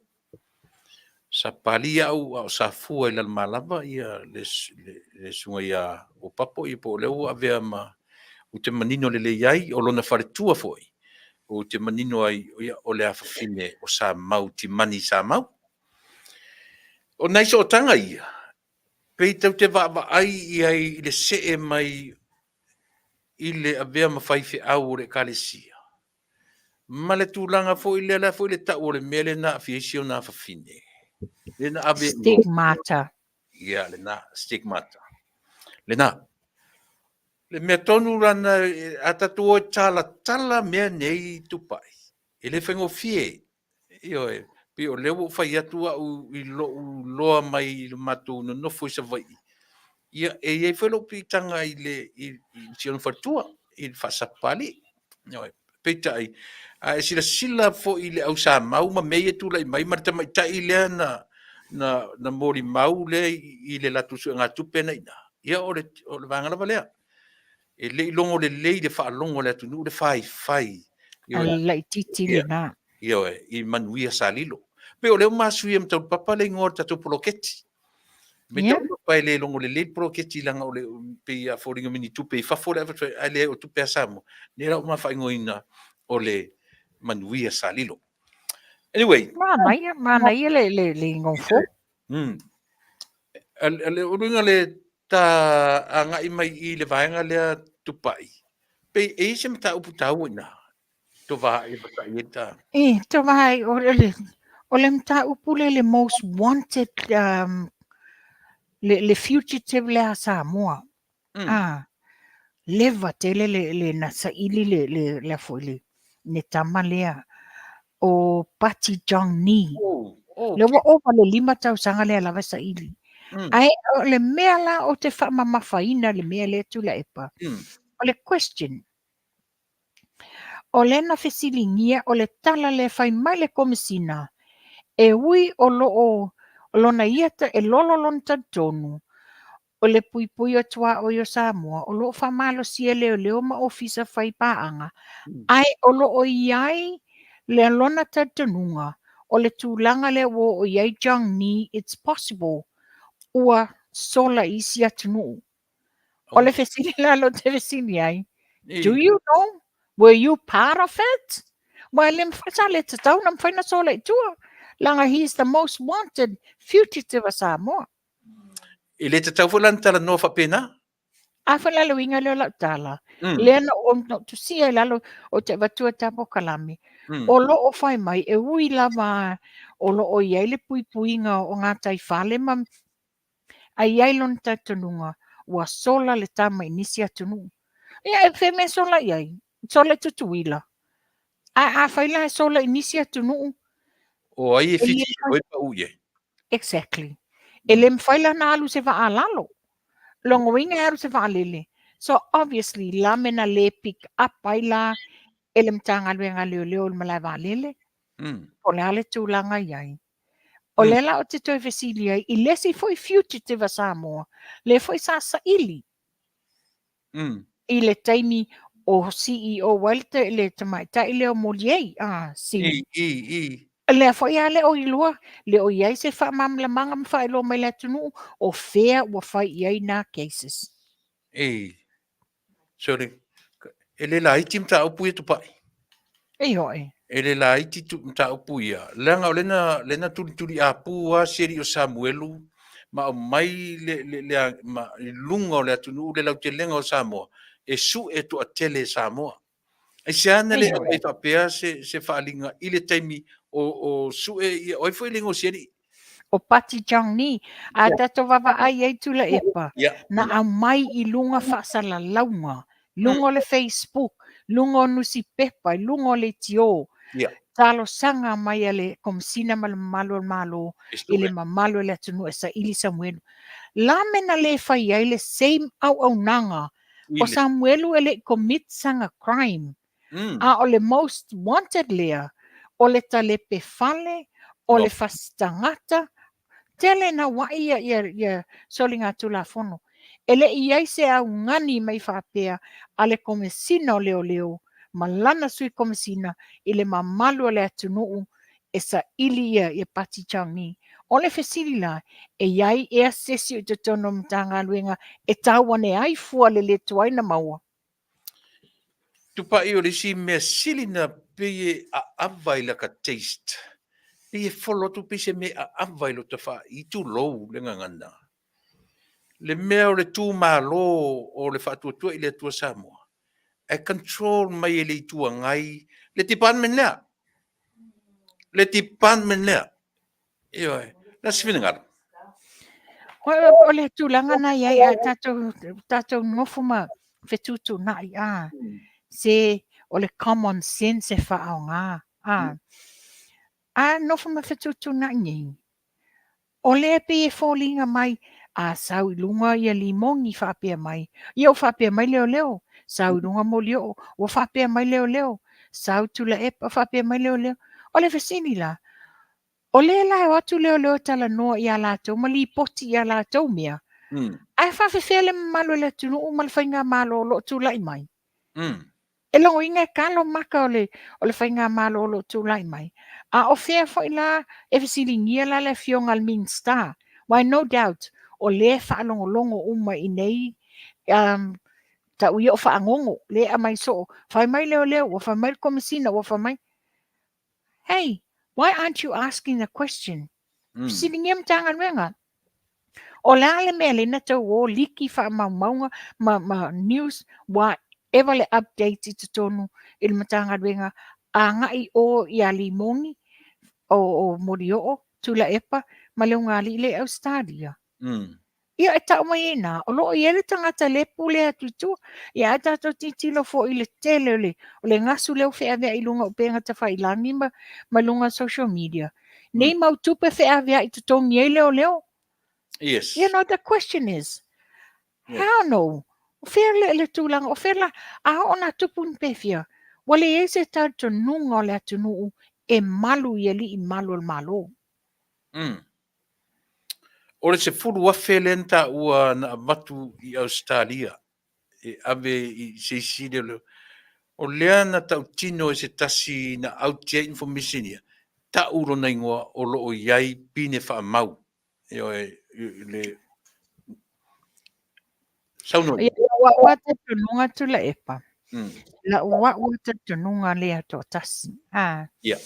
Sa papalii au a o Safua i Lalomalava ia le susuga ia Opapo ia po o lea ua avea ma ou te manino lelei ai o lona faletua foi ou te manino ai ia o le afafine o Samau Timani Samau. O nai sootaga ia, pei tou te vaavaai i ai i le see mai i le avea ma faifeau o le Ekalesia, ma le tulaga foi lea, le a foi le tau o le mea lea na aafia ai si ona afafine, lea na ave Stigmata. Ia, lena, stigmata. Lena. Le mea tonu lana, a tatou o e talatala mea nei Tupai, e le faigofie. Ioe, pei o lea ua ou fai atu au i lou iloa mai i le matou nonofo i Savaii, ia e i ai foi lou piitaga i le i si ona faletua, i le Faasapapalii. Ioe, peitai, a e silasila foi i le au Samau ma mea ia e tulai mai ma le tamaitai lea na na na molimau lea i le latou suegatupe na i ina, ia o le o le vaega lava lea. E le i logo lelei i le faalogo a le atunuu le faifai. Ioe. A laitiiti lena. Ioe, i manuia sa lilo. Pei o lea ua masuia ma Taulapapa le igoa o le tatou poloketi. Me Taulapapa e le logo lelei le poloketi leaga o le pei a foliga mai ni tupe i fafo le avatu ai, ae leai o tupe a Samoa. Lea la ua ma faaigoaina o le manuia sa lilo. Anyway. Manaia, manaia le, le, le igoa fou. O le uiga le ta agai mai i le vaega lea Tupai, pei e i ai se mataupu taua i ina? Tovahai e vatai ai ta. E, tovahai, o le, o le mataupu lea le most wanted, le, le fugitive lea a Samoa. Ah, leva tele le, le na saili le, le, le foi le, le tama lea o Pati John Nee. Oh, oh, Le ua ova le 5 tausaga lea lava saili. Ae o le mea la o te faamamafaina le mea lea Tuilaepa, o le question, O lea na fesiligia, o le tala lea fai mai le Komesina, e ui o lo o lona ia e lolo lona talitonu, o le puipui o tuaoi o Samoa o lo o faamalosia e leoleo ma ofisa fai paaga, ae o lo o i ai le lona talitonuga o le tulaga lea ua oo i ai John Nee, it's possible ua sola i isi atunuu. O le fesili la lea ou te fesili ai, do you know? Were you part of it? Aua e le mafai, sa le tatau ona mafai ona sola i tua, leaga he is the most wanted fugitive a Samoa. E le tatau foi la ona talanoa faapena. A foi la le uiga lea o lau tala, lea na ou tusia i lalo, ou te avatua ta polokalame, o lo o fai mai, e ui lava o lo o i ai le puipuiga o gataifale ma Ae i ai lona talitonuga, ua sola le tama i nisi atunuu. Ia, e fea mea e sola i ai? Sola i Tutuila. Ae afai la e sola i nisi atunuu... O ai e whiti i oi pau i ai? Exactly. E le mafai la ona alu se vaa a lalo. Lona uiga e alu se vaalele. So obviously, la me na le pick up ai la e le Matagaluega a Leoleo i le malae vaalele. Po o le a le tulaga i ai. O lea la ou te toe fesili ai i le isi foi fugitive a Samoa, lea foi sa saili i le taimi o CEO ai le, le tamaitai lea o Moliei, ah, Sini. I, i, i. Lea foi a le o iloa, le o i ai se faamalamalamaga ma faailoa mai le atunuu o fea ua fai i ai nā cases. I. Sorry. E le laiti mataupu ia Tupai. Ioe. E le laiti mataupu ia. Leaga o lena, lena tulituli apu a si alii o Samuelu ma aumai le, le, le, ma, i luga o le atunuu le lautelega o Samoa e sue toatele e Samoa. Aisea na le aumai faapea se, se faaaliga i le taimi o, o sue ia, o ai foi le igoa o si alii? O Pati Chong Ni, a tatou vaavaai ai Tuilaepa, na aumai i luga faasalalauga, luga o le Facebook, luga o nusipepa, i luga o leitio, talosaga mai a le Komesina ma le mamalu o le Malo i le mamalu o le atunuu e saili Samuelu. La me na le fai ai le same auaunaga o Samuelu e le i commit sana crime, a o le most wanted lea, o le talepe fale, o le fasi tagata, tele naua'i ia, ia, ia soligatulafono. E le i i ai se augani mai faapea a le Komesina o Leoleo ma lana Sui Komesina i le mamalu o le atunuu e saili ia, ia Pati Chang-Ni. O le fesili la, e i ai ea se isi o i totonu o le Matagaluega e tau ane ai fua le le tuai na maua? Tupai o le isi mea sili na pei e aava i laka taste, pei e folo atu pei se mea e aava i lota faaii, tulou le gagana. Le mea o le tu malo o le Faatuatua i le Atua Samoa, ae control mai e le Itu Agai le department lea. Le department lea. Ioe. La se finagalo. O le tulaga na i ai a tatou, tatou nofo ma fetuutuunai a se o le common sense e faaaoga a. A nofo ma fetuutuunai nei, o lea e pei e foliga mai a sau i luga ia Limogi faapea mai, ia ua faapea mai leoleo, sau i luga Molioo ua faapea mai leoleo, sau Tuilaepa faapea mai leoleo. O le fesili la, O lea la e o atu leoleo e talanoa ia latou ma lipoti ia latou mea, ae faafefea le mamalu o le atunuu ma le faigamalo o lo o tulai mai? E logoina e kalo maka o le, o le faigamalo o lo o tulai mai. A o fea foi la e fesiligia la le afioga a le Minisita? Why no doubt o lea e faalogologo uma i nei um, tau ia o fagogo, lea e aumai soo, fai mai leoleo, ua fai mai le komesina, ua fai mai. Hey, why aren't you asking the question? Fesiligia Matagaluega. O le a le mea lea na tau o liki faamaumauga ma, ma news whatever le update i totonu i le Matagaluega agai o ia Limogi o, o Molioo, Tuilaepa ma Leugaalii le i Ausetalia. Ia e tau mai ai ina, o lo o i ai le tagata lea e pule atu i tua. Ia ae tatou tilotilo foi i le tele o le, o le gasu lea ua feaveai i luga o upega tafailagi ma, ma luga o social media. Nei mau tupe feaveai totogi ai leoleo. Yes. You know, the question is, yes. how no? O fea le, le tulaga, o fea la, a oo nā tupu ni pefea, ua leai se talitonuga o le atunuu e malu i alii malu o le Malo. O le 10,000 lea na taua na avatu i Ausetalia e ave i se isi leoleo, o lea na tautino e se tasi na auti ai information ia, tau lona igoa o lo o i ai pine faamau. Ioe, le saunoa. Ia, lau au a talitonuga Tuilaepa. Lau au a talitonuga lea toatasi. A. Ia.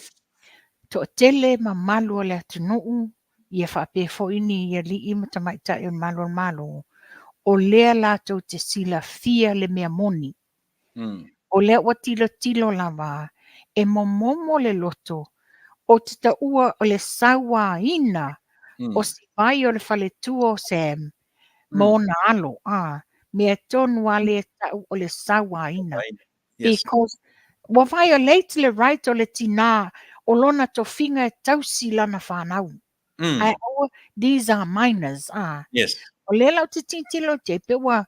Toatele mamalu o le atunuu, ia faapea foi ni alii ma tamaitai o le malu o le Malo, o lea latou te silafia le mea moni. O lea ua tilotilo lava e momomo le loto, ou te taua o le sauaina o si vai o le faletua o Sam ma ona alo, a, mea tonu lava lea e tau o le sauaina. Because ua violate le right o le tinā o lona tofiga e tausi lana fanau. Ae aua, these are minors, a. Yes. O lea la ou te tilotilo atu ai, pe ua,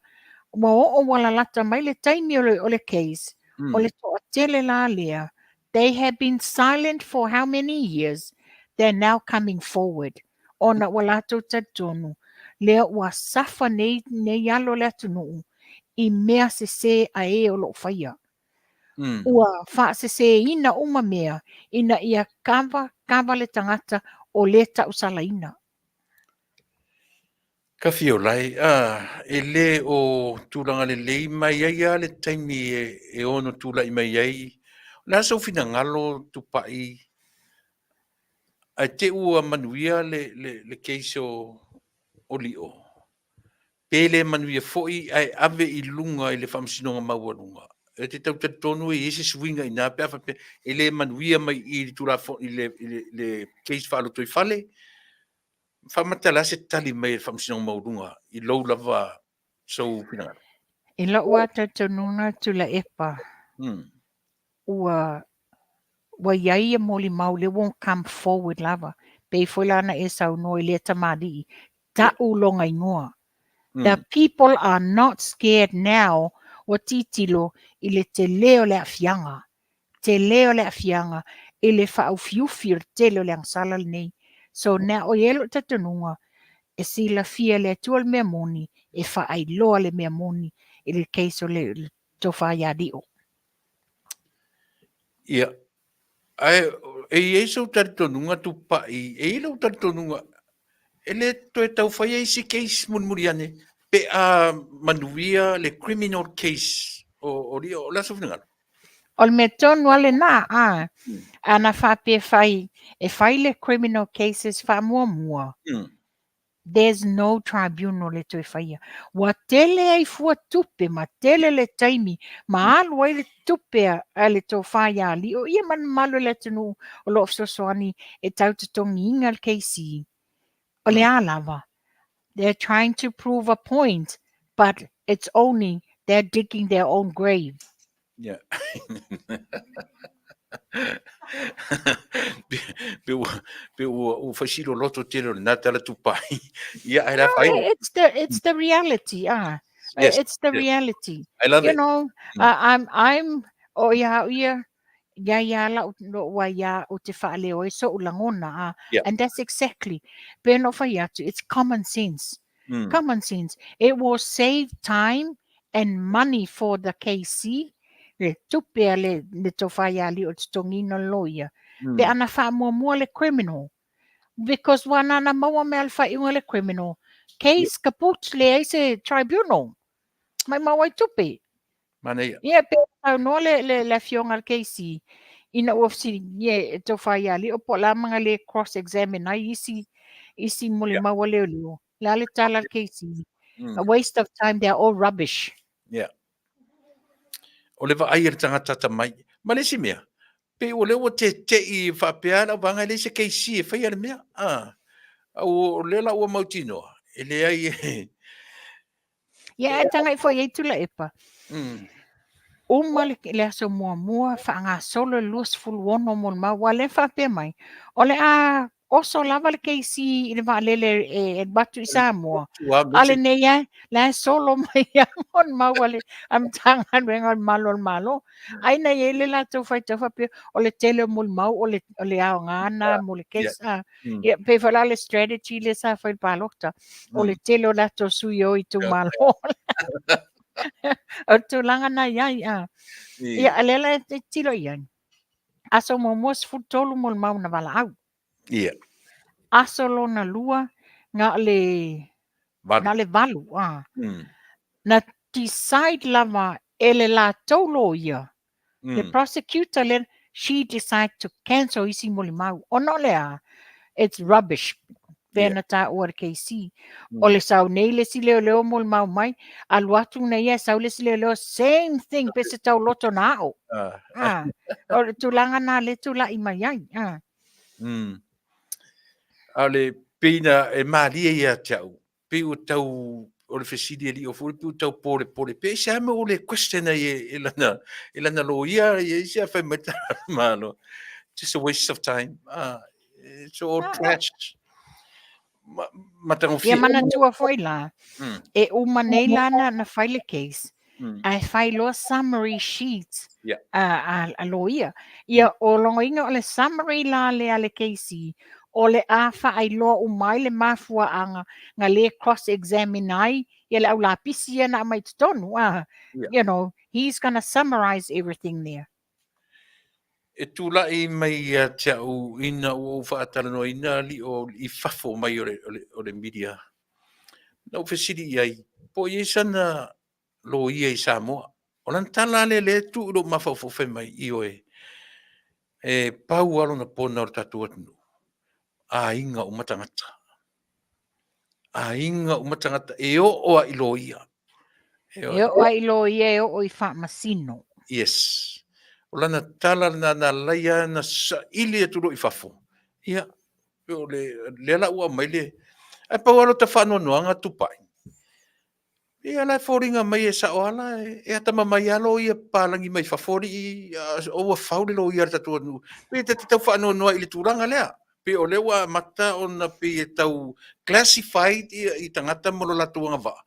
ua oo ua lalata mai le taimi o le, o le case, o le toatele la lea, they have been silent for how many years, they're now coming forward, ona ua latou talitonu, lea ua safa nei, nei alo o le atunuu i mea sese a e o lo o faia. Ua faaseseina uma mea ina ia kava, kava le tagata o lea tausalaina. Kafiolai, a, e le o tulaga lelei mai ai lava le taimi e ono tulai mai ai. O le a sou finagalo Tupai ae te i ua manuia le, le, le case o, o Lio? Pe le manuia foi ae ave i luga i le Faamasinoga Maualuga. E te tau talitonu e i ai se suiga i ina pe a faapea e le manuia mai i i le Tulafono i le, i le, le case faalotoifale? Faamatala se tali mai a le Faamasinoga Maualuga i lou lava sou finagalo. I lou lava talitonuga Tuilaepa, ua ua i ai ia molimau lea ua come forward lava. Pei foi la ona e saunoa i lea tamalii, tau lona igoa. The people are not scared now ua tilotilo i le tele o le aafiaga. Tele o le aafiaga i le faaufiufi o le tele o le agasala lenei. So now, e i ai lou talitonuga, e silafia e le Atua le mea moni, e faailoa le mea moni i le case o le tofa ia Lio. Ia, ae e i ai sou talitonuga Tupai, e i ai lou talitonuga e le toe tau faia isi case mulimuli ane pe a manuia le criminal case o, o Lio. O le a sou finagalo? O le mea tonu lava lena, a, ana faapea e fai, e fai le criminal cases faamuamua, there's no tribunal e toe faia. Ua tele ai fua tupe ma tele le taimi ma alu ai le tupe a le tofa ia Lio ia ma le mamalu o le atunuu o lo o fesoasoani e tau totogiina le KC. O le a lava? They're trying to prove a point, but it's only They're digging their own grave. Yeah. Pe ua, pe ua, ua whaisilo loto tele o le nā tala tupai. Yeah, I No, it's the reality. Ah, it's the reality. I love You it. know, I'm o ia ia ia ia la no wa ia o te whaaleo e so ulangona. Ah, and that's exactly. Pe no whai atu, it's common sense. Common sense. It will save time and money for the KC. Le tupe a le tofa ia li o te tongina lawyer. Pe ana whaamuamua le criminal. Because wa nana maua mea le whaiunga le criminal. Case kaput le ai se tribunal. Mai maua i tupe. Mana ia. Ia, pe tau noa le afioga le KC ina ua fesiligia e tofa ia li o po la manga le cross examine ai isi mo le maua leo leo. La le tala le KC. A waste of time, they are all rubbish. Yeah. O le vaai e le tagata ata mai. Ma le isi mea, pei ua lea ua tete'i faapea lau vaega e leai se KC e faia le mea. Ah. O lea la ua mautinoa, e leai e... Ia, e tagai foi ai Tuilaepa. Uma le aso muamua, faagasolo le 26 mo le mau, ua le faapea mai. O le a oso lava le KC i le vaalele e alu atu i Samoa. A lenei ai, la e solo mai ia mo le mau a le a Matagaluega o le Malo o le Malo. Ai na i ai le latou faitau faapea, o le tele o molimau o le aoga na mo le case. Ah. Ia, pe foi la le strategy le sa fai le palota. O le tele o latou sui o itumalo. O le tulaga na i ai. Ah. Ia, a lea la e tilo i ai. Aso muamua 13 mo le mau na valaau. Aso lona lua, na le 8. Na le 8. Ah. Na decide lava e le latou loia. The prosecutor le, she decide to cancel isi molimau. Ona o le a, it's rubbish. Pea na taua le KC. O le sau nei le si leo leo molimau mai, alu atu nei ia sau le si leo leo, same thing, pe se tau loto na ao. Ah, o le tulaga na le tula'i mai ai. Ah. A o le pei na e malie ia te au, pei ua tau o le fesili e lio foi pe ua tau pole pole pe se ame o le question ai e lana loia ia isi a fai mai ta malo. Just a waste of time. Ah, it's all trash. Ia Matagofie. Manatua foi la, e uma nei la na fai le case, ae fai loa summary sheets a loia. Ia, o logoina o le summary la le a le KC, o le a faailoa uma ai le mafuaaga na le cross examine ai ia le aulapisi ia na aumai totonu. Ah, he's gonna summarize everything there. E tula'i mai ia te au ina ua ou faatalanoaina alii i fafo mai o le media. Na ou fesili i ai, po o i ai sana loia i Samoa. O lana tala le le tu i lou mafaufau fai mai, ioe, e pau lava lona pona o le tatou atunuu, aiga uma tagata. Aiga uma tagata e oo a i loia. E oo ai loia e oo i faamasino. Yes. O lana tala na laia na saili atu lo i fafo. Ia, pe o le, lea la ua mai le, ai pau alo ta whaanoanoanga tupai. Ia la e foliga mai e sao ala e atama mai alo ia palangi mai fafo i o ua fau le loia le tatou atunuu. Pe te tau whaanoanoa i le tulaga lea. Pe o lea ua amata ona pe e tau classified ia i tagata mo lo latou agavaa.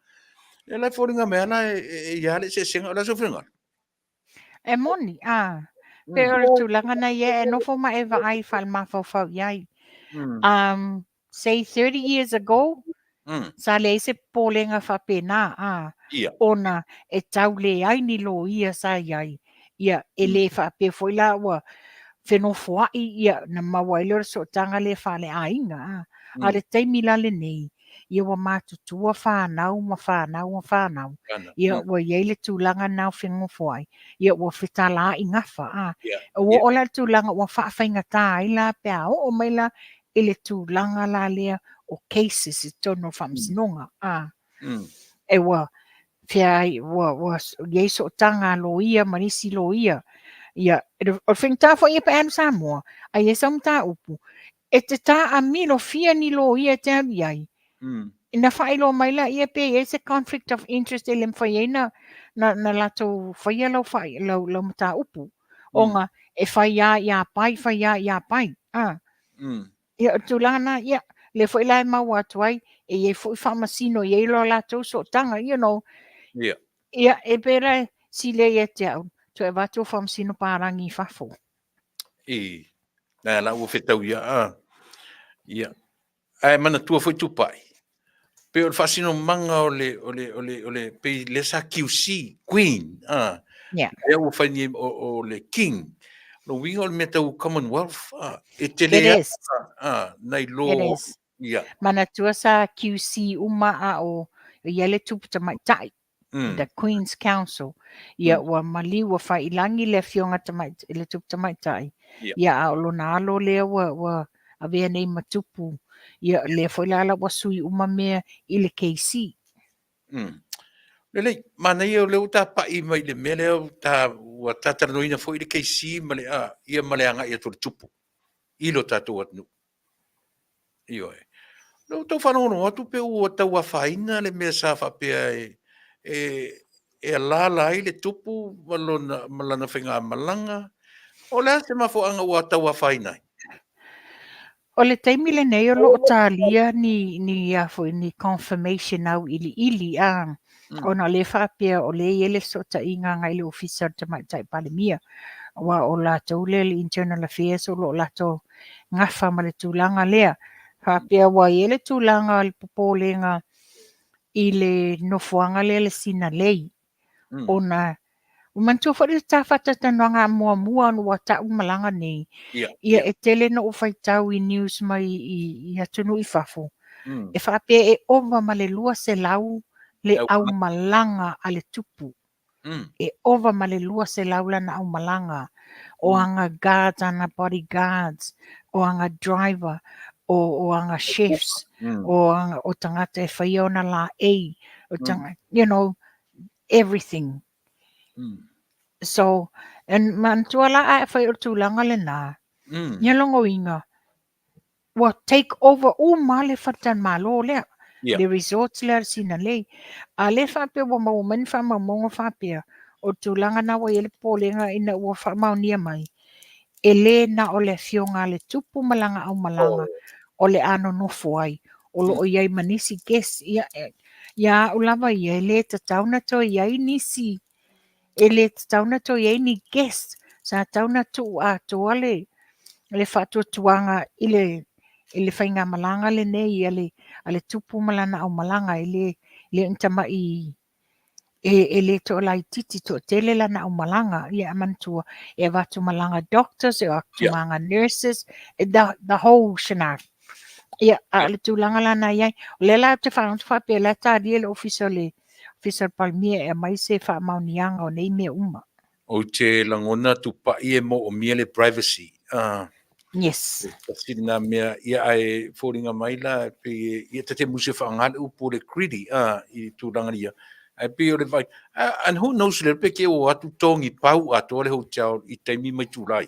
Ia la e foliga mai ala e ia le eseesega o le aso finagalo. E moni, ah. Pe o le tulaga na ia e nofo ma e vaai faale-mafaufau i ai. Say 30 years ago, sa leai se popolega faapena, ah, ona e tau leai ni loia sa i ai. Ia, e le faapea foi la ua fenofoa'i ia na maua ai lea o le sootaga lea faaleaiga. Ah. A le taimi la lenei, ia ua matutua whanau ma whanau ma whanau. Ia ua i ai le tulaga na o fenofoa'i. Ia ua fetala'i gafa. Ah. Ua oo la le tulaga ua faafaigata ai la pe a oo mai la i le tulaga la lea o cases i totonu o le faamasinoga. Ah. E ua fea ai ua i ai sootaga a loia ma nisi loia. Ia, o le faigata foi ia pe a alu Samoa, ai ai sau mataupu, e te taamilofia ni loia e te alu i ai. Na faailoa mai la ia pe i ai se conflict of interest e le mafai ai na na, na latou faia lau, fa, lau, lau mataupu. Ona e fai lava ia pai, fai lava ia pai. Ah. Ia, o le tulaga na, ia, lea foi la e maua atu ai, e i ai foi faamasino, e i ai lo latou sootaga, you know. Ia. Ia, e pei la e silia ia te au, toe avatu o faamasino palagi i fafo. I, nā la ua whetau ia, a. Ia. Ae manatua foi Tupai, pei o le faasinomaga o le, o le, o le, o le, pei lea sa QC, Queen, a. Yeah. Lea ua fai nei o, o le King. Lo uiga o le mea tau Commonwealth, a, e tele It is. a, nai lo, It is. ia. Manatua sa QC uma a o ia le tupu tamaitai. The Queen's Council. Ia ua maliu ua faiilagi le afioga tamai, le tupu tamaitai. Ia a o lona alo lea ua, ua avea nei ma tupu. Ia lea foi la la ua sui uma mea i le KC. Lelei, manaia o lea ua tapa'i mai i le mea lea ta, ua tatalanoaina foi le KC ma le, a, ia ma le agai atu o le tupu i lo tatou atunuu. Ioe. Lea ua tau faalogologo atu pe ua tau afaina le mea sa faapea e, e, e alaala ai le tupu ma, lona, ma lana faigamalaga. O le a se mafuaaga ua tau afaina ai? O le taimi lenei o lo o talia ni, ni, a foi, ni confirmation auiliili, a, ona o lea e faapea o lea e i ai le fesootaiga agai i le Ofisa o le Tamaitai Palemia, aua o latou lea le Internal Affairs o lo o latou gafa ma le tulaga lea. Faapea ua i ai le tulaga o le popolega i le nofoaga lea le Sinalei, ona ua manatua foi le ta faatalatalanoaga muamua ona ua tau malaga nei, ia e tele na ou faitau i news mai i atunuu i fafo, e faapea e ova ma le 200 le aumalaga a le tupu. E ova ma le 200 lana aumalaga, o ana guards, ana body guards, o ana driver, o, o ana chefs, o, ana, o tagata e faia ona laei, o tanga, you know, everything. So, and manatua la a e fai o le tulaga lena, ia logoina, ua take over uma le faletalimalo lea, le resorts lea a le Sinalei. A lea faapea ua maua mai ni faamaumauga faapea, o le tulaga na ua i ai le popolega ina ua faamaonia mai, e le na o le afioga a le tupu ma lana aumalaga o le a nonofo ai, o lo o i ai ma nisi guests. Ia, ia au lava ia, e le tatau ona toe i ai nisi, e le tatau ona toe i ai ni guests. Sa tatau ona tuu atoa le, le faatuatuaga i le, i le faigamalaga lenei a le, a le tupu ma lana aumalaga, e le, le o ni tamai e, e le toalaitiiti toatele lana aumalaga. Ia manatua, e avatu malaga doctors, e avatu malaga nurses, the, the whole scenario. Ia, a o le tulaga la na i ai, o lea la ou te faalogo faapea o la e talia le ofisa o le ofisa o le Palemia e aumai se faamaoniaga o nei mea uma. Ou te lagona tupai e moomia le privacy. Ah. Yes. Tasi lena mea, ia ae foliga mai la, pei e, ia ta te musu e faaaoga le upu o le greedy, ah, i tulaga ia. Ae pei o le vai, and who knows le pe ke o atu tongi pau atoa le hotel i taimi mai tulai.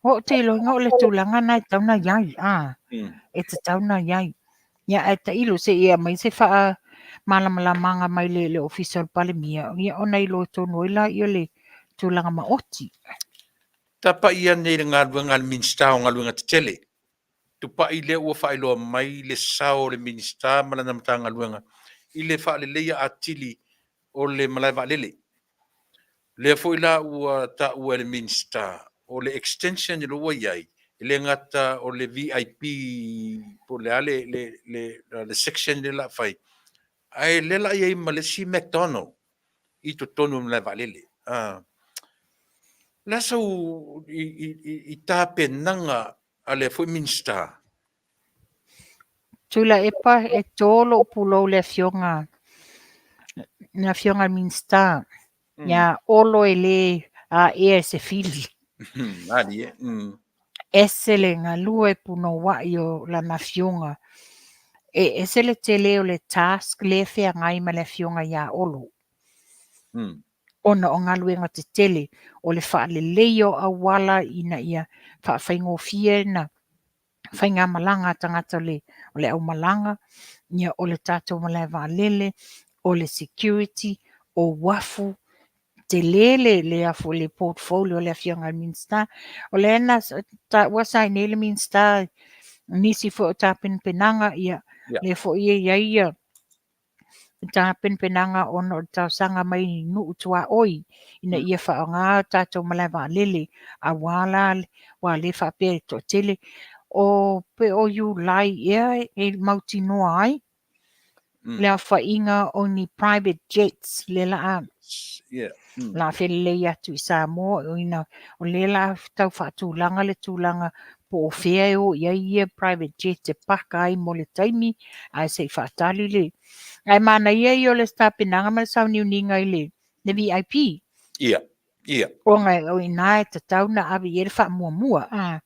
O te iloa o le tulaga na e tatau ona i ai, ah, e tatau ona i ai. Ia ae tailo se i aumai se faamalamalamaga mai le, le ofisa o le Palemia, ia ona iloa tonu ai laia o le tulaga maoti. Tapa'i ane i le galuega a le Minisita o Galuega Tetele. Tupa'i lea ua faailoa mai le sao o le Minisita ma lana Matagaluega i le faaleleia atili o le malae vaalele. Lea foi la ua taua e le Minisita, o le extension lea ua i ai, e le gata o le VIP po o le a le, le, le, le section lea o le a fai, ae lea o le a i ai ma le isi McDonald i totonu o le malae vaalele. O le a sau i, i, i, i tapenaga a lea foi Minisita? Tuilaepa e tō lou pulou le afioga le afioga i le Minisita ia Olo e le aea e se fili. Malie. Ese le galue punouai o lana afioga. E ese le tele o le task lea e feagai ma le afioga ia Olo. Ona o galuega tetele o le faaleleia o auala ina ia faafaigofie na faigamalaga a tagata o le, o le aumalaga, ia, o le tatou malae vaalele, o le security, O uafu, tele le le a foi le portfolio a le Afioga i le Minisita. O lea na taua sa i inei le Minisita nisi foi o tapenapenaga, ia, lea foi e i ai ia tapenapenaga ona o le talosaga mai nuu tuaoi ina ia faaaoga tatou malae vaalele aua la aua le faapea e toatele o pe o Iulai ea e mautinoa ai le aofaiga o ni private jets lea la a la felelei atu i Samoa o ina o lea la tau faatulaga le tulaga po o fea e o i ai ia private jet e paka ai mo le taimi ae se i faatali le ae manaia ia o le tapenaga ma le sauniuniga i le le VIP. Ia, ia. Ona o i ina e tatau na ave i ai le faamuamua. A.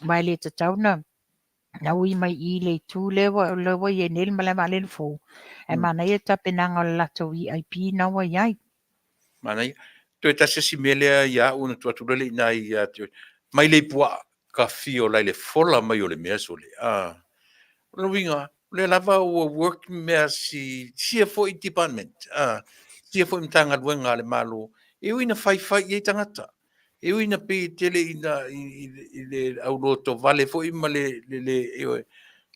Ma e le tatau na na ui mai i le itu lea ua, lea ua i ai nei le malae vaalele fou. Ae manaia le tapenaga o le latou VIP na ua i ai. Manaia. Toe tasi isi mea lea ia au ona tuu atu loa lea i ina ia te oe. Mai le puaa ka fio lai le fola mai o le mea sole. Ah. O le uiga, o lea lava ua work mea si, sia foi department. Ah. Sia foi Matagaluega a le Malo. E ui ina faifai i ai tagata. E ui ina pei e tele ina i le aulotovale foi ma le le le ioe.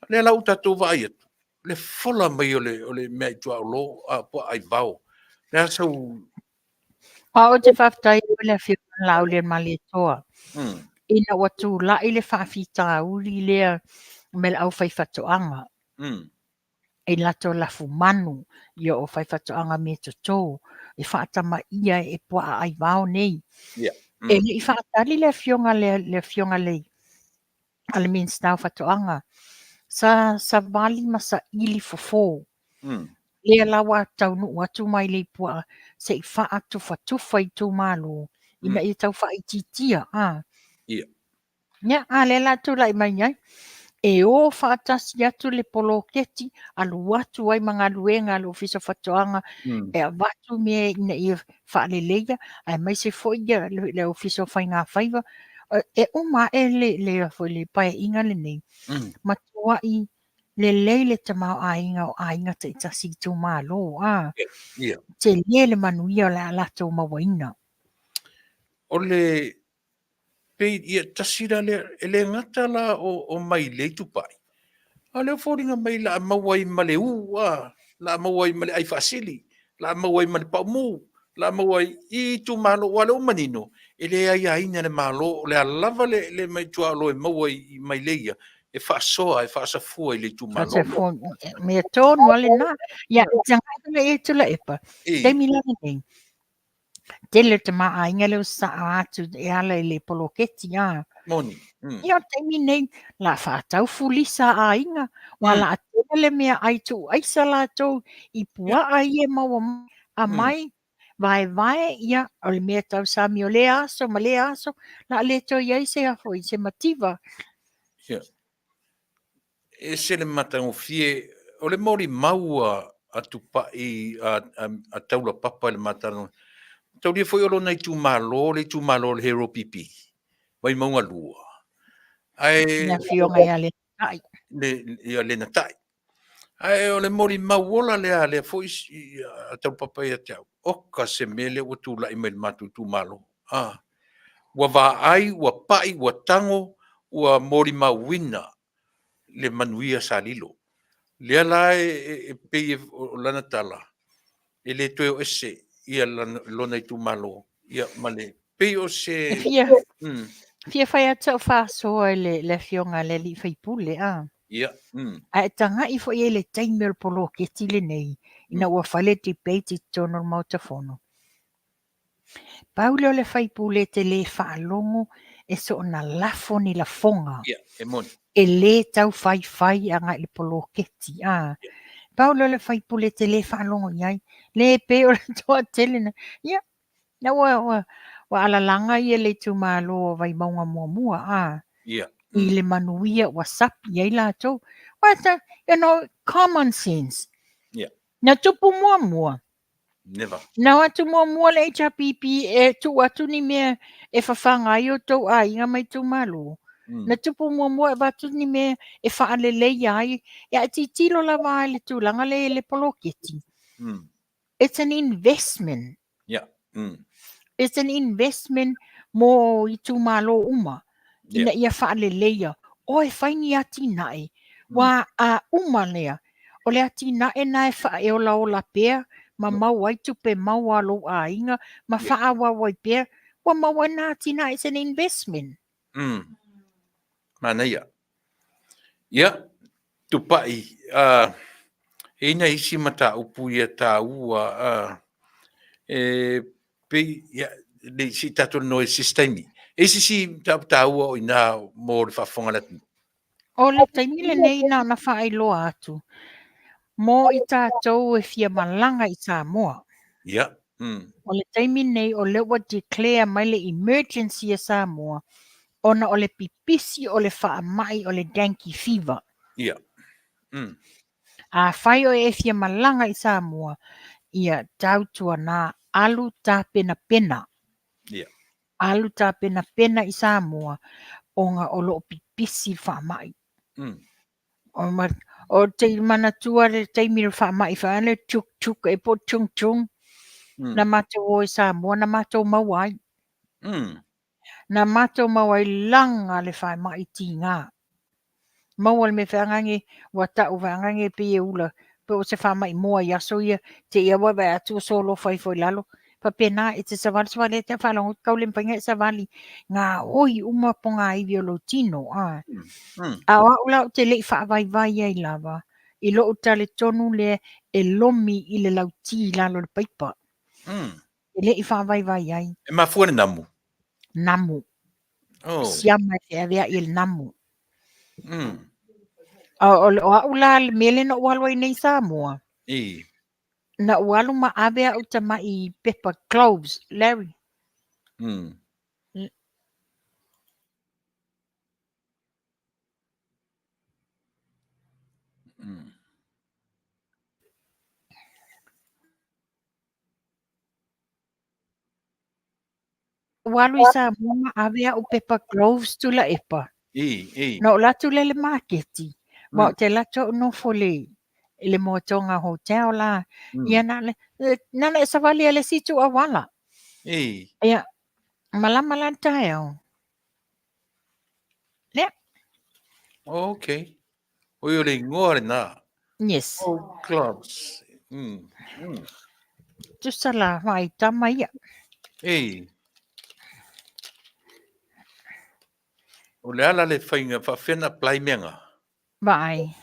O lea la ua tatou vaai atu, le fola mai o le o le mea i tuaolo a puaa aivao. O le a sau Aua ou te faafetai i le Afioga ia Laaulialemalietoa ina ua tulai le faafitauli lea me le aufaifaatoaga i latou lafumanu, ia o faifaatoaga meatoto e faatamaia e puaa aivao nei. E le i faatali le Afioga le Afioga le a le Minisita o Faatoaga, sa savali ma saili fofo. Lea la ua taunuu atu mai le puaa se i faatufatufa i itumalo ina ia tau faaitiitia. A. Ia, a lea la tulai mai ai. E o faatasi atu le poloketi, alu atu ai ma galuega a le Ofisa o Faatoaga e avatu mea ina ia faaleleia, aemaise foi ia le Ofisa o Faigafaiva. E uma ae le, le, foi le paeaiga lenei, matuai lelei le tamaoaiga o aiga taitasi i itumalo. A, tele le manuia o le a latou mauaina. O le pei ia tasi la lea, e le gata la o mailei tupai, a o lea ua foliga mai la a maua ai ma le u, a, la a maua ai ma le ai faasili, la a maua ai ma le paumu, la a maua ai i itumalo, aua o lea ua manino, e le aiaina e le Malo, o le a lava le, le mai tuaolo e maua i mailei ia, e faasoa, e faasafua i le itumalo. Faasafua, mea tonu lava lena. Ia, tagai i Tuilaepa, taimi la lenei, tele o tamaoaiga lea ua sasaa atu e ala i le poloketi a. Moni. Ia o le taimi nei, la faatau fulisa a aiga, ua la tele le mea ai tuu aisa latou i puaa ia e maua mai, aumai, vaevae, ia o le mea tausami o lea aso ma lea aso, la le toe i ai se foi se mativa. Ia. Ese le matagofie, o le molimau a Tupai a Taulapapa i le ma talanoa, taulia foi o lona itumalo, le itumalo o le Hero PP, Vaimauga 2. Ae Le afioga ia Lenatai. Le, ia Lenatai. Ae o le molimau ola lea a lea foi a Taulapapa ia te au, oka se mea lea ua tulai mai i le matou itumalo. A, ua vaai, ua pai, ua tago, ua molimauina le manuia sa lilo. Lea la e pei o lana tala, e le toe o ese ia lona itumalo, ia ma le pei o se... E fia, fia fai atu sau faasoa i le, le afioga i le alii faipule, a. Ia. Ae tagai foi i le taimi o le poloketi lenei, ina ua fai le debate i totonu o le Maota Fono. Pau lea o le faipule e te le faalogo e soona lafo ni lafoga. Ia, e moni. E le tau faifai agai i le poloketi. A. Pau lea o le faipule e te le faalogo i ai. Le pei o le toatele na. Ia, na ua, ua, ua alalaga ia le itumalo o Vaimauga muamua. A. Ia. I le manuia ua sapi ai latou. What a, you know, common sense. Ia. Na tupu muamua. Never. Na o atu muamua le HRPP e tuu atu ni mea e fafaga ai outou aiga ma itumalo. Na tupu muamua e avatu ni mea e faaleleia ai. Ia e tilotilo lava i le tulaga lea i le poloketi. It's an investment. Yeah. It's an investment mo itumalo uma. Ina ia faaleleia. O e fai ni atinae. Wa a uma lea. O le atinae na e faaeolaola pea ma mau ai tupe maua a lou aiga ma faaauau ai pea. Ua maua ai na atinae. It's an investment. Manaia. Ia, tupai, uh, e ina isi mataupu ia tāua, uh, e pei, ia, le si tātou no e sistaimi. E isi si mataupu tāua o ina mō le whaafonga le atu. O le taimi lenei na ona faailoa atu mō i tātou e fia malaga i Samoa. Ia. O le taimi nei o lea ua declare mai le emergency a Samoa ona o le pipisi o le faamai o le dengue fever. Ia. Afai oe e fia malaga i Samoa, ia tautuana alu tapenapena. Ia. Alu tapenapena i Samoa ona o lo o pipisi le faamai. O, ma, o te manatua le taimi o le faamai faale tuk tuk e po chung chung. Na matou o i Samoa, na matou maua ai. Na matou maua ai laga le faamai tiga. Maua le mea feagage, ua tau feagage pei e ula, pe o se faamai moa i aso ia, te i aua vae atu o solofa ifo i lalo. Faapena, e te savali savali ai te faalogo atu kau le mafai ona e savali, gaoi uma pogaivi o lou tino. A o au la ou te le i faavaivai ai lava, i lou talitonu lea e lomi i le lauti i lalo o le paipa. E le i faavaivai ai. E mafua le namu? Namu. Oh. Siama e feaveai e le namu. O, o au la le mea lea na ou alu ai nei i Samoa. I. Na ou alu ma ave au tamai pepa gloves, Larry. Ua alu i Samoa ma ave au pepa gloves Tuilaepa. I, i. Na ou alu atu lea i le maketi, ma ou te alu atu au nofo i le, i le Moatoga Hotel la. Ia na le, na ona e savali lava i le isi itu auala. I. Ia, malama la le taeao. Lea. Okay. Oi o le ingoa lena. Yes. Oh, gloves. Tusa la vai tama ia. Ei. O le ala le whainga whawhena apply meanga. Vaai.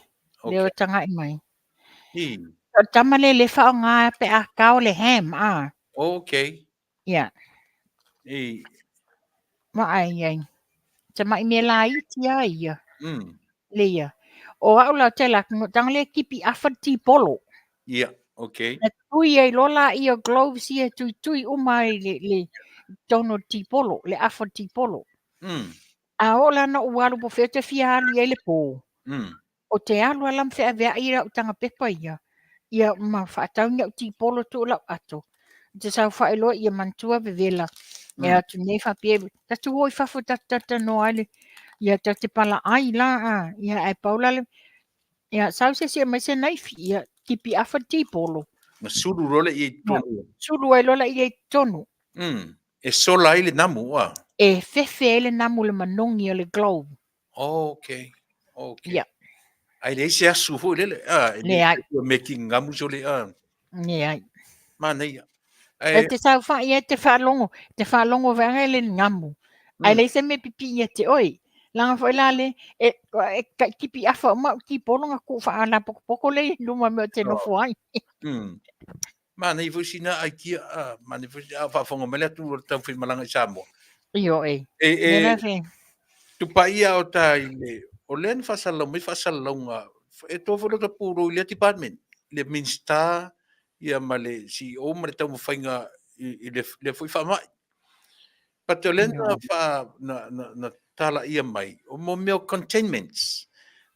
Okay. Leo tangai mai. I. O tama le le whaonga pe a kao le ham a. Okay. Ia. I. Vaai ai. Tamai mea laiti a ia. Le ia. O au la te la no tanga le kipi afa ti polo. Ia, okay. Na tui ai loa la ia gloves ia tui tui uma ai le le tonu ti polo, le afa ti polo. A o la na ou alu po fea te fia alu i ai le pō. O te alu ala ma feaveai i lau tanga pepa ia, ia ma whaatau ni au tīpolo tu o lau ato. Te saofai loa ia manatua vevela. E atu nei whapia, tatu o i fafo tatu tata noa ai le, ia ta te pala ai la, a, ia ai paula le, ia sau se sia mai se naifi, ia tipi afa tīpolo. Ma sulu loa le ia i totonu. Sulu ai loa la ia i totonu. E sola ai le namu, a? E fefe ai le namu le manogi o le globe. Okay. Okay. Ia. Ai leai se asu foi lele. Ah, e Leai. Me ki ngamu so le ah. Leai. Manaia. E te saofai e te faalogo, te faalogo vaega le ngamu. Ai leai se mea pipii ia te oe. Leaga foi la le, e, e tipi afa uma au tipolo na ku whaalapokopoko le i luma mea o te nofo ai. Manaia foi sina aitia, ah, manaia foi sina faafofoga mai le atu o le taufaimalanga i Samoa. Io e. E, e, Mea fe. Tupaia o ta i le, o lea na faasalalau mai faasalalauga, e toa foi lota pulou i lea department, le Minista ia ma le CEO ma le taumafaiga i, i le, lea foi faamai. But o lea na, fa, na, na, na talaia mai, o mo mea o containments,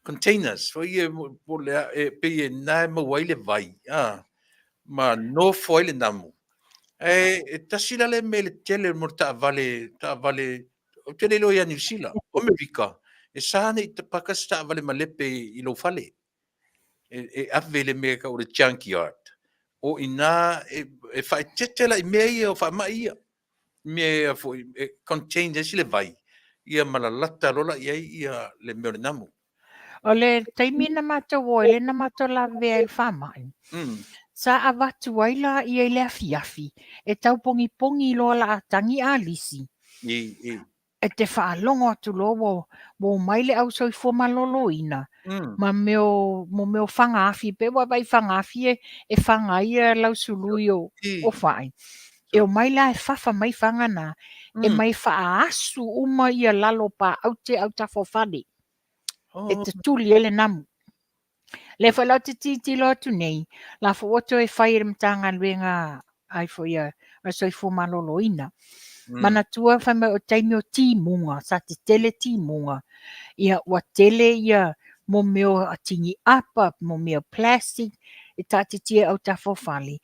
containers, foi ia po le, e, pei e na e maua ai le vai, a, ma nofo ai le namu. E, e tasi la le mea le tele mo le taavale, taavale, ou te le iloa ia Niu Sila, o Amerika, e sa nei paka se taavale malepe i lou fale. E, e ave le mea ka o le junkyard. O ina e faaeteete la i mea ia o faamai ia. Mea ia foi e contain ai si le vai ia ma lalata loa la i ai ia le mea o le namu. O le taimi na matou o ai, lea na matou lavevea ai i le faamai, sa avatu ai la ia i le afiafi e tau pogipogi loa o le a tagi alisi. E te faalogo atu loa ua omai le au soifua maloloina ma mea o, mo mea o faga afi, pei ua vaai i faga afi e faga ai lau sului o fai. E omai la e fafa mai faga na, e mai faaasu uma ia lalo o paaute autafa o fale, e tatuli ai le namu. Lea foi la ou te tilotilo atu nei, la foi ua toe fai e le Matagaluega ai foi a le Soifua Maloloina. Manatua fai mai o taimi o timuga, sa tetele timuga, ia ua tele ia mo mea o tini apa, mo mea o plastic e taatitia i autafa o fale,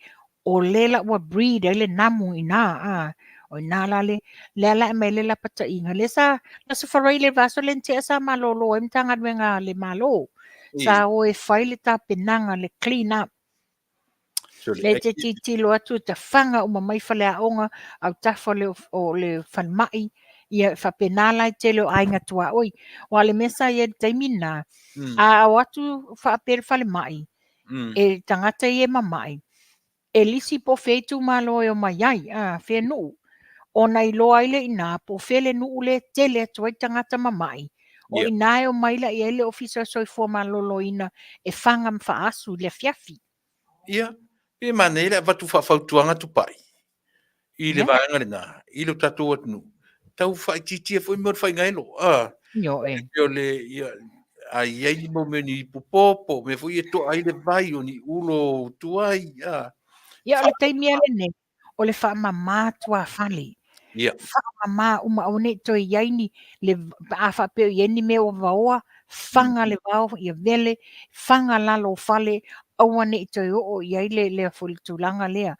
o lea la ua breed ai le namu i ina, a, o ina la le, lea la e aumai ai le lapataiga, lea sa, le Aso Faraile, le vaiaso lea na tea sa malolo ai Matagaluega a le Malo, sa o e fai le tapenaga, le clean up. Lea e te tilotilo atu e tafaga uma mai faleaoga, autafa o le falemai, ia e faapena la i tele o aiga tuaoi. Aua o le mea sa i ai i le taimi lena, a o atu faapea le falemai, e tagata ia e mamai, e lisi po o fea itumalo e omai ai, a, fea nuu, ona iloa ai lea i ina po o fea le nuu lea e tele atu ai tagata mamai, o ina e omai la i ai le Ofisa o le Soifua Maloloina e faga ma faaasu i le afiafi. Ia, pe manaia le avatu faafautuaga tupai i le vaega lena, i lo tatou atunuu, tau faaitiitia foi mea o le faigaelo. A, Ioe. o le, ia, a i ai ni mau mea ni ipu popo, mea foi ia e toa ai le vai, o ni ulo tuai, a. Ia, o le taimi lava lenei, o le faamama tuafale. Ia. Faamama uma, aua ne i toe i ai ni, le, a faapea o i ai ni mea ua vaoa, faga le vao, ia vele, faga lalo o fale, aua ne i toe oo i ai le, le, le tulaga lea.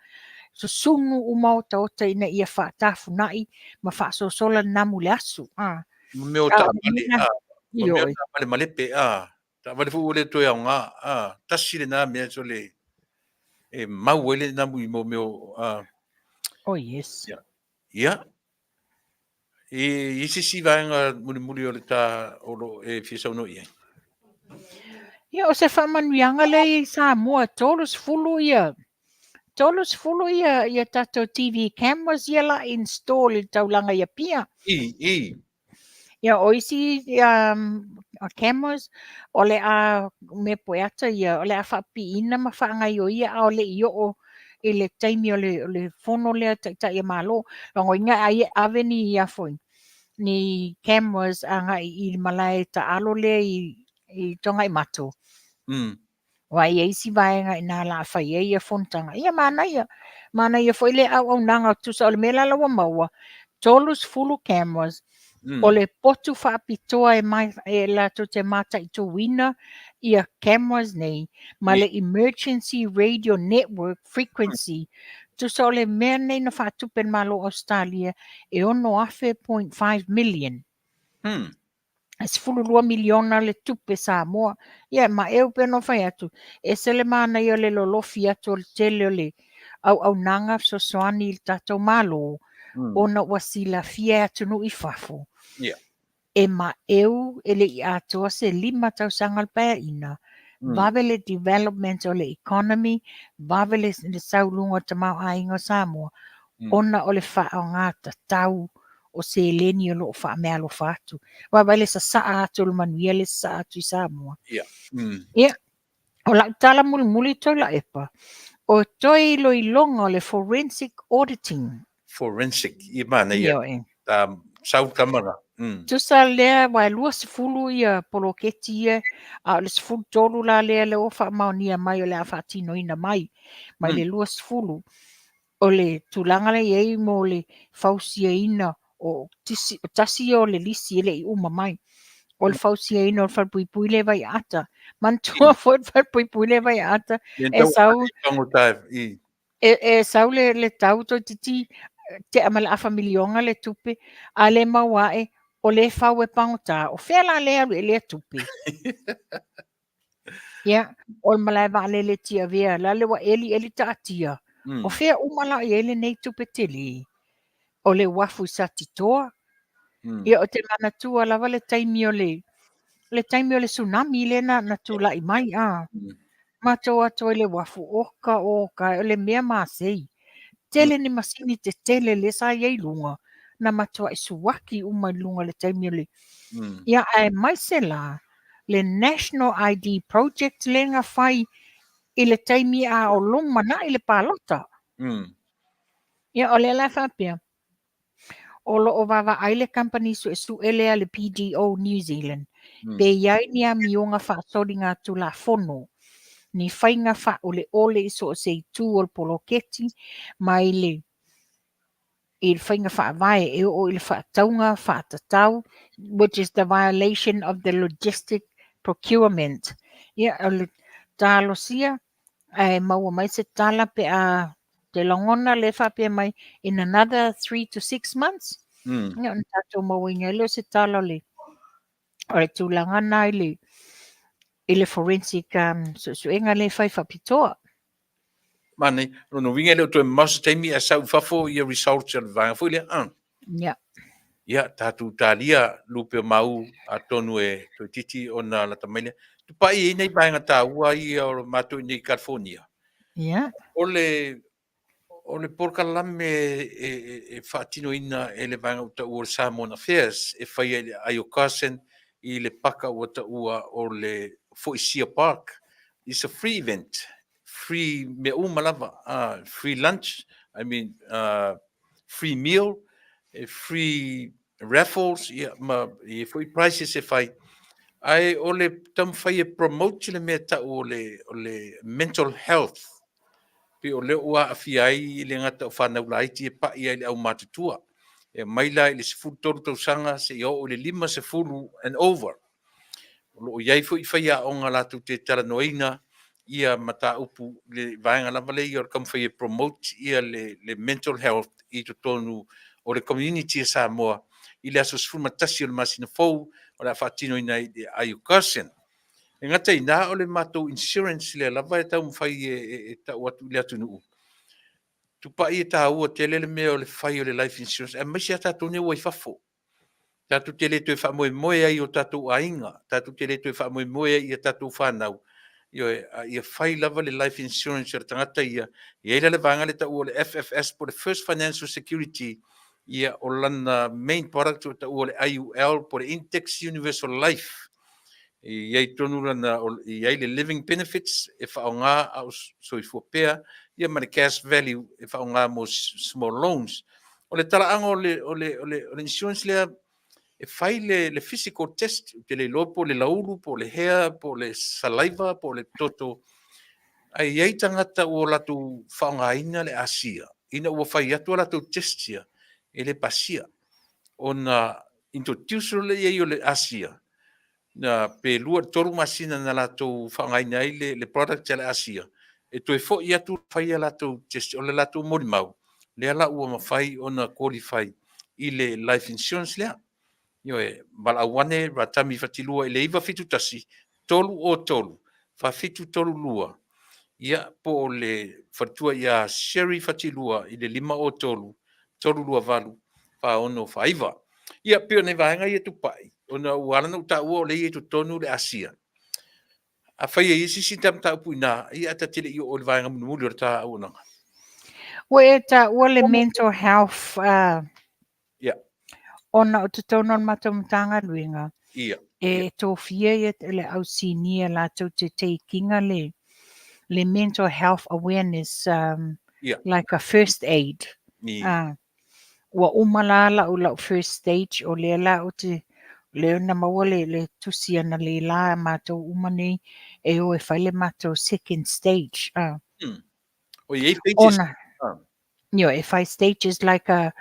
Susunu uma otaota ina ia faatafunai ma faasosola le namu i le asu. A. Ma mea o taavale, a. Ma mea o taavale malepe, a. Taavale foi ua le toe aoga, a. Tasi lena mea sole e mau ai le namu i mea o, a. Oh, yes. Ia. Ia. E i se isi vaega mulimuli o le ta o lo o e fia saunoa i ai? Ia, o se faamanuiaga lea i Samoa, 30 ia, 30 ia, ia tatou TV cameras ia la install i le taulaga i Apia. I, i. Ia, o isi cameras, o le a mea poeata ia, o le a faapipiina ma faagaioia a o le i oo i le taimi o le, o le fono lea Taitai a Malo. Logoina ai e ave ni ia foi, ni cameras agai i le malae taalo lea i, i Togaimato. Aua e i ai isi vaega i ina o le a fai ai ia fonotaga. Ia manaia, manaia foi le auaunaga tusa o le mea la la ua maua, 30 cameras, o le potu faapitoa e, mai, e latou te mataituina ia cameras nei, ma le emergency radio network frequency, tusa o le mea nei na faatupe e le Malo o Ausetalia e 6,5 million. E 12 miliona le tupe Samoa. Ia, ma e pei ona fai atu, ese le manaia o le lolofi atu o le tele o le auaunaga fesoasoani i le tatou Malo, ona ua silafia e atunuu i fafo. E maeu e le i atoa se 5 tausaga o le Paeaiga, vave le development o le economy, vave le sau i luga o le tamaoaiga o Samoa, ona o le faaaoga tatau o seleni o lo o faameaalofa atu. Vaavaai le sasaa atu o le manuia le sasaa atu i Samoa. Ia, o lau tala mulimuli Tuilaepa, o toe iloiloga o le forensic auditing. Forensic, i manaia. Ioe. Ta sau tama la. Tusa lea, aua e 20 ia poloketi ia, a o le 13 la lea lea ua faamaonia mai o le a faatinoina mai, mai le 20. O le tulaga lea e i ai mo le fausiaina o tisi, o tasi ia o le lisi e le i uma mai, o le fausiaina o le falepuipui lea e Vaiaata. Manatua foi le falepuipui lea e Vaiaata, e sau, e sau le tau toeitiiti tea ma le afa miliona le tupe, a le maua ae, o lea e fau e pagota. O fea la lea alu i ai lea tupe? Ia, o le malae vaalele i Tiavea, la le ua elieli taatia, o fea uma la o i ai lenei tupe tele? O le uafu i Satitoa. Ia, ou te manatua lava le taimi o le, le taimi o le tsunami lea na, na tulai mai, a. Matou o atu ai i le uafu, oka oka, o le mea masei. Tele ni masini tetele lea sa i ai i luga, na matuai suaki uma i luga i le taimi o le... Ia, aemaise la le National ID Project lea na fai i le taimi a o lumanai le palota. Ia, o lea la e faapea, o lo o vaavaai le kamupani suesue lea le PDO New Zealand, pe i ai ni amioga faasoligatulafono, ni faiga faaoleole i so o se itu o le poloketi, mai le i le faiga faavae e oo i le faatauga faatatau, which is the violation of the logistic procurement. Ia, o le talosia ae maua mai se tala pe a te lagona lea e faapea mai in another 3 to 6 months. Ia, ona tatou mauaina ai lea o se tala o le tulaga na i le forensic suesuega lea e fai faapitoa. Manaia, lona uiga e le o toe mamao se taimi ae sau i fafo ia results o le vaega foi lea. Ia. Ia, tatou talia lupe o mau atonu e toeitiiti ona lata mai lea. Tupai e i ai nai vaega taua ia o matou i inei i California. O le polokalame e faatinoina e le vaega ua taua o le Samoan Affairs e faia i le aai o Carson i le paka ua taua o le Foisia Park. It's a free event. Free mea uma lava. Free lunch, I mean, free meal, free raffles, ia, ma e foi prizes e fai. Ae o le taumafai e promote le mea tau o le mental health. Pe o lea ua aafia ai le gata o fanau laiti e pai ai le aumatutua. E mai la i le 13 tausaga seia oo i le 50 and over. O lo o i ai foi faiaoga latou te talanoaina ia mataupu le vaega lava lea o le taumafai e promote ia le mental health i totonu o le community a Samoa i le aso 11 o le masina fou o le a faatinoina ai i le aai o Carson. E gata i ina o le matou insurance lea lava e taumafai e tau atu i le atunuu. Tupai e taua tele le mea o le fai o le life insurance, aemaise a tatou nei ua i fafo. Tatou te le toe faamoemoe ai i o tatou aiga, tatou te le toe faamoemoe ai i a tatou fanau. Ioe, a ia fai lava le life insurance a le tagata ia, e i ai la le vaega lea taua o le FFS po o le First Financial Security, ia o lana main product o taua o le IUL po o le Index Universal Life. E i ai tonu lana, e i ai le living benefits e faaaoga a o soifua pea, ia ma le cash value e faaaoga mo small loans. O le talaaga o le insurance lea, e fai le physical test, ou te le iloa po o le laulu, po o le hea, po o le saliva, po o le toto. Ae i ai tagata ua latou faaaogaina le asia, ina ua fai atu a latou test ia, e le pasia. Ona introduce loa lea i ai o le asia, na pe 2 i le 3 masina na latou faaaogaina ai le product a le asia, e toe foi atu fai a latou test, o le latou molimau, lea la ua mafai ona qualify i le life insurance lea. Ioe, valaau ane Ratami Fatilua i le 971 303 4732, ia po o le faletua ia Sherry Fatilua i le 503 328 4649. Ia, pei o nai vaega ia Tupai, ona ua ala ona ou taua o lea e i ai totonu le Asia. Afai e i ai se isi mataupu i ina, ia ae ta te le i oo i le vaega mulimuli o le ta auaunaga. Ua e taua le mental health ona o totonu o le matou Matagaluega e tofia ia le au sinia latou te take ina le mental health awareness like a first aid. Ua uma la lau first stage o lea la ou te lea na maua le tusi ana le la matou uma nei e o e fai le matou second stage. O i ai phases. Ona e fai stages like a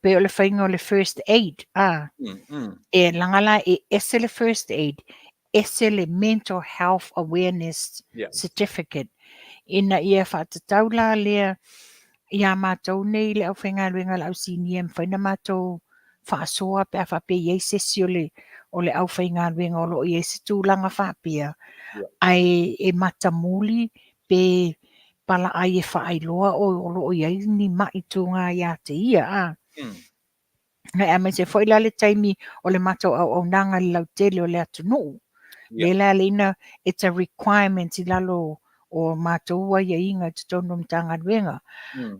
pe o le faiga o le first aid. E laga la e ese le first aid, ese le mental health awareness certificate. Ina ia faatatau la lea ia matou nei le aufaigaluega le au sinia e mafai ona matou faasoa pe a faapea e i ai se isi o le aufaigaluega o lo o i ai se tulaga faapea. Ae e matamuli pe palaai e faailoa o lo o i ai ni ma'i tūgā ia te ia, a. Aemaise foi la le taimi o le matou auaunaga i le lautele o le atunuu. Lea la e ina it's a requirement i lalo o matou aiaiga i totonu o Matagaluega.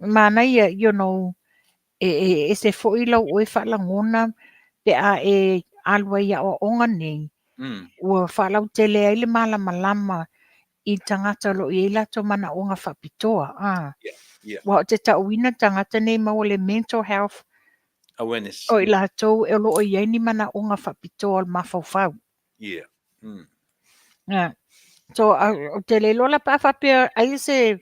Manaia, you know, e ese foi lau oe faalagona pe a e alu ai i aoaoga nei, ua faalautele ai le malamalama i tagata o lo o i ai latou manaoga faapitoa. Aua ou te tauina tagata nei maua le mental health awareness. O i latou o lo o i ai ni manaoga faapitoa o le mafaufau. So, ou te le iloa la pe a faapea ai se,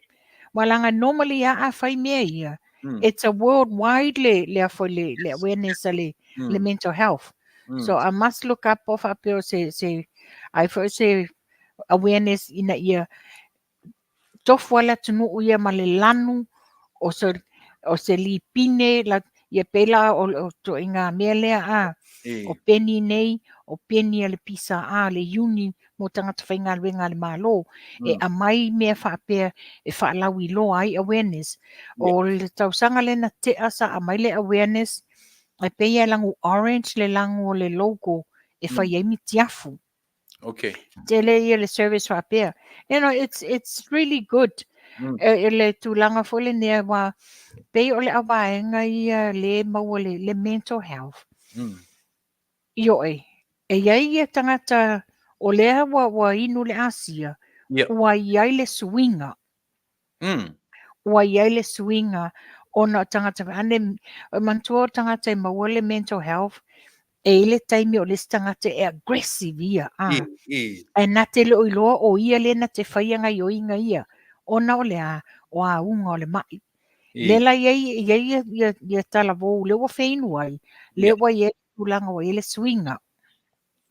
aua leaga normally lava a fai mea ia, it's a worldwide le, le, a foi le, le awareness a le, le mental health. So I must look up po o faapea o se, se, ai foi se awareness ina ia tofu ai le atunuu ia ma le lanu o se, o se lipine, la, ia pei la o, o ituaiga mea lea a, o peni nei, o peni a le PSA, le iuni mo tagata faigaluega a le Malo, e aumai mea faapea e faalauiloa ai awareness. O le tausaga lea na tea sa aumai le awareness, e pei e lagu orange le lagu o le logo e fai ai mitiafu. Tele ia le service faapea. You know, it's really good. E le tulaga foi lenei aua pei o le auvaega ia le maua le, le mental health. Ioe, e i ai ia tagata o lea ua, ua inu le asia, ua i ai le suiga. Ua i ai le suiga ona o tagata ane, manatua o tagata e maua le mental health, e i ai le taimi o le isi tagata e aggressive ia, a. Ae na te le o iloa o ia lea na te faia gaioiga ia, ona o le a, o auga o le mai. Lea la i ai, i ai ia, ia, ia talavou lea ua feinu ai, lea ua i ai le tulaga ua i ai le suiga.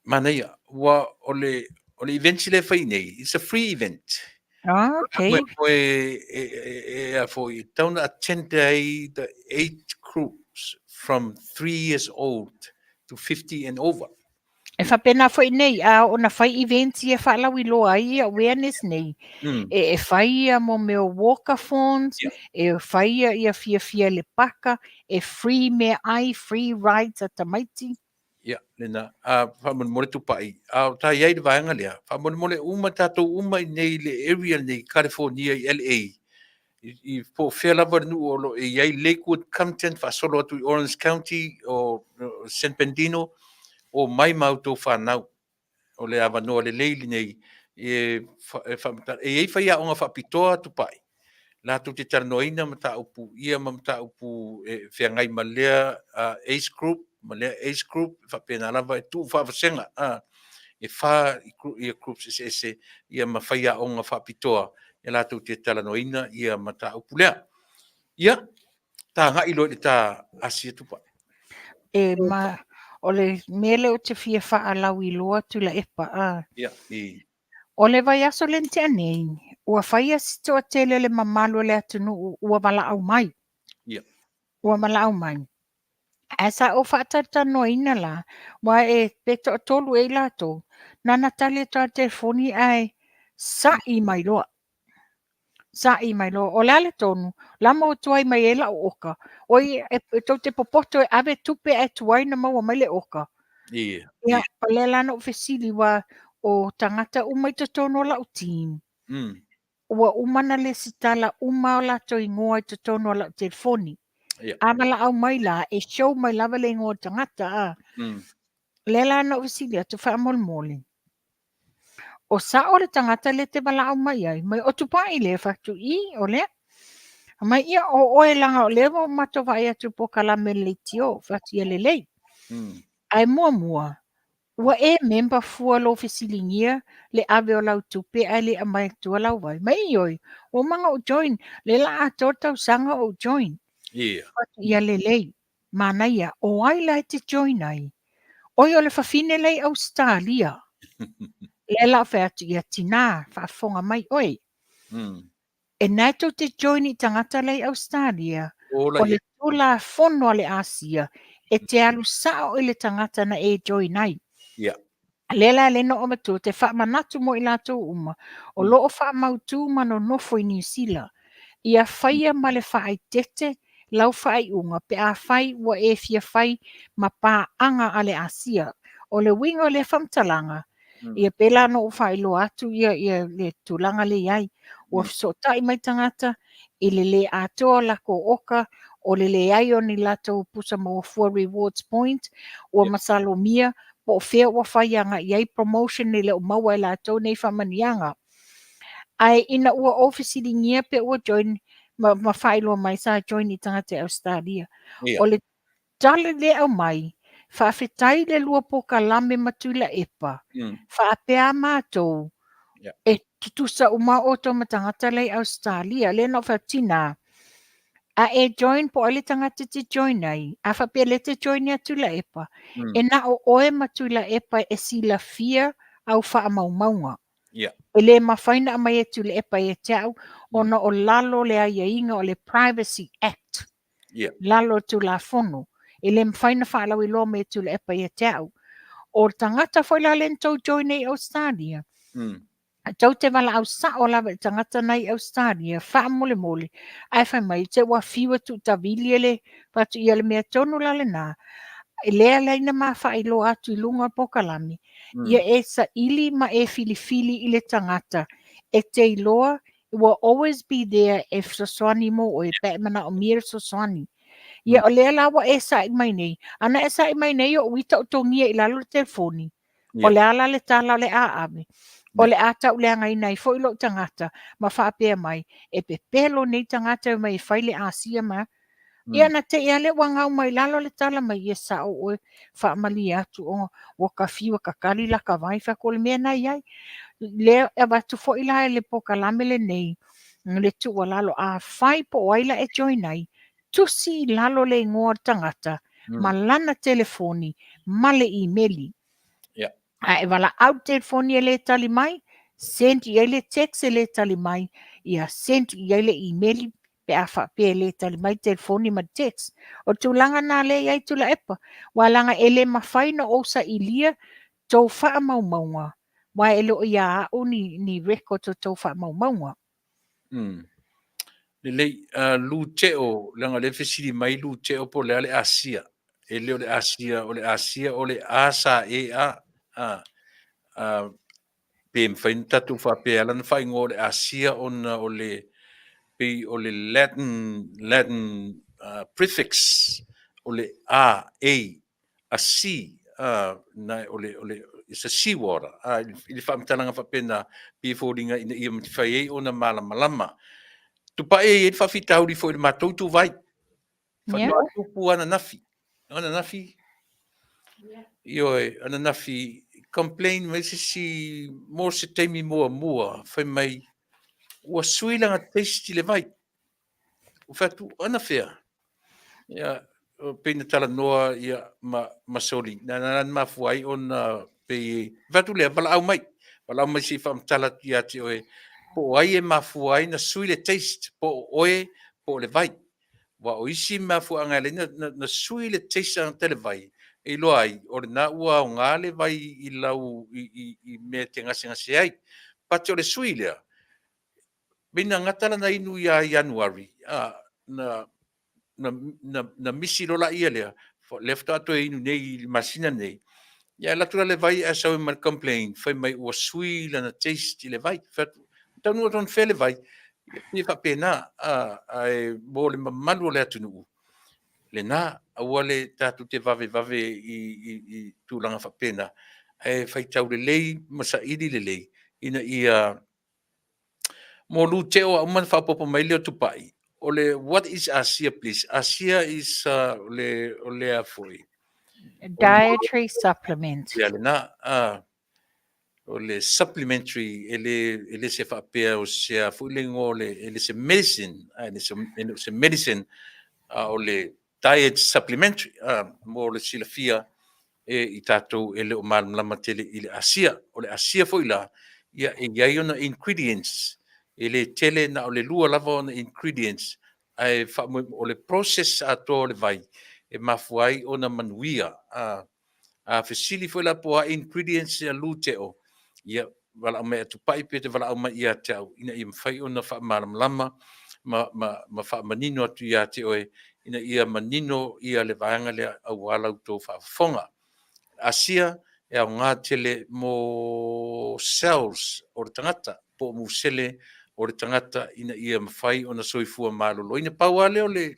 Manaia, ua o le, o le event lea e fai nei, it's a free event. Ah, okay. Moe e, e, e, a foi, e tau na attend ai the age groups from 3 years old to 50 and over. E faapena foi nei, a oo na fai events ia faalauiloa ai ia awareness nei, e fai ia mo mea o walkathons, e fai ia, ia fiafia i le paka, e free meaai, free rides a tamaiti. Ia, lena, a faamolemole Tupai, a o ta i ai le vaega lea, faamolemole uma tatou uma i nei le area nei California i LA, i po o fea lava le nuu o lo o i ai Lakewood, Compton, faasolo atu i Orange County, o San Bernardino, omai ma outou fanau. O le avanoa lelei lenei e faamatala. E i ai faiaoga faapitoa Tupai, latou te talanoaina mataupu ia ma mataupu e feagai ma lea age group, ma lea age group, e faapena lava e tuu faavasega e fa ia groups eseese ia ma faiaoga faapitoa e latou te talanoaina ia mataupu lea. Ia, tagai loa i le ta Asia Tupai. E ma, o le mea lea ou te fia faalauiloa Tuilaepa, a. Ia, i. O le vaiaso lea na tea nei, ua faia si toatele o le mamalu o le atunuu ua valaau mai. Ia. Ua valaau mai. Ae sa ou faatalatalanoaina la, aua e pe toatolu ea i latou, na ona tali atu lava i le telefoni ae sa'i mai loa. Sa'i mai loa. O le a le tonu? O le a maua tuai mai ai lau oka? Oi, e tou te popoto e ave tupe ae tuai ona maua mai le oka. Ia, o lea la na ou fesili, aua o tagata uma i totonu o lau team, ua uma ona lesitala uma o latou igoa i totonu o lau telefoni. A valaau mai la, e show mai lava le igoa o le tagata. A. Lea la na ou fesili atu faamolemole. O sao le tagata lea e te valaau mai ai, mai o Tupai lea, fai atu, i, o lea. Mai ia, o oe leaga o lea ua matou vaai atu i polokalame le leitio, fai atu, ia lelei. Ae muamua, Ua e member fua lou fesiligia le ave o lau tupe ae le aumai atua lau vai. Mai ioe, ua uma ona ou join, lea la atoa le tausaga o ou join. Ia lelei, manaia, o ai la e te join ai? Oi o le fafine la i Ausetalia. Lea la ou fai atu, ia tina, faafofoga mai oe. E na e tou te join i tagata la i Ausetalia, o le Tulafono a le Asia, e te alu sao i le tagata na e join ai. Lea la le noo matua te faamanatu mo i latou uma o loo faamautu ma nonofo i Niu Sila, ia faia ma le faaeteete lau faaiuga pe afai ua e fia fai ma paaga a le Asia. O le uiga o lea faamatalaga, ia pei la ona ou faailoa atu ia ia le tulaga lea e i ai, ua fesootai mai tagata i le le atoa o lakou oka, o le leai o ni latou pusa maua fua rewards point, ua masalomia po o fea ua fai agai i ai promotion e le o maua e latou nei faamanuiaga. Ae ina ua ou fesiligia pe ua join ma, ma faailoa mai sa join i tagata i Ausetalia. O le tala lea e aumai, faafetai i le lua polokalame ma Tuilaepa, faapea a matou, e tutusa uma outou ma tagata la i Ausetalia. Lea na ou fai atu, tina, a e join po o ai le tagata e te join ai, a faapea o lea e te join ia Tuilaepa, e na o oe ma Tuilaepa e silafia au faamaumauga. E le mafai ona aumai e Tuilaepa ia te au, ona o lalo o le aiaiga o le Privacy Act. Lalo o le Tulafono. E le mafai ona faalauiloa mai e Tuilaepa ia te au. O le tagata foi la lea na tou join ai i Ausetalia, tou te valaau sao lava i le tagata na i Ausetalia, faamolemole, ae fai mai, se ua fiu e tuutavili e le fai atu, ia le mea tonu la lena, lea la ina ma faailoa atu i luga o le polokalame, ia e saili ma e filifili i le tagata e te iloa will always be there e fesoasoani mo oe pe a e manaomia le fesoasoani. Ia o lea la ua e sa'i mai nei, ana e sa'i mai nei o uita o togia i lalo le telefoni, o le a la le tala o le a ave? O le a tauleagaina ai foi lou tagata ma faapea mai, e pepelo nei tagata e omai e fai le asia ma Ia na te i lava lea ua gau mai lalo le tala mai, ia sao oe, faamalie atu o ua ka fiu e kakali laka vai, fai atu o le mea na i ai. Lea e avatu foi la e le polokalame lenei le tuualalo, afai po o ai la e join ai, tusi i lalo le igoa o le tagata ma lana telefoni ma le imeli. A e valaau le telefoni e le tali mai, send i ai le text e le tali mai, ia send i ai le imeli pe a faapea e le tali mai telefoni ma le text. O le tulaga lena lea e i ai Tuilaepa, aua leaga e le mafai ona ou sailia tou faamaumauga, aua e le o ia au ni records o tou faamaumauga. Lelei, Lu Teo, leaga o lea e fesili mai Lu Teo po o le a le Asia. E le o le Asia, o le Asia o le A sa E A. A, a, pe mafai ona tatou faapea e ala ona faaigoa o le Asia ona o le pei o le Latin, Latin prefix o le A, A, a sea, na, o le, o le, it's a sea water, i le faamatalaga faapena, pei e foliga ina ia mafai ai ona malamalama. Tupai e i ai le faafitauli foi i le matou ituvai. Faatoa tupu ananafi. Ananafi, ioe, ananafi, complain mai se isi mo se taimi muamua, fai mai, ua sui lana taste i le vai. Ou fai atu, anafea? Ia, pei na talanoa ia, ma, ma Soli, na na na mafua ai ona pei, fai atu lea, valaau mai, valaau mai se i faamatala atu ia te oe, po o ai e mafua ai na sui le taste, po o oe, po o le vai. Aua o isi mafuaaga e ala ai na, na, na sui le taste tagata i le vai, e iloa ai, o lena ua aoga le vai i lau, i, i, i mea e te gasegase ai. But o le sui lea, Pei na gata lana inu ia Ianuari, a, na, na, na, na misi loa laia lea, lea faatoa toe inu nei i le masina nei. Ia alu atu la le vai ae sau ai ma le complaint, fai mai ua sui lana taste i le vai. Fai atu, taunuu atu anafea le vai, ia pei e faapena, a, ae mo le mamalu o le atunuu, lena, aua le tatou te vavevave i, i, i tulaga faapena, ae faitau lelei ma saili lelei ina ia Mo Lu Teo a uma ona faaopoopo mai lea o Tupai, o le what is Asia please? Asia is o le o le a foi? Dietary supplement. Ia lena, o le supplementary e le e le se faapea o se a foi le igoa o le e le se medicine, e le se e le o se medicine, a o le diet supplementary mo le silafia e i tatou e le o malamalama tele i le Asia. O le Asia foi la, ia e i ai ona ingredients, e le tele na o le lua lava ona ingredients, ae faamoemoe o le process atoa o le vai e mafua ai ona manuia. A fesili foi la po o a ingredients e alu te o, ia valaau mai ia Tupai pe te valaau mai ia te au ina ia mafai ona faamalamalama ma, ma, ma faamanino atu ia te oe ina ia manino ia le vaega lea aua la outou faafofoga. Asia e aoga tele mo cells o le tagata po o musele o le tagata ina ia mafai ona soifua maloloina. Pau lava lea o le,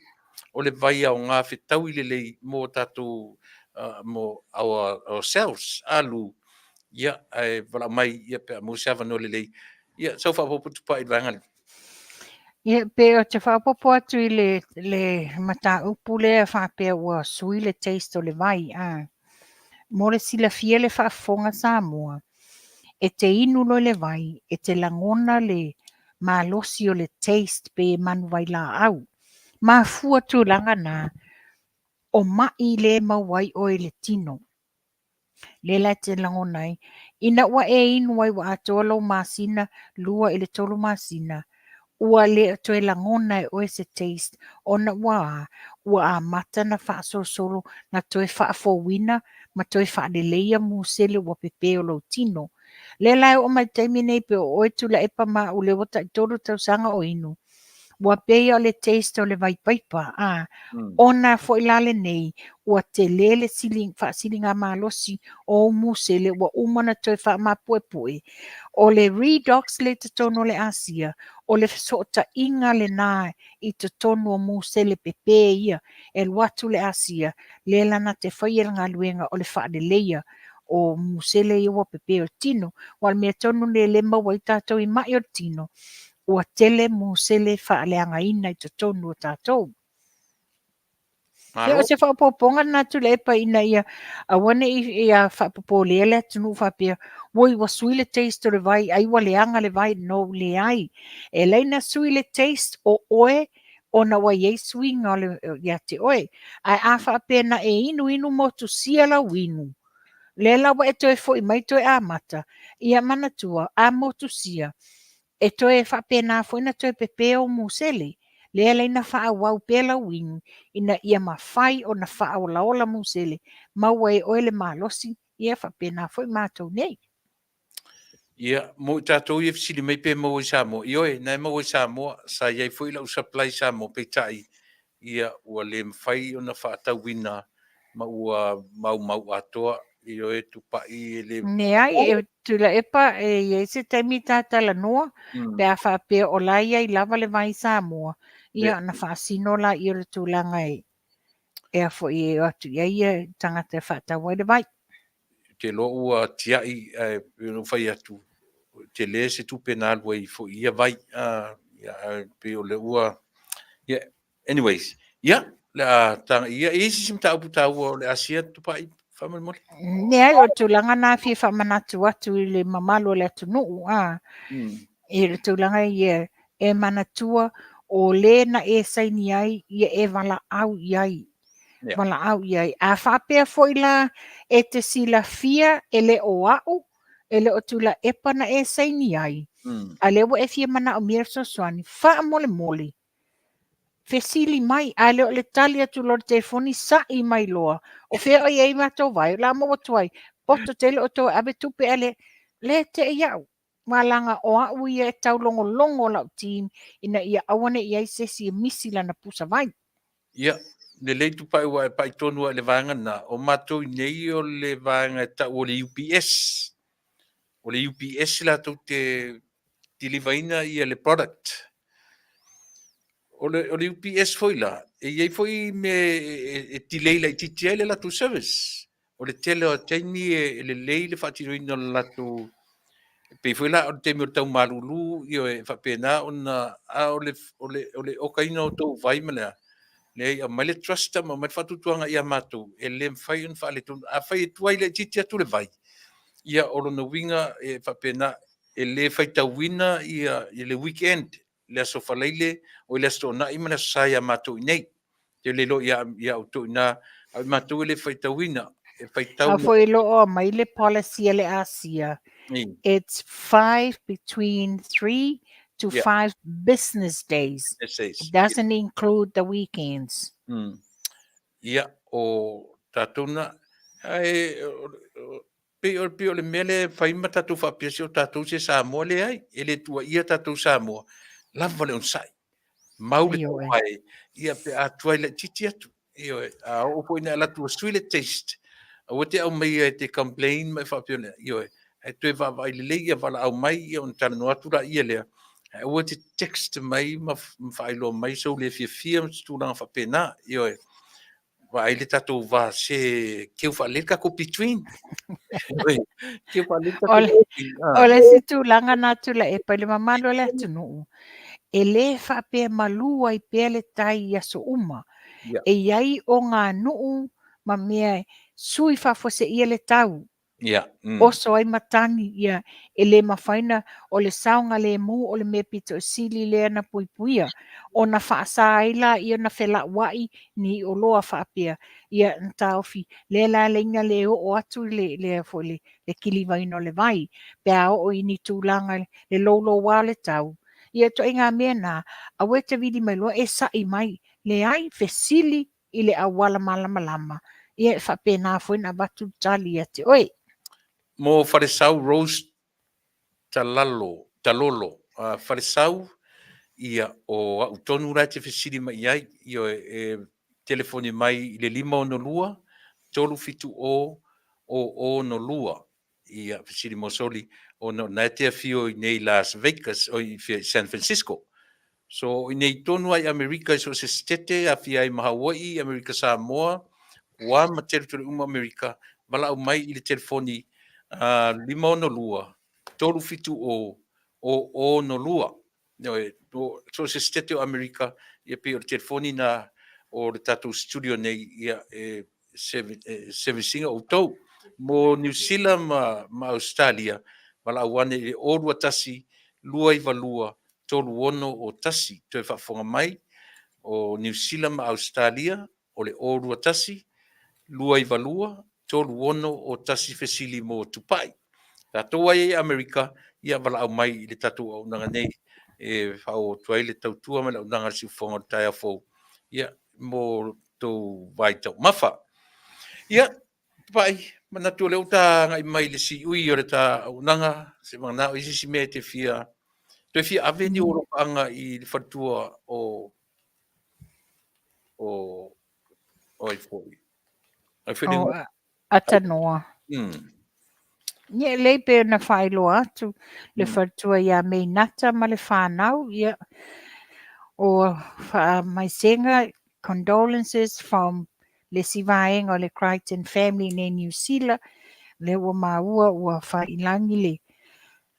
o le vai aoga fetaui lelei mo tatou uh, mo our, our cells alu ia ae valaau mai ia pe a maua se avanoa lelei ia sau faaopoopo Tupai i le vaega lea. Ia, pe ou te faaopoopo atu i le, le mataupu lea faapea ua sui le taste o le vai, a. Mo le silafia le faafofoga Samoa, e te inu loa i le vai, e te lagona le malosi o le taste pei e manuvailaau. Mafua tulaga na, o ma'i le maua ai oe i le tino. Lea la e te lagona ai, ina ua e inu ai ua atoa lou masina, 2 i le 3 masina, ua le toe lagona e oe se taste ona ua a? Ua amata ona faasolosolo na toe faafouina ma toe faaleleia musele ua pepe o lou tino. Lea la e oo mai i le taimi nei pei o oe Tuilaepa ma au lea ua tai 3 tausaga o inu, ua pei o le taste o le vai paipa, a, ona foi la lenei, ua tele le sili, faasiligamalosi o ou musele ua uma ona toe faamapuepue. O le redox lea i totonu o le asia, o le fesootaiga lena i totonu o musele pepe ia e alu atu le asia, lea la na te faia le galuega o le faaleleia o musele ia ua pepe o le tino. Aua o le mea tonu lea lea e maua ai tatou i mai o le tino, ua tele musele faaleagaina i totonu o tatou. Ia, o se faaopoopoga lena Tuilaepa ina ia aua ne i ia faapopolea le atunuu faapea, oi ua sui le taste o le vai, ai ua leaga le vai. No, leai. E alai na sui le taste o oe ona ua i ai suiga o le, ia te oe. Ae a faapea na e inuinu motusia lau inu, lea la ua e toe foi mai toe amata, ia manatua, a motusia, e toe faapena foi ona toe pepe ou musele, lea e alai ona faaauau pea lau inu ina ia mafai ona faaolaola musele, maua ai e oe le malosi, ia faapena foi matou nei. Ia, mo i tatou ia fesili mai pe maua i Samoa, ioe, na e maua i Samoa, sa i ai foi lau supply i Samoa, peitai, ia, ua le mafai ona faatauina ma ua maumau atoa, ioe, Tupai e le. Leai, e Tuilaepa, e i ai se taimi ta talanoa, pe a faapea o la e i ai lava le vai i Samoa, ia ona faasino laia o le tulaga e, e a foi e o atu i ai ia tagata e faatau ai le vai. Ou te iloa ua tiai, ae pei ona ou fai atu, tele se tupe na alu ai foi i ia vai, ia, ae pei o lea ua, ia, Anyways, ia, le a taga ia, e i ai se isi mataupu taua o le Asia Tupai, faamolemole? Leai, o le tulaga na fia faamanatu atu i le mamalu o le atunuu, a, i le tulaga ia e manatua o le na e saini ai, ia e valaau i ai. Valaau i ai. A faapea foi la e te silafia e le o au, e le o Tuilaepa na e saini ai, a lea ua e fia manaomia le fesoasoani, faamolemole, Fesili mai, ae le o le tali atu loa i le telefoni, sa'i mai loa, o fea o i ai matou vai, o le a maua atu ai, poto tele outou e ave tupe ae le, le te i au, aua leaga o au ia e taulogologo lau team ina ia aua ne i i ai se isi e misi lana pusa vai. Ia, lelei Tupai ua e pai tonu lava i le vaega lena, o matou nei o le vaega e tau o le UPS. O le UPS latou te deliver ina ia le product. O le, o le UPS foi la, e i ai foi mea e, e, e delay laitiiti ai le latou service. O le tele o taimi e, e lelei le faatinoina o le latou e pei foi la o le taimi o le tau malulu, ioe, e faapena ona, a o le, o le, o le okaina o tou vai ma le a, leai, aumai le trust ma aumai le faatuatuaga ia matou, e le mafai ona faaletonu. Afai e tuai laitiiti atu le vai, ia o lona uiga e faapena, e le faitauina ia, ia le weekend, le Aso Faraile, oi le Aso Toonai ma le Aso Sa ia matou i inei. Ou te le iloa ia, ia outou i ina, a o i matou e le faitauina. E faitau A foi lo o aumai le policy a le Asia, it's 5 between 3 to 5 business days. It doesn't include the weekends. Ia, o tatou na, Ae pei o, pei o le mea lea e fai ma tatou faapea se o tatou se Samoa, leai, e le tuuaia tatou Samoa, lava le onosai. Mau le tauvae, ia pe a tuai laitiiti atu. Ioe, a oo foi ina e alu atu ua sui le taste, aua e te aumaia e te complain ma e faapea, ioe, ae toe vaavaai lelei, ia valaau mai ia ona talanoa atu laia lea, ae aua e te text mai ma faailoa mai sou le fiafia ma se tulaga faapena. Ioe, vaai le tatou va se keu faalelei le tatou between. Keu faalelei le tatou between. O le isi tulaga na Tuilaepa i le mamalu o le atunuu, e le faapea malu ai pea le tai i aso uma. E i ai oganuu ma mea e sui faafuaseia le tau. Oso ai matagi, ia, e le mafai na, o le saogalemu o le mea pito i sili lea na puipuia, ona faasa ai laia ona felauai ni oloa faapea, ia, na taofi, lea la e ala ai ona le oo atu le, le, foi le, le kilivaina o le vai, pe a oo i ni tulaga le louloua o le tau, ia ituaiga mea na, aua e te vili mai loa e sa'i mai, leai, fesili i le auala malamalama, ia e faapena foi ona avatu le tali ia te oe. Mo Falesau Rose Talalo, Talolo, Falesau, ia o au tonu la e te fesili mai i ai, ioe, e telefoni mai i le 562 370 002. Ia, fesili mo Soli, ona o lena e te afio i nei Las Vegas, oi, i San Francisco. So, o i nei tonu lava i Amerika i so o se setete, aafia ai ma Hawaii, Amerika Samoa, Guam ma territory uma o Amerika, valaau mai i le telefoni 562 370 002. Ioe, so o se setete o Amerika, ia pei o le telefoni na o le tatou studio nei, ia e service ina outou. Mo Niu Sila ma, ma Ausetalia, valaau ane i le 021 292 3601. Toe faafofoga mai, o Niu Sila ma Ausetalia, o le 021 292 3601 fesili mo Tupai. Tatou ai i Amerika, ia valaau mai i le tatou auaunaga nei e faaoo atu ai le tautua ma le auaunaga a le siufofoga o le taeao fou, ia, mo tou vaitaumafa. Ia, Tupai, manatu o lea ua ta agai mai i le siui o le ta auaunaga, seiavagana o i ai se isi mea e te fia, toe fia ave ni ou alofaaga i le faletua o o o ai foi. Ai foi O Atanoa. Ia, lelei pei ona faailoa atu le faletua ia Meinata ma le whanau, ia, o faamaisega, condolences from le isi vaega o le Crichton family i nei Niu Sila, lea ua maua ua faiilagi le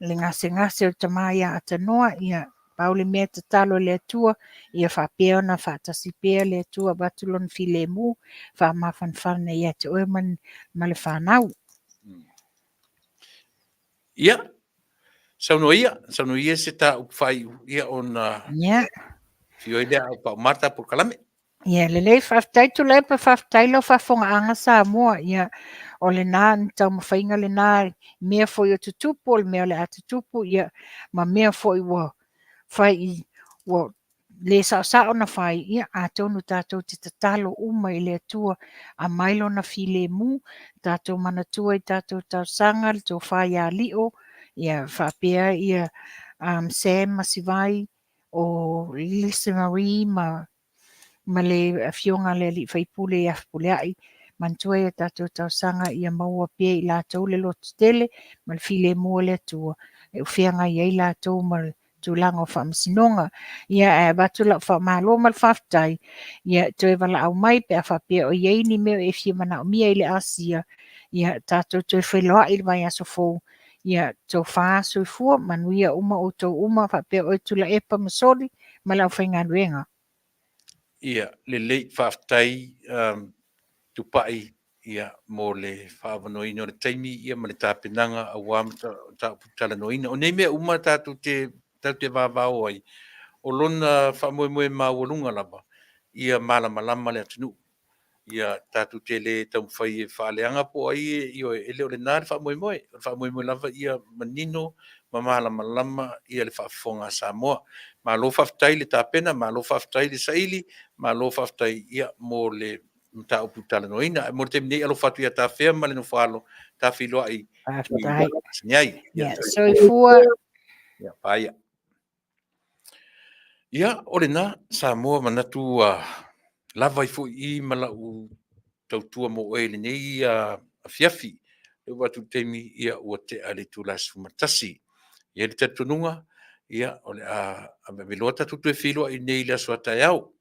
le gasegase o le tama ia Atanoa, ia, pau le mea tatalo i le Atua, ia faapea ona faatasi pea le Atua avatu lona filemu, faamafanafana ia te oe ma, ma le whanau. Ia, saunoa ia, saunoa ia se ta upu faaiu, ia ona yeah. fio ai lea au paumata polokalame. Ia, lelei, faafetai Tuilaepa, faafetai lau faafofogaaga Samoa. Ia, o lena ni taumafaiga lena, mea foi o tutupu, o le mea o le a tutupu, ia, ma mea foi ua fai i, ua le saosao ona fai, ia, atonu tatou te tatalo uma i le Atua, aumai lona filemu, tatou manatua i tatou talosaga, le tofa ia Lio, ia, faapea ia um, Sam ma Sivai, o Lisa Marie ma ma le afioga a le alii faipule ia Fepuleai, manatua i a tatou talosaga ia maua pea i latou le lototele ma le filemu o le Atua e feagai ai latou ma le tulaga o faamasinoga. Ia, ae avatu lau faamalo ma le faafetai, ia toe valaau mai pe a faapea o i ai ni mea e fia manaomia i le Asia, ia tatou toe feiloai i le vaiaso fou. Ia tofa soifua, manuia uma outou uma, faapea oe Tuilaepa ma Soli ma le aufaigaluega. Ia, lelei, faafetai um, Tupai ia, mo le faaavanoaina o le taimi ia, ma le tapenaga aua mataupu talanoaina. O nei mea uma tatou te, tatou te vavao ai, o lona faamoemoe maualuga lava, ia malamalama le atunuu. Ia tatou te le taumafai e faaleaga po o ai e, ioe, e le o lena le faamoemoe. O le faamoemoe lava ia manino ma malamalama ia le faafofoga a Samoa. Malo faafetai le tapena, malo faafetai le saili, malo faafetai ia mo le mataupu talanoaina. Ae mo le taimi nei, alofa atu ia Tafea ma le nofoalo, ta feiloai i Faafetai. ai. Ia, soifua. Ia, paia. Ia, o lena, Samoa manatu ua lava ai foi i ma lau tautua mo oe i lenei afiafi. E oo atu i le taimi, ia, ua tea le itula e 11. E i ai le talitonuga, ia, o le a aveave loa tatou toe feiloai nei i le aso a taeao.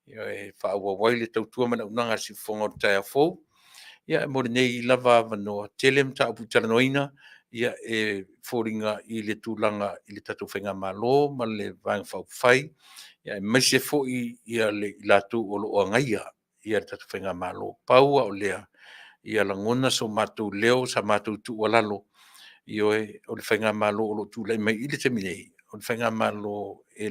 E faaauau ai le tautua ma le auaunaga a le siufofoga o le taeao fou. Ia, mo lenei lava avanoa, tele mataupu i talanoaina, ia, e foliga i le tulaga i le tatou Faigamalo ma le Vaega Faaupufai, ia, aemaise foi ia le i latou o lo o agaia ia le tatou Faigamalo. Pau lava o lea, ia lagona so matou leo, sa matou tuualalo, ioe, o le Faigamalo o lo o tulai mai i le taimi nei, o le Faigamalo e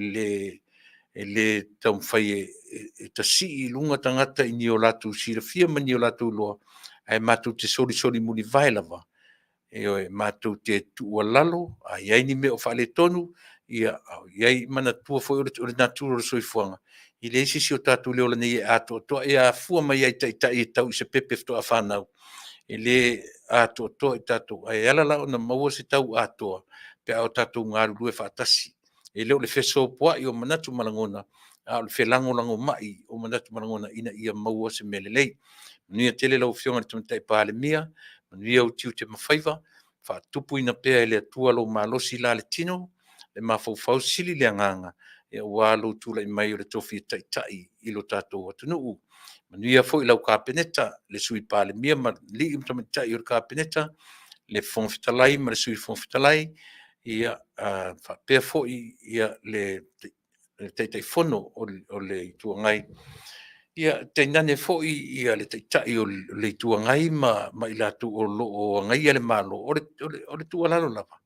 le taumafai e tasii i luga tagata i ni o latou silafia ma ni o latou iloa, ae matou te solisoli mulivae lava, ioe, matou te tuualalo, a i ai ni mea o faaletonu, ia i ai, manatua foi o le natura o le soifuaga, e leai se isi o tatou e ola nei e atoatoa. E afua mai lava i taitai e tau i se pepe faatoa fanau, e le atoatoa i tatou. Ae ala la ona maua se tau atoa pe a o tatou galulue faatasi. E le o le fesopoai o manatu ma lagona, a o le felagolagomai o manatu ma lagona ina ia maua se mea lelei. Manuia tele lau Afioga i le Tamaitai Palemia, manuia ou tiute ma faiva, faatupuina pea e le Atua lou malosi la le tino, le mafaufau, sili le agaga aua lou tulai mai o le tofi e taitai i lo tatou atunuu. Manuia foi lau Kapeneta, le Sui Palemia ma alii ma tamaitai o le Kapeneta, le Fofoga Fetalai ma le Sui Fofoga Fetalai, ia, faapea foi ia le Taitaifono o le Itu Agai, ia, tainane foi ia le Taitai o le Itu Agai ma i latou o lo o agaia le Malo. O le tuualalo lava,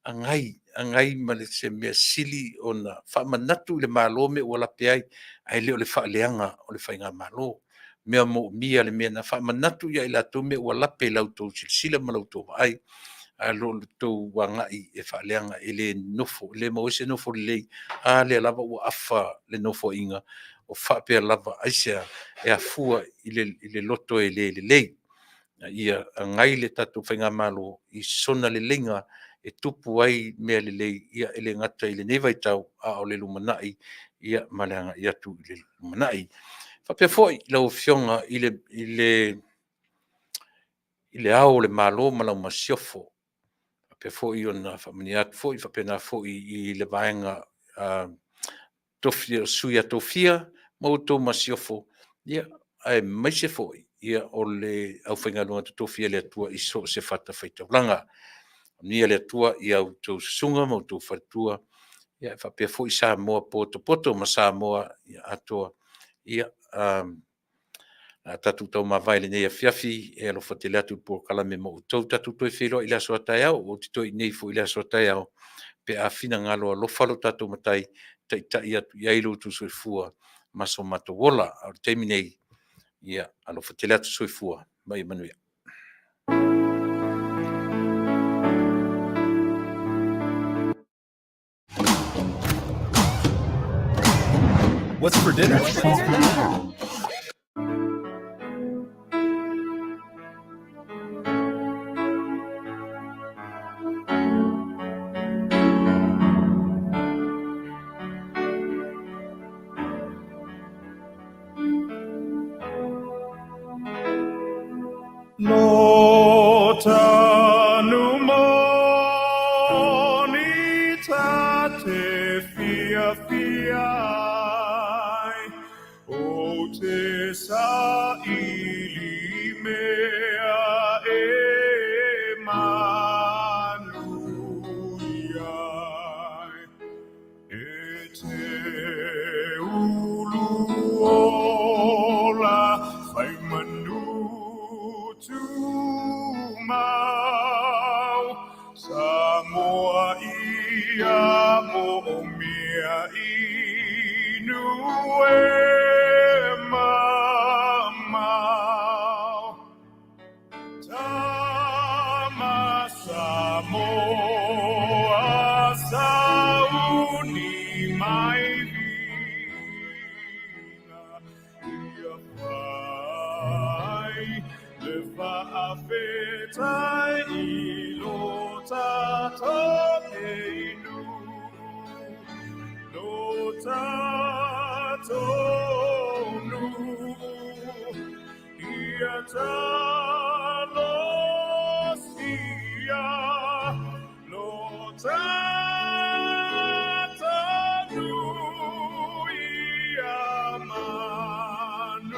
agai, agai ma se mea sili ona faamanatu i le Malo mea ua lape ai, ae le o le faaleaga o le Faigamalo. Mea moomia le mea na faamanatu ia i latou mea ua lape i la outou silasila ma la outou vaai, ae le o le tou agai e faaleaga. E le nofo, e le maua ai se nofo lelei, a lea lava ua afa le nofoaiga, o faapea lava, aisea? E afua i le loto e le lelei. Ia agai le tatou Faigamalo i sona leleiga e tupu ai mea lelei, ia e le gata i lenei vaitau, a o le lumanai, ia ma le agai atu i le lumanai. Faapea foi lau Afioga i le Ao o le Malo ma lau Masiofo, faapea foi ona faamanuia atu foi, faapena foi i le vaega tofi, sui a tofia ma outou masiofo, ia, aemaise foi ia o le aufaigaluega totofi a le Atua i so o se fatafaitaulaga. Manuia le Atua i a outou susuga ma outou faletua, ia faapea foi Samoa potopoto ma Samoa atoa. Ia, a tatou taumavae i lenei afiafi, e alofa tele atu le polokalame mo outou. Tatou toe feiloai i le aso a taeao, ou te toe i inei foi i le aso a taeao pe a finagalo alofa lo tatou Matai, taitai atu i ai lo outou soifua ma so matou ola. A o le taimi nei, ia alofa tele atu, soifua ma ia manuia. What's for dinner? Lo tanu moni ta te fia fia ai, o te sa ili mea e manu ai. E te ulu ola fai manu tumau, Samoa ia mo o mea inu e mamao. Tama Samoa sauni mai viga ia Faafetai i lo tatou nei nuu, lo tatou nuu, ia talosia lo tatou nuu ia manuia.